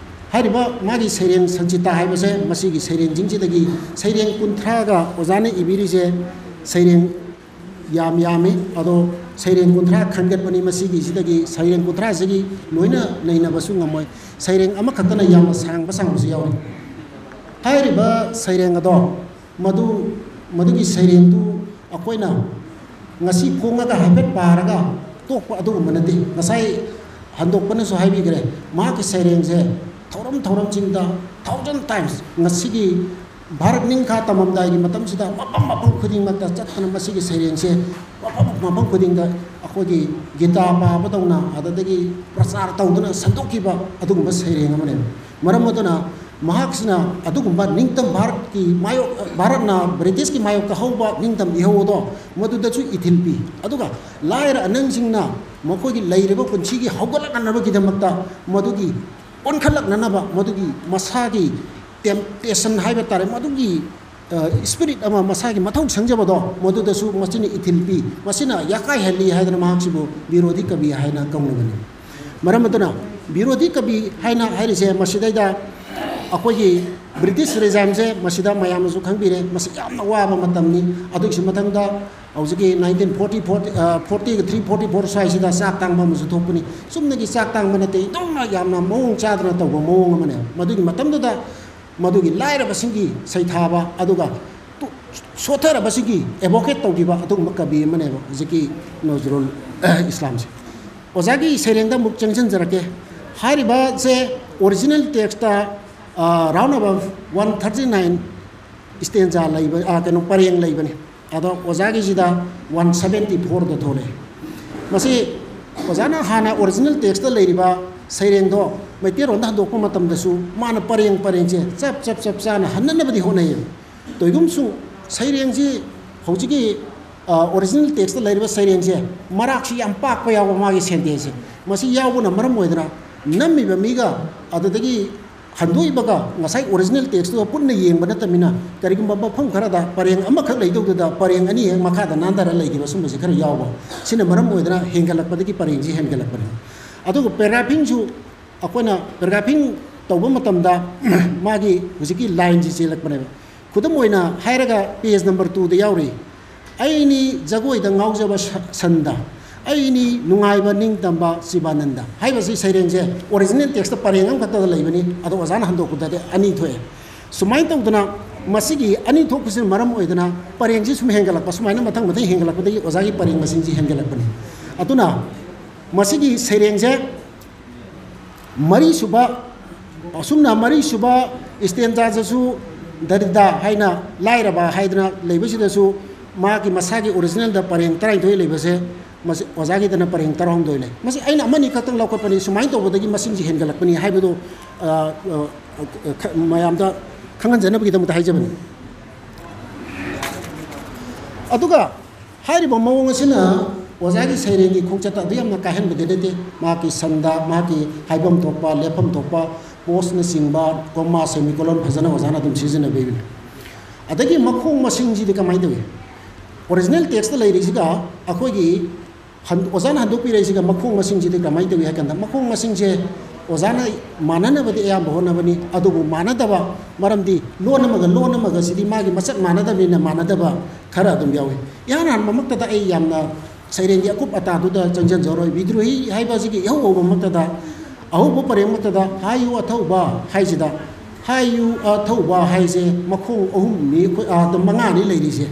ꯍꯥꯏꯔꯤꯕ ꯃꯥꯒꯤ ꯁꯩꯔꯦꯡ ꯁꯟꯆꯤꯇꯥ ꯍꯥꯏꯕꯁꯦ, ꯃꯁꯤꯒꯤ ꯁꯩꯔꯦꯡꯁꯤꯡꯁꯤꯗꯒꯤ ꯁꯩꯔꯦꯡ ꯀꯨꯟꯊ꯭ꯔꯥꯒ ꯑꯣꯖꯥꯅ ꯏꯕꯤꯔꯤꯁꯦ ꯁꯩꯔꯦꯡ ꯌꯥꯝ ꯌꯥꯝꯃꯤ꯫ ꯑꯗꯣ ꯁꯩꯔꯦꯡ ꯀꯨꯟꯊ꯭ꯔꯥ ꯈꯟꯒꯠꯄꯅꯤ꯫ ꯃꯁꯤꯒꯤꯁꯤꯗꯒꯤ ꯁꯩꯔꯦꯡ ꯀꯨꯟꯊ꯭ꯔꯥꯁꯤꯒꯤ ꯂꯣꯏꯅ ꯅꯩꯅꯕꯁꯨ ꯉꯝꯃꯣꯏ꯫ ꯁꯩꯔꯦꯡ ꯑꯃꯈꯛꯇꯅ ꯌꯥꯝꯅ ꯁꯥꯡꯕ ꯁꯥꯡꯕꯁꯨ ꯌꯥꯎꯔꯤ꯫ ꯍꯥꯏꯔꯤꯕ ꯁꯩꯔꯦꯡ ꯑꯗꯣ, ꯃꯗꯨ, ꯃꯗꯨꯒꯤ ꯁꯩꯔꯦꯡꯗꯨ ꯑꯩꯈꯣꯏꯅ ꯉꯁꯤ ꯐꯣꯡꯉꯒ ꯍꯥꯏꯐꯦꯠ ꯄꯥꯔꯒ ꯇꯣꯛꯄ ꯑꯗꯨꯒꯨꯝꯕ ꯅꯠꯇꯦ꯫ ꯉꯁꯥꯏ ꯍꯟꯗꯣꯛꯄꯅꯁꯨ ꯍꯥꯏꯕꯤꯈ꯭ꯔꯦ, ꯃꯍꯥꯛꯀꯤ ꯁꯩꯔꯦꯡꯁꯦ ꯊꯧꯔꯝ ꯊꯧꯔꯝꯁꯤꯡꯗ thousand times, ꯉꯁꯤꯒꯤ ꯚꯥꯔꯠ ꯅꯤꯡꯈꯥ ꯇꯝꯃꯝꯗꯥꯏꯒꯤ ꯃꯇꯝꯁꯤꯗ ꯃꯐꯝ ꯃꯐꯝ ꯈꯨꯗꯤꯡꯃꯛꯇ ꯆꯠꯇꯅ ꯃꯁꯤꯒꯤ ꯁꯩꯔꯦꯡꯁꯦ ꯃꯐꯝ ꯃꯐꯝ ꯈꯨꯗꯤꯡꯗ ꯑꯩꯈꯣꯏꯒꯤ ꯒꯤꯇꯥ ꯄꯥꯕꯗꯧꯅ, ꯑꯗꯨꯗꯒꯤ ꯄ꯭ꯔꯆꯥꯔ ꯇꯧꯗꯨꯅ ꯁꯟꯗꯣꯛꯈꯤꯕ ꯑꯗꯨꯒꯨꯝꯕ ꯁꯩꯔꯦꯡ ꯑꯃꯅꯦꯕ꯫ ꯃꯔꯝ ꯑꯗꯨꯅ ꯃꯍꯥꯛꯁꯤꯅ ꯑꯗꯨꯒꯨꯝꯕ ꯅꯤꯡꯇꯝ ꯚꯥꯔꯠꯀꯤ ꯃꯥꯌꯣꯛ, ꯚꯥꯔꯠꯅ ꯕ꯭ꯔꯤꯇꯤꯁꯀꯤ ꯃꯥꯌꯣꯛꯇ ꯍꯧꯕ ꯅꯤꯡꯇꯝ ꯏꯍꯧ ꯑꯗꯣ ꯃꯗꯨꯗꯁꯨ ꯏꯊꯤꯜ ꯄꯤ꯫ ꯑꯗꯨꯒ ꯂꯥꯏꯔ ꯑꯅꯪꯁꯤꯡꯅ ꯃꯈꯣꯏꯒꯤ ꯂꯩꯔꯤꯕ ꯄꯨꯟꯁꯤꯒꯤ ꯍꯧꯒꯠꯂꯛꯅꯅꯕꯒꯤꯗꯃꯛꯇ ꯃꯗꯨꯒꯤ ꯑꯣꯟꯈꯠꯂꯛꯅꯅꯕ, ꯃꯗꯨꯒꯤ ꯃꯁꯥꯒꯤ temptation ꯍꯥꯏꯕ ꯇꯥꯔꯦ, ꯃꯗꯨꯒꯤ, ꯑ, spirit ꯑꯃ, ꯃꯁꯥꯒꯤ ꯃꯊꯧ ꯁꯪꯖꯕꯗꯣ ꯃꯗꯨꯗꯁꯨ ꯃꯁꯤꯅ ꯏꯊꯤꯜ ꯄꯤ, ꯃꯁꯤꯅ ꯌꯥꯀꯥꯏꯍꯜꯂꯤ ꯍꯥꯏꯗꯅ ꯃꯍꯥꯛꯁꯤꯕꯨ ꯕꯤꯔꯣꯙꯤ ꯀꯕꯤ ꯍꯥꯏꯅ ꯀꯧꯅꯕꯅꯤ꯫ ꯃꯔꯝ ꯑꯗꯨꯅ ꯕꯤꯔꯣꯙꯤ ꯀꯕꯤ ꯍꯥꯏꯅ ꯍꯥꯏꯔꯤꯁꯦ ꯃꯁꯤꯗꯩꯗ ꯑꯩꯈꯣꯏꯒꯤ ꯕ꯭ꯔꯤꯇꯤꯁ ꯔꯦꯖꯥꯏꯝꯁꯦ ꯃꯁꯤꯗ ꯃꯌꯥꯝꯅꯁꯨ ꯈꯪꯕꯤꯔꯦ, ꯃꯁꯤ ꯌꯥꯝꯅ ꯋꯥꯕ ꯃꯇꯝꯅꯤ꯫ ꯑꯗꯨꯒꯤꯁꯨ ꯃꯊꯪꯗ ꯍꯧꯖꯤꯛꯀꯤ nineteen forty, forty, ꯑ, forty three forty four ꯁ꯭ꯋꯥꯏꯁꯤꯗ ꯆꯥꯛ ꯇꯥꯡꯕ ꯑꯃꯁꯨ ꯊꯣꯛꯄꯅꯤ꯫ ꯆꯨꯝꯅꯒꯤ ꯆꯥꯛ ꯇꯥꯡꯕ ꯅꯠꯇꯦ, ꯏꯟꯊꯣꯛꯅ ꯌꯥꯝꯅ ꯃꯑꯣꯡ ꯆꯥꯗꯅ ꯇꯧꯕ ꯃꯑꯣꯡ ꯑꯃꯅꯦ꯫ ꯃꯗꯨꯒꯤ ꯃꯇꯝꯗꯨꯗ ꯃꯗꯨꯒꯤ ꯂꯥꯏꯔꯕꯁꯤꯡꯒꯤ ꯁꯩꯊꯥꯕ, ꯑꯗꯨꯒ ꯇꯨ-, ꯁꯣꯠꯊꯔꯕꯁꯤꯡꯒꯤ advocate ꯇꯧꯈꯤꯕ ꯑꯗꯨꯒꯨꯝꯕ ꯀꯕꯤ ꯑꯃꯅꯦꯕ ꯍꯧꯖꯤꯛꯀꯤ ꯅꯖꯔꯨꯜ, ꯑ, ꯏꯁꯂꯥꯝꯁꯦ꯫ ꯑꯣꯖꯥꯒꯤ ꯁꯩꯔꯦꯡꯗ ꯑꯃꯨꯛ ꯆꯪꯁꯤꯟꯖꯔꯛꯀꯦ꯫ ꯍꯥꯏꯔꯤꯕꯁꯦ original text ꯇ, ꯑ, round about one thirty nine stanza ꯂꯩꯕ, ꯑ, ꯀꯩꯅꯣ, ꯄꯔꯦꯡ ꯂꯩꯕꯅꯤ꯫ ꯑꯗꯣ ꯑꯣꯖꯥꯒꯤꯁꯤꯗ one seventy four ꯗ ꯊꯣꯛꯂꯛꯑꯦ꯫ ꯃꯁꯤ ꯑꯣꯖꯥꯅ ꯍꯥꯟꯅ original text ꯇ ꯂꯩꯔꯤꯕ ꯁꯩꯔꯦꯡꯗꯣ ꯃꯩꯇꯩꯂꯣꯟꯗ ꯍꯟꯗꯣꯛꯄ ꯃꯇꯝꯗꯁꯨ ꯃꯥꯅ ꯄꯔꯦꯡ ꯄꯔꯦꯡꯁꯦ ꯆꯞ, ꯆꯞ, ꯆꯞ ꯆꯥꯅ ꯍꯟꯅꯅꯕꯗꯤ ꯍꯣꯠꯅꯩꯌꯦꯕ꯫ ꯇꯣꯏꯒꯨꯝꯁꯨ ꯁꯩꯔꯦꯡꯁꯤ ꯍꯧꯖꯤꯛꯀꯤ, ꯑ, original text ꯇ ꯂꯩꯔꯤꯕ ꯁꯩꯔꯦꯡꯁꯦ ꯃꯔꯥꯛꯁꯤ ꯌꯥꯝ ꯄꯥꯛꯄ ꯌꯥꯎꯕ ꯃꯥꯒꯤ sentence ꯁꯦ꯫ ꯃꯁꯤ ꯌꯥꯎꯕꯅ ꯃꯔꯝ ꯑꯣꯏꯗꯅ ꯅꯝꯃꯤꯕ ꯃꯤꯒ ꯑꯗꯨꯗꯒꯤ ꯍꯟꯗꯣꯛꯏꯕꯒ ꯉꯁꯥꯏ original text ꯇꯨꯒ ꯄꯨꯟꯅ ꯌꯦꯡꯕ ꯅꯠꯇꯕꯅꯤꯅ ꯀꯔꯤꯒꯨꯝꯕ ꯃꯐꯝ ꯈꯔꯗ ꯄꯔꯦꯡ ꯑꯃꯈꯛ ꯂꯩꯗꯧꯗꯨꯗ ꯄꯔꯦꯡ ꯑꯅꯤ ꯍꯦꯛ ꯃꯈꯥꯗ ꯅꯥꯟꯊꯔ ꯂꯩꯈꯤꯕ ꯁꯨꯝꯕꯁꯤ ꯈꯔ ꯌꯥꯎꯕ꯫ ꯁꯤꯅ ꯃꯔꯝ ꯑꯣꯏꯗꯅ ꯍꯦꯟꯒꯠꯂꯛꯄꯗꯒꯤ ꯄꯔꯦꯡꯁꯤ ꯍꯦꯟꯒꯠꯂꯛꯄꯅꯤ꯫ ꯑꯗꯨꯒ paragraphing ꯁꯨ ꯑꯩꯈꯣꯏꯅ paragraphing ꯇꯧꯕ ꯃꯇꯝꯗ ꯃꯥꯒꯤ ꯍꯧꯖꯤꯛꯀꯤ line ꯁꯤ ꯆꯦꯜꯂꯛꯄꯅꯦꯕ꯫ ꯈꯨꯗꯝ ꯑꯣꯏꯅ ꯍꯥꯏꯔꯒ page number two ꯗ ꯌꯥꯎꯔꯤ, "ꯑꯩꯅꯤ ꯖꯒꯣꯏꯗ ꯉꯥꯎꯖꯕ ꯁ-, ꯁꯟꯗ, ꯑꯩꯅꯤ ꯅꯨꯡꯉꯥꯏꯕ ꯅꯤꯡꯇꯝꯕ ꯁꯤꯕꯥꯅꯟꯗ" ꯍꯥꯏꯕꯁꯤ ꯁꯩꯔꯦꯡꯁꯦ original text ꯇ ꯄꯔꯦꯡ ꯑꯃꯈꯛꯇꯗ ꯂꯩꯕꯅꯤ, ꯑꯗꯣ ꯑꯣꯖꯥꯅ ꯍꯟꯗꯣꯛꯄꯗꯗꯤ ꯑꯅꯤ ꯊꯣꯛꯑꯦ꯫ ꯁꯨꯃꯥꯏꯅ ꯇꯧꯗꯅ ꯃꯁꯤꯒꯤ ꯑꯅꯤ ꯊꯣꯛꯄꯁꯤꯅ ꯃꯔꯝ ꯑꯣꯏꯗꯅ ꯄꯔꯦꯡꯁꯤ ꯁꯨꯝ ꯍꯦꯟꯒꯠꯂꯛꯄ, ꯁꯨꯃꯥꯏꯅ ꯃꯊꯪ ꯃꯊꯪ ꯍꯦꯟꯒꯠꯂꯛꯄꯗꯒꯤ ꯑꯣꯖꯥꯒꯤ ꯄꯔꯦꯡ ꯃꯁꯤꯡꯁꯤ ꯍꯦꯟꯒꯠꯂꯛꯄꯅꯤ꯫ ꯑꯗꯨꯅ ꯃꯁꯤꯒꯤ ꯁꯩꯔꯦꯡꯁꯦ ꯃꯔꯤꯁꯨꯕ, ꯑꯁꯨꯝꯅ ꯃꯔꯤꯁꯨꯕ stanza ꯗꯁꯨ ꯗꯔꯤꯗ ꯍꯥꯏꯅ ꯂꯥꯏꯔꯕ ꯍꯥꯏꯗꯅ ꯂꯩꯕꯁꯤꯗꯁꯨ ꯃꯥꯒꯤ ꯃꯁꯥꯒꯤ original ꯗ ꯄꯔꯦꯡ ꯇꯔꯥꯅꯤꯊꯣꯏ ꯂꯩꯕꯁꯦ, ꯃꯁꯤ ꯑꯣꯖꯥꯒꯤꯗꯅ ꯄꯔꯦꯡ ꯇꯔꯥꯍꯨꯝꯗꯣꯏ ꯂꯩ꯫ ꯃꯁꯤ ꯑꯩꯅ ꯑꯃꯅꯤ ꯈꯛꯇꯪ ꯂꯧꯈꯠꯄꯅꯤ, ꯁꯨꯃꯥꯏꯅ ꯇꯧꯕꯗꯒꯤ ꯃꯁꯤꯡꯁꯤ ꯍꯦꯟꯒꯠꯂꯛꯄꯅꯤ ꯍꯥꯏꯕꯗꯨ ꯑ, ꯑ, ꯑ, ꯈ-, ꯃꯌꯥꯝꯗ ꯈꯪꯍꯟꯖꯅꯕꯒꯤꯗꯃꯛꯇ ꯍꯥꯏꯖꯕꯅꯤ꯫ ꯑꯗꯨꯒ ꯍꯥꯏꯔꯤꯕ ꯃꯑꯣꯡ ꯑꯁꯤꯅ ꯑꯣꯖꯥꯒꯤ ꯁꯩꯔꯦꯡꯒꯤ ꯈꯣꯡꯆꯠꯇ ꯑꯗꯨ ꯌꯥꯝꯅ ꯀꯥꯏꯍꯟꯕꯗꯤ ꯅꯠꯇꯦ꯫ ꯃꯍꯥꯛꯀꯤ ꯁꯟꯗ, ꯃꯍꯥꯛꯀꯤ ꯍꯥꯏꯐꯝ ꯊꯣꯛꯄ, ꯂꯦꯞꯐꯝ ꯊꯣꯛꯄ, ꯄꯣꯁꯅꯆꯤꯡꯕ, ꯀꯣꯃꯥ, ꯁꯦꯃꯤꯀꯣꯂꯟ ꯐꯖꯅ ꯑꯣꯖꯥꯅ ꯑꯗꯨꯝ ꯁꯤꯖꯤꯟꯅꯕꯤꯕꯅꯤ꯫ ꯑꯗꯒꯤ ꯃꯈꯣꯡ ꯃꯁꯤꯡꯁꯤꯗꯤ ꯀꯃꯥꯏꯅ ꯇꯧꯏ? ꯑꯣꯔꯤꯖꯤꯅꯦꯜ ꯇꯦꯛꯁꯇ ꯂꯩꯔꯤꯁꯤꯒ ꯑꯩꯈꯣꯏꯒꯤ ꯍꯟ-, ꯑꯣꯖꯥꯅ ꯍꯟꯗꯣꯛꯄꯤꯔꯛꯏꯁꯤꯒ ꯃꯈꯣꯡ ꯃꯁꯤꯡꯁꯤꯗꯤ ꯀꯃꯥꯏꯅ ꯇꯧꯏ ꯍꯥꯏ ꯀꯥꯟꯗ, ꯃꯈꯣꯡ ꯃꯁꯤꯡꯁꯦ ꯑꯣꯖꯥꯅ ꯃꯥꯟꯅꯅꯕꯗꯤ ꯑꯌꯥꯝꯕ ꯍꯣꯠꯅꯕꯅꯤ, ꯑꯗꯨꯕꯨ ꯃꯥꯟꯅꯗꯕ, ꯃꯔꯝꯗꯤ ꯂꯣꯟ ꯑꯃꯒ ꯂꯣꯟ ꯑꯃꯒ ꯁꯤꯗꯤ ꯃꯥꯒꯤ ꯃꯆꯠ ꯃꯥꯟꯅꯗꯕꯅꯤꯅ ꯃꯥꯟꯅꯗꯕ ꯈꯔ ꯑꯗꯨꯝ ꯌꯥꯎꯏ꯫ ꯏꯍꯥꯟ ꯍꯥꯟꯕꯃꯛꯇꯗ ꯑꯩ ꯌꯥꯝꯅ ꯁꯩꯔꯦꯡꯒꯤ ꯑꯀꯨꯞ ꯑꯇꯥꯗꯨꯗ ꯆꯪꯁꯤꯟꯖꯔꯣꯏ꯫ ꯕꯤꯗ꯭ꯔꯣꯍꯤ ꯍꯥꯏꯕ ꯑꯁꯤꯒꯤ ꯏꯍꯧ ꯍꯧꯕꯃꯛꯇꯗ, ꯑꯍꯧꯕ ꯄꯔꯦꯡꯃꯛꯇꯗ "ꯍꯥꯏꯌꯨ ꯑꯊꯧꯕ" ꯍꯥꯏꯁꯤꯗ, "ꯍꯥꯏꯌꯨ ꯑꯊꯧꯕ" ꯍꯥꯏꯁꯦ ꯃꯈꯣꯡ ꯑꯍꯨꯝꯅꯤ, ꯑꯩꯈꯣꯏ, ꯑ, ꯃꯉꯥꯅꯤ ꯂꯩꯔꯤꯁꯦ꯫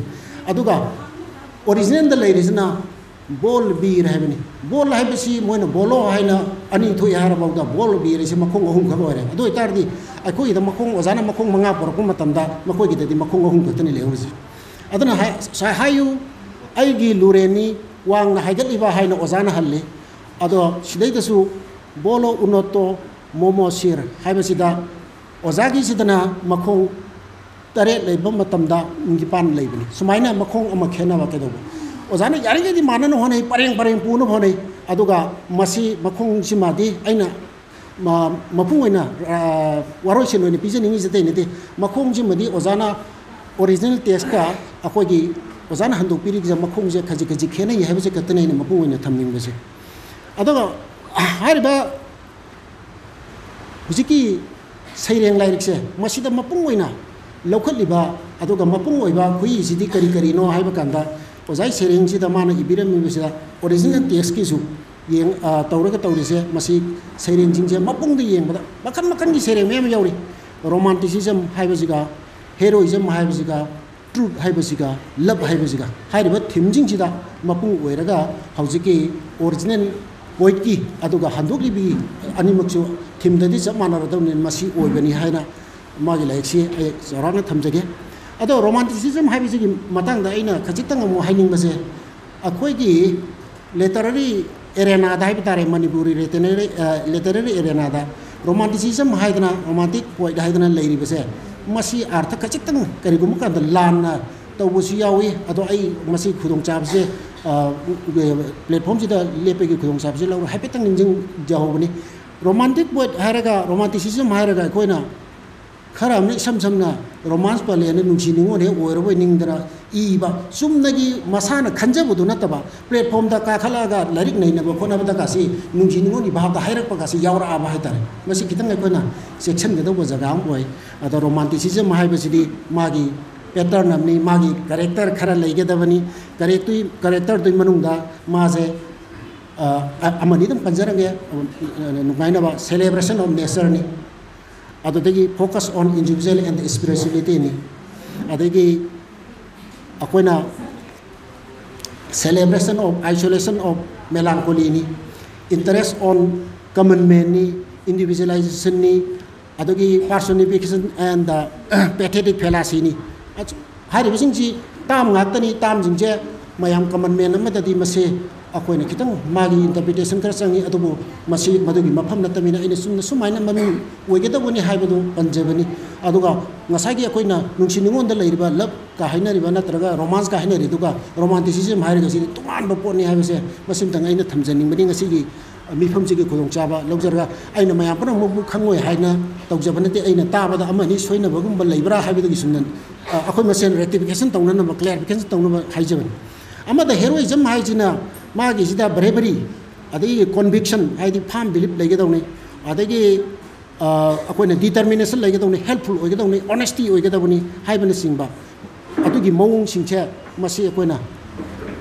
ꯑꯗꯨꯒ ꯑꯣꯔꯤꯖꯤꯅꯦꯜꯗ ꯂꯩꯔꯤꯁꯤꯅ "ꯕꯣꯜ ꯕꯤꯔ" ꯍꯥꯏꯕꯅꯤ꯫ ꯕꯣꯜ ꯍꯥꯏꯕꯁꯤ ꯃꯣꯏꯅ "ꯕꯣꯂꯣ" ꯍꯥꯏꯅ ꯑꯅꯤ ꯊꯣꯛꯑꯦ ꯍꯥꯏꯔꯐꯥꯎꯗ, "ꯕꯣꯜ ꯕꯤꯔ" ꯍꯥꯏꯁꯤ ꯃꯈꯣꯡ ꯑꯍꯨꯝ ꯈꯛ ꯑꯣꯏꯔꯦ꯫ ꯑꯗꯨ ꯑꯣꯏꯇꯥꯔꯗꯤ ꯑꯩꯈꯣꯏꯒꯤꯗ ꯃꯈꯣꯡ, ꯑꯣꯖꯥꯅ ꯃꯈꯣꯡ ꯃꯉꯥ ꯄꯨꯔꯛꯄ ꯃꯇꯝꯗ ꯃꯈꯣꯏꯒꯤꯗꯗꯤ ꯃꯈꯣꯡ ꯑꯍꯨꯝ ꯈꯛꯇꯅꯤ ꯂꯩꯍꯧꯔꯤꯁꯦ꯫ ꯑꯗꯨꯅ ꯍꯥꯏ-, ꯁ-, "ꯍꯥꯏꯌꯨ, ꯑꯩꯒꯤ ꯂꯨꯔꯦꯟꯅꯤ, ꯋꯥꯡꯅ ꯍꯥꯏꯒꯠꯂꯤꯕ" ꯍꯥꯏꯅ ꯑꯣꯖꯥꯅ ꯍꯜꯂꯤ꯫ ꯑꯗꯣ ꯁꯤꯗꯩꯗꯁꯨ "ꯕꯣꯂꯣ ꯎꯅꯣꯇꯣ ꯃꯣꯃꯣ ꯁꯤꯔ" ꯍꯥꯏꯕꯁꯤꯗ ꯑꯣꯖꯥꯒꯤꯁꯤꯗꯅ ꯃꯈꯣꯡ ꯇꯔꯦꯠ ꯂꯩꯕ ꯃꯇꯝꯗ ꯅꯤꯄꯥꯟ ꯂꯩꯕꯅꯤ꯫ ꯁꯨꯃꯥꯏꯅ ꯃꯈꯣꯡ ꯑꯃ ꯈꯦꯠꯅꯕ ꯀꯩꯗꯧꯕ? ꯑꯣꯖꯥꯅ ꯌꯥꯔꯤꯈꯩꯗꯤ ꯃꯥꯟꯅꯅ ꯍꯣꯠꯅꯩ, ꯄꯔꯦꯡ ꯄꯔꯦꯡ ꯄꯨꯅꯕ ꯍꯣꯠꯅꯩ꯫ ꯑꯗꯨꯒ ꯃꯁꯤ ꯃꯈꯣꯡꯁꯤꯃꯗꯤ ꯑꯩꯅ ꯃ-, ꯃꯄꯨꯡ ꯑꯣꯏꯅ, ꯑ, ꯋꯥꯔꯣꯏꯁꯤꯟ ꯑꯣꯏꯅ ꯄꯤꯖꯅꯤꯡꯉꯤꯁꯦ ꯑꯇꯩ ꯅꯠꯇꯦ꯫ ꯃꯈꯣꯡꯁꯤꯃꯗꯤ ꯑꯣꯖꯥꯅ ꯑꯣꯔꯤꯖꯤꯅꯦꯜ ꯇꯦꯛꯁꯀ ꯑꯩꯈꯣꯏꯒꯤ ꯑꯣꯖꯥꯅ ꯍꯟꯗꯣꯛꯄꯤꯔꯤꯕꯁꯦ ꯃꯈꯣꯡꯁꯦ ꯈꯖꯤꯛ ꯈꯖꯤꯛ ꯈꯦꯠꯅꯩ ꯍꯥꯏꯕꯁꯦ ꯈꯛꯇꯅꯤ ꯑꯩꯅ ꯃꯄꯨꯡ ꯑꯣꯏꯅ ꯊꯝꯅꯤꯡꯕꯁꯦ꯫ ꯑꯗꯨꯒ ꯍꯥꯏꯔꯤꯕ ꯍꯧꯖꯤꯛꯀꯤ ꯁꯩꯔꯦꯡ ꯂꯥꯏꯔꯤꯛꯁꯦ ꯃꯁꯤꯗ ꯃꯄꯨꯡ ꯑꯣꯏꯅ ꯂꯧꯈꯠꯂꯤꯕ, ꯑꯗꯨꯒ ꯃꯄꯨꯡ ꯑꯣꯏꯕ ꯈꯨꯏꯁꯤꯗꯤ ꯀꯔꯤ ꯀꯔꯤꯅꯣ ꯍꯥꯏꯕ ꯀꯥꯟꯗ, ꯑꯣꯖꯥꯒꯤ ꯁꯩꯔꯦꯡꯁꯤꯗ ꯃꯥꯅ ꯏꯕꯤꯔꯝꯃꯤꯕꯁꯤꯗ ꯑꯣꯔꯤꯖꯤꯅꯦꯜ ꯇꯦꯛꯁꯀꯤꯁꯨ ꯌꯦꯡ-, ꯑ, ꯇꯧꯔꯒ ꯇꯧꯔꯤꯁꯦ, ꯃꯁꯤ ꯁꯩꯔꯦꯡꯁꯤꯡꯁꯦ ꯃꯄꯨꯡꯗ ꯌꯦꯡꯕꯗ ꯃꯈꯟ ꯃꯈꯟꯒꯤ ꯁꯩꯔꯦꯡ ꯃꯌꯥꯝ ꯌꯥꯎꯔꯤ꯫ ꯔꯣꯃꯥꯟꯇꯤꯁꯤꯖꯝ ꯍꯥꯏꯕꯁꯤꯒ, ꯍꯦꯔꯣꯏꯖꯝ ꯍꯥꯏꯕꯁꯤꯒ, ꯇ꯭ꯔꯨꯠ ꯍꯥꯏꯕꯁꯤꯒ, ꯂꯞ ꯍꯥꯏꯕꯁꯤꯒ ꯍꯥꯏꯔꯤꯕ ꯊꯤꯝꯁꯤꯡꯁꯤꯗ ꯃꯄꯨꯡ ꯑꯣꯏꯔꯒ ꯍꯧꯖꯤꯛꯀꯤ ꯑꯣꯔꯤꯖꯤꯅꯦꯜ ꯄꯣꯏꯠꯀꯤ ꯑꯗꯨꯒ ꯍꯟꯗꯣꯛꯂꯤꯕꯤ ꯑꯅꯤꯃꯛꯁꯨ ꯊꯤꯝꯗꯗꯤ ꯆꯞ ꯃꯥꯟꯅꯔꯗꯕꯅꯤ, ꯃꯁꯤ ꯑꯣꯏꯕꯅꯤ ꯍꯥꯏꯅ ꯃꯥꯒꯤ ꯂꯥꯏꯔꯤꯛꯁꯤ ꯑꯩ ꯆꯥꯎꯔꯥꯛꯅ ꯊꯝꯖꯒꯦ꯫ ꯑꯗꯣ ꯔꯣꯃꯥꯟꯇꯤꯁꯤꯖꯝ ꯍꯥꯏꯕꯁꯤꯒꯤ ꯃꯇꯥꯡꯗ ꯑꯩꯅ ꯈꯖꯤꯛꯇꯪ ꯑꯃꯨꯛ ꯍꯥꯏꯅꯤꯡꯕꯁꯦ, ꯑꯩꯈꯣꯏꯒꯤ ꯂꯤꯇꯔꯦꯔꯤ ꯑꯦꯔꯦꯅꯥꯗ ꯍꯥꯏꯕ ꯇꯥꯔꯦ, ꯃꯅꯤꯄꯨꯔꯤ ꯂꯤꯇꯔꯦꯔꯤ, ꯑ, ꯂꯤꯇꯔꯦꯔꯤ ꯑꯦꯔꯦꯅꯥꯗ Romanticism ꯍꯥꯏꯗꯅ, romantic poet ꯍꯥꯏꯗꯅ ꯂꯩꯔꯤꯕꯁꯦ, ꯃꯁꯤ ꯑꯥꯔꯊ ꯈꯖꯤꯛꯇꯪ ꯀꯔꯤꯒꯨꯝꯕ ꯀꯥꯟꯗ ꯂꯥꯟꯅ ꯇꯧꯕꯁꯨ ꯌꯥꯎꯏ꯫ ꯑꯗꯣ ꯑꯩ ꯃꯁꯤ ꯈꯨꯗꯣꯡꯆꯥꯕꯁꯦ, ꯑ, platformꯁꯤꯗ ꯂꯦꯞꯄꯒꯤ ꯈꯨꯗꯣꯡꯆꯥꯕꯁꯦ ꯂꯧꯔ ꯍꯥꯏꯐꯦꯠꯇꯪ ꯅꯤꯡꯁꯤꯡꯖꯍꯧꯕꯅꯤ꯫ Romantic poet ꯍꯥꯏꯔꯒ, romanticism ꯍꯥꯏꯔꯒ ꯑꯩꯈꯣꯏꯅ ꯈꯔ ꯑꯃꯅ ꯏꯁꯝ ꯁꯝꯅ romance ꯄꯜꯂꯦꯅ ꯅꯨꯡꯁꯤ ꯅꯨꯡꯉꯣꯟ ꯍꯦꯛ ꯑꯣꯏꯔꯕꯣꯏ ꯅꯤꯡꯗꯅ ꯏꯕ, ꯆꯨꯝꯅꯒꯤ ꯃꯁꯥꯅ ꯈꯟꯖꯕꯗꯨ ꯅꯠꯇꯕ, platformꯗ ꯀꯥꯈꯠꯂꯛꯑꯒ ꯂꯥꯏꯔꯤꯛ ꯅꯩꯅꯕ ꯈꯣꯠꯅꯕꯗꯒꯁꯤ ꯅꯨꯡꯁꯤ ꯅꯨꯡꯉꯣꯟꯒꯤ ꯚꯥꯕꯇ ꯍꯥꯏꯔꯛꯄꯒꯁꯤ ꯌꯥꯎꯔꯛꯑꯕ ꯍꯥꯏꯇꯥꯔꯦ꯫ ꯃꯁꯤ ꯈꯤꯇꯪ ꯑꯩꯈꯣꯏꯅ ꯆꯦꯛꯁꯤꯟꯒꯗꯧꯕ ꯖꯒꯥ ꯑꯃ ꯑꯣꯏ꯫ ꯑꯗꯣ romanticism ꯍꯥꯏꯕꯁꯤꯗꯤ ꯃꯥꯒꯤ pattern ꯑꯃꯅꯤ, ꯃꯥꯒꯤ character ꯈꯔ ꯂꯩꯒꯗꯕꯅꯤ꯫ Characterꯗꯨꯒꯤ, characterꯗꯨꯒꯤ ꯃꯅꯨꯡꯗ ꯃꯥꯁꯦ, ꯑ, ꯑ, ꯑꯃꯅꯤꯗꯪ ꯄꯟꯖꯔꯒꯦ, ꯑ, ꯅꯨꯡꯉꯥꯏꯅꯕ, celebration of natureꯅꯤ꯫ ꯑꯗꯨꯗꯒꯤ focus on individual and spiritualityꯅꯤ꯫ ꯑꯗꯒꯤ ꯑꯩꯈꯣꯏꯅ celebration of isolation of melancholyꯅꯤ, interest on common manꯅꯤ, individualizationꯅꯤ, ꯑꯗꯒꯤ personification and pathetic fallacyꯅꯤ꯫ ꯑꯁ, ꯍꯥꯏꯔꯤꯕꯁꯤꯡꯁꯤ term ꯉꯥꯛꯇꯅꯤ꯫ Termꯁꯤꯡꯁꯦ ꯃꯌꯥꯝ common man ꯑꯃꯗꯗꯤ ꯃꯁꯤ ꯑꯩꯈꯣꯏꯅ ꯈꯤꯇꯪ ꯃꯥꯒꯤ interpretation ꯈꯔ ꯆꯪꯉꯤ, ꯑꯗꯨꯕꯨ ꯃꯁꯤ ꯃꯗꯨꯒꯤ ꯃꯐꯝ ꯅꯠꯇꯕꯅꯤꯅ ꯑꯩꯅ ꯆꯨꯝꯅ ꯁꯨꯃꯥꯏꯅ ꯃꯃꯤꯡ ꯑꯣꯏꯒꯗꯧꯕꯅꯤ ꯍꯥꯏꯕꯗꯨ ꯄꯟꯖꯕꯅꯤ꯫ ꯑꯗꯨꯒ ꯉꯁꯥꯏꯒꯤ ꯑꯩꯈꯣꯏꯅ ꯅꯨꯡꯁꯤ ꯅꯨꯡꯉꯣꯟꯗ ꯂꯩꯔꯤꯕ loveꯀ ꯍꯥꯏꯅꯔꯤꯕ ꯅꯠꯇ꯭ꯔꯒ romanceꯀ ꯍꯥꯏꯅꯔꯤꯗꯨꯒ romanticism ꯍꯥꯏꯔꯒꯁꯤꯗꯤ ꯇꯣꯉꯥꯟꯕ ꯄꯣꯠꯅꯤ ꯍꯥꯏꯕꯁꯦ ꯃꯁꯤꯝꯇꯪ ꯑꯩꯅ ꯊꯝꯖꯅꯤꯡꯕꯅꯤ꯫ ꯉꯁꯤꯒꯤ ꯃꯤꯐꯝꯁꯤꯒꯤ ꯈꯨꯗꯣꯡꯆꯥꯕ ꯂꯧꯖꯔꯒ ꯑꯩꯅ ꯃꯌꯥꯝ ꯄꯨꯝꯅꯃꯛꯄꯨ ꯈꯪꯉꯣꯏ ꯍꯥꯏꯅ ꯇꯧꯖꯕ ꯅꯠꯇꯦ꯫ ꯑꯩꯅ ꯇꯥꯕꯗ ꯑꯃ ꯑꯅꯤ ꯁꯣꯏꯅꯕꯒꯨꯝꯕ ꯂꯩꯕ꯭ꯔꯥ ꯍꯥꯏꯕꯗꯨꯒꯤ ꯁꯨꯝꯅ, ꯑ, ꯑꯩꯈꯣꯏ ꯃꯁꯦꯟ rectification ꯇꯧꯅꯅꯕ, clarification ꯇꯧꯅꯕ ꯍꯥꯏꯖꯕꯅꯤ꯫ ꯑꯃꯗ heroism ꯍꯥꯏꯁꯤꯅ ꯃꯥꯒꯤꯁꯤꯗ bravery, ꯑꯗꯒꯤ conviction, ꯍꯥꯏꯗꯤ firm belief ꯂꯩꯒꯗꯧꯅꯤ, ꯑꯗꯒꯤ, ꯑ, ꯑꯩꯈꯣꯏꯅ determination ꯂꯩꯒꯗꯧꯅꯤ, helpful ꯑꯣꯏꯒꯗꯧꯅꯤ, honesty ꯑꯣꯏꯒꯗꯧꯕꯅꯤ ꯍꯥꯏꯕꯅꯆꯤꯡꯕ꯫ ꯑꯗꯨꯒꯤ ꯃꯑꯣꯡꯁꯤꯡꯁꯦ ꯃꯁꯤ ꯑꯩꯈꯣꯏꯅ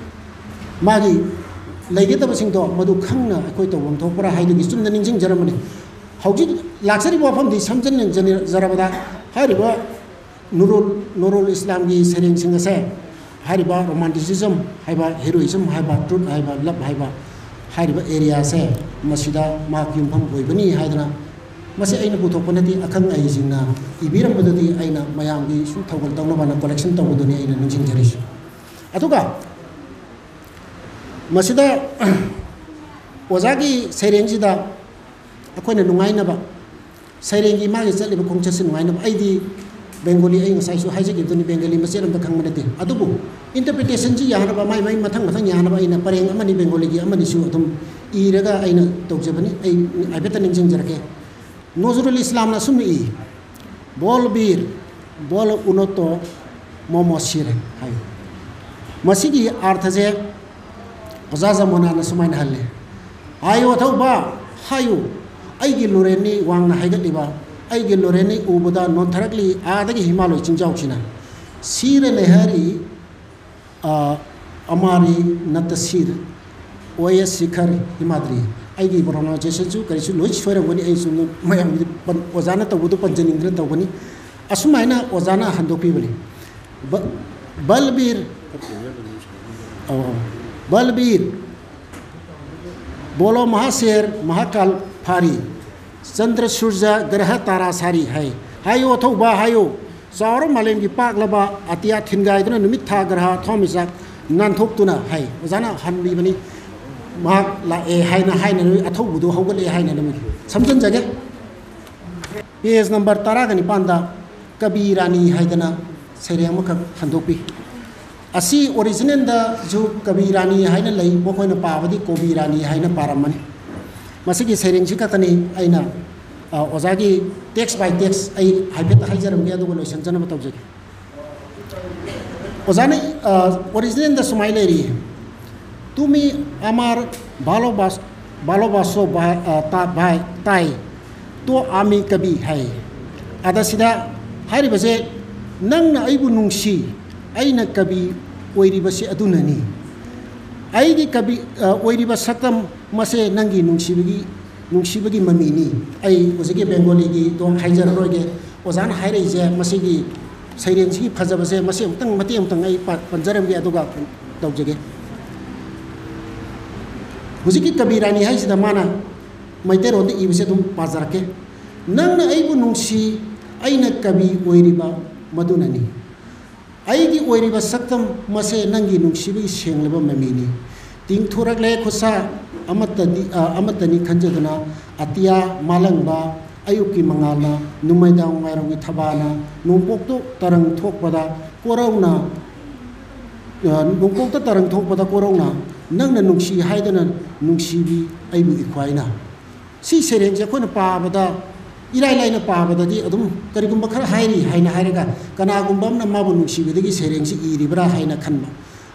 ꯃꯥꯒꯤ ꯂꯩꯒꯗꯕꯁꯤꯡꯗꯣ ꯃꯗꯨ ꯈꯪꯅ ꯑꯩꯈꯣꯏ ꯇꯧꯐꯝ ꯊꯣꯛꯄ꯭ꯔꯥ ꯍꯥꯏꯗꯨꯒꯤ ꯆꯨꯝꯅ ꯅꯤꯡꯁꯤꯡꯖꯔꯝꯕꯅꯤ꯫ ꯍꯧꯖꯤꯛ ꯂꯥꯛꯆꯔꯤꯕ ꯋꯥꯐꯝꯗꯤ ꯁꯝꯖꯤꯟꯅꯖꯔꯕꯗ, ꯍꯥꯏꯔꯤꯕ ꯅꯨꯔꯨꯜ, ꯅꯨꯔꯨꯜ ꯏꯁꯂꯥꯝꯒꯤ ꯁꯩꯔꯦꯡꯁꯤꯡ ꯑꯁꯦ ꯍꯥꯏꯔꯤꯕ romanticism ꯍꯥꯏꯕ, heroism ꯍꯥꯏꯕ, truth ꯍꯥꯏꯕ, love ꯍꯥꯏꯕ, ꯍꯥꯏꯔꯤꯕ areaꯁꯦ ꯃꯁꯤꯗ ꯃꯍꯥꯛꯀꯤ ꯌꯨꯝꯐꯝ ꯑꯣꯏꯕꯅꯤ ꯍꯥꯏꯗꯅ, ꯃꯁꯤ ꯑꯩꯅ ꯄꯨꯊꯣꯛꯄ ꯅꯠꯇꯦ, ꯑꯈꯪ ꯑꯍꯩꯁꯤꯡꯅ ꯏꯕꯤꯔꯝꯕꯗꯨꯗꯤ ꯑꯩꯅ ꯃꯌꯥꯝꯒꯤ ꯁꯨꯝ ꯊꯧꯒꯜ ꯇꯧꯅꯕꯅ collection ꯇꯧꯕꯗꯨꯅꯤ ꯑꯩꯅ ꯅꯤꯡꯁꯤꯡꯖꯔꯤꯁꯤ꯫ ꯑꯗꯨꯒ ꯃꯁꯤꯗ ꯑꯣꯖꯥꯒꯤ ꯁꯩꯔꯦꯡꯁꯤꯗ ꯑꯩꯈꯣꯏꯅ ꯅꯨꯡꯉꯥꯏꯅꯕ, ꯁꯩꯔꯦꯡꯒꯤ ꯃꯥꯒꯤ ꯆꯠꯂꯤꯕ ꯈꯣꯡꯆꯠꯁꯤ ꯅꯨꯡꯉꯥꯏꯅꯕ꯫ ꯑꯩꯗꯤ ꯕꯦꯡꯒꯣꯂꯤ, ꯑꯩ ꯉꯁꯥꯏꯁꯨ ꯍꯥꯏꯖꯈꯤꯕꯗꯨꯅꯤ, ꯕꯦꯡꯒꯣꯂꯤ ꯃꯆꯦꯠ ꯑꯝꯇ ꯈꯪꯕ ꯅꯠꯇꯦ꯫ ꯑꯗꯨꯕꯨ interpretation ꯁꯤ ꯌꯥꯅꯕ, ꯃꯥꯏ ꯃꯥꯏ ꯃꯊꯪ ꯃꯊꯪ ꯌꯥꯅꯕ ꯑꯩꯅ ꯄꯔꯦꯡ ꯑꯃꯅꯤ ꯕꯦꯡꯒꯣꯂꯤꯒꯤ ꯑꯃꯅꯤꯁꯨ ꯑꯗꯨꯝ ꯏꯔꯒ ꯑꯩꯅ ꯇꯧꯖꯕꯅꯤ꯫ ꯑꯩ ꯍꯥꯏꯐꯦꯠꯇ ꯅꯤꯡꯁꯤꯡꯖꯔꯛꯀꯦ꯫ ꯅꯣꯖꯔꯨꯜ ꯏꯁꯂꯥꯝꯅ ꯑꯁꯨꯝꯅ ꯏ, "ꯕꯣꯜ ꯕꯤꯔ, ꯕꯣꯜ ꯎꯅꯣꯇꯣ ꯃꯣꯃꯣ ꯁꯤꯔ" ꯍꯥꯏ꯫ ꯃꯁꯤꯒꯤ ꯑꯥꯔꯊꯁꯦ ꯑꯣꯖꯥ ꯖꯃꯨꯅꯥꯅ ꯁꯨꯃꯥꯏꯅ ꯍꯜꯂꯦ: "ꯍꯥꯏꯌꯨ ꯑꯊꯧꯕ, ꯍꯥꯏꯌꯨ, ꯑꯩꯒꯤ ꯂꯣꯔꯦꯟꯅꯤ ꯋꯥꯡꯅ ꯍꯥꯏꯒꯠꯂꯤꯕ, ꯑꯩꯒꯤ ꯂꯣꯔꯦꯟꯅꯤ ꯎꯕꯗ ꯅꯣꯟꯊꯔꯛꯂꯤ ꯑꯥꯗꯒꯤ ꯍꯤꯃꯥꯂꯣꯏ ꯆꯤꯡꯖꯥꯎꯁꯤꯅ꯫ ꯁꯤꯔ ꯅꯦꯍꯔꯤ, ꯑ, ꯑꯃꯥꯔꯤ ꯅꯠꯇ ꯁꯤꯔ, ꯑꯣꯌꯦ ꯁꯤꯈꯔ ꯍꯤꯃꯥꯗ꯭ꯔꯤ"꯫ ꯑꯩꯒꯤ pronunciation ꯁꯨ ꯀꯔꯤꯁꯨ ꯂꯣꯏ ꯁꯣꯏꯔꯝꯒꯅꯤ, ꯑꯩꯁꯨ ꯃꯌꯥꯝꯒꯤ ꯄꯟ-, ꯑꯣꯖꯥꯅ ꯇꯧꯕꯗꯨ ꯄꯟꯖꯅꯤꯡꯗꯅ ꯇꯧꯕꯅꯤ꯫ ꯑꯁꯨꯃꯥꯏꯅ ꯑꯣꯖꯥꯅ ꯍꯟꯗꯣꯛꯄꯤꯕꯅꯤ꯫ ꯕ-, "ꯕꯜꯕꯤꯔ, ꯑꯣ, ꯕꯜꯕꯤꯔ, ꯕꯣꯂꯣ ꯃꯍꯥꯁꯦꯔ ꯃꯍꯥꯀꯥꯜ ꯐꯥꯔꯤ, ꯆꯟꯗ꯭ꯔ ꯁꯨꯔꯖ ꯒ꯭ꯔꯍ ꯇꯥꯔꯥ ꯁꯥꯔꯤ" ꯍꯥꯏ꯫ "ꯍꯥꯏꯌꯨ ꯑꯊꯧꯕ, ꯍꯥꯏꯌꯨ, ꯆꯥꯎꯔ ꯃꯥꯂꯦꯝꯒꯤ ꯄꯥꯛꯂꯕ ꯑꯇꯤꯌꯥ ꯊꯤꯟꯒꯥꯏꯗꯨꯅ ꯅꯨꯃꯤꯠ ꯊꯥ ꯒ꯭ꯔꯍ ꯊꯋꯥꯟꯃꯤꯆꯥꯛ ꯅꯥꯟꯊꯣꯛꯇꯨꯅ" ꯍꯥꯏ꯫ ꯑꯣꯖꯥꯅ ꯍꯟꯕꯤꯕꯅꯤ꯫ ꯃꯍꯥꯛ ꯂꯥꯛꯑꯦ ꯍꯥꯏꯅ ꯍꯥꯏꯅꯅꯕꯒꯤ, ꯑꯊꯧꯕꯗꯨ ꯍꯧꯒꯠꯂꯛꯑꯦ ꯍꯥꯏꯅꯅꯕꯒꯤ꯫ ꯁꯝꯖꯟꯖꯒꯦ꯫ Page number ꯇꯔꯥꯒ ꯅꯤꯄꯥꯟꯗ "ꯀꯕꯤ ꯔꯥꯅꯤ" ꯍꯥꯏꯗꯅ ꯁꯩꯔꯦꯡ ꯑꯃꯈꯛ ꯍꯟꯗꯣꯛꯄꯤ꯫ ꯑꯁꯤ original ꯗꯁꯨ "ꯀꯕꯤ ꯔꯥꯅꯤ" ꯍꯥꯏꯅ ꯂꯩ, ꯃꯈꯣꯏꯅ ꯄꯥꯕꯗꯤ "ꯀꯣꯕꯤ ꯔꯥꯅꯤ" ꯍꯥꯏꯅ ꯄꯥꯔꯝꯃꯅꯤ꯫ ꯃꯁꯤꯒꯤ ꯁꯩꯔꯦꯡꯁꯤ ꯈꯛꯇꯅꯤ ꯑꯩꯅ, ꯑ, ꯑꯣꯖꯥꯒꯤ text by text ꯑꯩ ꯍꯥꯏꯐꯦꯠꯇ ꯍꯥꯏꯖꯔꯝꯒꯦ, ꯑꯗꯨꯒ ꯂꯣꯏꯁꯤꯟꯖꯅꯕ ꯇꯧꯖꯒꯦ꯫ ꯑꯣꯖꯥꯅ, ꯑ, original ꯗ ꯁꯨꯃꯥꯏꯅ ꯂꯩꯔꯤ: "ꯇꯨꯃꯤ ꯑꯃꯥꯔ ꯚꯥꯂꯣꯕꯥꯁ-, ꯚꯥꯂꯣꯕꯥꯁꯣ ꯚꯥꯏ, ꯑ, ꯇꯥ-, ꯚꯥꯏ, ꯇꯥꯏ, ꯇꯣ ꯑꯃꯤ ꯀꯕꯤ" ꯍꯥꯏ꯫ ꯑꯗ ꯁꯤꯗ ꯍꯥꯏꯔꯤꯕꯁꯦ, "ꯅꯪꯅ ꯑꯩꯕꯨ ꯅꯨꯡꯁꯤ, ꯑꯩꯅ ꯀꯕꯤ ꯑꯣꯏꯔꯤꯕꯁꯤ ꯑꯗꯨꯅꯅꯤ꯫ ꯑꯩꯒꯤ ꯀꯕꯤ, ꯑ, ꯑꯣꯏꯔꯤꯕ ꯁꯛꯇꯝ ꯃꯁꯦ ꯅꯪꯒꯤ ꯅꯨꯡꯁꯤꯕꯒꯤ, ꯅꯨꯡꯁꯤꯕꯒꯤ ꯃꯃꯤꯅꯤ"꯫ ꯑꯩ ꯍꯧꯖꯤꯛꯀꯤ ꯕꯦꯡꯒꯣꯂꯤꯒꯤꯗꯣ ꯍꯥꯏꯖꯔꯔꯣꯏꯒꯦ꯫ ꯑꯣꯖꯥꯅ ꯍꯥꯏꯔꯛꯏꯁꯦ, ꯃꯁꯤꯒꯤ ꯁꯩꯔꯦꯡꯁꯤꯒꯤ ꯐꯖꯕꯁꯦ, ꯃꯁꯤ ꯑꯃꯨꯛꯇꯪ, ꯃꯇꯦꯛ ꯑꯃꯨꯛꯇꯪ ꯑꯩ ꯄ-, ꯄꯟꯖꯔꯝꯒꯦ, ꯑꯗꯨꯒ ꯇꯧꯖꯒꯦ꯫ ꯍꯧꯖꯤꯛꯀꯤ "ꯀꯕꯤ ꯔꯥꯅꯤ" ꯍꯥꯏꯁꯤꯗ ꯃꯥꯅ ꯃꯩꯇꯩꯔꯣꯟꯗ ꯏꯕꯁꯦ ꯑꯗꯨꯝ ꯄꯥꯖꯔꯛꯀꯦ꯫ "ꯅꯪꯅ ꯑꯩꯕꯨ ꯅꯨꯡꯁꯤ, ꯑꯩꯅ ꯀꯕꯤ ꯑꯣꯏꯔꯤꯕ ꯃꯗꯨꯅꯅꯤ꯫ ꯑꯩꯒꯤ ꯑꯣꯏꯔꯤꯕ ꯁꯛꯇꯝ ꯃꯁꯦ ꯅꯪꯒꯤ ꯅꯨꯡꯁꯤꯕꯒꯤ ꯁꯦꯡꯂꯕ ꯃꯃꯤꯅꯤ꯫ ꯇꯤꯡꯊꯣꯔꯛꯂꯦ ꯈꯨꯠꯁꯥ ꯑꯃꯠꯇꯗꯤ, ꯑ, ꯑꯃꯠꯇꯅꯤ ꯈꯟꯖꯗꯨꯅ, ꯑꯇꯤꯌꯥ ꯃꯥꯂꯪꯕ ꯑꯌꯨꯛꯀꯤ ꯃꯉꯥꯜꯅ, ꯅꯨꯃꯤꯗꯥꯡ ꯋꯥꯏꯔꯝꯒꯤ ꯊꯕꯥꯅ, ꯅꯣꯡꯄꯣꯛꯇ ꯇꯔꯪ ꯊꯣꯛꯄꯗ ꯀꯣꯔꯧꯅ, ꯑ, ꯅꯣꯡꯄꯣꯛꯇ ꯇꯔꯪ ꯊꯣꯛꯄꯗ ꯀꯣꯔꯧꯅ, ꯅꯪꯅ ꯅꯨꯡꯁꯤ ꯍꯥꯏꯗꯨꯅ ꯅꯨꯡꯁꯤꯕꯤ ꯑꯩꯕꯨ ꯏꯈ꯭ꯋꯥꯏꯅ꯫ ꯁꯤ ꯁꯩꯔꯦꯡꯁꯦ ꯑꯩꯈꯣꯏꯅ ꯄꯥꯕꯗ, ꯏꯔꯥꯏ ꯂꯥꯏꯅ ꯄꯥꯕꯗꯗꯤ ꯑꯗꯨꯝ ꯀꯔꯤꯒꯨꯝꯕ ꯈꯔ ꯍꯥꯏꯔꯤ ꯍꯥꯏꯅ ꯍꯥꯏꯔꯒ, ꯀꯅꯥꯒꯨꯝꯕ ꯑꯃꯅ ꯃꯥꯕꯨ ꯅꯨꯡꯁꯤꯕꯗꯒꯤ ꯁꯩꯔꯦꯡꯁꯤ ꯏꯔꯤꯕ꯭ꯔꯥ ꯍꯥꯏꯅ ꯈꯟꯕ꯫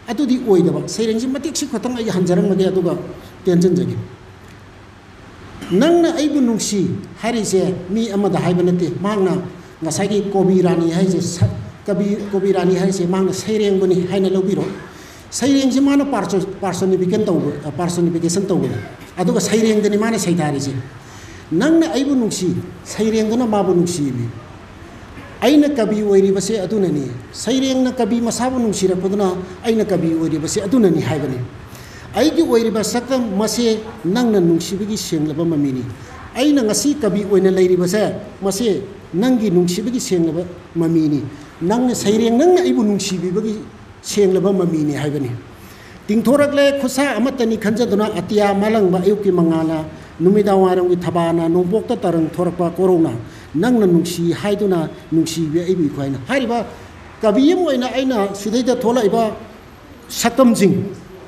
ꯑꯗꯨꯗꯤ ꯑꯣꯏꯗꯕ꯫ ꯁꯩꯔꯦꯡꯁꯤ ꯃꯇꯦꯛ ꯁꯤ ꯈꯛꯇꯪ ꯑꯩ ꯍꯟꯖꯔꯝꯃꯒꯦ, ꯑꯗꯨꯒ ꯇꯦꯟꯁꯤꯟꯖꯒꯦ꯫ ꯅꯪꯅ ꯑꯩꯕꯨ ꯅꯨꯡꯁꯤ ꯍꯥꯏꯔꯤꯁꯦ ꯃꯤ ꯑꯃꯗ ꯍꯥꯏꯕ ꯅꯠꯇꯦ꯫ ꯃꯍꯥꯛꯅ ꯉꯁꯥꯏꯒꯤ ꯀꯣꯕꯤ ꯔꯥꯅꯤ ꯍꯥꯏꯁꯦ, ꯁ-, ꯀꯕꯤ, ꯀꯣꯕꯤ ꯔꯥꯅꯤ ꯍꯥꯏꯁꯦ ꯃꯍꯥꯛꯅ ꯁꯩꯔꯦꯡꯕꯅꯤ ꯍꯥꯏꯅ ꯂꯧꯕꯤꯔꯣ꯫ ꯁꯩꯔꯦꯡꯁꯦ ꯃꯥꯅ ꯄꯥꯔꯁꯣ-, ꯄꯥꯔꯁꯣꯅꯤꯐꯤꯀꯦꯟ ꯇꯧꯕ, ꯄꯥꯔꯁꯣꯅꯤꯐꯤꯀꯦꯁꯟ ꯇꯧꯕꯅꯤ꯫ ꯑꯗꯨꯒ ꯁꯩꯔꯦꯡꯗꯅꯤ ꯃꯥꯅ ꯁꯩꯊꯥꯔꯤꯁꯦ꯫ "ꯅꯪꯅ ꯑꯩꯕꯨ ꯅꯨꯡꯁꯤ", ꯁꯩꯔꯦꯡꯗꯨꯅ ꯃꯥꯕꯨ ꯅꯨꯡꯁꯤꯕꯤ꯫ "ꯑꯩꯅ ꯀꯕꯤ ꯑꯣꯏꯔꯤꯕꯁꯦ ꯑꯗꯨꯅꯅꯤ", ꯁꯩꯔꯦꯡꯅ ꯀꯕꯤ ꯃꯁꯥꯕꯨ ꯅꯨꯡꯁꯤꯔꯛꯄꯗꯨꯅ "ꯑꯩꯅ ꯀꯕꯤ ꯑꯣꯏꯔꯤꯕꯁꯦ ꯑꯗꯨꯅꯅꯤ" ꯍꯥꯏꯕꯅꯤ꯫ "ꯑꯩꯒꯤ ꯑꯣꯏꯔꯤꯕ ꯁꯛꯇꯝ ꯃꯁꯦ ꯅꯪꯅ ꯅꯨꯡꯁꯤꯕꯒꯤ ꯁꯦꯡꯂꯕ ꯃꯃꯤꯅꯤ"꯫ ꯑꯩꯅ ꯉꯁꯤ ꯀꯕꯤ ꯑꯣꯏꯅ ꯂꯩꯔꯤꯕꯁꯦ, ꯃꯁꯦ ꯅꯪꯒꯤ ꯅꯨꯡꯁꯤꯕꯒꯤ ꯁꯦꯡꯂꯕ ꯃꯃꯤꯅꯤ꯫ ꯅꯪꯅ, ꯁꯩꯔꯦꯡ ꯅꯪꯅ ꯑꯩꯕꯨ ꯅꯨꯡꯁꯤꯕꯤꯕꯒꯤ ꯁꯦꯡꯂꯕ ꯃꯃꯤꯅꯤ ꯍꯥꯏꯕꯅꯤ꯫ ꯇꯤꯡꯊꯣꯔꯛꯂꯦ ꯈꯨꯠꯁꯥ ꯑꯃꯠꯇꯅꯤ ꯈꯟꯖꯗꯨꯅ, ꯑꯇꯤꯌꯥ ꯃꯥꯂꯪꯕ ꯑꯌꯨꯛꯀꯤ ꯃꯉꯥꯜꯅ, ꯅꯨꯃꯤꯗꯥꯡ ꯋꯥꯏꯔꯝꯒꯤ ꯊꯕꯥꯅ, ꯅꯣꯡꯄꯣꯛꯇ ꯇꯔꯪ ꯊꯣꯔꯛꯄ ꯀꯣꯔꯧꯅ, ꯅꯪꯅ ꯅꯨꯡꯁꯤ ꯍꯥꯏꯗꯨꯅ ꯅꯨꯡꯁꯤꯕꯤ ꯑꯩꯕꯨ ꯏꯈ꯭ꯋꯥꯏꯅ꯫ ꯍꯥꯏꯔꯤꯕ ꯀꯕꯤ ꯑꯃ ꯑꯣꯏꯅ ꯑꯩꯅ ꯁꯤꯗꯩꯗ ꯊꯣꯛꯂꯛꯏꯕ ꯁꯛꯇꯝꯁꯤꯡ,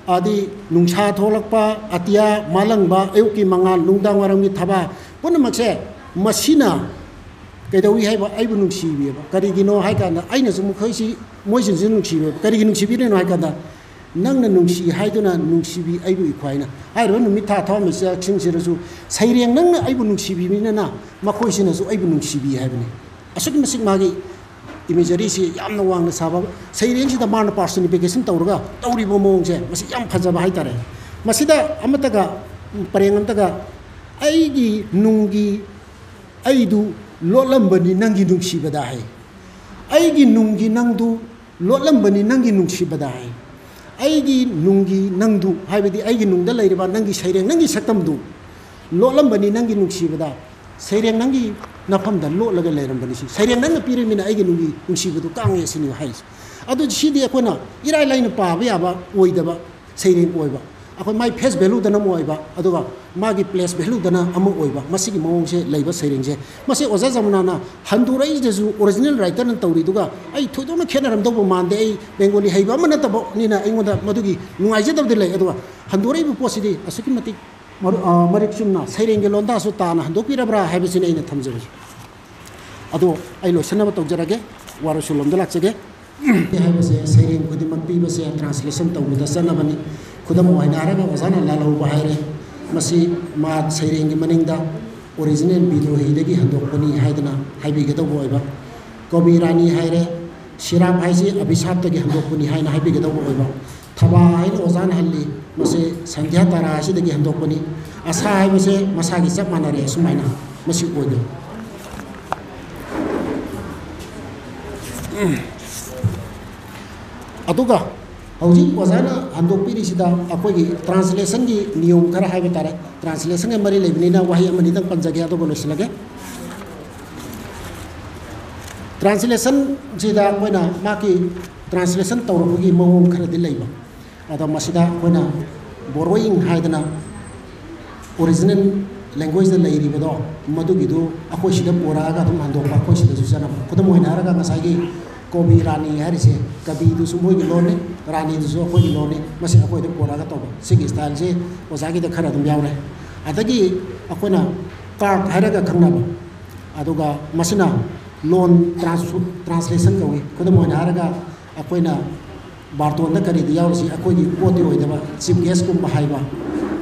ꯑꯗꯤ ꯅꯨꯡꯁꯥ ꯊꯣꯛꯂꯛꯄ, ꯑꯇꯤꯌꯥ ꯃꯥꯂꯪꯕ, ꯑꯌꯨꯛꯀꯤ ꯃꯉꯥꯜ, ꯅꯨꯡꯗꯥꯡ ꯋꯥꯏꯔꯝꯒꯤ ꯊꯕꯥ, ꯄꯨꯝꯅꯃꯛꯁꯦ ꯃꯁꯤꯅ ꯀꯩꯗꯧꯏ ꯍꯥꯏꯕ, ꯑꯩꯕꯨ ꯅꯨꯡꯁꯤꯕꯤꯑꯕ꯫ ꯀꯔꯤꯒꯤꯅꯣ ꯍꯥꯏ ꯀꯥꯟꯗ, ꯑꯩꯅꯁꯨ ꯃꯈꯣꯏꯁꯤ, ꯃꯣꯏꯁꯤꯡꯁꯤ ꯅꯨꯡꯁꯤꯕꯤꯑꯕ꯫ ꯀꯔꯤꯒꯤ ꯅꯨꯡꯁꯤꯕꯤꯔꯤꯅꯣ ꯍꯥꯏ ꯀꯥꯟꯗ, "ꯅꯪꯅ ꯅꯨꯡꯁꯤ ꯍꯥꯏꯗꯨꯅ ꯅꯨꯡꯁꯤꯕꯤ ꯑꯩꯕꯨ ꯏꯈ꯭ꯋꯥꯏꯅ"꯫ ꯍꯥꯏꯔꯤꯕ ꯅꯨꯃꯤꯠ ꯊꯥ ꯊꯋꯥꯟꯃꯤꯆꯥꯛꯁꯤꯡꯁꯤꯗꯁꯨ ꯁꯩꯔꯦꯡ ꯅꯪꯅ ꯑꯩꯕꯨ ꯅꯨꯡꯁꯤꯕꯤꯕꯅꯤꯅ ꯃꯈꯣꯏꯁꯤꯅꯁꯨ ꯑꯩꯕꯨ ꯅꯨꯡꯁꯤꯕꯤ ꯍꯥꯏꯕꯅꯤ꯫ ꯑꯁꯨꯛꯀꯤ ꯃꯇꯤꯛ ꯃꯥꯒꯤ ꯏꯃꯦꯖꯔꯤꯁꯤ ꯌꯥꯝꯅ ꯋꯥꯡꯅ ꯁꯥꯕ, ꯁꯩꯔꯦꯡꯁꯤꯗ ꯃꯥꯅ ꯄꯥꯔꯁꯣꯅꯤꯐꯤꯀꯦꯁꯟ ꯇꯧꯔꯒ ꯇꯧꯔꯤꯕ ꯃꯑꯣꯡꯁꯦ, ꯃꯁꯤ ꯌꯥꯝ ꯐꯖꯕ ꯍꯥꯏꯇꯥꯔꯦ꯫ ꯃꯁꯤꯗ ꯑꯃꯠꯇꯒ, ꯄꯔꯦꯡ ꯑꯃꯠꯇꯒ, "ꯑꯩꯒꯤ ꯅꯨꯡꯒꯤ ꯑꯩꯗꯨ ꯂꯣꯠꯂꯝꯕꯅꯤ ꯅꯪꯒꯤ ꯅꯨꯡꯁꯤꯕꯗ" ꯍꯥꯏ꯫ "ꯑꯩꯒꯤ ꯅꯨꯡꯒꯤ ꯅꯪꯗꯨ ꯂꯣꯠꯂꯝꯕꯅꯤ ꯅꯪꯒꯤ ꯅꯨꯡꯁꯤꯕꯗ" ꯍꯥꯏ꯫ "ꯑꯩꯒꯤ ꯅꯨꯡꯒꯤ ꯅꯪꯗꯨ", ꯍꯥꯏꯕꯗꯤ ꯑꯩꯒꯤ ꯅꯨꯡꯗ ꯂꯩꯔꯤꯕ ꯅꯪꯒꯤ ꯁꯩꯔꯦꯡ, ꯅꯪꯒꯤ ꯁꯛꯇꯝꯗꯨ ꯂꯣꯠꯂꯝꯕꯅꯤ ꯅꯪꯒꯤ ꯅꯨꯡꯁꯤꯕꯗ꯫ ꯁꯩꯔꯦꯡ ꯅꯪꯒꯤ ꯅꯐꯝꯗ ꯂꯣꯠꯂꯒ ꯂꯩꯔꯝꯕꯅꯤ ꯁꯤ꯫ ꯁꯩꯔꯦꯡ ꯅꯪꯅ ꯄꯤꯔꯃꯤꯅ ꯑꯩꯒꯤ ꯅꯨꯡꯒꯤ ꯅꯨꯡꯁꯤꯕꯗꯨ ꯀꯥꯡꯉꯦ ꯁꯤꯅꯤ ꯍꯥꯏꯁꯦ꯫ ꯑꯗꯨ ꯁꯤꯗꯤ ꯑꯩꯈꯣꯏꯅ ꯏꯔꯥꯏ ꯂꯥꯏꯅ ꯄꯥꯕ ꯌꯥꯕ ꯑꯣꯏꯗꯕ ꯁꯩꯔꯦꯡ ꯑꯣꯏꯕ꯫ ꯑꯩꯈꯣꯏ ꯃꯥꯏ ꯐꯦꯁ ꯚꯦꯂꯨꯗꯅ ꯑꯃ ꯑꯣꯏꯕ, ꯑꯗꯨꯒ ꯃꯥꯒꯤ ꯄ꯭ꯂꯦꯁ ꯚꯦꯂꯨꯗꯅ ꯑꯃ ꯑꯣꯏꯕ, ꯃꯁꯤꯒꯤ ꯃꯑꯣꯡꯁꯦ ꯂꯩꯕ ꯁꯩꯔꯦꯡꯁꯦ꯫ ꯃꯁꯤ ꯑꯣꯖꯥ ꯖꯃꯨꯅꯥꯅ ꯍꯟꯗꯣꯔꯛꯏꯁꯤꯗꯁꯨ ꯑꯣꯔꯤꯖꯤꯅꯦꯜ ꯔꯥꯏꯇꯔꯅ ꯇꯧꯔꯤꯗꯨꯒ ꯑꯩ ꯊꯣꯏꯗꯣꯛꯅ ꯈꯦꯠꯅꯔꯝꯗꯧꯕ ꯃꯥꯟꯗꯦ꯫ ꯑꯩ ꯕꯦꯡꯒꯣꯂꯤ ꯍꯩꯕ ꯑꯃ ꯅꯠꯇꯕꯅꯤꯅ ꯑꯩꯉꯣꯟꯗ ꯃꯗꯨꯒꯤ ꯅꯨꯡꯉꯥꯏꯖꯗꯕꯗꯤ ꯂꯩ꯫ ꯑꯗꯨꯒ ꯍꯟꯗꯣꯔꯛꯏꯕ ꯄꯣꯠꯁꯤꯗꯤ ꯑꯁꯨꯛꯀꯤ ꯃꯇꯤꯛ ꯃꯔꯨ-, ꯑ, ꯃꯔꯤꯛ ꯆꯨꯝꯅ ꯁꯩꯔꯦꯡꯒꯤ ꯂꯣꯟꯗꯥꯁꯨ ꯇꯥꯅ ꯍꯟꯗꯣꯛꯄꯤꯔꯕ꯭ꯔꯥ ꯍꯥꯏꯕꯁꯤꯅꯤ ꯑꯩꯅ ꯊꯝꯖꯕꯁꯦ꯫ ꯑꯗꯣ ꯑꯩ ꯂꯣꯏꯁꯤꯟꯅꯕ ꯇꯧꯖꯔꯒꯦ, ꯋꯥꯔꯣꯏꯁꯤꯟꯂꯣꯝꯗ ꯂꯥꯛꯆꯒꯦ꯫ ꯍꯥꯏꯕꯁꯦ ꯁꯩꯔꯦꯡ ꯈꯨꯗꯤꯡꯃꯛ ꯄꯤꯕꯁꯦ ꯇ꯭ꯔꯥꯟꯁꯂꯦꯁꯟ ꯇꯧꯕꯗ ꯆꯠꯅꯕꯅꯤ꯫ ꯈꯨꯗꯝ ꯑꯣꯏꯅ ꯍꯥꯏꯔꯒ ꯑꯣꯖꯥꯅ ꯂꯥꯜꯍꯧꯕ ꯍꯥꯏꯔꯦ, ꯃꯁꯤ ꯃꯥ ꯁꯩꯔꯦꯡꯒꯤ ꯃꯅꯤꯡꯗ ꯑꯣꯔꯤꯖꯤꯅꯦꯜ ꯕꯤꯗ꯭ꯔꯣꯍꯤꯗꯒꯤ ꯍꯟꯗꯣꯛꯄꯅꯤ ꯍꯥꯏꯗꯅ ꯍꯥꯏꯕꯤꯒꯗꯧꯕ ꯑꯣꯏꯕ꯫ ꯀꯣꯕꯤ ꯔꯥꯅꯤ ꯍꯥꯏꯔꯦ, ꯁꯤꯔꯥꯞ ꯍꯥꯏꯁꯤ ꯑꯕꯤꯁꯥꯞꯇꯒꯤ ꯍꯟꯗꯣꯛꯄꯅꯤ ꯍꯥꯏꯅ ꯍꯥꯏꯕꯤꯒꯗꯧꯕ ꯑꯣꯏꯕ꯫ ꯊꯕꯥ ꯍꯥꯏꯅ ꯑꯣꯖꯥꯅ ꯍꯜꯂꯤ, ꯃꯁꯤ ꯁꯟꯙ꯭ꯌꯥ ꯇꯥꯔꯥ ꯑꯁꯤꯗꯒꯤ ꯍꯟꯗꯣꯛꯄꯅꯤ꯫ ꯑꯁꯥ ꯍꯥꯏꯕꯁꯦ ꯃꯁꯥꯒꯤ ꯆꯞ ꯃꯥꯟꯅꯔꯦ, ꯑꯁꯨꯃꯥꯏꯅ ꯃꯁꯤ ꯑꯣꯏꯗꯣꯏ꯫ ꯑꯗꯨꯒ ꯍꯧꯖꯤꯛ ꯑꯣꯖꯥꯅ ꯍꯟꯗꯣꯛꯄꯤꯔꯤꯁꯤꯗ ꯑꯩꯈꯣꯏꯒꯤ ꯇ꯭ꯔꯥꯟꯁꯂꯦꯁꯟꯒꯤ ꯅꯤꯌꯣꯝ ꯈꯔ ꯍꯥꯏꯕ ꯇꯥꯔꯦ꯫ ꯇ꯭ꯔꯥꯟꯁꯂꯦꯁꯟꯒ ꯃꯔꯤ ꯂꯩꯕꯅꯤꯅ ꯋꯥꯍꯩ ꯑꯃꯅꯤꯗꯪ ꯄꯟꯖꯒꯦ, ꯑꯗꯨꯒ ꯂꯣꯏꯁꯤꯜꯂꯒꯦ꯫ ꯇ꯭ꯔꯥꯟꯁꯂꯦꯁꯟꯁꯤꯗ ꯑꯩꯈꯣꯏꯅ ꯃꯥꯒꯤ ꯇ꯭ꯔꯥꯟꯁꯂꯦꯁꯟ ꯇꯧꯔꯛꯄꯒꯤ ꯃꯑꯣꯡ ꯈꯔꯗꯤ ꯂꯩꯕ꯫ ꯑꯗꯣ ꯃꯁꯤꯗ ꯑꯩꯈꯣꯏꯅ ꯕꯣꯔꯣꯌꯤꯡ ꯍꯥꯏꯗꯅ ꯑꯣꯔꯤꯖꯤꯅꯦꯜ ꯂꯦꯡꯒ꯭ꯋꯦꯖꯇ ꯂꯩꯔꯤꯕꯗꯣ, ꯃꯗꯨꯒꯤꯗꯨ ꯑꯩꯈꯣꯏ ꯁꯤꯗ ꯄꯨꯔꯛꯑꯒ ꯑꯗꯨꯝ ꯍꯟꯗꯣꯛꯄ, ꯑꯩꯈꯣꯏ ꯁꯤꯗꯁꯨ ꯆꯠꯅꯕ꯫ ꯈꯨꯗꯝ ꯑꯣꯏꯅ ꯍꯥꯏꯔꯒ ꯉꯁꯥꯏꯒꯤ ꯀꯣꯕꯤ ꯔꯥꯅꯤ ꯍꯥꯏꯔꯤꯁꯦ, ꯀꯕꯤꯗꯨꯁꯨ ꯃꯣꯏꯒꯤ ꯂꯣꯟꯅꯤ, ꯔꯥꯅꯤꯗꯨꯁꯨ ꯑꯩꯈꯣꯏꯒꯤ ꯂꯣꯟꯅꯤ, ꯃꯁꯤ ꯑꯩꯈꯣꯏꯗ ꯄꯨꯔꯛꯑꯒ ꯇꯧꯕ꯫ ꯁꯤꯒꯤ ꯁ꯭ꯇꯥꯏꯜꯁꯤ ꯑꯣꯖꯥꯒꯤꯗ ꯈꯔ ꯑꯗꯨꯝ ꯌꯥꯎꯔꯦ꯫ ꯑꯗꯒꯤ ꯑꯩꯈꯣꯏꯅ ꯀꯥꯔꯠ ꯍꯥꯏꯔꯒ ꯈꯪꯅꯕ, ꯑꯗꯨꯒ ꯃꯁꯤꯅ ꯂꯣꯟ ꯇ꯭ꯔꯥꯟꯁ-, ꯇ꯭ꯔꯥꯟꯁꯂꯦꯁꯟ ꯀꯧꯏ꯫ ꯈꯨꯗꯝ ꯑꯣꯏꯅ ꯍꯥꯏꯔꯒ ꯑꯩꯈꯣꯏꯅ ꯕꯥꯔꯇꯣꯟꯗ ꯀꯔꯤꯗ ꯌꯥꯎꯔꯤꯁꯤ ꯑꯩꯈꯣꯏꯒꯤ ꯄꯣꯠꯇꯤ ꯑꯣꯏꯗꯕ, ꯆꯤꯐ ꯒꯦꯁꯀꯨꯝꯕ ꯍꯥꯏꯕ꯫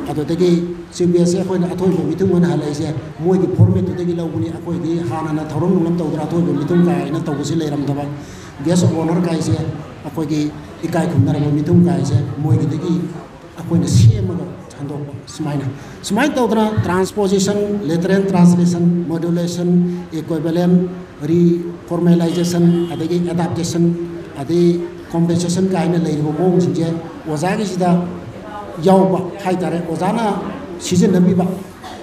ꯑꯗꯨꯗꯒꯤ ꯆꯤꯐ ꯒꯦꯁꯁꯦ ꯑꯩꯈꯣꯏꯅ ꯑꯊꯣꯏꯕ ꯃꯤꯊꯨꯡ ꯑꯣꯏꯅ ꯍꯜꯂꯛꯏꯁꯦ ꯃꯣꯏꯒꯤ ꯐꯣꯔꯃꯦꯠꯇꯨꯗꯒꯤ ꯂꯧꯕꯅꯤ꯫ ꯑꯩꯈꯣꯏꯗꯤ ꯍꯥꯟꯅꯅ ꯊꯧꯔꯝ ꯅꯨꯡꯂꯝ ꯇꯧꯗꯅ ꯑꯊꯣꯏꯕ ꯃꯤꯊꯨꯡ ꯀꯥꯏꯅ ꯇꯧꯕꯁꯤ ꯂꯩꯔꯝꯗꯕ꯫ ꯒꯦꯁ ꯑꯣꯐ ꯑꯣꯅꯔ ꯀꯥꯏꯁꯦ ꯑꯩꯈꯣꯏꯒꯤ ꯏꯀꯥꯏ ꯈꯨꯝꯅꯔꯕ ꯃꯤꯊꯨꯡ ꯀꯥꯏꯁꯦ ꯃꯣꯏꯒꯤꯗꯒꯤ ꯑꯩꯈꯣꯏꯅ ꯁꯦꯝꯃꯒ ꯍꯟꯗꯣꯛꯄ꯫ ꯁꯨꯃꯥꯏꯅ, ꯁꯨꯃꯥꯏꯅ ꯇꯧꯗꯅ ꯇ꯭ꯔꯥꯟꯁꯄꯣꯖꯤꯁꯟ, ꯂꯤꯇꯔꯦꯜ ꯇ꯭ꯔꯥꯟꯁꯂꯦꯁꯟ, ꯃꯣꯗꯨꯂꯦꯁꯟ, ꯏꯀ꯭ꯋꯤꯕꯦꯂꯦꯟ, ꯔꯤꯐꯣꯔꯃꯦꯂꯥꯏꯖꯦꯁꯟ, ꯑꯗꯒꯤ ꯑꯦꯗꯥꯞꯇꯦꯁꯟ, ꯑꯗꯩ ꯀꯣꯝꯄꯦꯟꯁꯦꯁꯟ ꯀꯥꯏꯅ ꯂꯩꯔꯤꯕ ꯃꯑꯣꯡꯁꯤꯡꯁꯦ ꯑꯣꯖꯥꯒꯤꯁꯤꯗ ꯌꯥꯎꯕ ꯍꯥꯏꯇꯥꯔꯦ꯫ ꯑꯣꯖꯥꯅ ꯁꯤꯖꯤꯟꯅꯕꯤꯕ,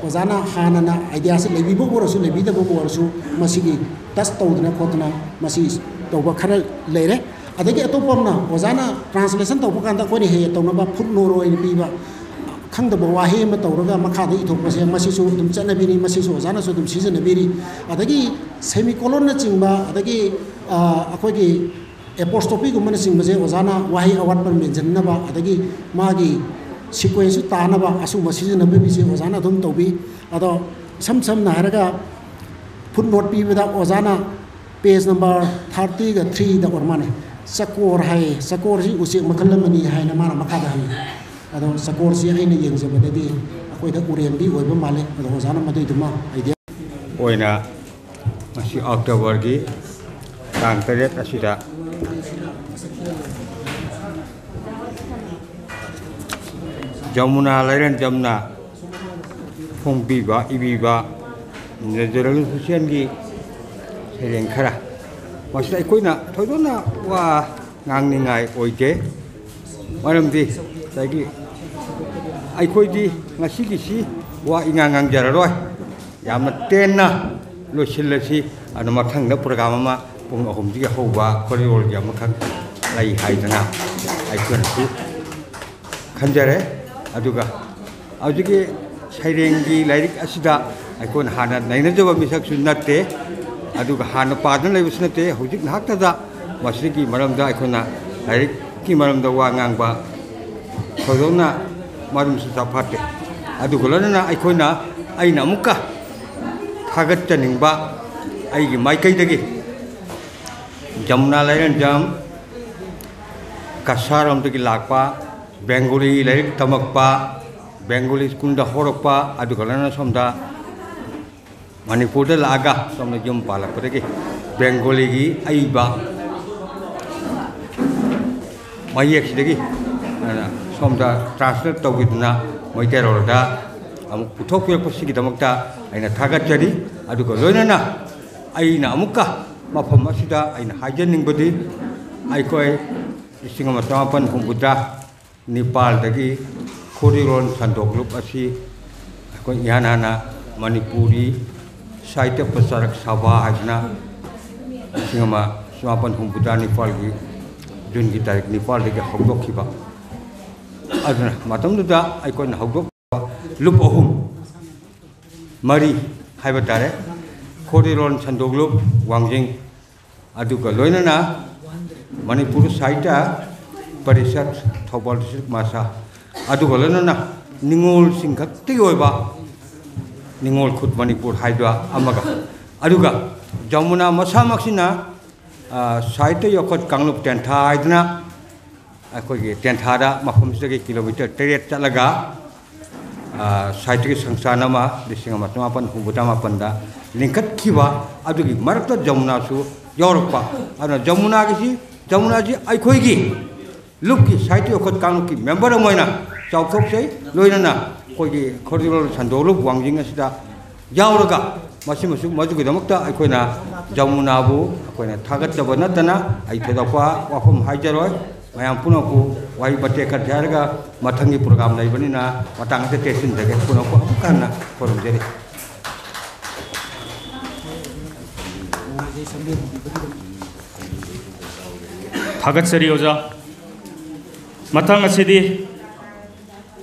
ꯑꯣꯖꯥꯅ ꯍꯥꯟꯅꯅ ꯑꯥꯏꯗꯤꯌꯥꯁꯦ ꯂꯩꯕꯤꯕ ꯑꯣꯏꯔꯁꯨ ꯂꯩꯕꯤꯗꯕ ꯑꯣꯏꯔꯁꯨ ꯃꯁꯤꯒꯤ ꯇꯆ ꯇꯧꯗꯅ ꯈꯣꯠꯇꯅ ꯃꯁꯤ ꯇꯧꯕ ꯈꯔ ꯂꯩꯔꯦ꯫ ꯑꯗꯒꯤ ꯑꯇꯣꯞꯄ ꯑꯃꯅ, ꯑꯣꯖꯥꯅ ꯇ꯭ꯔꯥꯟꯁꯂꯦꯁꯟ ꯇꯧꯕ ꯀꯥꯟꯗ ꯑꯩꯈꯣꯏꯅ ꯍꯦꯛ ꯍꯦꯛ ꯇꯧꯅꯕ ꯐꯨꯠ ꯅꯣꯠ ꯑꯣꯏꯅ ꯄꯤꯕ, ꯈꯪꯗꯕ ꯋꯥꯍꯩ ꯑꯃ ꯇꯧꯔꯒ ꯃꯈꯥꯗ ꯏꯊꯣꯛꯄꯁꯦ, ꯃꯁꯤꯁꯨ ꯑꯗꯨꯝ ꯆꯠꯅꯕꯤꯅꯤ, ꯃꯁꯤꯁꯨ ꯑꯣꯖꯥꯅꯁꯨ ꯑꯗꯨꯝ ꯁꯤꯖꯤꯟꯅꯕꯤꯔꯤ꯫ ꯑꯗꯒꯤ ꯁꯦꯃꯤꯀꯣꯂꯣꯟꯅꯆꯤꯡꯕ, ꯑꯗꯒꯤ ꯑꯩꯈꯣꯏꯒꯤ ꯑꯦꯄꯣꯁꯇꯣꯄꯤꯒꯨꯝꯕꯅꯆꯤꯡꯕꯁꯦ ꯑꯣꯖꯥꯅ ꯋꯥꯍꯩ ꯑꯋꯥꯠꯄ ꯃꯦꯟꯁꯤꯟꯅꯕ, ꯑꯗꯒꯤ ꯃꯥꯒꯤ ꯁꯤꯀ꯭ꯋꯦꯟꯁꯁꯨ ꯇꯥꯅꯕ ꯑꯁꯨꯝꯕ ꯁꯤꯖꯤꯟꯅꯕꯤꯕꯁꯦ ꯑꯣꯖꯥꯅ ꯑꯗꯨꯝ ꯇꯧꯕꯤ꯫ ꯑꯗꯣ ꯏꯁꯝ ꯁꯝꯅ ꯍꯥꯏꯔꯒ, ꯐꯨꯠ ꯅꯣꯠ ꯄꯤꯕꯗ ꯑꯣꯖꯥꯅ ꯄꯦꯖ ꯅꯝꯕꯔ ꯊꯥꯔꯇꯤꯒ ꯊ꯭ꯔꯤꯗ ꯑꯣꯏꯔ ꯃꯥꯜꯂꯦ, ꯆꯀꯣꯔ ꯍꯥꯏꯌꯦ, ꯆꯀꯣꯔꯁꯤ ꯎꯆꯦꯛ ꯃꯈꯜ ꯑꯃꯅꯤ ꯍꯥꯏꯅ ꯃꯥꯅ ꯃꯈꯥꯗ ꯍꯪꯉꯤ꯫ ꯑꯗꯣ ꯆꯀꯣꯔꯁꯤ ꯑꯩꯅ ꯌꯦꯡꯖꯕꯗꯗꯤ ꯑꯩꯈꯣꯏꯗ ꯎꯔꯦꯝꯕꯤ ꯑꯣꯏꯕ ꯃꯥꯜꯂꯦ꯫ ꯑꯗꯣ ꯑꯣꯖꯥꯅ ꯃꯗꯨꯏꯗꯨꯃ ꯑꯥꯏꯗꯤꯌꯥ ꯑꯣꯏꯅ ꯉꯁꯤ ꯑꯣꯛꯇꯣꯕꯔꯒꯤ ꯇꯥꯡ ꯇꯔꯦꯠ ꯑꯁꯤꯗ ꯖꯃꯨꯅꯥ ꯂꯩꯔꯦꯟꯖꯝꯅ ꯐꯣꯡꯕꯤꯕ, ꯏꯕꯤꯕ ꯅꯖꯔꯨꯜ ꯍꯨꯁꯦꯟꯒꯤ ꯁꯩꯔꯦꯡ ꯈꯔ, ꯃꯁꯤꯗ ꯑꯩꯈꯣꯏꯅ ꯊꯣꯏꯗꯣꯛꯅ ꯋꯥ ꯉꯥꯡꯅꯤꯡꯉꯥꯏ ꯑꯣꯏꯗꯦ꯫ ꯃꯔꯝꯗꯤ ꯉꯁꯥꯏꯒꯤ ꯑꯩꯈꯣꯏꯗꯤ ꯉꯁꯤꯒꯤꯁꯤ ꯋꯥ ꯏꯉꯥꯡ ꯉꯥꯡꯖꯔꯔꯣꯏ, ꯌꯥꯝꯅ ꯇꯦꯟꯅ ꯂꯣꯏꯁꯤꯜꯂꯁꯤ꯫ ꯑꯗꯨ ꯃꯊꯪꯗ ꯄ꯭ꯔꯣꯒ꯭ꯔꯥꯝ ꯑꯃ ꯄꯨꯡ ꯑꯍꯨꯝꯗꯒꯤ ꯍꯧꯕ ꯈꯣꯔꯤꯔꯣꯜꯒꯤ ꯑꯃꯈꯛ ꯂꯩ ꯍꯥꯏꯗꯅ ꯑꯩꯈꯣꯏꯅꯁꯨ ꯈꯟꯖꯔꯦ꯫ ꯑꯗꯨꯒ ꯍꯧꯖꯤꯛꯀꯤ ꯁꯩꯔꯦꯡꯒꯤ ꯂꯥꯏꯔꯤꯛ ꯑꯁꯤꯗ ꯑꯩꯈꯣꯏꯅ ꯍꯥꯟꯅ ꯅꯩꯅꯖꯕ ꯃꯤꯁꯛꯁꯨ ꯅꯠꯇꯦ, ꯑꯗꯨꯒ ꯍꯥꯟꯅ ꯄꯥꯗꯨꯅ ꯂꯩꯕꯁꯨ ꯅꯠꯇꯦ꯫ ꯍꯧꯖꯤꯛ ꯉꯥꯏꯍꯥꯛꯇꯗ ꯃꯁꯤꯒꯤ ꯃꯔꯝꯗ ꯑꯩꯈꯣꯏꯅ ꯂꯥꯏꯔꯤꯛꯀꯤ ꯃꯔꯝꯗ ꯋꯥ ꯉꯥꯡꯕ ꯊꯣꯏꯗꯣꯛꯅ ꯃꯔꯝꯁꯨ ꯆꯥꯐꯥꯠꯇꯦ꯫ ꯑꯗꯨꯒ ꯂꯣꯏꯅꯅ ꯑꯩꯈꯣꯏꯅ, ꯑꯩꯅ ꯑꯃꯨꯛꯀ ꯊꯥꯒꯠꯆꯅꯤꯡꯕ ꯑꯩꯒꯤ ꯃꯥꯏꯀꯩꯗꯒꯤ ꯖꯃꯨꯅꯥ ꯂꯩꯔꯦꯟꯖꯝ ꯀꯁꯥꯔꯣꯝꯗꯒꯤ ꯂꯥꯛꯄ, ꯕꯦꯡꯒꯣꯂꯤ ꯂꯥꯏꯔꯤꯛ ꯇꯝꯃꯛꯄ, ꯕꯦꯡꯒꯣꯂꯤ ꯁ꯭ꯀꯨꯜꯗ ꯍꯧꯔꯛꯄ, ꯑꯗꯨꯒ ꯂꯣꯏꯅꯅ ꯁꯣꯝꯗ ꯃꯅꯤꯄꯨꯔꯗ ꯂꯥꯛꯑꯒ ꯁꯣꯝꯗ ꯌꯨꯝ ꯄꯥꯜꯂꯛꯄꯗꯒꯤ ꯕꯦꯡꯒꯣꯂꯤꯒꯤ ꯑꯏꯕ ꯃꯌꯦꯛꯁꯤꯗꯒꯤ ꯁꯣꯝꯗ ꯇ꯭ꯔꯥꯟꯁꯂꯦꯠ ꯇꯧꯈꯤꯗꯨꯅ ꯃꯩꯇꯩꯂꯣꯟꯗ ꯑꯃꯨꯛ ꯄꯨꯊꯣꯛꯄꯤꯔꯛꯄꯁꯤꯒꯤꯗꯃꯛꯇ ꯑꯩꯅ ꯊꯥꯒꯠꯆꯔꯤ꯫ ꯑꯗꯨꯒ ꯂꯣꯏꯅꯅ ꯑꯩꯅ ꯑꯃꯨꯛꯀ ꯃꯐꯝ ꯑꯁꯤꯗ ꯑꯩꯅ ꯍꯥꯏꯖꯅꯤꯡꯕꯗꯤ, ꯑꯩꯈꯣꯏ ꯂꯤꯁꯤꯡ ꯑꯃ ꯆꯃꯥꯄꯟ ꯍꯨꯝꯐꯨꯇꯔꯥ ꯅꯤꯄꯥꯜꯗꯒꯤ ꯈꯣꯔꯤꯔꯣꯜ ꯁꯟꯗꯣꯛꯂꯨꯞ ꯑꯁꯤ ꯑꯩꯈꯣꯏ ꯏꯍꯥꯟ ꯍꯥꯟꯅ ꯃꯅꯤꯄꯨꯔꯤ ꯁꯥꯍꯤꯇ꯭ꯌ ꯄ꯭ꯔꯆꯥꯔꯛ ꯁꯚꯥ ꯍꯥꯏꯗꯅ ꯂꯤꯁꯤꯡ ꯑꯃ ꯆꯃꯥꯄꯟ ꯍꯨꯝꯐꯨꯇꯔꯥ ꯅꯤꯄꯥꯜꯒꯤ ꯖꯨꯟꯒꯤ ꯇꯥꯔꯤꯛ ꯅꯤꯄꯥꯜꯗꯒꯤ ꯍꯧꯗꯣꯛꯈꯤꯕ꯫ ꯑꯗꯨꯅ ꯃꯇꯝꯗꯨꯗ ꯑꯩꯈꯣꯏꯅ ꯍꯧꯗꯣꯛꯈꯤꯕ ꯂꯨꯞ ꯑꯍꯨꯝ, ꯃꯔꯤ ꯍꯥꯏꯕ ꯇꯥꯔꯦ, ꯈꯣꯔꯤꯔꯣꯜ ꯁꯟꯗꯣꯛꯂꯨꯞ ꯋꯥꯡꯖꯤꯡ, ꯑꯗꯨꯒ ꯂꯣꯏꯅꯅ ꯃꯅꯤꯄꯨꯔ ꯁꯥꯍꯤꯇ꯭ꯌ ꯄꯔꯤꯁꯠ ꯊꯧꯕꯥꯜ ꯗꯤꯁꯇ꯭ꯔꯤꯛ ꯃꯁꯥ, ꯑꯗꯨꯒ ꯂꯣꯏꯅꯅ ꯅꯤꯉꯣꯜꯁꯤꯡ ꯈꯛꯇꯒꯤ ꯑꯣꯏꯕ ꯅꯤꯉꯣꯜ ꯈꯨꯠ ꯃꯅꯤꯄꯨꯔ ꯍꯥꯏꯕ ꯑꯃꯒ, ꯑꯗꯨꯒ ꯖꯃꯨꯅꯥ ꯃꯁꯥꯃꯛꯁꯤꯅ, ꯑ, ꯁꯥꯍꯤꯇ꯭ꯌ ꯌꯣꯛꯈꯠ ꯀꯥꯡꯂꯨꯞ ꯇꯦꯟꯊꯥ ꯍꯥꯏꯗꯅ ꯑꯩꯈꯣꯏꯒꯤ ꯇꯦꯟꯊꯥꯗ ꯃꯐꯝꯁꯤꯗꯒꯤ ꯀꯤꯂꯣꯃꯤꯇꯔ ꯇꯔꯦꯠ ꯆꯠꯂꯒ, ꯑ, ꯁꯥꯍꯤꯇ꯭ꯌꯒꯤ ꯁꯪꯁꯊꯥꯟ ꯑꯃ ꯂꯤꯁꯤꯡ ꯑꯃ ꯆꯃꯥꯄꯟ ꯍꯨꯝꯐꯨꯇꯔꯥ ꯃꯥꯄꯟꯗ ꯂꯤꯡꯈꯠꯈꯤꯕ, ꯑꯗꯨꯒꯤ ꯃꯔꯛꯇ ꯖꯃꯨꯅꯥꯁꯨ ꯌꯥꯎꯔꯛꯄ꯫ ꯑꯗꯨꯅ ꯖꯃꯨꯅꯥꯒꯤꯁꯤ, ꯖꯃꯨꯅꯥꯁꯤ ꯑꯩꯈꯣꯏꯒꯤ ꯂꯨꯞꯀꯤ ꯁꯥꯍꯤꯇ꯭ꯌ ꯌꯣꯛꯈꯠ ꯀꯥꯡꯂꯨꯞꯀꯤ ꯃꯦꯝꯕꯔ ꯑꯃ ꯑꯣꯏꯅ ꯆꯥꯎꯊꯣꯛꯆꯩ꯫ ꯂꯣꯏꯅꯅ ꯑꯩꯈꯣꯏꯒꯤ ꯈꯣꯔꯤꯔꯣꯜ ꯁꯟꯗꯣꯛꯂꯨꯞ ꯋꯥꯡꯖꯤꯡ ꯑꯁꯤꯗ ꯌꯥꯎꯔꯒ ꯃꯁꯤꯃꯁꯨ, ꯃꯗꯨꯒꯤꯗꯃꯛꯇ ꯑꯩꯈꯣꯏꯅ ꯖꯃꯨꯅꯥꯕꯨ ꯑꯩꯈꯣꯏꯅ ꯊꯥꯒꯠꯆꯕ ꯅꯠꯇꯅ ꯑꯩ ꯊꯣꯏꯗꯣꯛꯄ ꯋꯥꯐꯝ ꯍꯥꯏꯖꯔꯣꯏ꯫ ꯃꯌꯥꯝ ꯄꯨꯝꯅꯃꯛꯄꯨ ꯋꯥꯍꯩ ꯃꯇꯦꯛ ꯈꯔ ꯍꯥꯏꯔꯒ ꯃꯊꯪꯒꯤ ꯄ꯭ꯔꯣꯒ꯭ꯔꯥꯝ ꯂꯩꯕꯅꯤꯅ ꯃꯇꯥꯡ ꯑꯁꯤꯗ ꯇꯦꯟꯁꯤꯟꯖꯒꯦ꯫ ꯄꯨꯝꯅꯃꯛꯄꯨ ꯑꯃꯨꯛ ꯍꯟꯅ ꯈꯨꯔꯨꯝꯖꯔꯤ꯫ ꯊꯥꯒꯠꯆꯔꯤ ꯑꯣꯖꯥ꯫ ꯃꯊꯪ ꯑꯁꯤꯗꯤ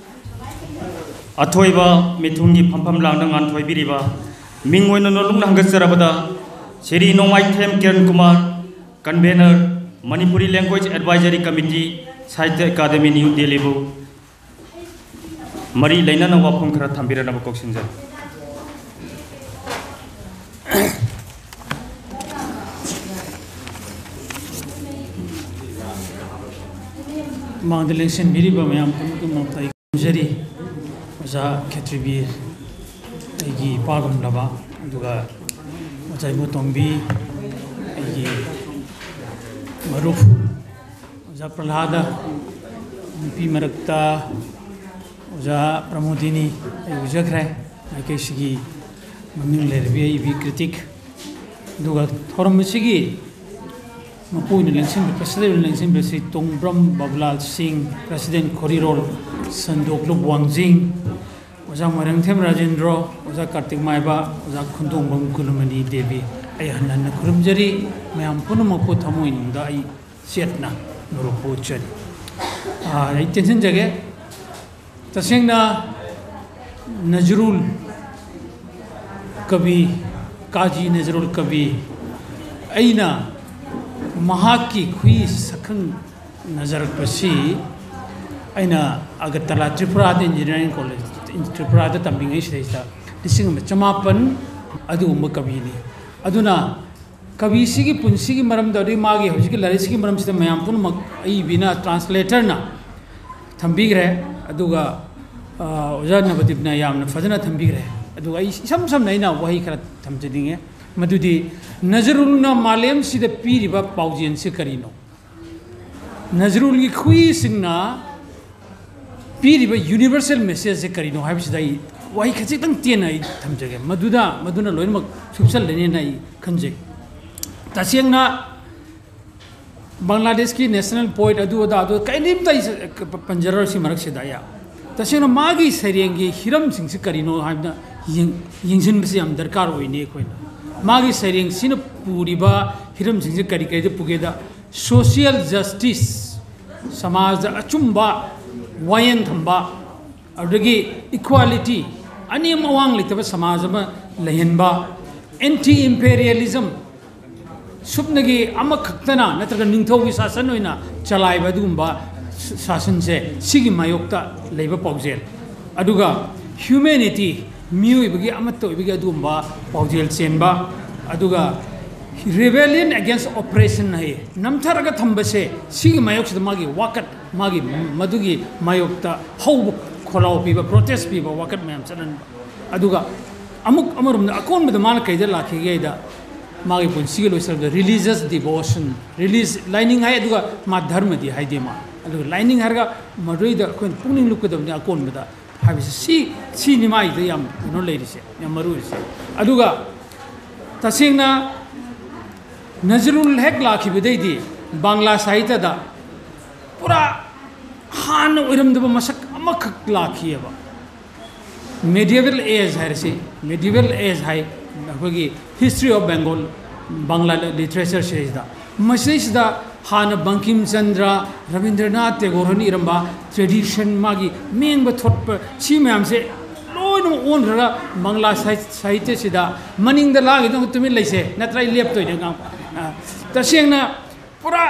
ꯑꯊꯣꯏꯕ ꯃꯤꯊꯨꯡꯒꯤ ꯐꯝꯐꯝ ꯂꯥꯡꯗ ꯉꯥꯟꯊꯣꯏꯕꯤꯔꯤꯕ ꯃꯤꯡ ꯑꯣꯏꯅ ꯅꯣꯂꯨꯛꯅ ꯍꯪꯒꯠꯆꯔꯕꯗ ꯁ꯭ꯔꯤ ꯅꯣꯡꯃꯥꯏꯊꯦꯝ Kiran Kumar, Convener, Manipuri Language Advisory Committee, Sahitya Academy, New Delhi ꯕꯨ ꯃꯔꯤ ꯂꯩꯅꯅ ꯋꯥꯐꯝ ꯈꯔ ꯊꯝꯕꯤꯔꯛꯅꯕ ꯀꯧꯁꯤꯟꯖꯔꯤ꯫ ꯃꯥꯡꯗ ꯂꯦꯡꯁꯤꯟꯕꯤꯔꯤꯕ ꯃꯌꯥꯝ ꯄꯨꯝꯅꯃꯛꯇ ꯑꯩ ꯈꯨꯔꯨꯝꯖꯔꯤ꯫ ꯑꯣꯖꯥ ꯈꯦꯇ꯭ꯔꯤꯕꯤꯔ, ꯑꯩꯒꯤ ꯏꯄꯥꯒꯨꯝꯂꯕ, ꯑꯗꯨꯒ ꯑꯣꯖꯥ ꯏꯕꯣꯇꯣꯝꯕꯤ, ꯑꯩꯒꯤ ꯃꯔꯨꯞ, ꯑꯣꯖꯥ ꯄ꯭ꯔꯍꯂꯥꯗ, ꯅꯨꯄꯤ ꯃꯔꯛꯇ ꯑꯣꯖꯥ ꯄ꯭ꯔꯃꯣꯗꯤꯅꯤ, ꯑꯩ ꯎꯖꯈ꯭ꯔꯦ꯫ ꯃꯥꯏꯀꯩꯁꯤꯒꯤ ꯃꯃꯤꯡ ꯂꯩꯔꯕꯤ ꯑꯩ ꯕꯤ ꯀ꯭ꯔꯤꯇꯤꯛ꯫ ꯑꯗꯨꯒ ꯊꯧꯔꯝ ꯑꯁꯤꯒꯤ ꯃꯄꯨ ꯑꯣꯏꯅ ꯂꯦꯡꯁꯤꯟꯕ, ꯄ꯭ꯔꯁꯤꯗꯦꯟ ꯑꯣꯏꯅ ꯂꯦꯡꯁꯤꯟꯕꯁꯤ ꯇꯣꯡꯕ꯭ꯔꯝ ꯕꯕꯨꯂꯥꯜ ꯁꯤꯡ, ꯄ꯭ꯔꯁꯤꯗꯦꯟ ꯈꯣꯔꯤꯔꯣꯜ ꯁꯟꯗꯣꯛꯂꯨꯞ ꯋꯥꯡꯖꯤꯡ, ꯑꯣꯖꯥ ꯃꯣꯏꯔꯥꯡꯊꯦꯝ ꯔꯥꯖꯦꯟꯗ꯭ꯔꯣ, ꯑꯣꯖꯥ ꯀꯥꯔꯇꯤꯛ ꯃꯥꯏꯕ, ꯑꯣꯖꯥ ꯈꯨꯟꯗꯣꯡꯕꯝ ꯀꯨꯂꯃꯅꯤ ꯗꯦꯕꯤ, ꯑꯩ ꯍꯟꯅ ꯍꯟꯅ ꯈꯨꯔꯨꯝꯖꯔꯤ꯫ ꯃꯌꯥꯝ ꯄꯨꯝꯅꯃꯛꯄꯨ ꯊꯃꯣꯏꯅꯨꯡꯗ ꯑꯩ ꯆꯦꯠꯅ ꯅꯣꯔꯣꯛꯄ ꯎꯠꯆꯔꯤ꯫ ꯑꯥ, ꯑꯩ ꯇꯦꯟꯁꯤꯟꯖꯒꯦ꯫ ꯇꯁꯦꯡꯅ ꯅꯖꯔꯨꯜ ꯀꯕꯤ, ꯀꯥꯖꯤ ꯅꯖꯔꯨꯜ ꯀꯕꯤ, ꯑꯩꯅ ꯃꯍꯥꯛꯀꯤ ꯈꯨꯏ ꯁꯛꯈꯪ ꯅꯖꯔꯛꯄꯁꯤ ꯑꯩꯅ ꯑꯒꯔꯇꯂꯥ ꯇ꯭ꯔꯤꯄꯨꯔꯥꯗ ꯏꯟꯖꯤꯅꯤꯌꯥꯔꯤꯡ ꯀꯣꯂꯦꯖ, ꯇ꯭ꯔꯤꯄꯨꯔꯥꯗ ꯇꯝꯂꯤꯉꯩꯁꯤꯗꯩꯁꯤꯗ ꯂꯤꯁꯤꯡ ꯑꯃ ꯆꯃꯥꯄꯟ ꯑꯗꯨꯒꯨꯝꯕ ꯀꯕꯤꯅꯤ꯫ ꯑꯗꯨꯅ ꯀꯕꯤꯁꯤꯒꯤ ꯄꯨꯟꯁꯤꯒꯤ ꯃꯔꯝꯗ, ꯑꯗꯩ ꯃꯥꯒꯤ ꯍꯧꯖꯤꯛꯀꯤ ꯂꯥꯏꯔꯤꯛꯁꯤꯒꯤ ꯃꯔꯝꯁꯤꯗ ꯃꯌꯥꯝ ꯄꯨꯝꯅꯃꯛ ꯑꯏꯕꯤꯅ, ꯇ꯭ꯔꯥꯟꯁꯂꯦꯇꯔꯅ ꯊꯝꯕꯤꯈ꯭ꯔꯦ꯫ ꯑꯗꯨꯒ, ꯑ, ꯑꯣꯖꯥ ꯅꯕꯗꯤꯞꯅ ꯌꯥꯝꯅ ꯐꯖꯅ ꯊꯝꯕꯤꯈ꯭ꯔꯦ꯫ ꯑꯗꯨꯒ ꯑꯩ ꯏꯁꯝ ꯁꯝꯅ ꯑꯩꯅ ꯋꯥꯍꯩ ꯈꯔ ꯊꯝꯖꯅꯤꯡꯉꯦ꯫ ꯃꯗꯨꯗꯤ ꯅꯖꯔꯨꯜꯅ ꯃꯥꯂꯦꯝꯁꯤꯗ ꯄꯤꯔꯤꯕ ꯄꯥꯎꯖꯦꯜꯁꯤ ꯀꯔꯤꯅꯣ? ꯅꯖꯔꯨꯜꯒꯤ ꯈꯨꯏꯁꯤꯡꯅ ꯄꯤꯔꯤꯕ ꯌꯨꯅꯤꯚꯔꯁꯦꯜ ꯃꯦꯁꯦꯖꯁꯦ ꯀꯔꯤꯅꯣ ꯍꯥꯏꯕꯁꯤꯗ ꯑꯩ ꯋꯥꯍꯩ ꯈꯖꯤꯛꯇꯪ ꯇꯦꯟꯅ ꯑꯩ ꯊꯝꯖꯒꯦ꯫ ꯃꯗꯨꯗ, ꯃꯗꯨꯅ ꯂꯣꯏꯅꯃꯛ ꯁꯨꯞꯆꯜꯂꯅꯤꯅ ꯑꯩ ꯈꯟꯖꯩ꯫ ꯇꯁꯦꯡꯅ ꯕꯪꯒ꯭ꯂꯥꯗꯦꯁꯀꯤ ꯅꯦꯁꯅꯦꯜ ꯄꯣꯏꯠ ꯑꯗꯨ ꯑꯗꯥ ꯑꯗꯨ ꯀꯔꯤꯝꯇ ꯑꯩ ꯄꯟꯖꯔꯔꯣꯏ ꯁꯤ ꯃꯔꯛꯁꯤꯗ꯫ ꯑꯩ ꯇꯁꯦꯡꯅ ꯃꯥꯒꯤ ꯁꯩꯔꯦꯡꯒꯤ ꯍꯤꯔꯝꯁꯤꯡꯁꯤ ꯀꯔꯤꯅꯣ ꯍꯥꯏꯕꯗ ꯌꯦꯡ-, ꯌꯦꯡꯁꯤꯟꯕꯁꯤ ꯌꯥꯝ ꯗꯔꯀꯥꯔ ꯑꯣꯏꯅꯤ ꯑꯩꯈꯣꯏꯅ꯫ ꯃꯥꯒꯤ ꯁꯩꯔꯦꯡꯁꯤꯅ ꯄꯨꯔꯤꯕ ꯍꯤꯔꯝꯁꯤꯡꯁꯤ ꯀꯔꯤ ꯀꯔꯤꯗ ꯄꯨꯒꯦꯗ, ꯁꯣꯁꯤꯌꯦꯜ ꯖꯁꯇꯤꯁ, ꯁꯃꯥꯖꯗ ꯑꯆꯨꯝꯕ ꯋꯥꯌꯦꯜ ꯊꯝꯕ, ꯑꯗꯨꯗꯒꯤ ꯏꯀ꯭ꯋꯥꯂꯤꯇꯤ, ꯑꯅꯦꯝ ꯑꯋꯥꯡ ꯂꯩꯇꯕ ꯁꯃꯥꯖ ꯑꯃ ꯂꯩꯍꯟꯕ, ꯑꯦꯟꯇꯤ ꯏꯝꯄꯦꯔꯤꯌꯦꯂꯤꯖꯝ, ꯁꯨꯞꯅꯒꯤ ꯑꯃꯈꯛꯇꯅ ꯅꯠꯇ꯭ꯔꯒ ꯅꯤꯡꯊꯧꯒꯤ ꯁꯥꯁꯟ ꯑꯣꯏꯅ ꯆꯂꯥꯏꯕ ꯑꯗꯨꯒꯨꯝꯕ ꯁ-, ꯁꯥꯁꯟꯁꯦ, ꯁꯤꯒꯤ ꯃꯥꯌꯣꯛꯇ ꯂꯩꯕ ꯄꯥꯎꯖꯦꯜ꯫ ꯑꯗꯨꯒ ꯍ꯭ꯌꯨꯃꯦꯅꯤꯇꯤ, ꯃꯤꯑꯣꯏꯕꯒꯤ ꯑꯃꯠꯇ ꯑꯣꯏꯕꯒꯤ ꯑꯗꯨꯒꯨꯝꯕ ꯄꯥꯎꯖꯦꯜ ꯆꯦꯟꯕ꯫ ꯑꯗꯨꯒ rebellion against oppression ꯍꯥꯏꯌꯦ, ꯅꯝꯊꯔꯒ ꯊꯝꯕꯁꯦ, ꯁꯤꯒꯤ ꯃꯥꯌꯣꯛꯁꯤꯗ ꯃꯥꯒꯤ ꯋꯥꯀꯠ, ꯃꯥꯒꯤ ꯃꯗꯨꯒꯤ ꯃꯥꯌꯣꯛꯇ ꯍꯧꯕ ꯈꯣꯜꯂꯥꯎ ꯄꯤꯕ, ꯄ꯭ꯔꯣꯇꯦꯁ ꯄꯤꯕ, ꯋꯥꯀꯠ ꯃꯌꯥꯝ ꯆꯠꯍꯟꯕ꯫ ꯑꯗꯨꯒ ꯑꯃꯨꯛ ꯑꯃꯔꯣꯝꯗ ꯑꯀꯣꯟꯕꯗ ꯃꯥꯅ ꯀꯩꯗ ꯂꯥꯛꯈꯤꯒꯦ ꯍꯥꯏꯗ, ꯃꯥꯒꯤ ꯄꯨꯟꯁꯤꯒꯤ ꯂꯣꯏꯁꯤꯜꯂꯛꯄꯗ religious devotion, ꯔꯤꯂꯤꯖ-, ꯂꯥꯏꯅꯤꯡ ꯍꯥꯏ, ꯑꯗꯨꯒ ꯃꯥ ꯙꯔꯃꯗꯤ ꯍꯥꯏꯗꯦ ꯃꯥ꯫ ꯑꯗꯨꯒ ꯂꯥꯏꯅꯤꯡ ꯍꯥꯏꯔꯒ ꯃꯗꯨꯗꯩꯗ ꯑꯩꯈꯣꯏꯅ ꯄꯨꯛꯅꯤꯡ ꯂꯨꯞꯀꯗꯕꯅꯤ ꯑꯀꯣꯟꯕꯗ ꯍꯥꯏꯕꯁꯦ꯫ ꯁꯤ, ꯁꯤꯅꯤ ꯃꯥꯒꯤꯗ ꯌꯥꯝ ꯀꯩꯅꯣ ꯂꯩꯔꯤꯁꯦ, ꯌꯥꯝ ꯃꯔꯨ ꯑꯣꯏꯔꯤꯁꯦ꯫ ꯑꯗꯨꯒ ꯇꯁꯦꯡꯅ ꯅꯖꯔꯨꯜ ꯍꯦꯛ ꯂꯥꯛꯈꯤꯕꯗꯩꯗꯤ ꯕꯪꯒ꯭ꯂꯥ ꯁꯥꯍꯤꯇ꯭ꯌꯗ ꯄꯨꯔꯥ ꯍꯥꯟꯅ ꯑꯣꯏꯔꯝꯗꯕ ꯃꯁꯛ ꯑꯃꯈꯛ ꯂꯥꯛꯈꯤꯑꯕ꯫ Medieval age ꯍꯥꯏꯔꯁꯤ, medieval age ꯍꯥꯏ ꯑꯩꯈꯣꯏꯒꯤ History of Bengal, Bangla Literature ꯁꯤꯗꯩꯁꯤꯗ, ꯃꯁꯤꯗꯩꯁꯤꯗ ꯍꯥꯟꯅ ꯕꯪꯀꯤꯝ ꯆꯟꯗ꯭ꯔ, ꯔꯕꯤꯟꯗ꯭ꯔꯅꯥꯊ ꯇꯦꯒꯣꯔ ꯍꯣꯏꯅ ꯏꯔꯝꯕ tradition, ꯃꯥꯒꯤ ꯃꯦꯡꯕ ꯊꯣꯠꯄ, ꯁꯤ ꯃꯌꯥꯝꯁꯦ ꯂꯣꯏꯅꯃꯛ ꯑꯣꯟꯈ꯭ꯔꯒ ꯕꯪꯒ꯭ꯂꯥ ꯁꯥꯍꯤ-, ꯁꯥꯍꯤꯇ꯭ꯌꯁꯤꯗ ꯃꯅꯤꯡꯗ ꯂꯥꯡꯉꯤꯗꯣ ꯇꯨꯃꯤꯟ ꯂꯩꯁꯦ, ꯅꯠꯇ꯭ꯔ ꯑꯩ ꯂꯦꯞꯇꯣꯏꯅꯦ ꯑꯉꯥꯡ꯫ ꯑ, ꯇꯁꯦꯡꯅ ꯄꯨꯔꯥ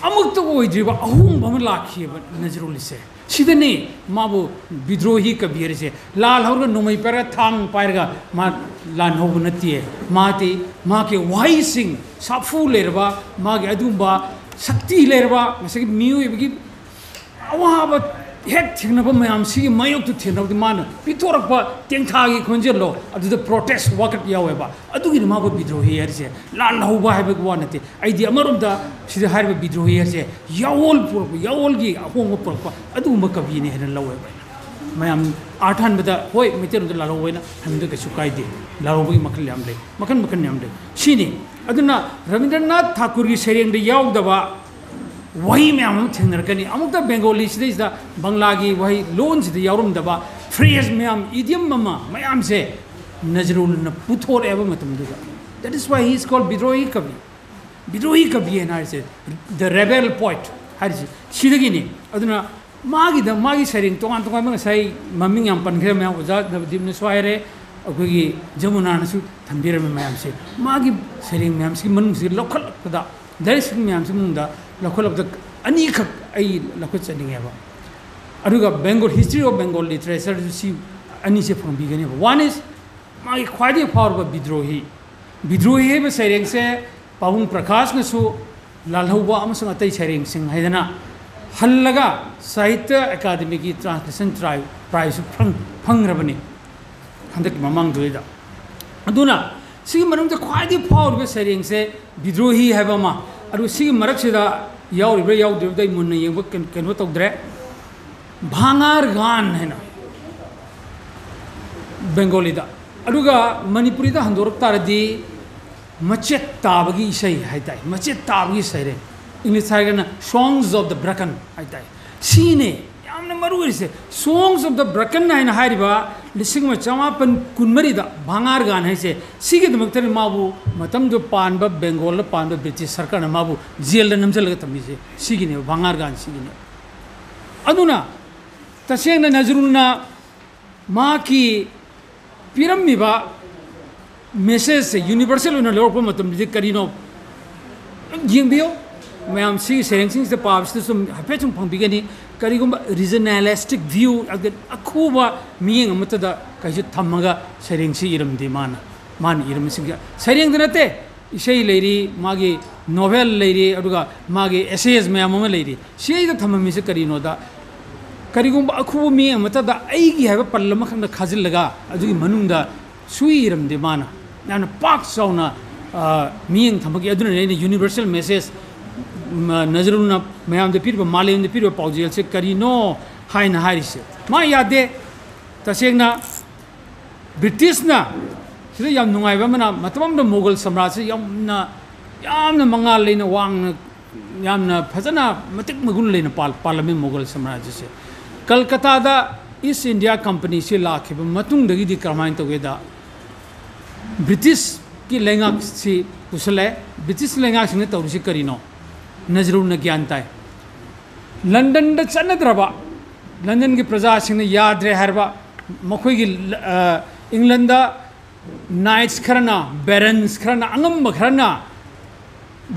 ꯑꯃꯨꯛꯇ ꯑꯣꯏꯗ꯭ꯔꯤꯕ ꯑꯍꯣꯡꯕ ꯑꯃ ꯂꯥꯛꯈꯤꯑꯕ ꯅꯖꯔꯨꯜꯁꯦ꯫ ꯁꯤꯗꯅꯤ ꯃꯥꯕꯨ ꯕꯤꯗ꯭ꯔꯣꯍꯤ ꯀꯕꯤ ꯍꯥꯏꯔꯤꯁꯦ꯫ ꯂꯥꯜ ꯍꯧꯔꯒ ꯅꯣꯡꯃꯩ ꯄꯥꯏꯔꯒ ꯊꯥꯡ ꯄꯥꯏꯔꯒ ꯃꯥ ꯂꯥꯟ ꯍꯧꯕ ꯅꯠꯇꯦ꯫ ꯃꯥꯗꯤ ꯃꯥꯒꯤ ꯋꯥꯍꯩꯁꯤꯡ, ꯁꯥꯐꯨ ꯂꯩꯔꯕ, ꯃꯥꯒꯤ ꯑꯗꯨꯒꯨꯝꯕ ꯁꯛꯇꯤ ꯂꯩꯔꯕ, ꯉꯁꯥꯏꯒꯤ ꯃꯤꯑꯣꯏꯕꯒꯤ ꯑꯋꯥꯕ ꯍꯦꯛ ꯊꯦꯡꯅꯕ ꯃꯌꯥꯝꯁꯤꯒꯤ ꯃꯥꯌꯣꯛꯇ ꯊꯦꯡꯅꯕꯗ ꯃꯥꯅ ꯄꯤꯊꯣꯔꯛꯄ ꯇꯦꯡꯊꯥꯒꯤ ꯈꯣꯟꯖꯦꯜꯗꯣ, ꯑꯗꯨꯗ protest ꯋꯥꯀꯠ ꯌꯥꯎꯋꯦꯕ꯫ ꯑꯗꯨꯒꯤꯅꯤ ꯃꯥꯕꯨ ꯕꯤꯗ꯭ꯔꯣꯍꯤ ꯍꯥꯏꯔꯤꯁꯦ, ꯂꯥꯜ ꯍꯧꯕ ꯍꯥꯏꯕꯒꯤ ꯋꯥ ꯅꯠꯇꯦ꯫ ꯑꯩꯗꯤ ꯑꯃꯔꯣꯝꯗ ꯁꯤꯗ ꯍꯥꯏꯔꯤꯕ ꯕꯤꯗ꯭ꯔꯣꯍꯤ ꯍꯥꯏꯁꯦ ꯌꯥꯑꯣꯜ ꯄꯨꯔꯛꯄ, ꯌꯥꯑꯣꯜꯒꯤ ꯑꯍꯣꯡꯕ ꯄꯨꯔꯛꯄ ꯑꯗꯨꯒꯨꯝꯕ ꯀꯕꯤꯅꯦ ꯍꯥꯏꯅ ꯂꯧꯋꯦꯕ ꯑꯩꯅ꯫ ꯃꯌꯥꯝ ꯑꯥꯔꯊ ꯍꯟꯕꯗ, ꯍꯣꯏ, ꯃꯩꯇꯩꯂꯣꯟꯗ ꯂꯥꯜꯍꯧꯕ ꯍꯥꯏꯅ ꯍꯟꯕꯗ ꯀꯩꯁꯨ ꯀꯥꯏꯗꯦ꯫ ꯂꯥꯜꯍꯧꯕꯒꯤ ꯃꯈꯜ ꯌꯥꯝ ꯂꯩ, ꯃꯈꯜ ꯃꯈꯜ ꯌꯥꯝ ꯂꯩ꯫ ꯁꯤꯅꯤ꯫ ꯑꯗꯨꯅ ꯔꯕꯤꯟꯗ꯭ꯔꯅꯥꯊ ꯊꯥꯀꯨꯔꯒꯤ ꯁꯩꯔꯦꯡꯗ ꯌꯥꯎꯗꯕ ꯋꯥꯍꯩ ꯃꯌꯥꯝ ꯑꯃ ꯊꯦꯡꯅꯔꯛꯀꯅꯤ꯫ ꯑꯃꯨꯛꯇ ꯕꯦꯡꯒꯣꯂꯤ ꯁꯤꯗꯩꯁꯤꯗ ꯕꯪꯂꯥꯒꯤ ꯋꯥꯍꯩ ꯂꯣꯟꯁꯤꯗ ꯌꯥꯎꯔꯝꯗꯕ phrase ꯃꯌꯥꯝ, idiom ꯑꯃ ꯃꯌꯥꯝꯁꯦ ꯅꯖꯔꯨꯜꯅ ꯄꯨꯊꯣꯔꯛꯑꯦꯕ ꯃꯇꯝꯗꯨꯗ꯫ That is why he is called ꯕꯤꯗ꯭ꯔꯣꯍꯤ ꯀꯕꯤ꯫ ꯕꯤꯗ꯭ꯔꯣꯍꯤ ꯀꯕꯤ ꯍꯥꯏꯅ ꯍꯥꯏꯔꯤꯁꯦ, the rebel poet ꯍꯥꯏꯔꯤꯁꯦ ꯁꯤꯗꯒꯤꯅꯤ꯫ ꯑꯗꯨꯅ ꯃꯥꯒꯤꯗ, ꯃꯥꯒꯤ ꯁꯩꯔꯦꯡ ꯇꯣꯉꯥꯟ ꯇꯣꯉꯥꯟꯕ, ꯉꯁꯥꯏ ꯃꯃꯤꯡ ꯌꯥꯝ ꯄꯟꯈ꯭ꯔꯦ ꯃꯌꯥꯝ, ꯑꯣꯖꯥ ꯅꯕꯗꯤꯞꯅꯁꯨ ꯍꯥꯏꯔꯦ, ꯑꯩꯈꯣꯏꯒꯤ ꯖꯃꯨꯅꯥꯅꯁꯨ ꯊꯝꯕꯤꯔꯝꯃꯤ ꯃꯌꯥꯝꯁꯦ, ꯃꯥꯒꯤ ꯁꯩꯔꯦꯡ ꯃꯌꯥꯝꯁꯤꯒꯤ ꯃꯅꯨꯡꯁꯤꯗ ꯂꯧꯈꯠꯂꯛꯄꯗ, ꯂꯥꯏꯔꯤꯛꯁꯤꯡ ꯃꯌꯥꯝꯁꯤ ꯃꯅꯨꯡꯗ ꯂꯧꯈꯠꯂꯛꯄꯗ ꯑꯅꯤꯈꯛ ꯑꯩ ꯂꯧꯈꯠꯆꯅꯤꯡꯉꯦꯕ꯫ ꯑꯗꯨꯒ Bengal, History of Bengal Literature ꯁꯨ ꯁꯤ ꯑꯅꯤꯁꯦ ꯐꯪꯕꯤꯒꯅꯦꯕ꯫ One is ꯃꯥꯒꯤ ꯈ꯭ꯋꯥꯏꯗꯒꯤ ꯐꯥꯎꯔꯕ ꯕꯤꯗ꯭ꯔꯣꯍꯤ꯫ ꯕꯤꯗ꯭ꯔꯣꯍꯤ ꯍꯥꯏꯕ ꯁꯩꯔꯦꯡꯁꯦ ꯄꯥꯕꯨꯡ ꯄ꯭ꯔꯀꯥꯁꯅꯁꯨ ꯂꯥꯜꯍꯧꯕ ꯑꯃꯁꯨꯡ ꯑꯇꯩ ꯁꯩꯔꯦꯡꯁꯤꯡ ꯍꯥꯏꯗꯅ ꯍꯜꯂꯒ ꯁꯥꯍꯤꯇ꯭ꯌ ꯑꯦꯀꯥꯗꯃꯤꯒꯤ translation tri-, prize ꯁꯨ ꯐꯪ-, ꯐꯪꯈ꯭ꯔꯕꯅꯤ ꯍꯟꯗꯛꯀꯤ ꯃꯃꯥꯡꯗꯨꯗ꯫ ꯑꯗꯨꯅ ꯁꯤꯒꯤ ꯃꯅꯨꯡꯗ ꯈ꯭ꯋꯥꯏꯗꯒꯤ ꯐꯥꯎꯔꯤꯕ ꯁꯩꯔꯦꯡꯁꯦ ꯕꯤꯗ꯭ꯔꯣꯍꯤ ꯍꯥꯏꯕ ꯑꯃ, ꯑꯗꯨꯒ ꯁꯤꯒꯤ ꯃꯔꯛꯁꯤꯗ ꯌꯥꯎꯔꯤꯕ꯭ꯔꯥ ꯌꯥꯎꯗ꯭ꯔꯤꯕꯗꯤ ꯑꯩ ꯃꯨꯟꯅ ꯌꯦꯡꯕ ꯀꯩꯅꯣ, ꯀꯩꯅꯣ ꯇꯧꯗ꯭ꯔꯦ꯫ ꯚꯥꯉꯥꯔ ꯒꯥꯟ ꯍꯥꯏꯅ ꯕꯦꯡꯒꯣꯂꯤꯗ, ꯑꯗꯨꯒ ꯃꯅꯤꯄꯨꯔꯤꯗ ꯍꯟꯗꯣꯔꯛ ꯇꯥꯔꯗꯤ ꯃꯆꯦꯠ ꯇꯥꯕꯒꯤ ꯏꯁꯩ ꯍꯥꯏ ꯇꯥꯏ, ꯃꯆꯦꯠ ꯇꯥꯕꯒꯤ ꯁꯩꯔꯦꯡ, ꯏꯪꯂꯤꯁ ꯍꯥꯏꯔꯒꯅ Songs of the Broken ꯍꯥꯏ ꯇꯥꯏ꯫ ꯁꯤꯅꯦ ꯌꯥꯝꯅ ꯃꯔꯨ ꯑꯣꯏꯔꯤꯁꯦ꯫ Songs of the Broken ꯍꯥꯏꯅ ꯍꯥꯏꯔꯤꯕ ꯂꯤꯁꯤꯡ ꯑꯃ ꯆꯃꯥꯄꯟ ꯀꯨꯟꯃꯔꯤꯗ ꯚꯥꯉꯥꯔꯒꯥꯟ ꯍꯥꯏꯁꯦ, ꯁꯤꯒꯤꯗꯃꯛꯇꯅꯤ ꯃꯥꯕꯨ ꯃꯇꯝꯗꯨ ꯄꯥꯟꯕ, ꯕꯦꯡꯒꯣꯜꯗ ꯄꯥꯟꯕ ꯕ꯭ꯔꯤꯇꯤꯁ ꯁꯔꯀꯥꯔꯅ ꯃꯥꯕꯨ ꯖꯦꯜꯗ ꯅꯝꯁꯤꯜꯂꯒ ꯊꯝꯃꯤꯁꯦ꯫ ꯁꯤꯒꯤꯅꯦꯕ, ꯚꯥꯉꯥꯔꯒꯥꯟ ꯁꯤꯒꯤꯅꯦꯕ꯫ ꯑꯗꯨꯅ ꯇꯁꯦꯡꯅ ꯅꯖꯔꯨꯜꯅ ꯃꯍꯥꯛꯀꯤ ꯄꯤꯔꯝꯃꯤꯕ ꯃꯦꯁꯦꯖꯁꯦ ꯌꯨꯅꯤꯚꯔꯁꯦꯜ ꯑꯣꯏꯅ ꯂꯧꯔꯛꯄ ꯃꯇꯝꯗꯗꯤ ꯀꯔꯤꯅꯣ? ꯌꯦꯡꯕꯤꯌꯨ ꯃꯌꯥꯝ, ꯁꯤꯒꯤ ꯁꯩꯔꯦꯡꯁꯤꯡꯁꯤꯗ ꯄꯥꯕꯁꯤꯗ ꯁꯨꯝ ꯍꯥꯏꯐꯦꯠ ꯁꯨꯝ ꯐꯪꯕꯤꯒꯅꯤ꯫ ꯀꯔꯤꯒꯨꯝꯕ ꯔꯤꯖꯅꯦꯂꯤꯁꯇꯤꯛ ꯚ꯭ꯌꯨ, ꯑꯈꯨꯕ ꯃꯤꯠꯌꯦꯡ ꯑꯃꯠꯇꯗ ꯀꯩꯁꯨ ꯊꯝꯃꯒ ꯁꯩꯔꯦꯡꯁꯤ ꯏꯔꯝꯗꯦ ꯃꯥꯅ꯫ ꯃꯥꯅ ꯏꯔꯝꯕꯁꯤꯡꯁꯦ ꯁꯩꯔꯦꯡꯗ ꯅꯠꯇꯦ, ꯏꯁꯩ ꯂꯩꯔꯤ, ꯃꯥꯒꯤ ꯅꯣꯚꯦꯜ ꯂꯩꯔꯤ, ꯑꯗꯨꯒ ꯃꯥꯒꯤ ꯑꯦꯁꯦꯁ ꯃꯌꯥꯝ ꯑꯃ ꯂꯩꯔꯤ꯫ ꯁꯤꯗꯩꯗ ꯊꯝꯃꯝꯃꯤꯁꯦ ꯀꯔꯤꯅꯣꯗ, ꯀꯔꯤꯒꯨꯝꯕ ꯑꯈꯨꯕ ꯃꯤ ꯑꯃꯠꯇꯗ ꯑꯩꯒꯤ ꯍꯥꯏꯕ ꯄꯜ ꯑꯃꯈꯛꯅ ꯈꯥꯖꯤꯜꯂꯒ ꯑꯗꯨꯒꯤ ꯃꯅꯨꯡꯗ ꯁꯨꯏ ꯏꯔꯝꯗꯦ ꯃꯥꯅ꯫ ꯌꯥꯝꯅ ꯄꯥꯛ ꯆꯥꯎꯅ, ꯑ, ꯃꯤꯠꯌꯦꯡ ꯊꯝꯃꯛꯏ꯫ ꯑꯗꯨꯅꯅꯦ ꯑꯩꯅ ꯌꯨꯅꯤꯚꯔꯁꯦꯜ ꯃꯦꯁꯦꯖ, ꯃ-, ꯅꯖꯔꯨꯜꯅ ꯃꯌꯥꯝꯗ ꯄꯤꯔꯤꯕ, ꯃꯥꯂꯦꯝꯗ ꯄꯤꯔꯤꯕ ꯄꯥꯎꯖꯦꯜꯁꯦ ꯀꯔꯤꯅꯣ ꯍꯥꯏꯅ ꯍꯥꯏꯔꯤꯁꯦ꯫ ꯃꯥ ꯌꯥꯗꯦ꯫ ꯇꯁꯦꯡꯅ ꯕ꯭ꯔꯤꯇꯤꯁꯅ ꯁꯤꯗ ꯌꯥꯝ ꯅꯨꯡꯉꯥꯏꯕ ꯑꯃꯅ, ꯃꯇꯝ ꯑꯃꯗ ꯃꯣꯒꯜ ꯁꯝꯔꯥꯖꯁꯤ ꯌꯥꯝꯅ, ꯌꯥꯝꯅ ꯃꯉꯥꯜ ꯂꯩꯅ ꯋꯥꯡꯅ, ꯌꯥꯝꯅ ꯐꯖꯅ ꯃꯇꯤꯛ ꯃꯒꯨꯟ ꯂꯩꯅ ꯄꯥꯜ-, ꯄꯥꯜꯂꯝꯃꯤ ꯃꯣꯒꯜ ꯁꯝꯔꯥꯖ꯭ꯌꯁꯦ꯫ ꯀꯜꯀꯇꯥꯗ ꯏꯁ ꯏꯟꯗꯤꯌꯥ ꯀꯝꯄꯅꯤꯁꯤ ꯂꯥꯛꯈꯤꯕ ꯃꯇꯨꯡꯗꯒꯤꯗꯤ ꯀꯔꯝꯍꯥꯏꯅ ꯇꯧꯒꯦꯗ, ꯕ꯭ꯔꯤꯇꯤꯁꯀꯤ ꯂꯩꯉꯥꯛꯁꯤ ꯄꯨꯁꯜꯂꯛꯑꯦ꯫ ꯕ꯭ꯔꯤꯇꯤꯁ ꯂꯩꯉꯥꯛꯁꯤꯡꯅ ꯇꯧꯔꯤꯁꯤ ꯀꯔꯤꯅꯣ? ꯅꯖꯔꯨꯜꯅ ꯒ꯭ꯌꯥꯟ ꯇꯥꯏ꯫ ꯂꯟꯗꯟꯗ ꯆꯠꯅꯗ꯭ꯔꯕ, ꯂꯟꯗꯟꯒꯤ ꯄ꯭ꯔꯖꯥꯁꯤꯡꯅ ꯌꯥꯗ꯭ꯔꯦ ꯍꯥꯏꯔꯕ, ꯃꯈꯣꯏꯒꯤ, ꯑ, ꯏꯪꯂꯟꯗ ꯅꯥꯏꯠꯁ ꯈꯔꯅ, ꯕꯦꯔꯟꯁ ꯈꯔꯅ, ꯑꯉꯝꯕ ꯈꯔꯅ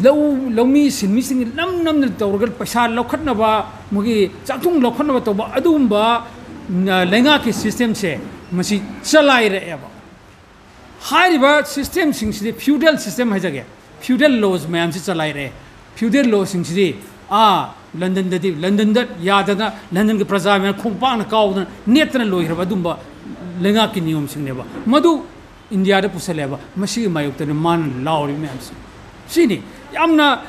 ꯂꯧ, ꯂꯧꯃꯤ ꯁꯤꯟꯃꯤꯁꯤꯡ ꯅꯝ ꯅꯝꯅ ꯇꯧꯔꯒ ꯄꯩꯁꯥ ꯂꯧꯈꯠꯅꯕ, ꯃꯣꯏꯒꯤ ꯆꯥꯛꯊꯨꯡ ꯂꯧꯈꯠꯅꯕ ꯇꯧꯕ, ꯑꯗꯨꯒꯨꯝꯕ, ꯅ, ꯂꯩꯉꯥꯛꯀꯤ ꯁꯤꯁꯇꯦꯝꯁꯦ ꯃꯁꯤ ꯆꯂꯥꯏꯔꯛꯑꯦꯕ꯫ ꯍꯥꯏꯔꯤꯕ ꯁꯤꯁꯇꯦꯝꯁꯤꯡꯁꯤꯗꯤ ꯐ꯭ꯌꯨꯗꯦꯜ ꯁꯤꯁꯇꯦꯝ ꯍꯥꯏꯖꯒꯦ, ꯐ꯭ꯌꯨꯗꯦꯜ ꯂꯣꯁ ꯃꯌꯥꯝꯁꯤ ꯆꯂꯥꯏꯔꯛꯑꯦ꯫ ꯐ꯭ꯌꯨꯗꯦꯜ ꯂꯣꯁꯤꯡꯁꯤꯗꯤ, ꯑꯥ, ꯂꯟꯗꯟꯗꯗꯤ, ꯂꯟꯗꯟꯗ ꯌꯥꯗꯅ ꯂꯟꯗꯟꯒꯤ ꯄ꯭ꯔꯖꯥ ꯃꯌꯥꯝ ꯈꯣꯡꯄꯥꯛꯅ ꯀꯥꯎꯗꯅ ꯅꯦꯠꯇꯅ ꯂꯣꯏꯈ꯭ꯔꯕ ꯑꯗꯨꯝꯕ ꯂꯩꯉꯥꯛꯀꯤ ꯅꯤꯌꯣꯝꯁꯤꯡꯅꯦꯕ꯫ ꯃꯗꯨ ꯏꯟꯗꯤꯌꯥꯗ ꯄꯨꯁꯜꯂꯦꯕ꯫ ꯃꯁꯤꯒꯤ ꯃꯥꯌꯣꯛꯇꯅꯤ ꯃꯥꯅ ꯂꯥꯎꯔꯤꯕ ꯃꯌꯥꯝꯁꯦ꯫ ꯁꯤꯅꯤ ꯌꯥꯝꯅ,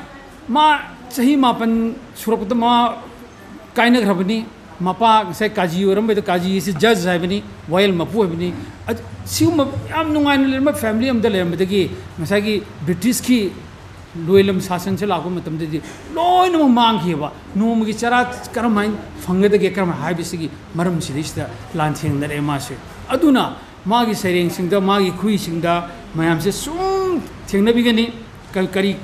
ꯃꯥ ꯆꯍꯤ ꯃꯥꯄꯟ ꯁꯨꯔꯛꯄꯗ ꯃꯥ ꯀꯥꯏꯅꯈ꯭ꯔꯕꯅꯤ꯫ ꯃꯄꯥ ꯉꯁꯥꯏ ꯀꯥꯖꯤ ꯑꯣꯏꯔꯝꯕꯗ, ꯀꯥꯖꯤ ꯑꯁꯤ ꯖꯖ ꯍꯥꯏꯕꯅꯤ, ꯋꯥꯌꯦꯜ ꯃꯄꯨ ꯍꯥꯏꯕꯅꯤ꯫ ꯑꯗ-, ꯁꯤꯒꯨꯝꯕ ꯌꯥꯝ ꯅꯨꯡꯉꯥꯏꯅ ꯂꯩꯔꯝꯕ ꯐꯦꯃꯤꯂꯤ ꯑꯃꯗ ꯂꯩꯔꯝꯕꯗꯒꯤ ꯉꯁꯥꯏꯒꯤ ꯕ꯭ꯔꯤꯇꯤꯁꯀꯤ ꯂꯣꯏꯂꯝ ꯁꯥꯁꯟꯁꯦ ꯂꯥꯛꯄ ꯃꯇꯝꯗꯗꯤ ꯂꯣꯏꯅꯃꯛ ꯃꯥꯡꯈꯤꯑꯕ꯫ ꯅꯣꯡꯃꯒꯤ ꯆꯔꯥ ꯀꯔꯝꯍꯥꯏꯅ ꯐꯪꯒꯗꯒꯦ, ꯀꯔꯝꯍꯥꯏꯅ ꯍꯥꯏꯕꯁꯤꯒꯤ ꯃꯔꯝꯁꯤꯗꯩꯁꯤꯗ ꯂꯥꯟꯊꯦꯡꯅꯔꯛꯑꯦ ꯃꯥꯁꯦ꯫ ꯑꯗꯨꯅ ꯃꯥꯒꯤ ꯁꯩꯔꯦꯡꯁꯤꯡꯗ, ꯃꯥꯒꯤ ꯈꯨꯏꯁꯤꯡꯗ ꯃꯌꯥꯝꯁꯦ ꯁꯨꯝ ꯊꯦꯡꯅꯕꯤꯒꯅꯤ꯫ ꯀ-, ꯀꯔꯤ,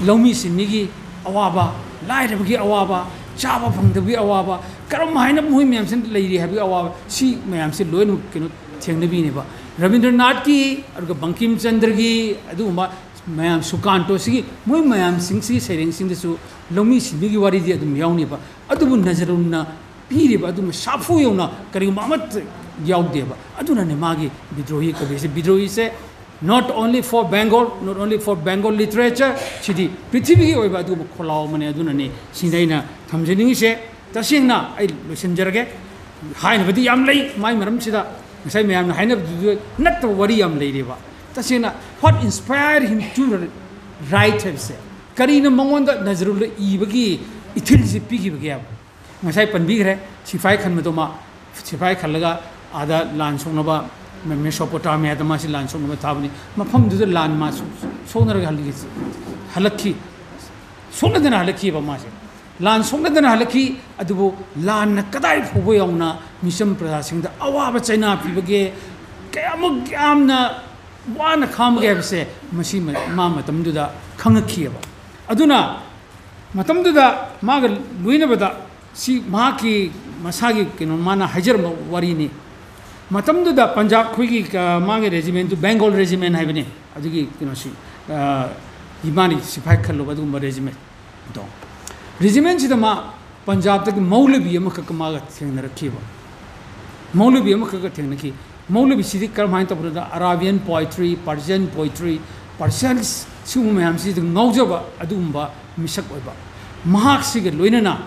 ꯂꯧꯃꯤ ꯁꯤꯟꯃꯤꯒꯤ ꯑꯋꯥꯕ, ꯂꯥꯏꯔꯕꯒꯤ ꯑꯋꯥꯕ, ꯆꯥꯕ ꯐꯪꯗꯕꯒꯤ ꯑꯋꯥꯕ, ꯀꯔꯝ ꯍꯥꯏꯅ ꯃꯈꯣꯏ ꯃꯌꯥꯝꯁꯤꯅ ꯂꯩꯔꯤ ꯍꯥꯏꯕꯒꯤ ꯑꯋꯥꯕ, ꯁꯤ ꯃꯌꯥꯝꯁꯦ ꯂꯣꯏꯅ ꯀꯩꯅꯣ ꯊꯦꯡꯅꯕꯤꯅꯦꯕ꯫ ꯔꯕꯤꯟꯗ꯭ꯔꯅꯥꯊꯀꯤ, ꯑꯗꯨꯒ ꯕꯪꯀꯤꯝ ꯆꯟꯗ꯭ꯔꯒꯤ, ꯑꯗꯨꯒꯨꯝꯕ ꯃꯌꯥꯝ, ꯁꯨꯀꯥꯟꯇꯣ, ꯁꯤꯒꯤ ꯃꯣꯏ ꯃꯌꯥꯝꯁꯤꯡꯁꯤꯒꯤ ꯁꯩꯔꯦꯡꯁꯤꯡꯗꯁꯨ ꯂꯧꯃꯤ ꯁꯤꯟꯃꯤꯒꯤ ꯋꯥꯔꯤꯗꯤ ꯑꯗꯨꯝ ꯌꯥꯎꯅꯦꯕ꯫ ꯑꯗꯨꯕꯨ ꯅꯖꯔꯨꯜꯅ ꯄꯤꯔꯤꯕ ꯑꯗꯨꯝꯕ ꯁꯥꯐꯨ ꯌꯧꯅ ꯀꯔꯤꯒꯨꯝꯕ ꯑꯃꯠꯇ ꯌꯥꯎꯗꯦꯕ꯫ ꯑꯗꯨꯅꯅꯦ ꯃꯥꯒꯤ ꯕꯤꯗ꯭ꯔꯣꯍꯤ ꯀꯕꯤꯁꯦ, ꯕꯤꯗ꯭ꯔꯣꯍꯤꯁꯦ not only for Bengal, not only for Bengal literature, ꯁꯤꯗꯤ ꯄ꯭ꯔꯤꯊꯤꯕꯤꯒꯤ ꯑꯣꯏꯕ ꯑꯗꯨꯒꯨꯝꯕ ꯈꯣꯜꯂꯥꯎ ꯑꯃꯅꯦ꯫ ꯑꯗꯨꯅꯅꯦ ꯁꯤꯗ ꯑꯩꯅ ꯊꯝꯖꯅꯤꯡꯉꯤꯁꯦ꯫ ꯇꯁꯦꯡꯅ ꯑꯩ ꯂꯣꯏꯁꯤꯟꯖꯔꯒꯦ꯫ ꯍꯥꯏꯅꯕꯗꯤ ꯌꯥꯝ ꯂꯩ ꯃꯥꯏ ꯃꯔꯝꯁꯤꯗ, ꯉꯁꯥꯏ ꯃꯌꯥꯝꯅ ꯍꯥꯏꯅꯕꯗꯨꯗ ꯅꯠꯇꯕ ꯋꯥꯔꯤ ꯌꯥꯝ ꯂꯩꯔꯦꯕ꯫ ꯇꯁꯦꯡꯅ, what inspired him to write ꯍꯥꯏꯕꯁꯦ, ꯀꯔꯤꯅ ꯃꯉꯣꯟꯗ ꯅꯖꯔꯨꯜꯗ ꯏꯕꯒꯤ ꯏꯊꯤꯜꯁꯤ ꯄꯤꯈꯤꯕꯒꯦ ꯍꯥꯏꯕ? ꯉꯁꯥꯏ ꯄꯟꯕꯤꯈ꯭ꯔꯦ, ꯁꯤꯐꯥꯏ ꯈꯟꯕꯗꯣ ꯃꯥ, ꯁꯤꯐꯥꯏ ꯈꯜꯂꯒ ꯑꯥꯗ ꯂꯥꯟ ꯁꯣꯛꯅꯕ, ꯃꯦ-, ꯃꯦꯁꯣꯄꯣꯇꯥꯃꯤꯌꯥꯗ ꯃꯥꯁꯤ ꯂꯥꯟ ꯁꯣꯛꯅꯕ ꯊꯥꯕꯅꯤ꯫ ꯃꯐꯝꯗꯨꯗ ꯂꯥꯟ ꯃꯥ ꯁꯣꯛ-, ꯁꯣꯛꯅꯔꯒ ꯍꯜꯂꯛꯈꯤ, ꯍꯜꯂꯛꯈꯤ, ꯁꯣꯛꯅꯗꯅ ꯍꯜꯂꯛꯈꯤꯕ ꯃꯥꯁꯦ꯫ ꯂꯥꯟ ꯁꯣꯛꯅꯗꯅ ꯍꯜꯂꯛꯈꯤ꯫ ꯑꯗꯨꯕꯨ ꯂꯥꯟꯅ ꯀꯗꯥꯏ ꯐꯥꯎꯕ ꯌꯧꯅ ꯃꯤꯆꯝ ꯄ꯭ꯔꯖꯥꯁꯤꯡꯗ ꯑꯋꯥꯕ ꯆꯩꯅꯥ ꯄꯤꯕꯒꯦ, ꯀꯌꯥꯃꯨꯛ ꯌꯥꯝꯅ ꯋꯥꯅ ꯈꯥꯝꯕꯒꯦ ꯍꯥꯏꯕꯁꯦ ꯃꯁꯤ ꯃ-, ꯃꯥ ꯃꯇꯝꯗꯨꯗ ꯈꯪꯉꯛꯈꯤꯑꯕ꯫ ꯑꯗꯨꯅ ꯃꯇꯝꯗꯨꯗ ꯃꯥꯒ ꯂꯣꯏꯅꯕꯗ, ꯁꯤ ꯃꯍꯥꯛꯀꯤ ꯃꯁꯥꯒꯤ ꯀꯩꯅꯣ, ꯃꯥꯅ ꯍꯥꯏꯖꯔꯝꯕ ꯋꯥꯔꯤꯅꯤ꯫ ꯃꯇꯝꯗꯨꯗ ꯄꯟꯖꯥꯕ ꯑꯩꯈꯣꯏꯒꯤ, ꯑ, ꯃꯥꯒꯤ regiment ꯇꯨ Bengal regiment ꯍꯥꯏꯕꯅꯤ꯫ ꯑꯗꯨꯒꯤ ꯀꯩꯅꯣꯁꯤ, ꯑ, ꯃꯥꯅ ꯁꯤꯐꯥꯏ ꯈꯜꯂꯨꯕ ꯑꯗꯨꯒꯨꯝꯕ regiment ꯗꯣ꯫ Regiment ꯁꯤꯗ ꯃꯥ ꯄꯟꯖꯥꯕꯇꯒꯤ ꯃꯧꯂꯕꯤ ꯑꯃꯈꯛꯀ ꯃꯥꯒ ꯊꯦꯡꯅꯔꯛꯈꯤꯕ꯫ ꯃꯧꯂꯕꯤ ꯑꯃꯈꯛꯀ ꯊꯦꯡꯅꯈꯤ꯫ ꯃꯧꯂꯕꯤꯁꯤꯗꯤ ꯀꯔꯝꯍꯥꯏꯅ ꯇꯧꯕꯅꯣꯗ, Arabian poetry, Persian poetry, Persians, ꯁꯤꯒꯨꯝꯕ ꯃꯌꯥꯝꯁꯤꯗ ꯉꯥꯎꯖꯕ ꯑꯗꯨꯒꯨꯝꯕ ꯃꯤꯁꯛ ꯑꯣꯏꯕ꯫ ꯃꯍꯥꯛꯁꯤꯒ ꯂꯣꯏꯅꯅ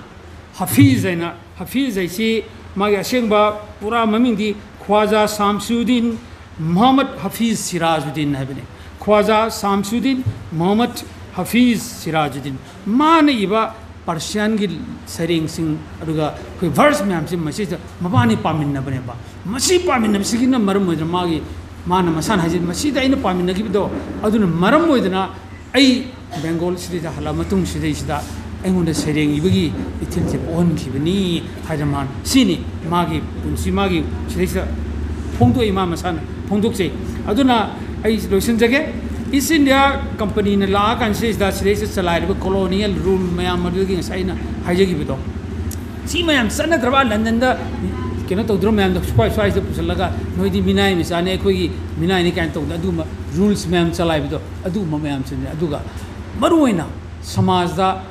ꯍꯐꯤꯖ ꯍꯥꯏꯅ, ꯍꯐꯤꯖ ꯍꯥꯏꯁꯤ ꯃꯥꯒꯤ ꯑꯁꯦꯡꯕ ꯄꯨꯔꯥ ꯃꯃꯤꯡꯗꯤ ꯈ꯭ꯋꯥꯖꯥ ꯁꯥꯝꯁꯨꯗꯤꯟ ꯃꯨꯍꯝꯃꯗ ꯍꯐꯤꯖ ꯁꯤꯔꯥꯖꯨꯗꯤꯟ ꯍꯥꯏꯕꯅꯤ꯫ ꯈ꯭ꯋꯥꯖꯥ ꯁꯥꯝꯁꯨꯗꯤꯟ ꯃꯨꯍꯝꯃꯗ ꯍꯐꯤꯖ ꯁꯤꯔꯥꯖꯨꯗꯤꯟ꯫ ꯃꯥꯅ ꯏꯕ ꯄꯔꯁꯤꯌꯥꯟꯒꯤ ꯁꯩꯔꯦꯡꯁꯤꯡ, ꯑꯗꯨꯒ ꯑꯩꯈꯣꯏ verse ꯃꯌꯥꯝꯁꯤ ꯃꯁꯤꯗ ꯃꯕꯥꯅꯤ ꯄꯥꯃꯤꯟꯅꯕꯅꯦꯕ꯫ ꯃꯁꯤ ꯄꯥꯃꯤꯟꯅꯕꯁꯤꯒꯤꯅ ꯃꯔꯝ ꯑꯣꯏꯗꯅ ꯃꯥꯒꯤ, ꯃꯥꯅ ꯃꯁꯥꯅ ꯍꯥꯏꯖꯩ, "ꯃꯁꯤꯗ ꯑꯩꯅ ꯄꯥꯃꯤꯟꯅꯈꯤꯕꯗꯣ ꯑꯗꯨꯅ ꯃꯔꯝ ꯑꯣꯏꯗꯅ ꯑꯩ ꯕꯦꯡꯒꯣꯜ ꯁꯤꯗꯩꯗ ꯍꯜꯂꯛꯑ ꯃꯇꯨꯡ ꯁꯤꯗꯩꯁꯤꯗ ꯑꯩꯉꯣꯟꯗ ꯁꯩꯔꯦꯡ ꯏꯕꯒꯤ ꯏꯊꯤꯜꯁꯦ ꯄꯣꯛꯍꯟꯈꯤꯕꯅꯤ ꯍꯥꯏꯗꯅ ꯃꯥꯅ, ꯁꯤꯅꯤ ꯃꯥꯒꯤ ꯄꯨꯟꯁꯤ, ꯃꯥꯒꯤ ꯁꯤꯗꯩꯁꯤꯗ ꯐꯣꯡꯗꯣꯛꯏ, ꯃꯥ ꯃꯁꯥꯅ ꯐꯣꯡꯗꯣꯛꯆꯩ꯫ ꯑꯗꯨꯅ ꯑꯩ ꯂꯣꯏꯁꯤꯟꯖꯒꯦ꯫ ꯏꯁ ꯏꯟꯗꯤꯌꯥ ꯀꯝꯄꯅꯤꯅ ꯂꯥꯛꯑꯀꯥꯟꯁꯤꯗꯩꯁꯤꯗ ꯁꯤꯗꯩꯁꯤꯗ ꯆꯂꯥꯏꯔꯤꯕ colonial rule ꯃꯌꯥꯝ ꯑꯗꯨꯗꯒꯤ ꯉꯁꯥꯏ ꯑꯩꯅ ꯍꯥꯏꯖꯈꯤꯕꯗꯣ, ꯁꯤ ꯃꯌꯥꯝ ꯆꯠꯅꯗ꯭ꯔꯕ, ꯂꯟꯗꯟꯗ ꯀꯩꯅꯣ ꯇꯧꯗ꯭ꯔꯣ ꯃꯌꯥꯝꯗꯣ ꯁ꯭ꯋꯥꯏ ꯁ꯭ꯋꯥꯏꯁꯤꯗ ꯄꯨꯁꯤꯜꯂꯒ ꯅꯣꯏꯗꯤ ꯃꯤꯅꯥꯏ ꯃꯆꯥꯅꯤ, ꯑꯩꯈꯣꯏꯒꯤ ꯃꯤꯅꯥꯏꯅꯤ ꯀꯥꯏꯅ ꯇꯧꯗꯅ ꯑꯗꯨꯒꯨꯝꯕ rules ꯃꯌꯥꯝ ꯆꯂꯥꯏꯕꯗꯣ, ꯑꯗꯨꯒꯨꯝꯕ ꯃꯌꯥꯝꯁꯤꯅꯤ꯫ ꯑꯗꯨꯒ ꯃꯔꯨꯑꯣꯏꯅ ꯁꯃꯥꯖꯗ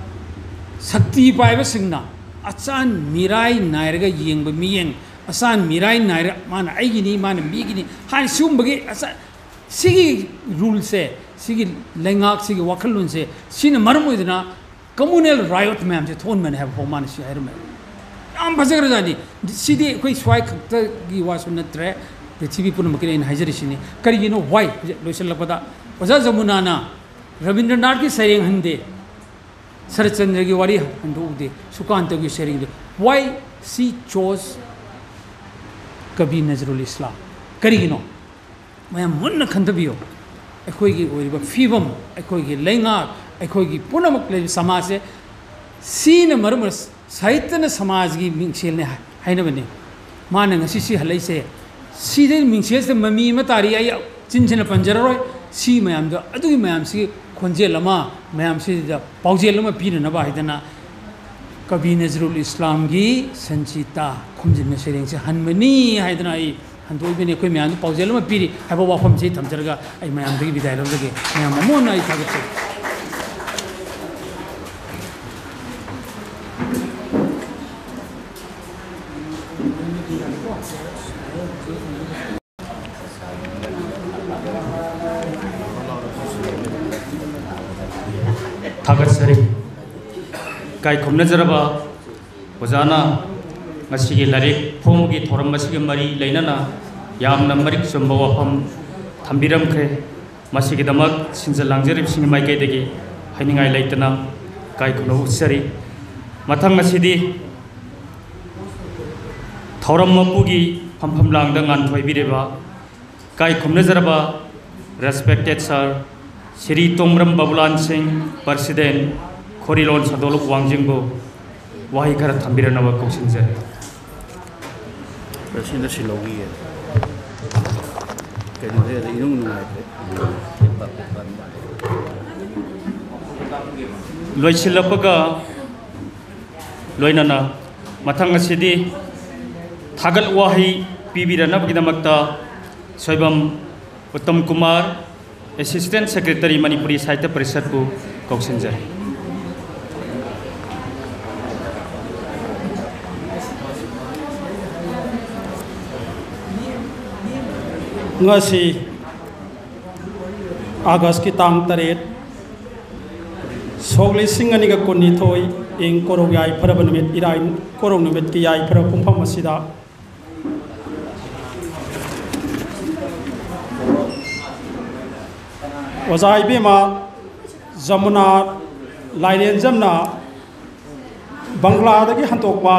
ꯁꯛꯇꯤ ꯄꯥꯏꯕꯁꯤꯡꯅ ꯑꯆꯥꯟ ꯃꯤꯔꯥꯏ ꯅꯥꯏꯔꯒ ꯌꯦꯡꯕ ꯃꯤꯠꯌꯦꯡ, ꯑꯆꯥꯟ ꯃꯤꯔꯥꯏ ꯅꯥꯏꯔ ꯃꯥꯅ ꯑꯩꯒꯤꯅꯤ, ꯃꯥꯅ ꯃꯤꯒꯤꯅꯤ ꯍꯥꯏꯅ ꯁꯤꯒꯨꯝꯕꯒꯤ ꯑꯆꯥ-, ꯁꯤꯒꯤ ruleꯁꯦ, ꯁꯤꯒꯤ ꯂꯩꯉꯥꯛ, ꯁꯤꯒꯤ ꯋꯥꯈꯜꯂꯣꯟꯁꯦ, ꯁꯤꯅ ꯃꯔꯝ ꯑꯣꯏꯗꯅ communal riot ꯃꯌꯥꯝꯁꯦ ꯊꯣꯛꯍꯟꯕꯅꯦ ꯍꯥꯏꯕ ꯐꯥꯎ ꯃꯥꯅ ꯁꯤ ꯍꯥꯏꯔꯝꯃꯦ꯫ ꯌꯥꯝ ꯐꯖꯈ꯭ꯔꯖꯥꯠꯅꯤ꯫ ꯁꯤꯗꯤ ꯑꯩꯈꯣꯏ ꯁ꯭ꯋꯥꯏ ꯈꯛꯇꯒꯤ ꯋꯥꯁꯨ ꯅꯠꯇ꯭ꯔꯦ, ꯄ꯭ꯔꯤꯊꯤꯕꯤ ꯄꯨꯝꯅꯃꯛꯀꯤꯅꯤ ꯑꯩꯅ ꯍꯥꯏꯖꯔꯤꯁꯤꯅꯤ꯫ ꯀꯔꯤꯒꯤꯅꯣ? Why? ꯍꯧꯖꯤꯛ ꯂꯣꯏꯁꯤꯜꯂꯛꯄꯗ ꯑꯣꯖꯥ ꯖꯃꯨꯅꯥꯅ ꯔꯕꯤꯟꯗ꯭ꯔꯅꯥꯊꯀꯤ ꯁꯩꯔꯦꯡ ꯍꯟꯗꯦ, ꯁꯔꯠꯆꯟꯗ꯭ꯔꯒꯤ ꯋꯥꯔꯤ ꯍꯟꯗꯣꯛꯎꯗꯦ, ꯁꯨꯀꯥꯟꯇꯒꯤ ꯁꯩꯔꯦꯡꯗꯨ, why she chose ꯀꯕꯤ ꯅꯖꯔꯨꯜ ꯏꯁꯂꯥꯝ? ꯀꯔꯤꯒꯤꯅꯣ? ꯃꯌꯥꯝ ꯃꯨꯟꯅ ꯈꯟꯊꯕꯤꯌꯨ꯫ ꯑꯩꯈꯣꯏꯒꯤ ꯑꯣꯏꯔꯤꯕ ꯐꯤꯕꯝ, ꯑꯩꯈꯣꯏꯒꯤ ꯂꯩꯉꯥꯛ, ꯑꯩꯈꯣꯏꯒꯤ ꯄꯨꯝꯅꯃꯛ ꯂꯩꯔꯤꯕ ꯁꯃꯥꯖꯁꯦ, ꯁꯤꯅ ꯃꯔꯝ ꯑꯣꯏꯔ ꯁꯥꯍꯤꯇ꯭ꯌꯅ ꯁꯃꯥꯖꯒꯤ ꯃꯤꯡꯁꯦꯜꯅꯤ ꯍꯥꯏ-, ꯍꯥꯏꯅꯕꯅꯤ꯫ ꯃꯥꯅ ꯉꯁꯤ ꯁꯤ ꯍꯜꯂꯛꯏꯁꯦ, ꯁꯤꯗꯩ ꯃꯤꯡꯁꯦꯜꯁꯤꯗ ꯃꯃꯤ ꯑꯃ ꯇꯥꯔꯤ, ꯑꯩ ꯆꯤꯟꯁꯤꯅ ꯄꯟꯖꯔꯔꯣꯏ꯫ ꯁꯤ ꯃꯌꯥꯝꯗꯣ, ꯑꯗꯨꯒꯤ ꯃꯌꯥꯝꯁꯤꯒꯤ ꯈꯣꯟꯖꯦꯜ ꯑꯃ, ꯃꯌꯥꯝꯁꯤꯗ ꯄꯥꯎꯖꯦꯜ ꯑꯃ ꯄꯤꯅꯅꯕ ꯍꯥꯏꯗꯅ ꯀꯕꯤ ꯅꯖꯔꯨꯜ ꯏꯁꯂꯥꯝꯒꯤ ꯁꯟꯆꯤꯇꯥ ꯈꯣꯝꯖꯤꯟꯕ ꯁꯩꯔꯦꯡꯁꯦ ꯍꯟꯕꯅꯤ ꯍꯥꯏꯗꯅ ꯑꯩ ꯍꯟꯗꯣꯛꯏꯕꯅꯤ꯫ ꯑꯩꯈꯣꯏ ꯃꯌꯥꯝꯗ ꯄꯥꯎꯖꯦꯜ ꯑꯃ ꯄꯤꯔꯤ ꯍꯥꯏꯕ ꯋꯥꯐꯝꯁꯤ ꯊꯝꯖꯔꯒ ꯑꯩ ꯃꯌꯥꯝꯗꯒꯤ ꯕꯤꯗꯥꯏ ꯂꯧꯖꯒꯦ꯫ ꯃꯌꯥꯝ ꯑꯃꯨꯛ ꯍꯟꯅ ꯑꯩ ꯊꯥꯒꯠꯆꯔꯤ꯫ ꯊꯥꯒꯠꯆꯔꯤ꯫ ꯏꯀꯥꯏ ꯈꯨꯝꯅꯖꯔꯕ ꯑꯣꯖꯥꯅ ꯉꯁꯤꯒꯤ ꯂꯥꯏꯔꯤꯛ ꯐꯣꯡꯕꯒꯤ ꯊꯧꯔꯝ ꯑꯁꯤꯒ ꯃꯔꯤ ꯂꯩꯅꯅ ꯌꯥꯝꯅ ꯃꯔꯤꯛ ꯆꯨꯝꯕ ꯋꯥꯐꯝ ꯊꯝꯕꯤꯔꯝꯈ꯭ꯔꯦ꯫ ꯃꯁꯤꯒꯤꯗꯃꯛ ꯁꯤꯟꯖ ꯂꯥꯡꯖꯔꯤꯕꯁꯤꯡꯒꯤ ꯃꯥꯏꯀꯩꯗꯒꯤ ꯍꯥꯏꯅꯤꯡꯉꯥꯏ ꯂꯩꯇꯅ ꯏꯀꯥꯏ ꯈꯨꯝꯅꯕ ꯎꯠꯆꯔꯤ꯫ ꯃꯊꯪ ꯑꯁꯤꯗꯤ ꯊꯧꯔꯝ ꯃꯄꯨꯒꯤ ꯐꯝꯐꯝ ꯂꯥꯡꯗ ꯉꯥꯟꯊꯣꯏꯕꯤꯔꯤꯕ ꯏꯀꯥꯏ ꯈꯨꯝꯅꯖꯔꯕ respected sir ꯁ꯭ꯔꯤ ꯇꯣꯡꯕ꯭ꯔꯝ ꯕꯕꯨꯂꯥꯜ ꯁꯤꯡ, President, ꯈꯣꯔꯤꯂꯣꯟ ꯁꯥꯗꯣꯂꯨꯞ ꯋꯥꯡꯖꯤꯡꯕꯨ ꯋꯥꯍꯩ ꯈꯔ ꯊꯝꯕꯤꯔꯛꯅꯕ ꯀꯧꯁꯤꯟꯖꯔꯤ꯫ ꯁꯤꯗ ꯁꯤꯜꯍꯧꯈꯤꯒꯦ꯫ ꯀꯩꯅꯣꯗꯤ ꯑꯗ ꯏꯅꯨꯡ ꯅꯨꯡꯉꯥꯏꯇ꯭ꯔꯦ꯫ ꯂꯣꯏꯁꯤꯜꯂꯛꯄꯒ ꯂꯣꯏꯅꯅ ꯃꯊꯪ ꯑꯁꯤꯗꯤ ꯊꯥꯒꯠ ꯋꯥꯍꯩ ꯄꯤꯕꯤꯔꯛꯅꯕꯒꯤꯗꯃꯛꯇ ꯁꯣꯏꯕꯝ ꯎꯠꯇꯝ ꯀꯨꯃꯥꯔ, ꯑꯦꯁꯤꯁꯇꯦꯟ ꯁꯦꯀ꯭ꯔꯦꯇꯔꯤ, ꯃꯅꯤꯄꯨꯔꯤ ꯁꯥꯍꯤꯇ꯭ꯌ ꯄꯔꯤꯁꯠꯄꯨ ꯀꯧꯁꯤꯟꯖꯔꯤ꯫ ꯉꯁꯤ ꯑꯥꯒꯁꯀꯤ ꯇꯥꯡ ꯇꯔꯦꯠ, ꯁꯣꯛ ꯂꯤꯁꯤꯡ ꯑꯅꯤꯒ ꯀꯨꯟꯅꯤꯊꯣꯏ, ꯏꯪ ꯀꯣꯔꯧ ꯌꯥꯏꯐꯔꯕ ꯅꯨꯃꯤꯠ, ꯏꯔꯥꯏ ꯀꯣꯔꯧ ꯅꯨꯃꯤꯠꯀꯤ ꯌꯥꯏꯐꯔꯕ ꯄꯨꯡꯐꯝ ꯑꯁꯤꯗ ꯑꯣꯖꯥ ꯏꯕꯦꯝꯃ ꯖꯃꯨꯅꯥ ꯂꯥꯏꯔꯦꯟꯖꯝꯅ ꯕꯪꯒ꯭ꯂꯥꯗꯒꯤ ꯍꯟꯗꯣꯛꯄ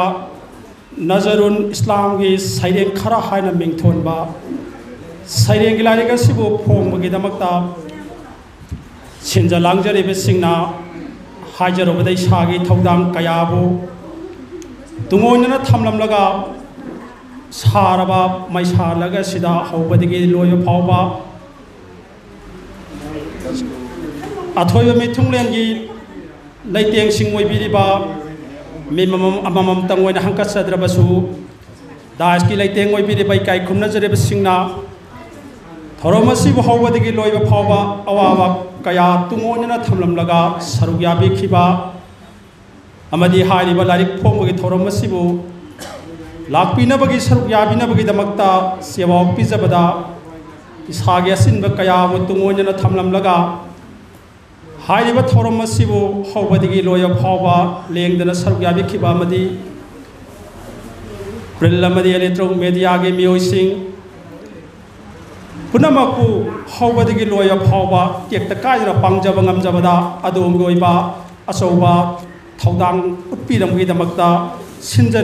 ꯅꯖꯔꯨꯟ ꯏꯁꯂꯥꯝꯒꯤ ꯁꯩꯔꯦꯡ ꯈꯔ ꯍꯥꯏꯅ ꯃꯤꯡꯊꯣꯟꯕ ꯁꯩꯔꯦꯡꯒꯤ ꯂꯥꯏꯔꯤꯛ ꯑꯁꯤꯕꯨ ꯐꯣꯡꯕꯒꯤꯗꯃꯛꯇ ꯁꯤꯟꯖ ꯂꯥꯡꯖꯔꯤꯕꯁꯤꯡꯅ ꯍꯥꯏꯖꯔꯨꯕꯗ ꯏꯁꯥꯒꯤ ꯊꯧꯗꯥꯡ ꯀꯌꯥꯕꯨ ꯇꯨꯡꯑꯣꯏꯅꯅ ꯊꯝꯂꯝꯂꯒ ꯁꯥꯔꯕ ꯃꯩꯁꯥ ꯂꯛ ꯑꯁꯤꯗ ꯍꯧꯕꯗꯒꯤ ꯂꯣꯏꯕ ꯐꯥꯎꯕ ꯑꯊꯣꯏꯕ ꯃꯤꯊꯨꯡꯂꯦꯟꯒꯤ ꯂꯩꯇꯦꯡꯁꯤꯡ ꯑꯣꯏꯕꯤꯔꯤꯕ ꯃꯤ ꯑꯃꯃꯝ, ꯑꯃꯃꯝꯇꯪ ꯑꯣꯏꯅ ꯍꯪꯀꯠꯆꯗ꯭ꯔꯕꯁꯨ, ꯗꯥꯏꯁꯀꯤ ꯂꯩꯇꯦꯡ ꯑꯣꯏꯕꯤꯔꯤꯕ ꯏꯀꯥꯏ ꯈꯨꯝꯅꯖꯔꯤꯕꯁꯤꯡꯅ ꯊꯧꯔꯝ ꯑꯁꯤꯕꯨ ꯍꯧꯕꯗꯒꯤ ꯂꯣꯏꯕ ꯐꯥꯎꯕ ꯑꯋꯥꯕ ꯀꯌꯥ ꯇꯨꯡꯑꯣꯏꯅꯅ ꯊꯝꯂꯝꯂꯒ ꯁꯔꯨꯛ ꯌꯥꯕꯤꯈꯤꯕ ꯑꯃꯗꯤ ꯍꯥꯏꯔꯤꯕ ꯂꯥꯏꯔꯤꯛ ꯐꯣꯡꯕꯒꯤ ꯊꯧꯔꯝ ꯑꯁꯤꯕꯨ ꯂꯥꯛꯄꯤꯅꯕꯒꯤ, ꯁꯔꯨꯛ ꯌꯥꯕꯤꯅꯕꯒꯤꯗꯃꯛꯇ ꯁꯦꯕꯥ ꯄꯤꯖꯕꯗ ꯏꯁꯥꯒꯤ ꯑꯁꯤꯟꯕ ꯀꯌꯥꯕꯨ ꯇꯨꯡꯑꯣꯏꯅꯅ ꯊꯝꯂꯝꯂꯒ, ꯍꯥꯏꯔꯤꯕ ꯊꯧꯔꯝ ꯑꯁꯤꯕꯨ ꯍꯧꯕꯗꯒꯤ ꯂꯣꯏꯕ ꯐꯥꯎꯕ ꯂꯦꯡꯗꯅ ꯁꯔꯨꯛ ꯌꯥꯕꯤꯈꯤꯕ ꯑꯃꯗꯤ ꯄ꯭ꯔꯤꯟ ꯑꯃꯗꯤ ꯏꯂꯦꯛꯇ꯭ꯔꯣꯅꯤꯛ ꯃꯦꯗꯤꯌꯥꯒꯤ ꯃꯤꯑꯣꯏꯁꯤꯡ ꯄꯨꯝꯅꯃꯛꯄꯨ ꯍꯧꯕꯗꯒꯤ ꯂꯣꯏꯕ ꯐꯥꯎꯕ ꯇꯦꯛꯇ ꯀꯥꯏꯗꯅ ꯄꯥꯡꯖꯕ ꯉꯝꯖꯕꯗ ꯑꯗꯣꯝꯒꯤ ꯑꯣꯏꯕ ꯑꯆꯧꯕ ꯊꯧꯗꯥꯡ ꯎꯠꯄꯤꯔꯝꯕꯒꯤꯗꯃꯛꯇ ꯁꯤꯟꯖ